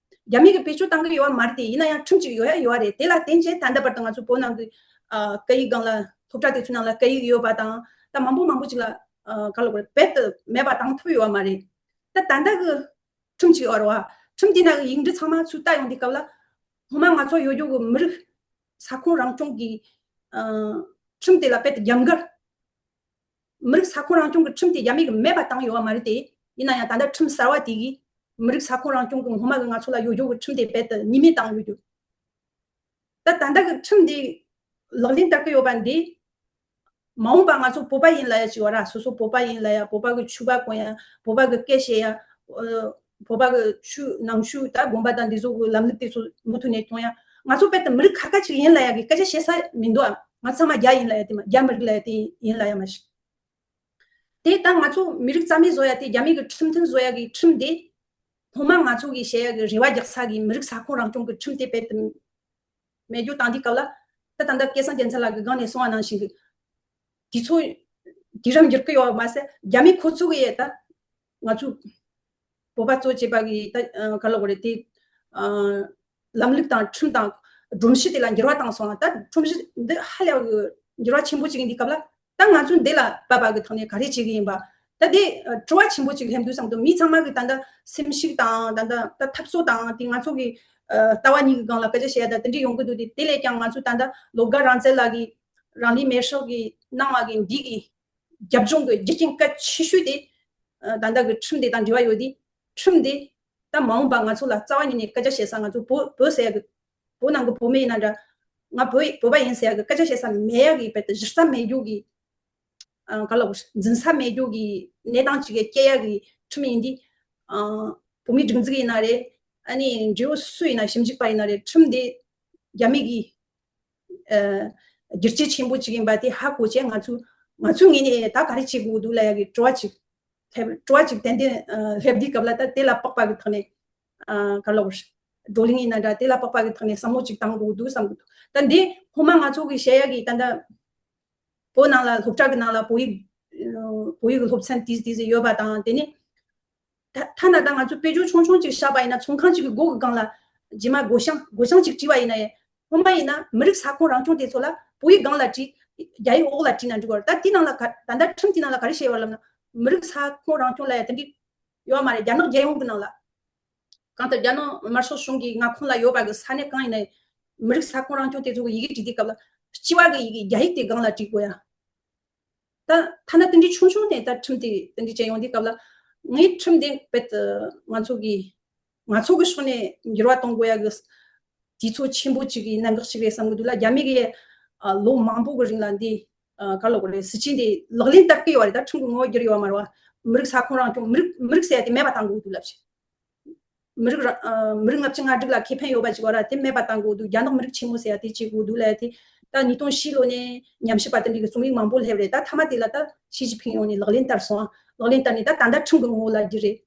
རྒྱ་མི་གིས་བེད་སྤྱོད་བཏང་གི་ཡོད་པ་མ་རེད་དེ། ཡིན་ན་ཡང་ཁྲིམས་གཅིག་ཡོད་ཡ་ཡོད་རེད། དེ་ལ་བརྟེན་བྱས་ད་ལྟ་བར་དུ་ང་ཚོ་བོད་ནང་གི་ཨ་སྐད་ཡིག་སྒང་ལ་སློབ་གྲྭ་དེ་ཚོའི་ནང་ལ་སྐད་ཡིག་ཡོད་པ་དང་། ད་མང་པོ་མང་པོ་ཅིག་ལ་ཨ་ག་ལ་གོ་རེད། རྦད་དེ་མེད་པ་བཏང་ཐུབ་ཡོད་པ་མ་རེད། ད་ད་ལྟ་གི་ཁྲིམས་གཅིག་ཡོད་རེད་བ། ཁྲིམས་དེ་ནང་གི་ཡིག་འབྲུ་ཚང་མ་ཚུར་ལྟ་ཡོང་དུས་སྐབས་ལ་སྔོན་མ་ང་ཚོ་ཡོད་རྒྱུ་གི་མི་རིགས་ས་ཁོངས་རང་སྐྱོང་གི་ཨ་ཁྲིམས་དེ་ལ་རྦད་དེ་རྒྱབ་འགལ། མི་རིགས་ས་ཁོངས་རང་སྐྱོང་གི་ཁྲིམས་དེ་རྒྱ་མི་གིས་མེད་པ་བཏང་ཡོད་པ་མ་རེད་དེ། ཡིན་ན་ཡང་ད་ལྟ་ཁྲིམས་གསར་བ་དེ་གིས་མི་རིགས་ས་ཁོངས་རང་སྐྱོང་གི་སྔོན་མ་གི་ང་ཚོ་ལ་ཡོད་རྒྱུ་གི་ཁྲིམས་དེ་རྦད་དེ་གཉིས་མེད་བཏང་ཡོད་རྒྱུ། ད་ད་ལྟ་གི་ཁྲིམས་འདི་ལག་ལེན་བསྟར་གི་ཡོད་པ་འདི། མ་འོངས་པ་ང་ཚོ་བོད་པ་ཡིན་ལབ་ཡ་ཅིག་ཡོད་ར། སོ་སོ་བོད་པ་ཡིན་ལབ་ཡ། བོད་པ་གི་ཕྱུ་པ་གོན་ཡ། བོད་པ་གི་སྐད་བཤད་ཡ། ཨ་བོད་པ་གི་ཆོས་ནང་ཆོས་ད་དགོན་པ་དང་འདི་ཚོ་གི་ལམ་ལུགས་དེ་ཚོ་མུ་མཐུད་ནས་སྐྱོང་ཡ། ང་ཚོ་རྦད་དེ་མི་རིགས་ཁ་ཁ་ཅིག་ཡིན་ལབ་ཡ་གི་སྐད་ཆ་བཤད་ས་མི་འདུག་ཨ། ང་ཚང་མ་རྒྱ་ཡིན་ལབ་ཡ་དེ་མ། རྒྱ་མི་རིགས་ལབ་ཡ་དེ་ཡིན་ལབ་ཡ་མ་ཞིག་དེ་ད་ང་ཚོ་མི་རིགས་རྩ་མེད་བཟོ་ཡ་དེ། རྒྱ་མི་གི་ཁྲིམས་མཐུན་བཟོ་ཡ་གི་ཁྲིམས་དེ། སྔོན་མ་ང་ཚོ་གི་བཤད་ཡ་གི་རེ་བ་རྒྱག་ས་གི་མི་རིགས་ས་ཁོངས་རང་སྐྱོང་གི་ཁྲིམས་དེ་རྦད་དེ་མེད་རྒྱུ་བཏང་དུས་སྐབས་ལ། ད་ད་ལྟ་སྐལ་བཟང་རྒྱལ་མཚན་ལགས་ཀྱིས་སྒང་ནས་གསུངས་པ་ནང་བཞིན་གི་དུས་ཚོད་དུས་རབས་འགྱུར་གི་ཡོད་པ་མ་ཟད། རྒྱ་མི་ཁོ་ཚོ་གི་ཡ་ད་ང་ཚོ་བོད་པ་གཙོ་བྱས་པ་གི་ད་ཨ་ག་ལ་གོ་རེད། དེ་ཨ་ལམ་ལུགས་དང་ཁྲིམས་དང་སྒྲོམ་གཞི་དེ་ལ་འགྱུར་བ་བཏང་སོང་ང་། ད་སྒྲོམ་གཞི་འདི་ཧ་ལས་པ་གི་འགྱུར་བ་ཆེན་པོ་ཅིག་ཡིན་དུས་སྐབས་ལ། ད་ང་ཚོས་འདི་ལ་བབ་པ་གི་ཐོག་ནས་ག་རེ་བྱེད་གི་ཡིན་པ། ད་དེ་ཨ་དྲི་བ་ཆེན་པོ་ཅིག་སླེབས་འདུག་བསམ་འདུག་མི་ཚང་མ་གི་ད་ལྟ་སེམས་ཤུགས་དང་། ད་ལྟ་ད་འཐབ་རྩོད་དང་དེ་ང་ཚོ་གི་ཨ་ལྟ་བ་གཉིས་ཀྱི་སྒང་ལ་སྐད་ཆ་བཤད་ཡ་ད་དེ་འདྲ་ཡོང་གི་འདུག་དེ་དེ་ལས་ཀྱང་ང་ཚོས་ད་ལྟ་བློ་དགའ་རང་བཙན་ལགས་ཀྱི་རང་ལུས་མེར་སྲེག་གི་གནང་བ་གི་འདི་གི་རྒྱབ་ལྗོངས་ཀྱི་རྒྱུ་རྐྱེན་གལ་ཆེ་ཤོས་དེ། ཨ་ད་ལྟ་གི་ཁྲིམས་དེ་དང་འབྲེལ་བ་ཡོད་དེ། ཁྲིམས་དེ་ད་མ་འོངས་པ་ང་ཚོ་ལ་རྩ་བ་ཉིད་ནས་སྐད་ཆ་བཤད་ས། ང་ཚོ་བོད་བོད་ཟེར་ཡ་གི་བོད་ནང་གི་བོད་མི་ཡིན་ན་འདྲ། ང་བོད་བོད་པ་ཡིན་ཟེར་ཡ་གི་སྐད་ཆ་བཤད་ས་མེད་ཡ་གི་རྦད་དེ་གཞི་རྩ་མེད་རྒྱུ་གི་ ཨ་ག་ལ་འཛིན་ས་མེད་རྒྱུ་གི་གནས་སྟངས་ཅིག་གི་སྐྱེ་ཡ་གི་ཁྲིམས་ཡིན་དུས། ཨ་བོད་མིའི་སྒྲིག་འཛུགས་ཡིན་ན་རེད། ཨ་ནི་འབྲེལ་ཡོད་སུ་ཡིན་ན། ཞིབ་འཇུག་པ་ཡིན་ན་རེད། ཁྲིམས་འདི་རྒྱ་མི་གི་ཨ་བསྒྱུར་བཅོས་ཆེན་པོ་ཅིག་ཡིན་པ་དེ་ཧ་གོ་བྱས། ང་ཚོ་ང་ཚོའི་ངོས་ནས་ད་ག་རེ་བྱེད་དགོས་འདུག་ལབ་ཡ་གི་དྲི་བ་ཅིག་སླེབས། དྲི་བ་ཅིག་ཏན་ཏན་ཨ་སླེབས་དུས་སྐབས་ལ། ད་དེ་ལ་དཔག་པ་གི་ཐོག་ནས་ཨ་ག་ལ་བར་བགྲོ་གླེང་ཡིན་ན་འདྲ། དེ་ལ་དཔག་པ་གི་ཐོག་ནས་བསམ་བློ་ཅིག་བཏང་དགོས་འདུག་བསམ་གི་འདུག་ད་འདི་སྔོན་མ་ང་ཚོ་གི་བཤད་ཡ་གི་ད་ལྟ་བོད་ནང་ལ། སློབ་གྲྭ་གི་ནང་ལ་བོད་ཡིག་ཨ་བོད་ཡིག་གི་སློབ་ཚན་ཏིས་ཏིས་ཡོད་པ་དང་། དེ་ནས་ཐ་ཐ་ན་ད་ང་ཚོ་དཔེ་བརྗོད་ཆུང་ཆུང་ཅིག་བཞག་པ་ཡིན་ན། ཚོང་ཁང་ཅིག་གི་སྒོ་གི་སྒང་ལ་རྗེས་མ་སྒོ་བྱང་སྒོ་བྱང་ཅིག་བྲིས་པ་ཡིན་ན་ཡང་། སྔོན་མ་ཡིན་ན་མི་རིགས་ས་ཁོངས་རང་སྐྱོང་དེ་ཚོ་ལ་བོད་ཡིག་སྒང་ལ་བྲིས། རྒྱ་ཡིག་འོག་ལ་བྲིས་ན་འགྲིག་གི་རེད། ད་དེ་ནང་ལ་ག་ད་ལྟ་ཁྲིམས་དེ་ནང་ལ་ག་རེ་བཤད་ཡོད་ལབ་ན། མི་རིགས་ས་ཁོངས་རང་སྐྱོང་ལབ་ཡ་དེ་འདྲ་ཡོད་མ་རེད། རྒྱ་ནག་རྒྱལ་ཡོངས་ཀྱི་ནང་ལ། གང་ལྟར་རྒྱ་ནག་དམར་ཤོག་གཞུང་གི་མངའ་ཁོངས་ལ་ཡོད་པ་གི་ས་གནས་གང་ཡིན་ན། མི་རིགས་ས་ཁོངས་རང་སྐྱོང་དེ་ཚོ་གི་ཡི་གེ་བྲིས་དུས་སྐབས་ལ། སྤྱི་བ་གི་ཡི་གེ་རྒྱ་ཡིག་དེ་སྒང་ལ་བྲིས་དགོས་ཡ། ད་ཐ་ན་དེ་འདྲའི་ཆུང་ཆུང་ནས་ད་ཁྲིམས་དེ་དེ་འདྲའི་བྱས་ཡོང་དུས་སྐབས་ལ། ངས་ཁྲིམས་དེ་རྦད་དེ་ང་ཚོ་གི་ང་ཚོ་གི་ཕྱོགས་ནས་འགྱུར་བ་གཏོང་དགོས་ཡ་གི་དུས་ཚོད་ཆེན་པོ་ཅིག་གི་གནད་འགག་ཅིག་རེད་བསམ་གི་འདུག་ལ། རྒྱ་མི་གིས་ཨ་ལོ་མང་པོ་གི་རིང་ལ་འདི་ཨ་ག་ལབ་དགོས་རེད། སྲིད་བྱུས་འདི་ལག་ལེན་བསྟར་གི་ཡོད་རེད། ད་ཁྲིམས་ཀྱི་ངོ་བོ་བསྒྱུར་ཡོད་མ་རེད་བ། མི་རིགས་ས་ཁོངས་རང་སྐྱོང་། མི་རིགས་མི་རིགས་ཟེར་ཡ་དེ་མེད་པ་བཏང་དགོས་འདུག་ལབ་བྱས། མི་རིགས་ར་ཨ་མི་རིགས་ལྔ་བཅུ་ང་དྲུག་ལ་ཁེ་ཕན་ཡོད་པ་ཅིག་ཡོད་ར། དེ་མེད་པ་བཏང་དགོས་འདུག་རྒྱ་ནག་མི་རིགས་ཆེན་མོ་ཟེར་ཡ་དེ་བྱེད་དགོས་འདུག་ལབ་ཡ་དེ། ད་ཉིས་སྟོང་བཞི་ལོ་ནས་ཉམས་ཞིབ་པ་དེ་འདྲ་གི་རྩོམ་ཡིག་མང་པོ་སླེབས་རེད། ད་མཐའ་མ་དེ་ལ་ད་ཞི་ཅིན་ཕིང་ཡོང་ནས་ལག་ལེན་བསྟར་སོང་། ལག་ལེན་བསྟར་ནས་ད་ད་ལྟ་ཁྲིམས་ཀྱི་ངོ་བོ་ལབ་རྒྱུ་རེད།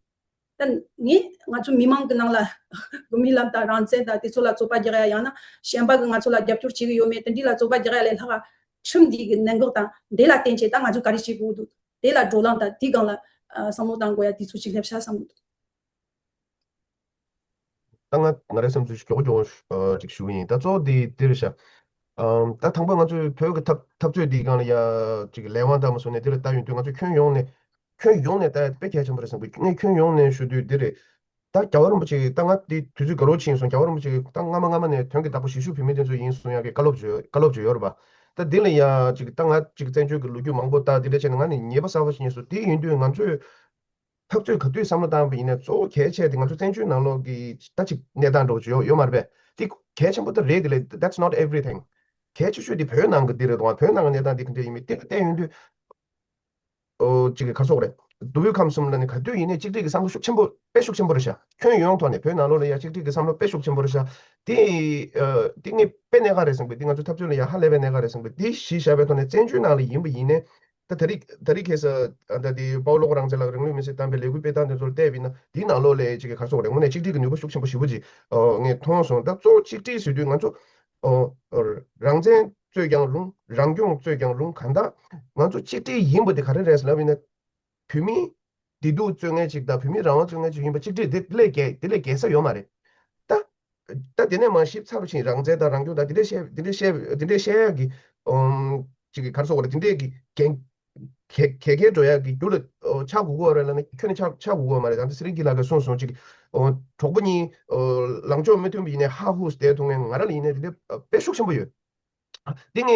ད་ངས་ང་ཚོ་མི་མང་གི་ནང་ལ་བོད་མི་ལབ་དང་རང་བཙན་དང་དེ་ཚོ་ལ་རྩོད་པ་རྒྱག་ཡ། ཡང་ན་གཞན་པ་གིས་ང་ཚོ་ལ་རྒྱབ་སྐྱོར་བྱེད་ཀྱི་ཡོད་མེད་དེ་འདྲ་ལ་རྩོད་པ་རྒྱག་ཡ་ལས་ལྷག་ཁྲིམས་འདི་གི་གནད་འགག་དང་དེ་ལ་བརྟེན་བྱས་ད་ང་ཚོ་ག་རེ་བྱེད་དགོས་འདུག་དེ་ལ་བགྲོ་གླེང་དང་དེའི་སྒང་ལ་ཨ་བསམ་བློ་བཏང་དགོས་ཡ་དེ་ཚོ་ཅིག་སླེབས་ཤག་བསམ་གི་འདུག་ད་ང་ང་རའི་བསམ་ཚུལ་མགྱོགས་མགྱོགས་ཨ་ཅིག་ཞུ་གི་ཡིན། ད་གཙོ་བོ་དེ་འདི་རེད་ཤག་ཨམ་ད་དང་པོ་ང་ཚོའི་བོད་ཀྱི་འཐབ་འཐབ་རྩོད་འདིའི་སྒང་ལ་ཡ་ཅིག་ལས་དབང་དང་མ་སོང་ནས་འདི་ལ་ལྟ་ཡོང་དུས། ང་ཚོ་ཁྱོན་ཡོངས་ནས་ཁྱོན་ཡོངས་ནས་ལྟ་ཡ་དཔེ་གལ་ཆེན་པོ་རེད་བསམ་གི། ངས་ཁྱོན་ཡོངས་ནས་ཞུ་དུས་འདི་རེད། ད་རྒྱལ་བ་རིན་པོ་ཆེ། ད་ང་འདི་དུས་ཚོད་དགའ་རོགས་ཕྱིན་སོང་། རྒྱལ་བ་རིན་པོ་ཆེ་ད་སྔ་མ་སྔ་མ་ནས་དོན་གྱི་བདག་པོ་གཞིས་བཞུགས་བོད་མིའི་སྒྲིག་འཛུགས་ཡིན་གསུང་ཡག་གི་བཀའ་སློབ་བརྗོད་བཀའ་སློབ་བརྗོད་ཡོད་རེད་པ། ད་འདི་ལ་ཡ་ཅིག་ད་ང་ཅིག་བཙན་བྱོལ་གྱི་ལོ་རྒྱུས་མང་པོ་ལྟ་འདི་འདྲ་བྱས་ནས་ང་ནི་ངེས་པ་གསལ་པོ་ཞིག་ཡིན་སོང་། དེ་ཡིན་དུས་ང་ཚོས་འཐབ་རྩོད་ག་དུས་བསམ་བློ་བཏང་བ་ཡིན་ན་གཙོ་བོ་གལ་ཆེ་དེ་ང་ཚོ་བཙན་བྱོལ་ནང་ལོགས་ཀྱི་ད་ཅིག་གནས་སྟངས་འདྲ་བོ་ཅིག་ཡོད་ཡོད་མ་རེད་པས། དེ་གལ་ཆེན་པོ་ད་རེད། དེ་ལས་that's not everything། གལ་ཆེ་ཤོས་དེ་བོད་ནང་གི་འདི་རེད་དོ། བོད་ནང་གི་གནས་སྟངས་འདི་ག་འདྲ་ཡིན་མིན་དེ་ལ་བལྟས་ཡོང་དུས། ཨོ་ཅིག་གི་ག་རེ་ཟེར་དགོས་རེད། མདོ་དབུས་ཁམས་གསུམ་ལ་ནི་ག་དུས་ཡིན་ནའི་གཅིག་སྒྲིལ་གྱི་བསམ་བློ་ཤུགས་ཆེན་པོ་དཔེ་ཤུགས་ཆེན་པོ་རེད་ཤག་ཁྱོན་ཡོངས་ཐོག་ནས་བོད་ནང་ལོགས་ལ་ཡ་གཅིག་སྒྲིལ་གྱི་བསམ་བློ་དཔེ་ཤུགས་ཆེན་པོ་རེད་ཤག་དེ་ཨ་དེ་ངས་དཔེ་གནད་འགག་རེད་བསམ་གི། དེ་ང་ཚོ་འཐབ་རྩོད་ལ་ཡ་ཧ་ལས་པའི་གནད་འགག་རེད་བསམ་གི། དེ་གཞི་བཞག་པའི་ཐོག་ནས་བཙན་བྱོལ་ནང་ལ་ཡིན་པ་ཡིན་ནའི། ད་ད་རེས་ད་རེས་ཁ་སང་ཨ་ད་དེ་དཔའ་བོ་བློ་དགའ་རང་བཙན་ལགས་རིང་ལུགས་མི་སེར་བཏང་པའི་ལས་འགུལ་སྤེལ་སྟངས་དེ་ཚོར་བལྟས་པ་ཡིན་ན། དེའི་ནང་ལོགས་ལ་ཅིག་གི་ག་རེ་ཟེར་དགོས་རེད། དངོས་གནས་གཅིག་སྒྲིལ་གྱི་ནུས་པ་ཤུགས་ཆེན་པོ་ཞེ་པོ་ཅིག་ཨོ་ངས་མཐོང་སོང་། ད་གཙོ་བོ་གཅིག་སྒྲིལ་ཟེར་དུས་ང་ཚོ་ཨོ་རང་བཙན་རྩོད་ཀྱང་རུང་། རང་སྐྱོང་རྩོད་ཀྱང་རུང་། གང་ལྟར་ང་ཚོ་གཅིག་སྒྲིལ་ཡིན་པ་དེ་ག་རེ་རེད་ལབ་ཡིན་ན། བོད་མིའི་བདེ་སྡུག་རྩོད་མཁན་ཅིག་དང་བོད་མིའི་རང་དབང་རྩོད་མཁན་ཅིག་ཡིན་པ་གཅིག་སྒྲིལ་དེ་དེ་ལས་བརྒལ་དེ་ལས་བརྒལ་ས་ཡོད་མ་རེད། ད་ད་དེ་ནས་མར་ཞིབ་ཚགས་པོ་ཕྱིན། རང་བཙན་དང་རང་སྐྱོང་དང་དེ་འདྲས་བཤད་དེ་འདྲས་བཤད་དེ་འདྲས་བཤད་ཡག་གི་ཨོམ་ཅིག་གི་ག་རེ་ཟེར་དགོས་རེད། དེ་འདྲས་ཀྱི་འགན་གལ་གལ་འགྲོ་ཡག་གི་རྒྱུ་ལ་ཨོ་ཆགས་དགོས་ཀྱི་ཡོད་རེད་ལབ་ན་ཁྱོན་ནས་ཆགས་ཆགས་དགོས་ཀྱི་ཡོད་མ་རེད། ད་ལྟ་ཚེ་རིང་སྐྱིད་ལགས་ཀྱིས་གསུངས་སོང་། ཅིག་ཨོ་གྲོགས་པོ་གཉིས་ཨོ་ལངས་ཕྱོགས་མི་མཐུན་པ་ཡིན་ནའི་ཧ་ཧུ་བསྡད་ཐུབ་མཁན་ང་རང་ལ་ཡིན་ནའི་དེ་འདྲས་དཔེ་ཤུགས་ཆེན་པོ་ཡོད། འདི་ངས་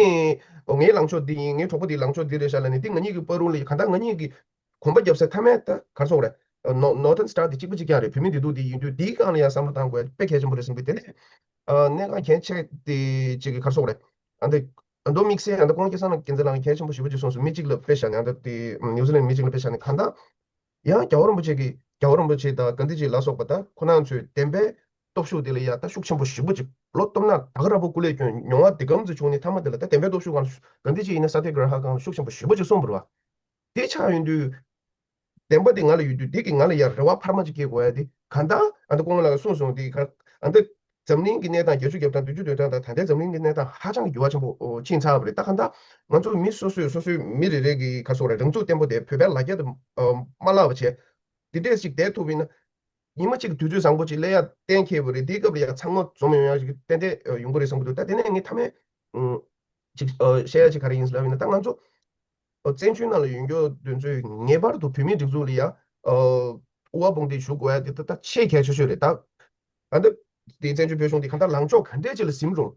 ངའི་ལངས་ཕྱོགས་འདི་ཡིན། ངའི་གྲོགས་པོ་འདིའི་ལངས་ཕྱོགས་འདི་རེད་ཤག་ལབ་ནས། འདི་ང་གཉིས་ཀྱི་བར་རུ་ལ་གང་ལྟར་ང་གཉིས་ཀྱི་གོམ་པ་རྒྱབ་སའི་མཐའ་མའི་ད་ག་རེ་ཟེར་དགོས་རེད། North- Northern Star འདི་གཅིག་པ་གཅིག་རྐྱང་རེད། བོད་མི་བདེ་སྡུག་འདི་ཡིན་དུས་འདིའི་སྒང་ལ་ཡང་བསམ་བློ་བཏང་དགོས་དཔེ་གལ་ཆེན་པོ་རེད་བསམ་གི། དེ་ནས་ཨ་གནད་འགག་གལ་ཆེ་དེ་གཅིག་གི་ག་རེ་ཟེར་དགོས་རེད། ཨ་འདི་ཨ་མདོ་དམིགས་བསལ་ཨ་འདི་ཀོང་རྒྱལ་གསང་སྔགས་རྒྱལ་མཚན་ལགས་ཀྱིས་གལ་ཆེན་པོ་ཞེ་པོ་ཅིག་གསུངས་སོང་། མི་གཅིག་ལ་དཔེ་བཞག་ནས། ཨ་འདི་དེ་ནིའུ་ཛི་ལན་མི་གཅིག་ལ་དཔེ་བཞག་ནས། གང་ལྟར་ཡང་རྒྱལ་བ་རིན་པོ་ཆེ་གིས་རྒྱལ་བ་རིན་པོ་ཆེ་དང་གྷན་དྷི་ཇི་ལ་སོགས་པ་དང་ཁོ་རང་ཚོའི་བདེན་པའི་སྟོབས་ཤུགས་དེ་ལ་ཡ་ད་ཤུགས་ཆེན་པོ་ཞེ་པོ་ཅིག་ལོ་སྟོབས་ན་ད་ག་ར་པོ་སྐུ་ལས་བསྐྱོན་མྱོང་བ་དེ་གམ་ཙམ་བྱུང་ནས། མཐའ་མ་དེ་ལ་ད་བདེན་པའི་སྟོབས་ཤུགས་སྒང་གྷན་དྷི་ཇི་ཡིན་ན་སཏྱ་གྲ་ཧ་སྒང་ཤུགས་ཆེན་པོ་ཞེ་པོ་ཅིག་གསུངས་པ་རེད་བ། དེ་ཆགས་ཡོང་དུས་བདེན་པ་དེ་ང་ལ་ཡོད་དུས་དེ་གིས་ང་ལ་ཡ་རེ་བ་འཕར་མ་ཅིག་སྐྱེ་དགོས་ཡ་དེ་གང་ལྟར་ཨ་འདི་ཀོང་ལགས་གསུངས་སོང་། དེ་ག་ཨ་འདི་འཛམ་གླིང་གི་གནས་སྟངས། བརྒྱད་ཅུ་གྱ་གྲངས་བདུན་ཅུ་དོན་གྲངས་དང་ད་ལྟའི་འཛམ་གླིང་གི་གནས་སྟངས་ཧ་ཅང་གི་འགྱུར་བ་ཆེན་པོ་ཕྱིན་ཚར་བ་རེད། ད་གང་ལྟར་ང་ཚོ་མི་སོ་སོས་སོ་སོའི་མི་རེ་རེ་གི་ག་རེ་ཟེར་དགོས་རེད། རང་ཚུགས་བརྟན་པོ་དེ་བོད་པའི་ལ་རྒྱ་དེ་མ་བརླག་པ་བྱས། དེ་འདྲས་ཞིག་བསྡད་ཐུབ་པ་ཡིན་ན། ཉི་མ་གཅིག་དུས་ཚོད་བཟང་པོ་ཅིག་སླེབས་ཡ་གཏན་འཁེལ་བ་རེད། དེའི་སྐབས་ལ་ཡ་ཚང་མ་འཛོམས་ཡོང་ཡ་ཞིག་ཏན་ཏན་ཡོང་གི་རེད་བསམ་གྱི་འདུག་ད་དེ་ནས་ངས་མཐའ་མའི་ཨུམ་ཅིག་ཨ་བཤད་ཡ་ཅིག་ག་རེ་ཡིན་ཟེར་ལབ་ཡིན་ན། ད་ང་ཚོ་ཨ་བཙན་བྱོལ་ནང་ལ་ཡོད་མཁན་དེ་ཚོས་ངེས་པར་དུ་བོད་མིའི་སྒྲིག་འཛུགས་ལ་ཡ་ཨ་དབུ་བ་དཔུང་སྡེ་ཞུགས་དགོས་ཡ་དེ་ད་ད་ཆེས་གལ་ཆེ་ཤོས་རེད། ད་ད་ལྟ་དེ་བཙན་བྱོལ་བོད་གཞུང་དེ་གང་ལྟར་ལངས་ཕྱོགས་ག་འདྲས་ཅིག་ལ་ཟིན་རུང་།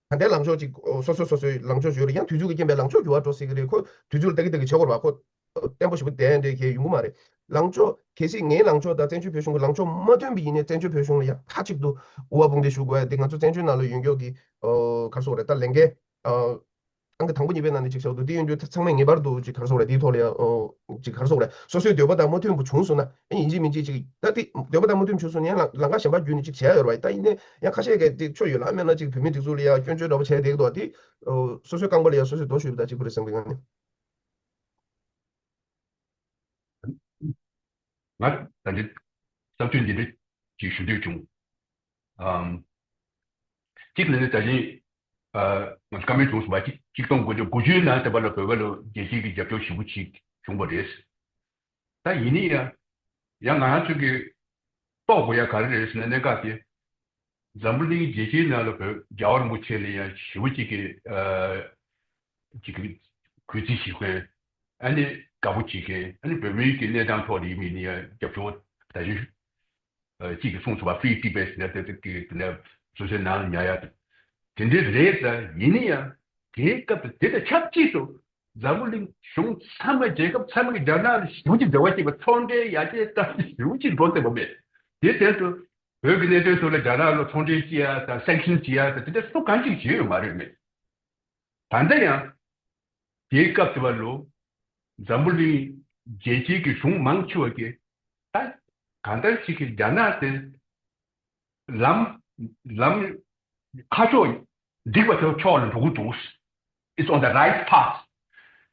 ད་ལྟའི་ལངས་ཕྱོགས་ཅིག་ཨོ་སོ་སོ་སོ་སོའི་ལངས་ཕྱོགས་ཡོད་རེད། ཡང་དུས་ཚོད་ཀྱི་རྐྱེན་པས་ལངས་ཕྱོགས་འགྱུར་བ་འགྲོ་སྲིད་ཀྱི་རེད། ཁོ་དུས་ཚོད་ལ་ལྟ་གི་ལྟ་གི་བྱེད་དགོས་རེད་པ། ཁོ་བརྟན་པོ་ཞེ་པོ་བསྡད་འདྲ་གལ་ཡོང་གི་མ་རེད། ལངས་ཕྱོགས་གལ་སྲིད་ངའི་ལངས་ཕྱོགས་དང་བཙན་བྱོལ་བོད་གཞུང་གི་ལངས་ཕྱོགས་མ་མཐུན་པ་ཡིན་ནའི་བཙན་བྱོལ་བོད་གཞུང་ལ་ཡང་མཐའ་གཅིག་ཏུ་དབུ་བ་དཔུང་སྡེ་ཞུགས་དགོས་ཡ་དེ་ང་ཚོ་བཙན་བྱོལ་ནང་ལ་ཡོད་མཁན་གྱི་ཨོ་ག་རེ་ཟེར་དགོས་རེད། ད་ལས་འགན་ཨ་ གི་དང་པོ་གཉིས་པའི་ནང་ནས་ཅིག་བཞག་འདུག་དེ་ཡིན་དུས་ཚང་མས་ངེས་པར་དུ་ཅིག་ག་རེ་ཟེར་དགོས་རེད། དེའི་ཐོག་ལ་ཡང་ཅིག་ག་རེ་ཟེར་དགོས་རེད། སོ་སོའི་འདོད་པ་དང་མ་མཐུན་པ་བྱུང་སོང་ན་ཡིན་གཅིག་མིན་གཅིག་ཅིག་ད་དེ་འདོད་པ་དང་མ་མཐུན་བྱུང་སོང་ན་ཡང་ལམ་ཁ་གཞན་པ་བརྒྱུད་ནས་ཅིག་བྱས་ཡོད་རེད་བ། ད་ཡིན་ནའི་ཡང་ཁ་ཤས་ཀྱིས་དེ་ཆོ་ཡོད་ལ་མེད་ན་ཅིག་བོད་མི་སྒྲིག་འཛུགས་ལ་ཡང་སྐྱོན་བརྗོད་འདྲ་པོ་བྱས་བསྡད་ཀྱི་འདུག་དེ་སོ་སོའི་རྐང་པ་ལ་ཡང་སོ་སོས་རྡོ་གཞུས་པ་དང་གཅིག་པ་རེད་བསམ་གྱི། ང་ནི། ང་ད་འདི་བསམ་ཚུལ་འདི་འདྲ་ཅིག་ཞུ་འདོད་བྱུང་། ཨམ། གཅིག་ནས་ནི་ད་གིན་ཨ་ང་ཚོ་བཀའ་མོལ་བྱུང་སོང་བ། གཅིག་གཅིག་སྟོང་དགུ་བརྒྱ་དགུ་བཅུའི་ནང་དེ་བར་ལ་བོད་པ་ལ་རྒྱལ་སྤྱིའི་གི་རྒྱབ་སྐྱོར་ཞེ་པོ་ཅིག་བྱུང་བ་རེད། ད་ཡིན་ནའི་ཡང་ཡང་ང་རང་ཚོ་གི་རྟོགས་དགོས་ཡ་ག་རེ་རེད་ཟེར་ན། གནད་འགག་དེ་འཛམ་བུ་གླིང་རྒྱལ་སྤྱིའི་ནང་ལ་བོད་རྒྱལ་བ་རིན་པོ་ཆེ་ལ་ཡང་ཞེ་པོ་ཅིག་གི་ཨ་ཅིག་གི་གུས་བརྩི་ཞུ་མཁན། ཨ་ནི་དགའ་པོ་བྱེད་མཁན། ཨ་ནི་བོད་མིའི་གི་གནས་སྟངས་ཐོག་ལ་ཡིན་མིན་ནི་ཡང་རྒྱབ་སྐྱོར་ད་གིན་ཨ་གཅིག་གིས་གསུངས་སོང་བ། Free Tibet ཟེར་ནས་དེ་དེ་གི་དེ་ནས་སོ་སོའི་ནང་ལ་ཉར་ཡ་དེ་དེ་འདྲའི་རེད། ད་ཡིན་ན་ཡང་དེའི་སྐབས་དེ་དེ་དང་ཆབས་ཅིག་ཏུ་འཛམ་བུ་གླིང་གཞུང་ཚང་མ་རྒྱལ་ཁབ་ཚང་མ་གིས་རྒྱ་ནག་ལ་ཞེ་པོ་ཅིག་འབྲེལ་བ་བྱེད་པ། ཚོང་འབྲེལ་ཡར་རྒྱས་བཏང་ཞེ་པོ་ཅིག་འགྲོ་བསྡད་པ་མེད། དེ་དོན་དུ་བོད་ཀྱི་གནད་དོན་ཐོག་ལ་རྒྱ་ནག་ལ་ཚོང་འབྲེལ་བྱེད་ཡ་དང་སེང་ཤིན་བྱེད་ཡ་དང་དེ་འདྲ་སུ་གང་ཅིག་བྱས་ཡོད་མ་རེད་མེད། ད་ལྟ་ཡང་དེའི་སྐབས་དེ་བ་ལོ་འཛམ་བུ་གླིང་རྒྱལ་སྤྱིའི་གི་གཞུང་མང་ཆེ་བ་གིས་ད་གང་ལྟར་ཞིག་གིས་རྒྱ་ནག་དེ་ལམ་ལམ་ཁ་ཕྱོགས་འགྲིག་པ་དེ་ཕྱོགས་ལ་འགྲོ་གི་འདུག It's on the right path.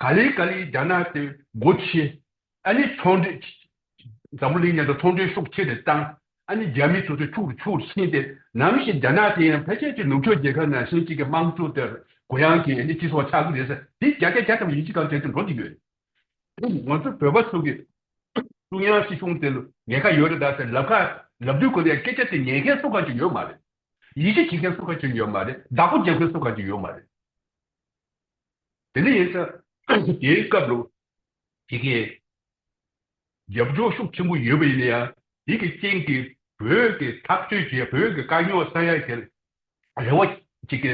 ག་ལེ་ག་ལེ་རྒྱ་ནག་དེ་སྒོ་ཕྱེ། ཨ་ནི་ཚོང་འབྲེལ། འཛམ་བུ་གླིང་མཉམ་དུ་ཚོང་འབྲེལ་ཤུགས་ཆེ་རུ་བཏང་། ཨ་ནི་རྒྱ་མི་ཚོ་ཚོ་ཕྱུག་རུ་ཕྱུག་རུ་ཕྱིན་ཏེ། ནམ་ཞིག་རྒྱ་ནག་དེ་ཡང་ཕལ་ཆེར་གྱི་ནུབ་ཕྱོགས་རྒྱལ་ཁབ་ནང་བཞིན་གཅིག་གི་དམངས་གཙོ་དེར་གུ་ཡངས་ཀྱི་ཨ་ནི་སྤྱི་ཚོགས་ཆགས་ཀྱི་རེད་ཟེར། དེ་བརྒྱ་ཆ་བརྒྱ་ཐམ་པ་ཡིན་གཅིག་གང་དྲན་དུ་འགྲོ་གི་ཡོད། ང་ཚོ་བོད་པ་ཚོ་གི་ཀྲུང་དབྱང་སྲིད་གཞུང་དེ་ལ་ཉེན་ཁ་ཡོད་རེད་ད་ཟེར་ལབ་ཁ་ལབ་དུས་ཁོ་ཚོས་སྐད་ཆ་དེ་ཉན་མཁན་སུ་གང་ཅིག་ཡོད་མ་རེད། ཡིད་ཆེས་བྱེད་མཁན་སུ་གང་ཅིག་ཡོད་མ་རེད། བདག་པོ་རྒྱག་མཁན་སུ་གང་ཅིག་ཡོད་མ་རེད། དེ་འདྲ་ཡིན་ཙང་དེའི་སྐབས་ལ་དེ་གའི་རྒྱབ་སྐྱོར་ཤུགས་ཆེན་པོ་ཡོད་པ་ཡིན་ན་ཡང་། དེ་གི་རྐྱེན་གྱིས་བོད་ཀྱི་ཐག་གཅོད་བྱས། བོད་ཀྱི་དཀའ་རྙོག་སེལ་ཡ་གི་རེ་བ་ཅིག་གི་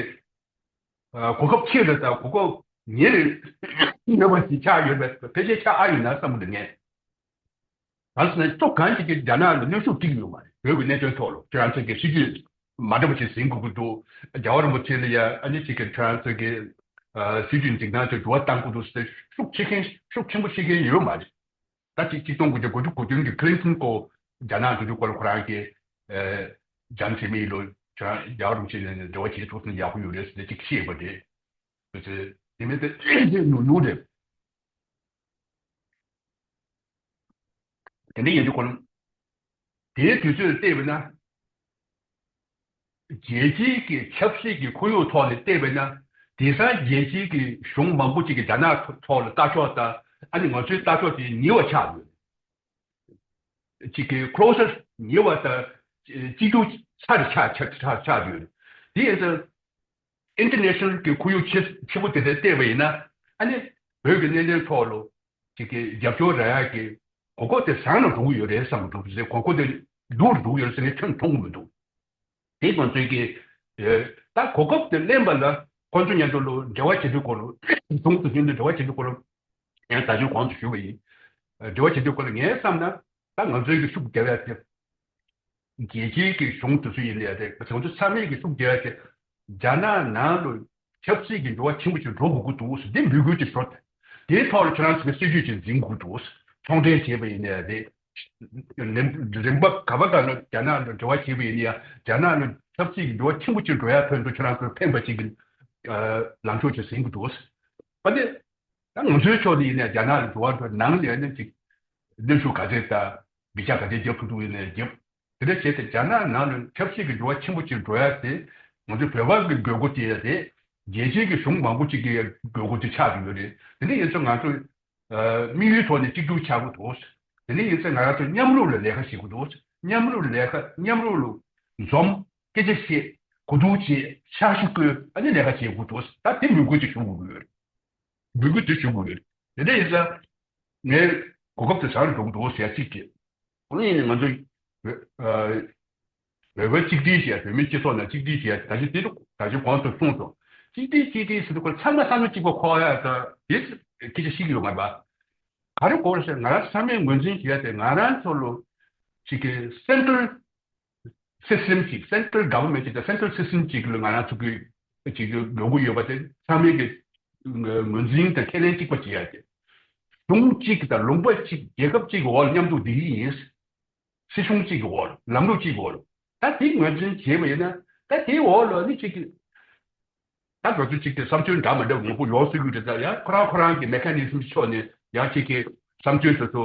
ཨ་གོ་སྐབས་ཆེ་རེད་ད། གོ་སྐབས་ཉེ་རེད་ཡོད་པ་ཞིག་ཆགས་ཡོད་པས། ཕལ་ཆེར་ཆགས་ཨ་ཡོད་ན་བསམ་གི་འདུག་ངས། གང་ཟེར་ན་ཕྱོགས་གང་ཅིག་གིས་རྒྱ་ནག་ལ་གནོན་ཤུགས་སྤྲད་ཀྱི་ཡོད་མ་རེད། བོད་ཀྱི་གནད་དོན་ཐོག་ལ་ཁྱོད་རང་ཚོ་གི་སྲིད་ཇུས་མ་འདྲ་པོ་ཞིག་འཛིན་དགོས་ཀྱི་འདུག་རྒྱལ་བ་རིན་པོ་ཆེ་ལ་ཡ་ཨ་ནི་ཅིག་གི་ཁྱོད་རང་ཚོ་གི་ཨ་སྲིད་ཇུས་འཛིན་སྟངས་ཚོ་འགྱུར་བ་གཏང་དགོས་འདུག་ཟེར་ཤུགས་ཆེ་མཁན་ཤུགས་ཆེན་པོ་བཤད་མཁན་ཡོད་མ་རེད། ད་ཅིག་གཅིག་སྟོང་དགུ་བརྒྱ་དགུ་བཅུ་གོ་བདུན་གྱི་ཁི་ལིན་ཐན་སྐོར་རྒྱ་ནག་འགྲོ་དུས་སྐོར་ལ་ཁོ་རང་གིས་ཨ་ཇང་ཆི་མེ་ལོ་ཁྱོད་རང་རྒྱལ་བ་རིན་པོ་ཆེ་ནས་འབྲེལ་བ་བྱེད་ཐུབ་ན་ཡག་པོ་ཡོད་རེད་ཟེར་ཅིག་བཤད་པ་རེད། དེ་མིན་དེ་ནུ་ནུ་རེད། དེ་འདྲ་ཡིན་དུས་ཁོ་ན། དེའི་དུས་ཚོད་བལྟས་པ་ན། རྒྱལ་སྤྱིའི་གི་ཆབ་སྲིད་ཀྱི་ཁོར་ཡུག་ཐོག་ནས་བལྟས་པ་ན། དེང་སང་རྒྱལ་སྤྱིའི་གི་གཞུང་མང་པོ་ཅིག་གིས་རྒྱ་ནག་ཐོག་ལ་ལྟ་ཕྱོགས་དང་། ཨ་ནི་ང་ཚོའི་ལྟ་ཕྱོགས་དེ་ཉེ་བ་ཆགས་ཡོད། ཅིག་གི་ཁོ་ལོ་སར་ཉེ་བ་དང་གཅིག་གྱུར་ཚ་རུ་ཆགས་ཆགས་ཆགས་ཆགས་ཡོད། དེ་ཡིན་ཙང་། ཨིན་ཊར་ནེ་ཤ་ནལ་གྱི་ཁོར་ཡུག་ཆེ་ཆེ་པོ་དེ་འདྲ་བལྟས་པ་ཡིན་ན། ཨ་ནི་བོད་ཀྱི་གནད་དོན་ཐོག་ལ་ཅིག་གི་རྒྱབ་སྐྱོར་རག་ཡག་གི་གོ་སྐབས་དེ་བཟང་ལ་འགྲོ་གི་ཡོད་རེད་བསམ་གྱི་འདུག་གོ་སྐབས་དེ་སྡུག་ལ་འགྲོ་གི་ཡོད་རེད་ཟེར་ནས་ཁྱོན་མཐོང་གི་མི་འདུག་དེ་ང་ཚོའི་གི་ད་གོ་སྐབས་དེ་ལེན་པ་ལ་ཁོང་ཚོ་མཉམ་དུ་ལ་འབྲེལ་བ་བྱེད་དུས་སྐོར་ལ། གཞུང་དེ་བཞིན་དུ་འབྲེལ་བ་བྱེད་དུས་སྐོར་ལ། ངས་ད་ཅུང་གོང་དུ་ཞུས་པ་ཡིན། འབྲེལ་བ་བྱེད་དུས་སྐོར་ལ་ངས་བསམ་ན། ད་ང་ཚོའི་གི་ཤུགས་རྒྱབ་ཡ་དེ། རྒྱལ་སྤྱིའི་གི་གཞུང་དེ་ཚོ་ཡིན་ནའི་རེད། ང་ཚོ་ཚང་མས་གི་ཤུགས་རྒྱག་ཡ་དེ། རྒྱ་ནག་ནང་ལ་ཆབ་སྲིད་ཀྱི་འགྱུར་བ་ཆེན་པོ་ཞིག་འགྲོ་དགོས་ཀྱི་འདུག་ཟེར་འདི་འབོད་སྐུལ་ཅིག་ཞུ། དེའི་ཐོག་ལ་ཁྱེད་རང་ཚོས་སྲིད་ཇུས་ཅིག་འཛིན་དགོས་ཀྱི་འདུག་ཚོང་འབྲེལ་བྱས་པ་ཡིན་ནའི་རེད། རིམ་རིམ་པ་ག་པ་ག་ལ་རྒྱ་ནག་ལ་འབྲེལ་བ་བྱས་པ་ཡིན་ན་ཡང་རྒྱ་ནག་ལ་ཆབ་སྲིད་ཀྱི་འགྱུར་བ་ཆེན་པོ་ཅིག་འགྲོ་ཡ་ཐོན་དུ་ཁྱེད་རང་ཚོས་ཕན་པ་ཅིག་གི་ལངས་ཕྱོགས་ཅིག་འཛིན་དགོས་འདུག་ཨ་ནི། ད་ང་ཚོའི་ཕྱོགས་ནས་ཡིན་ནའི་རྒྱ་ནག་ལ་འགྲོ་བ་འགྲོ་ནང་ནས་ནི་ཅིག་གནོན་ཤུགས་ག་ཚད་དང་འབུད་རྒྱག་ག་ཚད་རྒྱབ་ཐུབ་ཐུབ་ཡིན་ནའི་རྒྱབ། དེ་འདྲ་བྱས་ཏེ་རྒྱ་ནག་ནང་ལ་ཆབ་སྲིད་ཀྱི་འགྱུར་བ་ཆེན་པོ་ཅིག་འགྲོ་ཡ་དེ་ང་ཚོ་བོད་པ་གི་དགོས་མཁོ་དེ་རེད། རྒྱལ་སྤྱིའི་གི་གཞུང་མང་པོ་ཅིག་གི་དགོས་མཁོ་དེ་ཆགས་ཀྱི་ཡོད་རེད། དེ་འདྲ་ཡིན་ཙང་ང་ཚོ་དམིགས་ཡུལ་ཐོག་ནས་གཅིག་གྱུར་ཆགས་དགོས་འདུག་དེ་འདྲ་ཡིན་ཙང་ང་རང་ཚོ་མཉམ་རུབ་ལ་ལས་ཀ་བྱེད་དགོས་འདུག་མཉམ་རུབ་ལ་ལས་ཀ་མཉམ་རུབ་ལ་འཛོམས། སྐད་ཆ་བཤད། གོ་བསྡུར་བྱེད། འཆར་གཞི་བཀོད། ཨ་ནི་ལས་ཀ་བྱེད་དགོས་འདུག་ད་དེ་མོས་གུས་དེ་ཞུ་དགོས་ཀྱི་ཡོད་རེད། འབོད་སྐུལ་དེ་ཞུ་དགོས་ཡོད། དེ་འདྲ་ཡིན་ཙང་། ངས་གོ་སྐབས་དེ་བཟང་རུ་འགྲོ་གི་འདུག་ཟེར་ཡ་གཅིག་བྱས། ཨ་ནི་ང་ཚོ་བོད་བོད་པ་གཅིག་སྒྲིལ་ཟེར་ཡ། བོད་མི་སྤྱི་ཚོགས་ནང་གཅིག་སྒྲིལ་ཟེར་ཡ་ད་ཅི་དེ་འདུག་ད་ཅི་གོང་དུ་གསུངས་སོང་། གཅིག་སྒྲིལ་གཅིག་སྒྲིལ་ཟེར་དུས་ཁོ་ཚང་མ་བསམ་བློ་གཅིག་པ་འཁོར་ཡ་ད་དེ་སྐད་ཆ་ཤེས་ཀྱི་ཡོད་མ་རེད་པ། ག་རེ་དགོས་རེད་ཟེར་ང་རང་ཚང་མས་ངོས་འཛིན་བྱེད་ཡ་དེ་ང་རང་ཚོ་ལོ་གཅིག་གི་སེན་ཊརལ་སི་སི་ཊེམ་ཅིག་སེན་ཊརལ་གྷ་ཝར་མེན་ཊི་ཅིག་དང་སེན་ཊརལ་སི་སི་ཊེམ་ཅིག་ལ་ང་རང་ཚོ་གི་ཅིག་གི་དགོས་མཁོ་ཡོད་པ་དེ་ཚང་མས་ཀྱི་ ངོས་འཛིན་དང་ཁས་ལེན་གཅིག་པ་བྱེད་ཡ་དེ། གཞུང་གཅིག་དང་ལུང་པ་གཅིག་རྒྱལ་ཁབ་གཅིག་གི་འོག་ལ་མཉམ་འཛུགས་བསྡད་ཀྱི་ཡིན། སྲིད་གཞུང་གཅིག་གི་འོག་ལ་ལམ་ལུགས་གཅིག་གི་འོག་ལ། ད་དེ་ངོས་འཛིན་བྱས་པ་ཡིན་ན། ད་དེའི་འོག་ལ་ནི་གཅིག་གི་ད་ང་ཚོ་གཅིག་གི་བསམ་ཚུལ་འདྲ་མི་འདྲ་མང་པོ་ཡོང་སྲིད་ཀྱི་རེད། ད་ཡང་ཁོ་རང་ཁོ་རང་གི་མེ་ཁ་ནི་ཟམ་ཕྱོགས་ནས་ཡང་གཅིག་གི་བསམ་ཚུལ་དེ་ཚོ་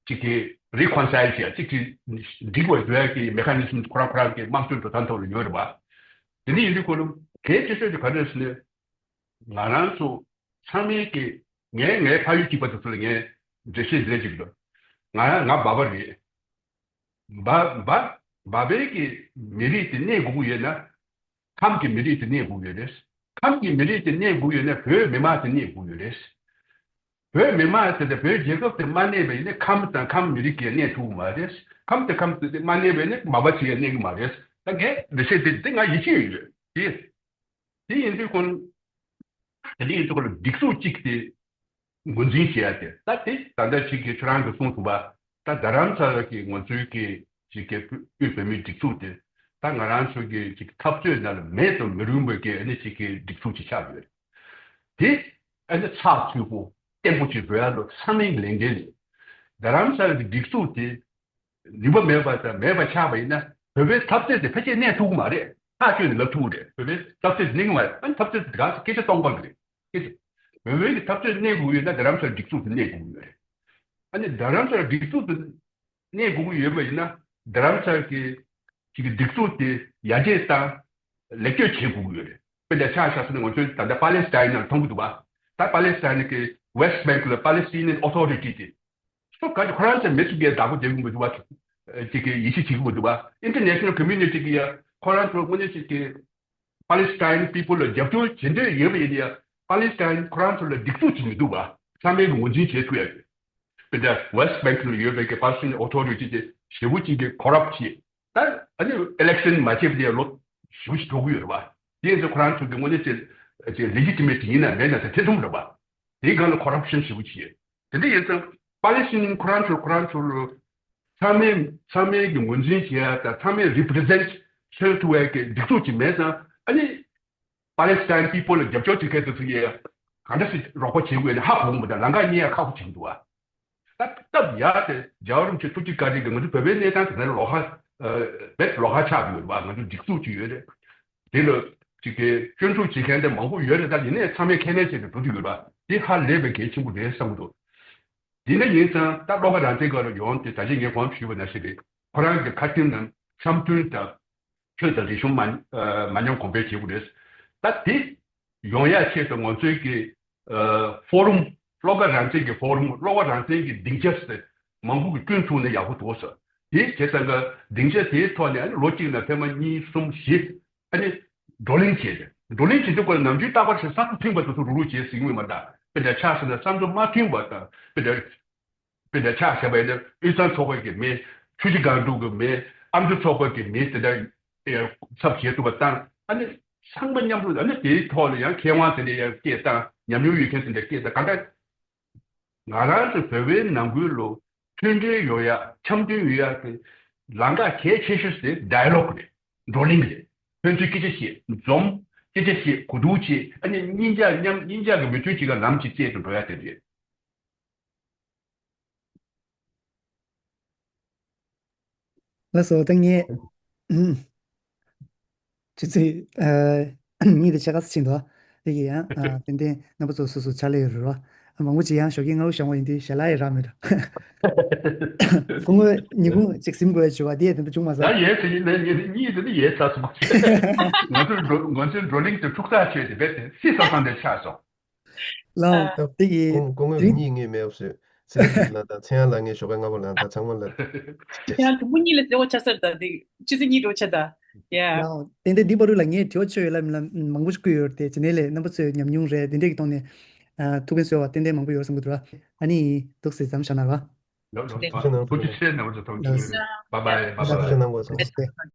གཅིག་གི་རི་ཁོན་སའིལ་བྱེད་ཡ། གཅིག་གི་འགྲིག་པ་བཟོ་ཡ་གི་མེ་ཁ་ནི་ཟམ་ཁོ་རང་ཁོ་རང་གི་དམངས་གཙོའི་འགྲོ་སྟངས་ཐོག་ལ་ཡོད་རེད་པ། དེ་འདྲ་ཡིན་དུས་ཁོ་ལ་གལ་ཆེ་ཤོས་དེ་ག་རེ་རེད་ཟེར་ན། ང་རང་ཚོ་ཚང་མས་ཀྱི་ངའི་ངའི་ཕ་ཡུལ་གཅིག་པ་དེ་ཚོ་ལ་ངས་འགྲེལ་བཤད་འདི་འདྲ་ཅིག་འདུག་ང་ང་འབའ་པ་རེད། འབའ་འབའ་འབའ་པའི་གི་མི་རིགས་དེ་གནས་དགོས་ཀྱི་ཡོད་ན། ཁམས་ཀྱི་མི་རིགས་དེ་གནས་དགོས་ཀྱི་ཡོད་རེད། ཁམས་ཀྱི་མི་རིགས་དེ་གནས་དགོས་ཀྱི་ཡོད་ན་བོད་མི་མང་དེ་གནས་དགོས་ཀྱི་ཡོད་རེད། བོད་མི་མང་དེ་དང་བོད་རྒྱལ་ཁབ་དེ་མ་གནས་པ་ཡིན་ན་ཁམས་དང་ཁམས་མི་རིགས་ཀྱིས་གནས་ཐུབ་ཀྱི་མ་རེད། ཁམས་དང་ཁམས་དེ་མ་གནས་པ་ཡིན་ན་མ་པ་ཚོས་གནས་ཀྱི་མ་རེད། ད་ངས་འགྲེལ་བཤད་དེ་དེ་ང་ཡིད་ཆེས་ཡོད་དེ། དེ་ཡིན་དུས་ཁོ་ན། དེ་འདྲ་ཡིན་དུས་ཁོ་ལ་སྒྲིག་འཛུགས་གཅིག་དེ་ངོས་འཛིན་བྱེད་ཡ་དེ། ད་དེ་ད་ལྟ་ཅིག་གི་ཁྱོད་རང་གིས་གསུངས་སོང་བ། ད་རྡ་རམ་ས་ལ་གི་ང་ཚོའི་གི་ཅིག་གི་དབུས་བོད་མིའི་སྒྲིག་འཛུགས་དེ། ད་ང་རང་ཚོ་གི་ཅིག་འཐབ་རྩོད་ནང་ལ་མེད་དུ་མི་རུང་བའི་གི་ཨ་ནི་ཅིག་གི་སྒྲིག་འཛུགས་ཅིག་ཆགས་ཡོད། དེ་ཨ་ནི་ཚགས་ཚུད་པོ་བརྟན་པོ་ཅིག་བཟོ་ཡ་ལ་ཚང་མའི་ལས་འགན་རེད། རྡ་རམ་ས་ལ་གི་སྒྲིག་འཛུགས་དེ། ནུས་པ་མེད་པ་དང་མེད་པ་ཆགས་པ་ཡིན་ན་བོད་པའི་འཐབ་རྩོད་དེ་ཕལ་ཆེར་གནས་ཐུབ་ཀྱི་མ་རེད། ཐག་ཆོད་ནས་ལབ་ཐུབ་ཀྱི་རེད། བོད་པའི་འཐབ་རྩོད་དེ་གནས་ཀྱི་མ་རེད། ཨ་ནི་འཐབ་རྩོད་དེ་ག་སྐད་ཆ་སྟོང་པ་རེད། སྐད་ཆ། བོད་པའི་གི་འཐབ་རྩོད་གནས་དགོས་ཡོད་ན་རྡ་རམ་ས་ལ་སྒྲིག་འཛུགས་དེ་གནས་དགོས་ཀྱི་ཡོད་རེད། ཨ་ནི་རྡ་རམ་ས་ལ་སྒྲིག་འཛུགས་དེ་གནས་དགོས་ཀྱི་ཡོད་པ་ཡིན་ན་རྡ་རམ་ས་ལ་གི་ཅིག་གི་སྒྲིག་འཛུགས་དེ་ཡར་རྒྱས་དང་ལེགས་བཅོས་བྱེད་དགོས་ཀྱི་ཡོད་རེད། དཔེར་ན་ཆ་བཞག་ཟེར་ན་ང་ཚོས་ད་ལྟ་པ་ལེ་སི་ཐན་ནང་མཐོང་གི་འདུག་པ། ད་པ་ལེ་སི་ཐན་གི་West Bank ལ་Palestinian Authority དེ། སུ་ག་ཅིག་ཁོ་རང་ཚོའི་མི་ཚོ་གིས་བདག་པོ་བྱེད་ཀྱི་མི་འདུག་བ། ཅིག་གིས་ཡིད་ཆེས་བྱེད་ཀྱི་མི་འདུག་བ། International community གིས་ཡ་ཁོ་རང་ཚོ་དངོས་གནས་ཅིག་གིས་Palestine people ལ་རྒྱབ་སྐྱོར་བྱེད་འདོད་ཡོད་པ་ཡིན་ན་ཡ་Palestine ཁོ་རང་ཚོ་ལ་སྒྲིག་འཛུགས་ཅིག་མི་འདུག་བ། ཚང་མས་ངོས་འཛིན་བྱེད་ཐུབ་ཡ་ཡོད། དཔེར་ན་West Bank ལ་ཡོད་པའི་གི་Palestinian Authority དེ་ཞེ་པོ་ཅིག་གིས་corrupt བྱེད། ད་ཨ་ནི་election མ་བྱས་པ་དེ་ལོ་ཞེ་པོ་ཅིག་འགྲོ་གི་ཡོད་རེད་བ། དེ་ཡིན་ཙང་ཁོ་རང་ཚོ་གི་དངོས་གནས་ཅིག་ཅིག་legitimate ཡིན་ན་མེད་ན་དེ་ཐེ་ཚོམ་རེད་བ། དེའི་སྒང་ལ་corruption ཞེ་པོ་ཅིག་ཡོད། དེ་འདྲ་ཡིན་ཙང་པ་ལེ་སི་ཐན་ཁོ་རང་ཚོ་ཁོ་རང་ཚོ་ལ་ཚང་མས་ཚང་མས་ཀྱི་ངོས་འཛིན་བྱེད་ཡ་དང་ཚང་མས་represent བྱེད་ཐུབ་པའི་གི་སྒྲིག་འཛུགས་ཅིག་མེད་ཙང་ཨ་ནི་Palestine people ལ་རྒྱབ་སྐྱོར་བྱེད་མཁན་དེ་ཚོ་ཡིས་གང་འདྲ་ཞིག་རོགས་པ་བྱེད་དགོས་ནས་ཧ་གོ་གི་མི་འདུག་ལམ་ཁ་རྙེད་ཡ་ཁག་པོ་བྱེད་ཀྱི་འདུག་བ། ད་སྟབས་ཡག་དེ་རྒྱལ་བ་རིན་པོ་ཆེ་ཐུགས་རྗེ་བཀའ་དྲིན་གྱིས་ང་ཚོ་བོད་པའི་གནས་སྟངས་དེ་ལྟར་ལོགས་ཀ་ཨ་བེད་ལོགས་ཀ་ཆགས་ཀྱི་ཡོད་རེད་བ། ང་ཚོ་སྒྲིག་འཛུགས་ཅིག་ཡོད་རེད། དེ་ལ་ཅིག་གི་སྐྱོན་འཛུགས་བྱེད་མཁན་དེ་མང་པོ་ཡོད་རེད། ད་ཡིན་ནའི་ཚང་མས་ཁས་ལེན་བྱས་ཏེ་འགྲོ་གི་ཡོད་རེད་བ། དེ་ཧ་ལས་པའི་གལ་ཆེན་པོ་རེད་བསམ་གྱི་འདུག་དེ་འདྲ་ཡིན་ཙང་ད་བློ་དགའ་རང་བཙན་སྒང་ལ་ཡོང་སྟེ་ད་ཅི་ངས་གོང་དུ་ཞུས་པ་ནང་བཞིན་རེད། ཁོ་རང་གི་ཁ་ཆེམས་ནང་འཆམ་མཐུན་དང་ཆོས་དང་རིག་གཞུང་མ་ཨ་མ་ཉམས་གོང་འཕེལ་བྱེད་དགོས་རེད། ད་དེ་ཡོང་ཡ་ཆེད་དུ་ང་ཚོའི་གི་ཨ་ཕོ་རུམ་བློ་དགའ་རང་བཙན་གྱི་ཕོ་རུམ་བློ་དགའ་རང་བཙན་གྱི་སྡིངས་ཆ་ཟེར་མང་པོ་གི་བསྐྲུན་ཐུབ་ན་ཡག་པོ་འདུག་ཟེར། དེ་བྱས་ཙང་གི་སྡིངས་ཆ་དེའི་ཐོག་ནས་ཨ་ནི་ལོ་གཅིག་ནང་ཐེངས་མ་གཉིས་གསུམ་བཞི་ཨ་ནི་བགྲོ་གླེང་བྱས་ཏེ། བགྲོ་གླེང་བྱེད་དུས་ཀྱང་ནམ་རྒྱུན་རྟག་པར་བསམ་བློ་མཐུན་པ་དེ་ཚོ་རུག་རུག་བྱས་ཟིན་གྱི་མ་རེད། དཔེར་ན་ཆ་བཞག་ན་བསམ་བློ་མ་མཐུན་པ་དང་དཔེར་ན་དཔེར་ན་ཆ་བཞག་པ་ཡིན་ན་དབུས་གཙང་ཚོགས་པ་གི་མི། ཆུ་བཞི་སྒང་དྲུག་གི་མི། ཨ་མདོ་ཚོགས་པ་གི་མི་དེ་འདྲ་ཚབ་བྱེད་ཐུབ་པ་དང་། ཨ་ནི་ཚང་མ་མཉམ་དུ་ཨ་ནི་དེའི་ཐོག་ལ་ཡང་མཁས་དབང་དེ་འདྲ་ཡང་སྐད་བཏང་། ཉམས་མྱོང་ཡོད་མཁན་དེ་འདྲ་སྐད་བཏང་། གང་ལྟར་ང་རང་ཚོ་བོད་པའི་ནང་ཁུལ་ལ་མཐུན་སྒྲིལ་ཡོང་ཡ། འཆམ་མཐུན་ཡོང་ཡ་གི་ལམ་ཁ་གལ་ཆེ་ཤོས་དེ་ཌའི་ལོག་རེད། བགྲོ་གླེང་རེད། ཕན་ཚུན་སྐད་ཆ་བཤད། འཛོམས། སྐད་ཆ་བཤད། གོ་བསྡུར་བྱེད། ཨ་ནི་གཉིས་ཆ་མཉམ་གཉིས་ཆ་གི་མོས་མཐུན་བྱེད་ཀ་ལམ་གཅིག་བཙལ་དུ་འགྲོ་ཡ་དེ་རེད། ལགས་སོ། ད་ངས་ཨུམ། ཆུ་ཚོད་ཨ་གཉིས་དང་ཕྱེད་ཀ་ཙམ་ཕྱིན་འདུག་དེ་གི་ཡང་ཨ་ཏན་ཏན་རྣམ་པ་ཚོ་སོ་སོ་ཕྱག་ལས་ཡོད་རེད་བ། ཨ་མང་པོ་ཅིག་ཡང་ཞོགས་ཀས་སྔ་པོ་བཞག་པ་ཡིན་དུས་ཞལ་ལག་ཡང་རག་མེད་འགྲོ། སྐུ་ངོ་ཉིན་གུང་ཅིག་གཟིམ་དགོས་ཡ་བྱུང་བ་དེ་ཡང་དེ་འདྲ་བྱུང་མ་སོང་། ད་ཡས་ཟིན་ནས་ངས་གཉིད་དེ་ནི་ཡས་ཚར་སོང་། ང་ཚོའི་བགྲོ་ང་ཚོའི་བགྲོ་གླེང་དེ་འཁྲུག་ཐག་ཆོད་དེ་རྦད་དེ་སྲིད་ས་སང་དེ་ཆགས་སོང་། ལགས་འོང་། དེ་གི་སྐུ་ངོ་དེ་རིང་གཉིད་ངས་མེད་པ་བཟོས། ཚེ་རིང་ལགས་དང་ཚེ་དབྱངས་ལགས་ངས་ཞོགས་ཀས་སྔ་པོ་ལངས། ད་ཚང་མ་ལ། ཡང་དུམ་བུ་གཉིས་ལ་ཟེར་བ་ཆགས་ས་རེད། ད་དེ་ཆུ་ཚོད་གཉིས་འགྲོ་ཆ་ད། ཡ། ལགས་འོང་། ཏན་ཏན་འདི་བར་དུ་ལ་ངས་དྲི་བ་ཆོད་ཡོད་ལ་མིན་ལ་མང་པོ་ཞིག་བསྐུལ་ཡོད་རེད་དེ། དེ་ནས་ལས་རྣམ་པ་ཚོའི་ཉམས་མྱོང་རེད། དེ་འདྲས་ཀྱི་ཐོག་ནས་ཨ་ཐུགས་ཕན་གསོས་པ་ཏན་ཏན་མང་པོ་ཡོད་བསམ་གྱི་འདུག་ར། ཨ་ནི་འདུག་སེ་མཚམས་བཞག་ན་ར། ལགས་སོ། ཐུགས་རྗེ་ཆེ། རྣམ་པ་ཚོ་ཐུགས་རྗེ་ཆེ། བཱའི་བཱའི། བཱའི་བཱའི། ཐུགས་རྗེ་ཆེ།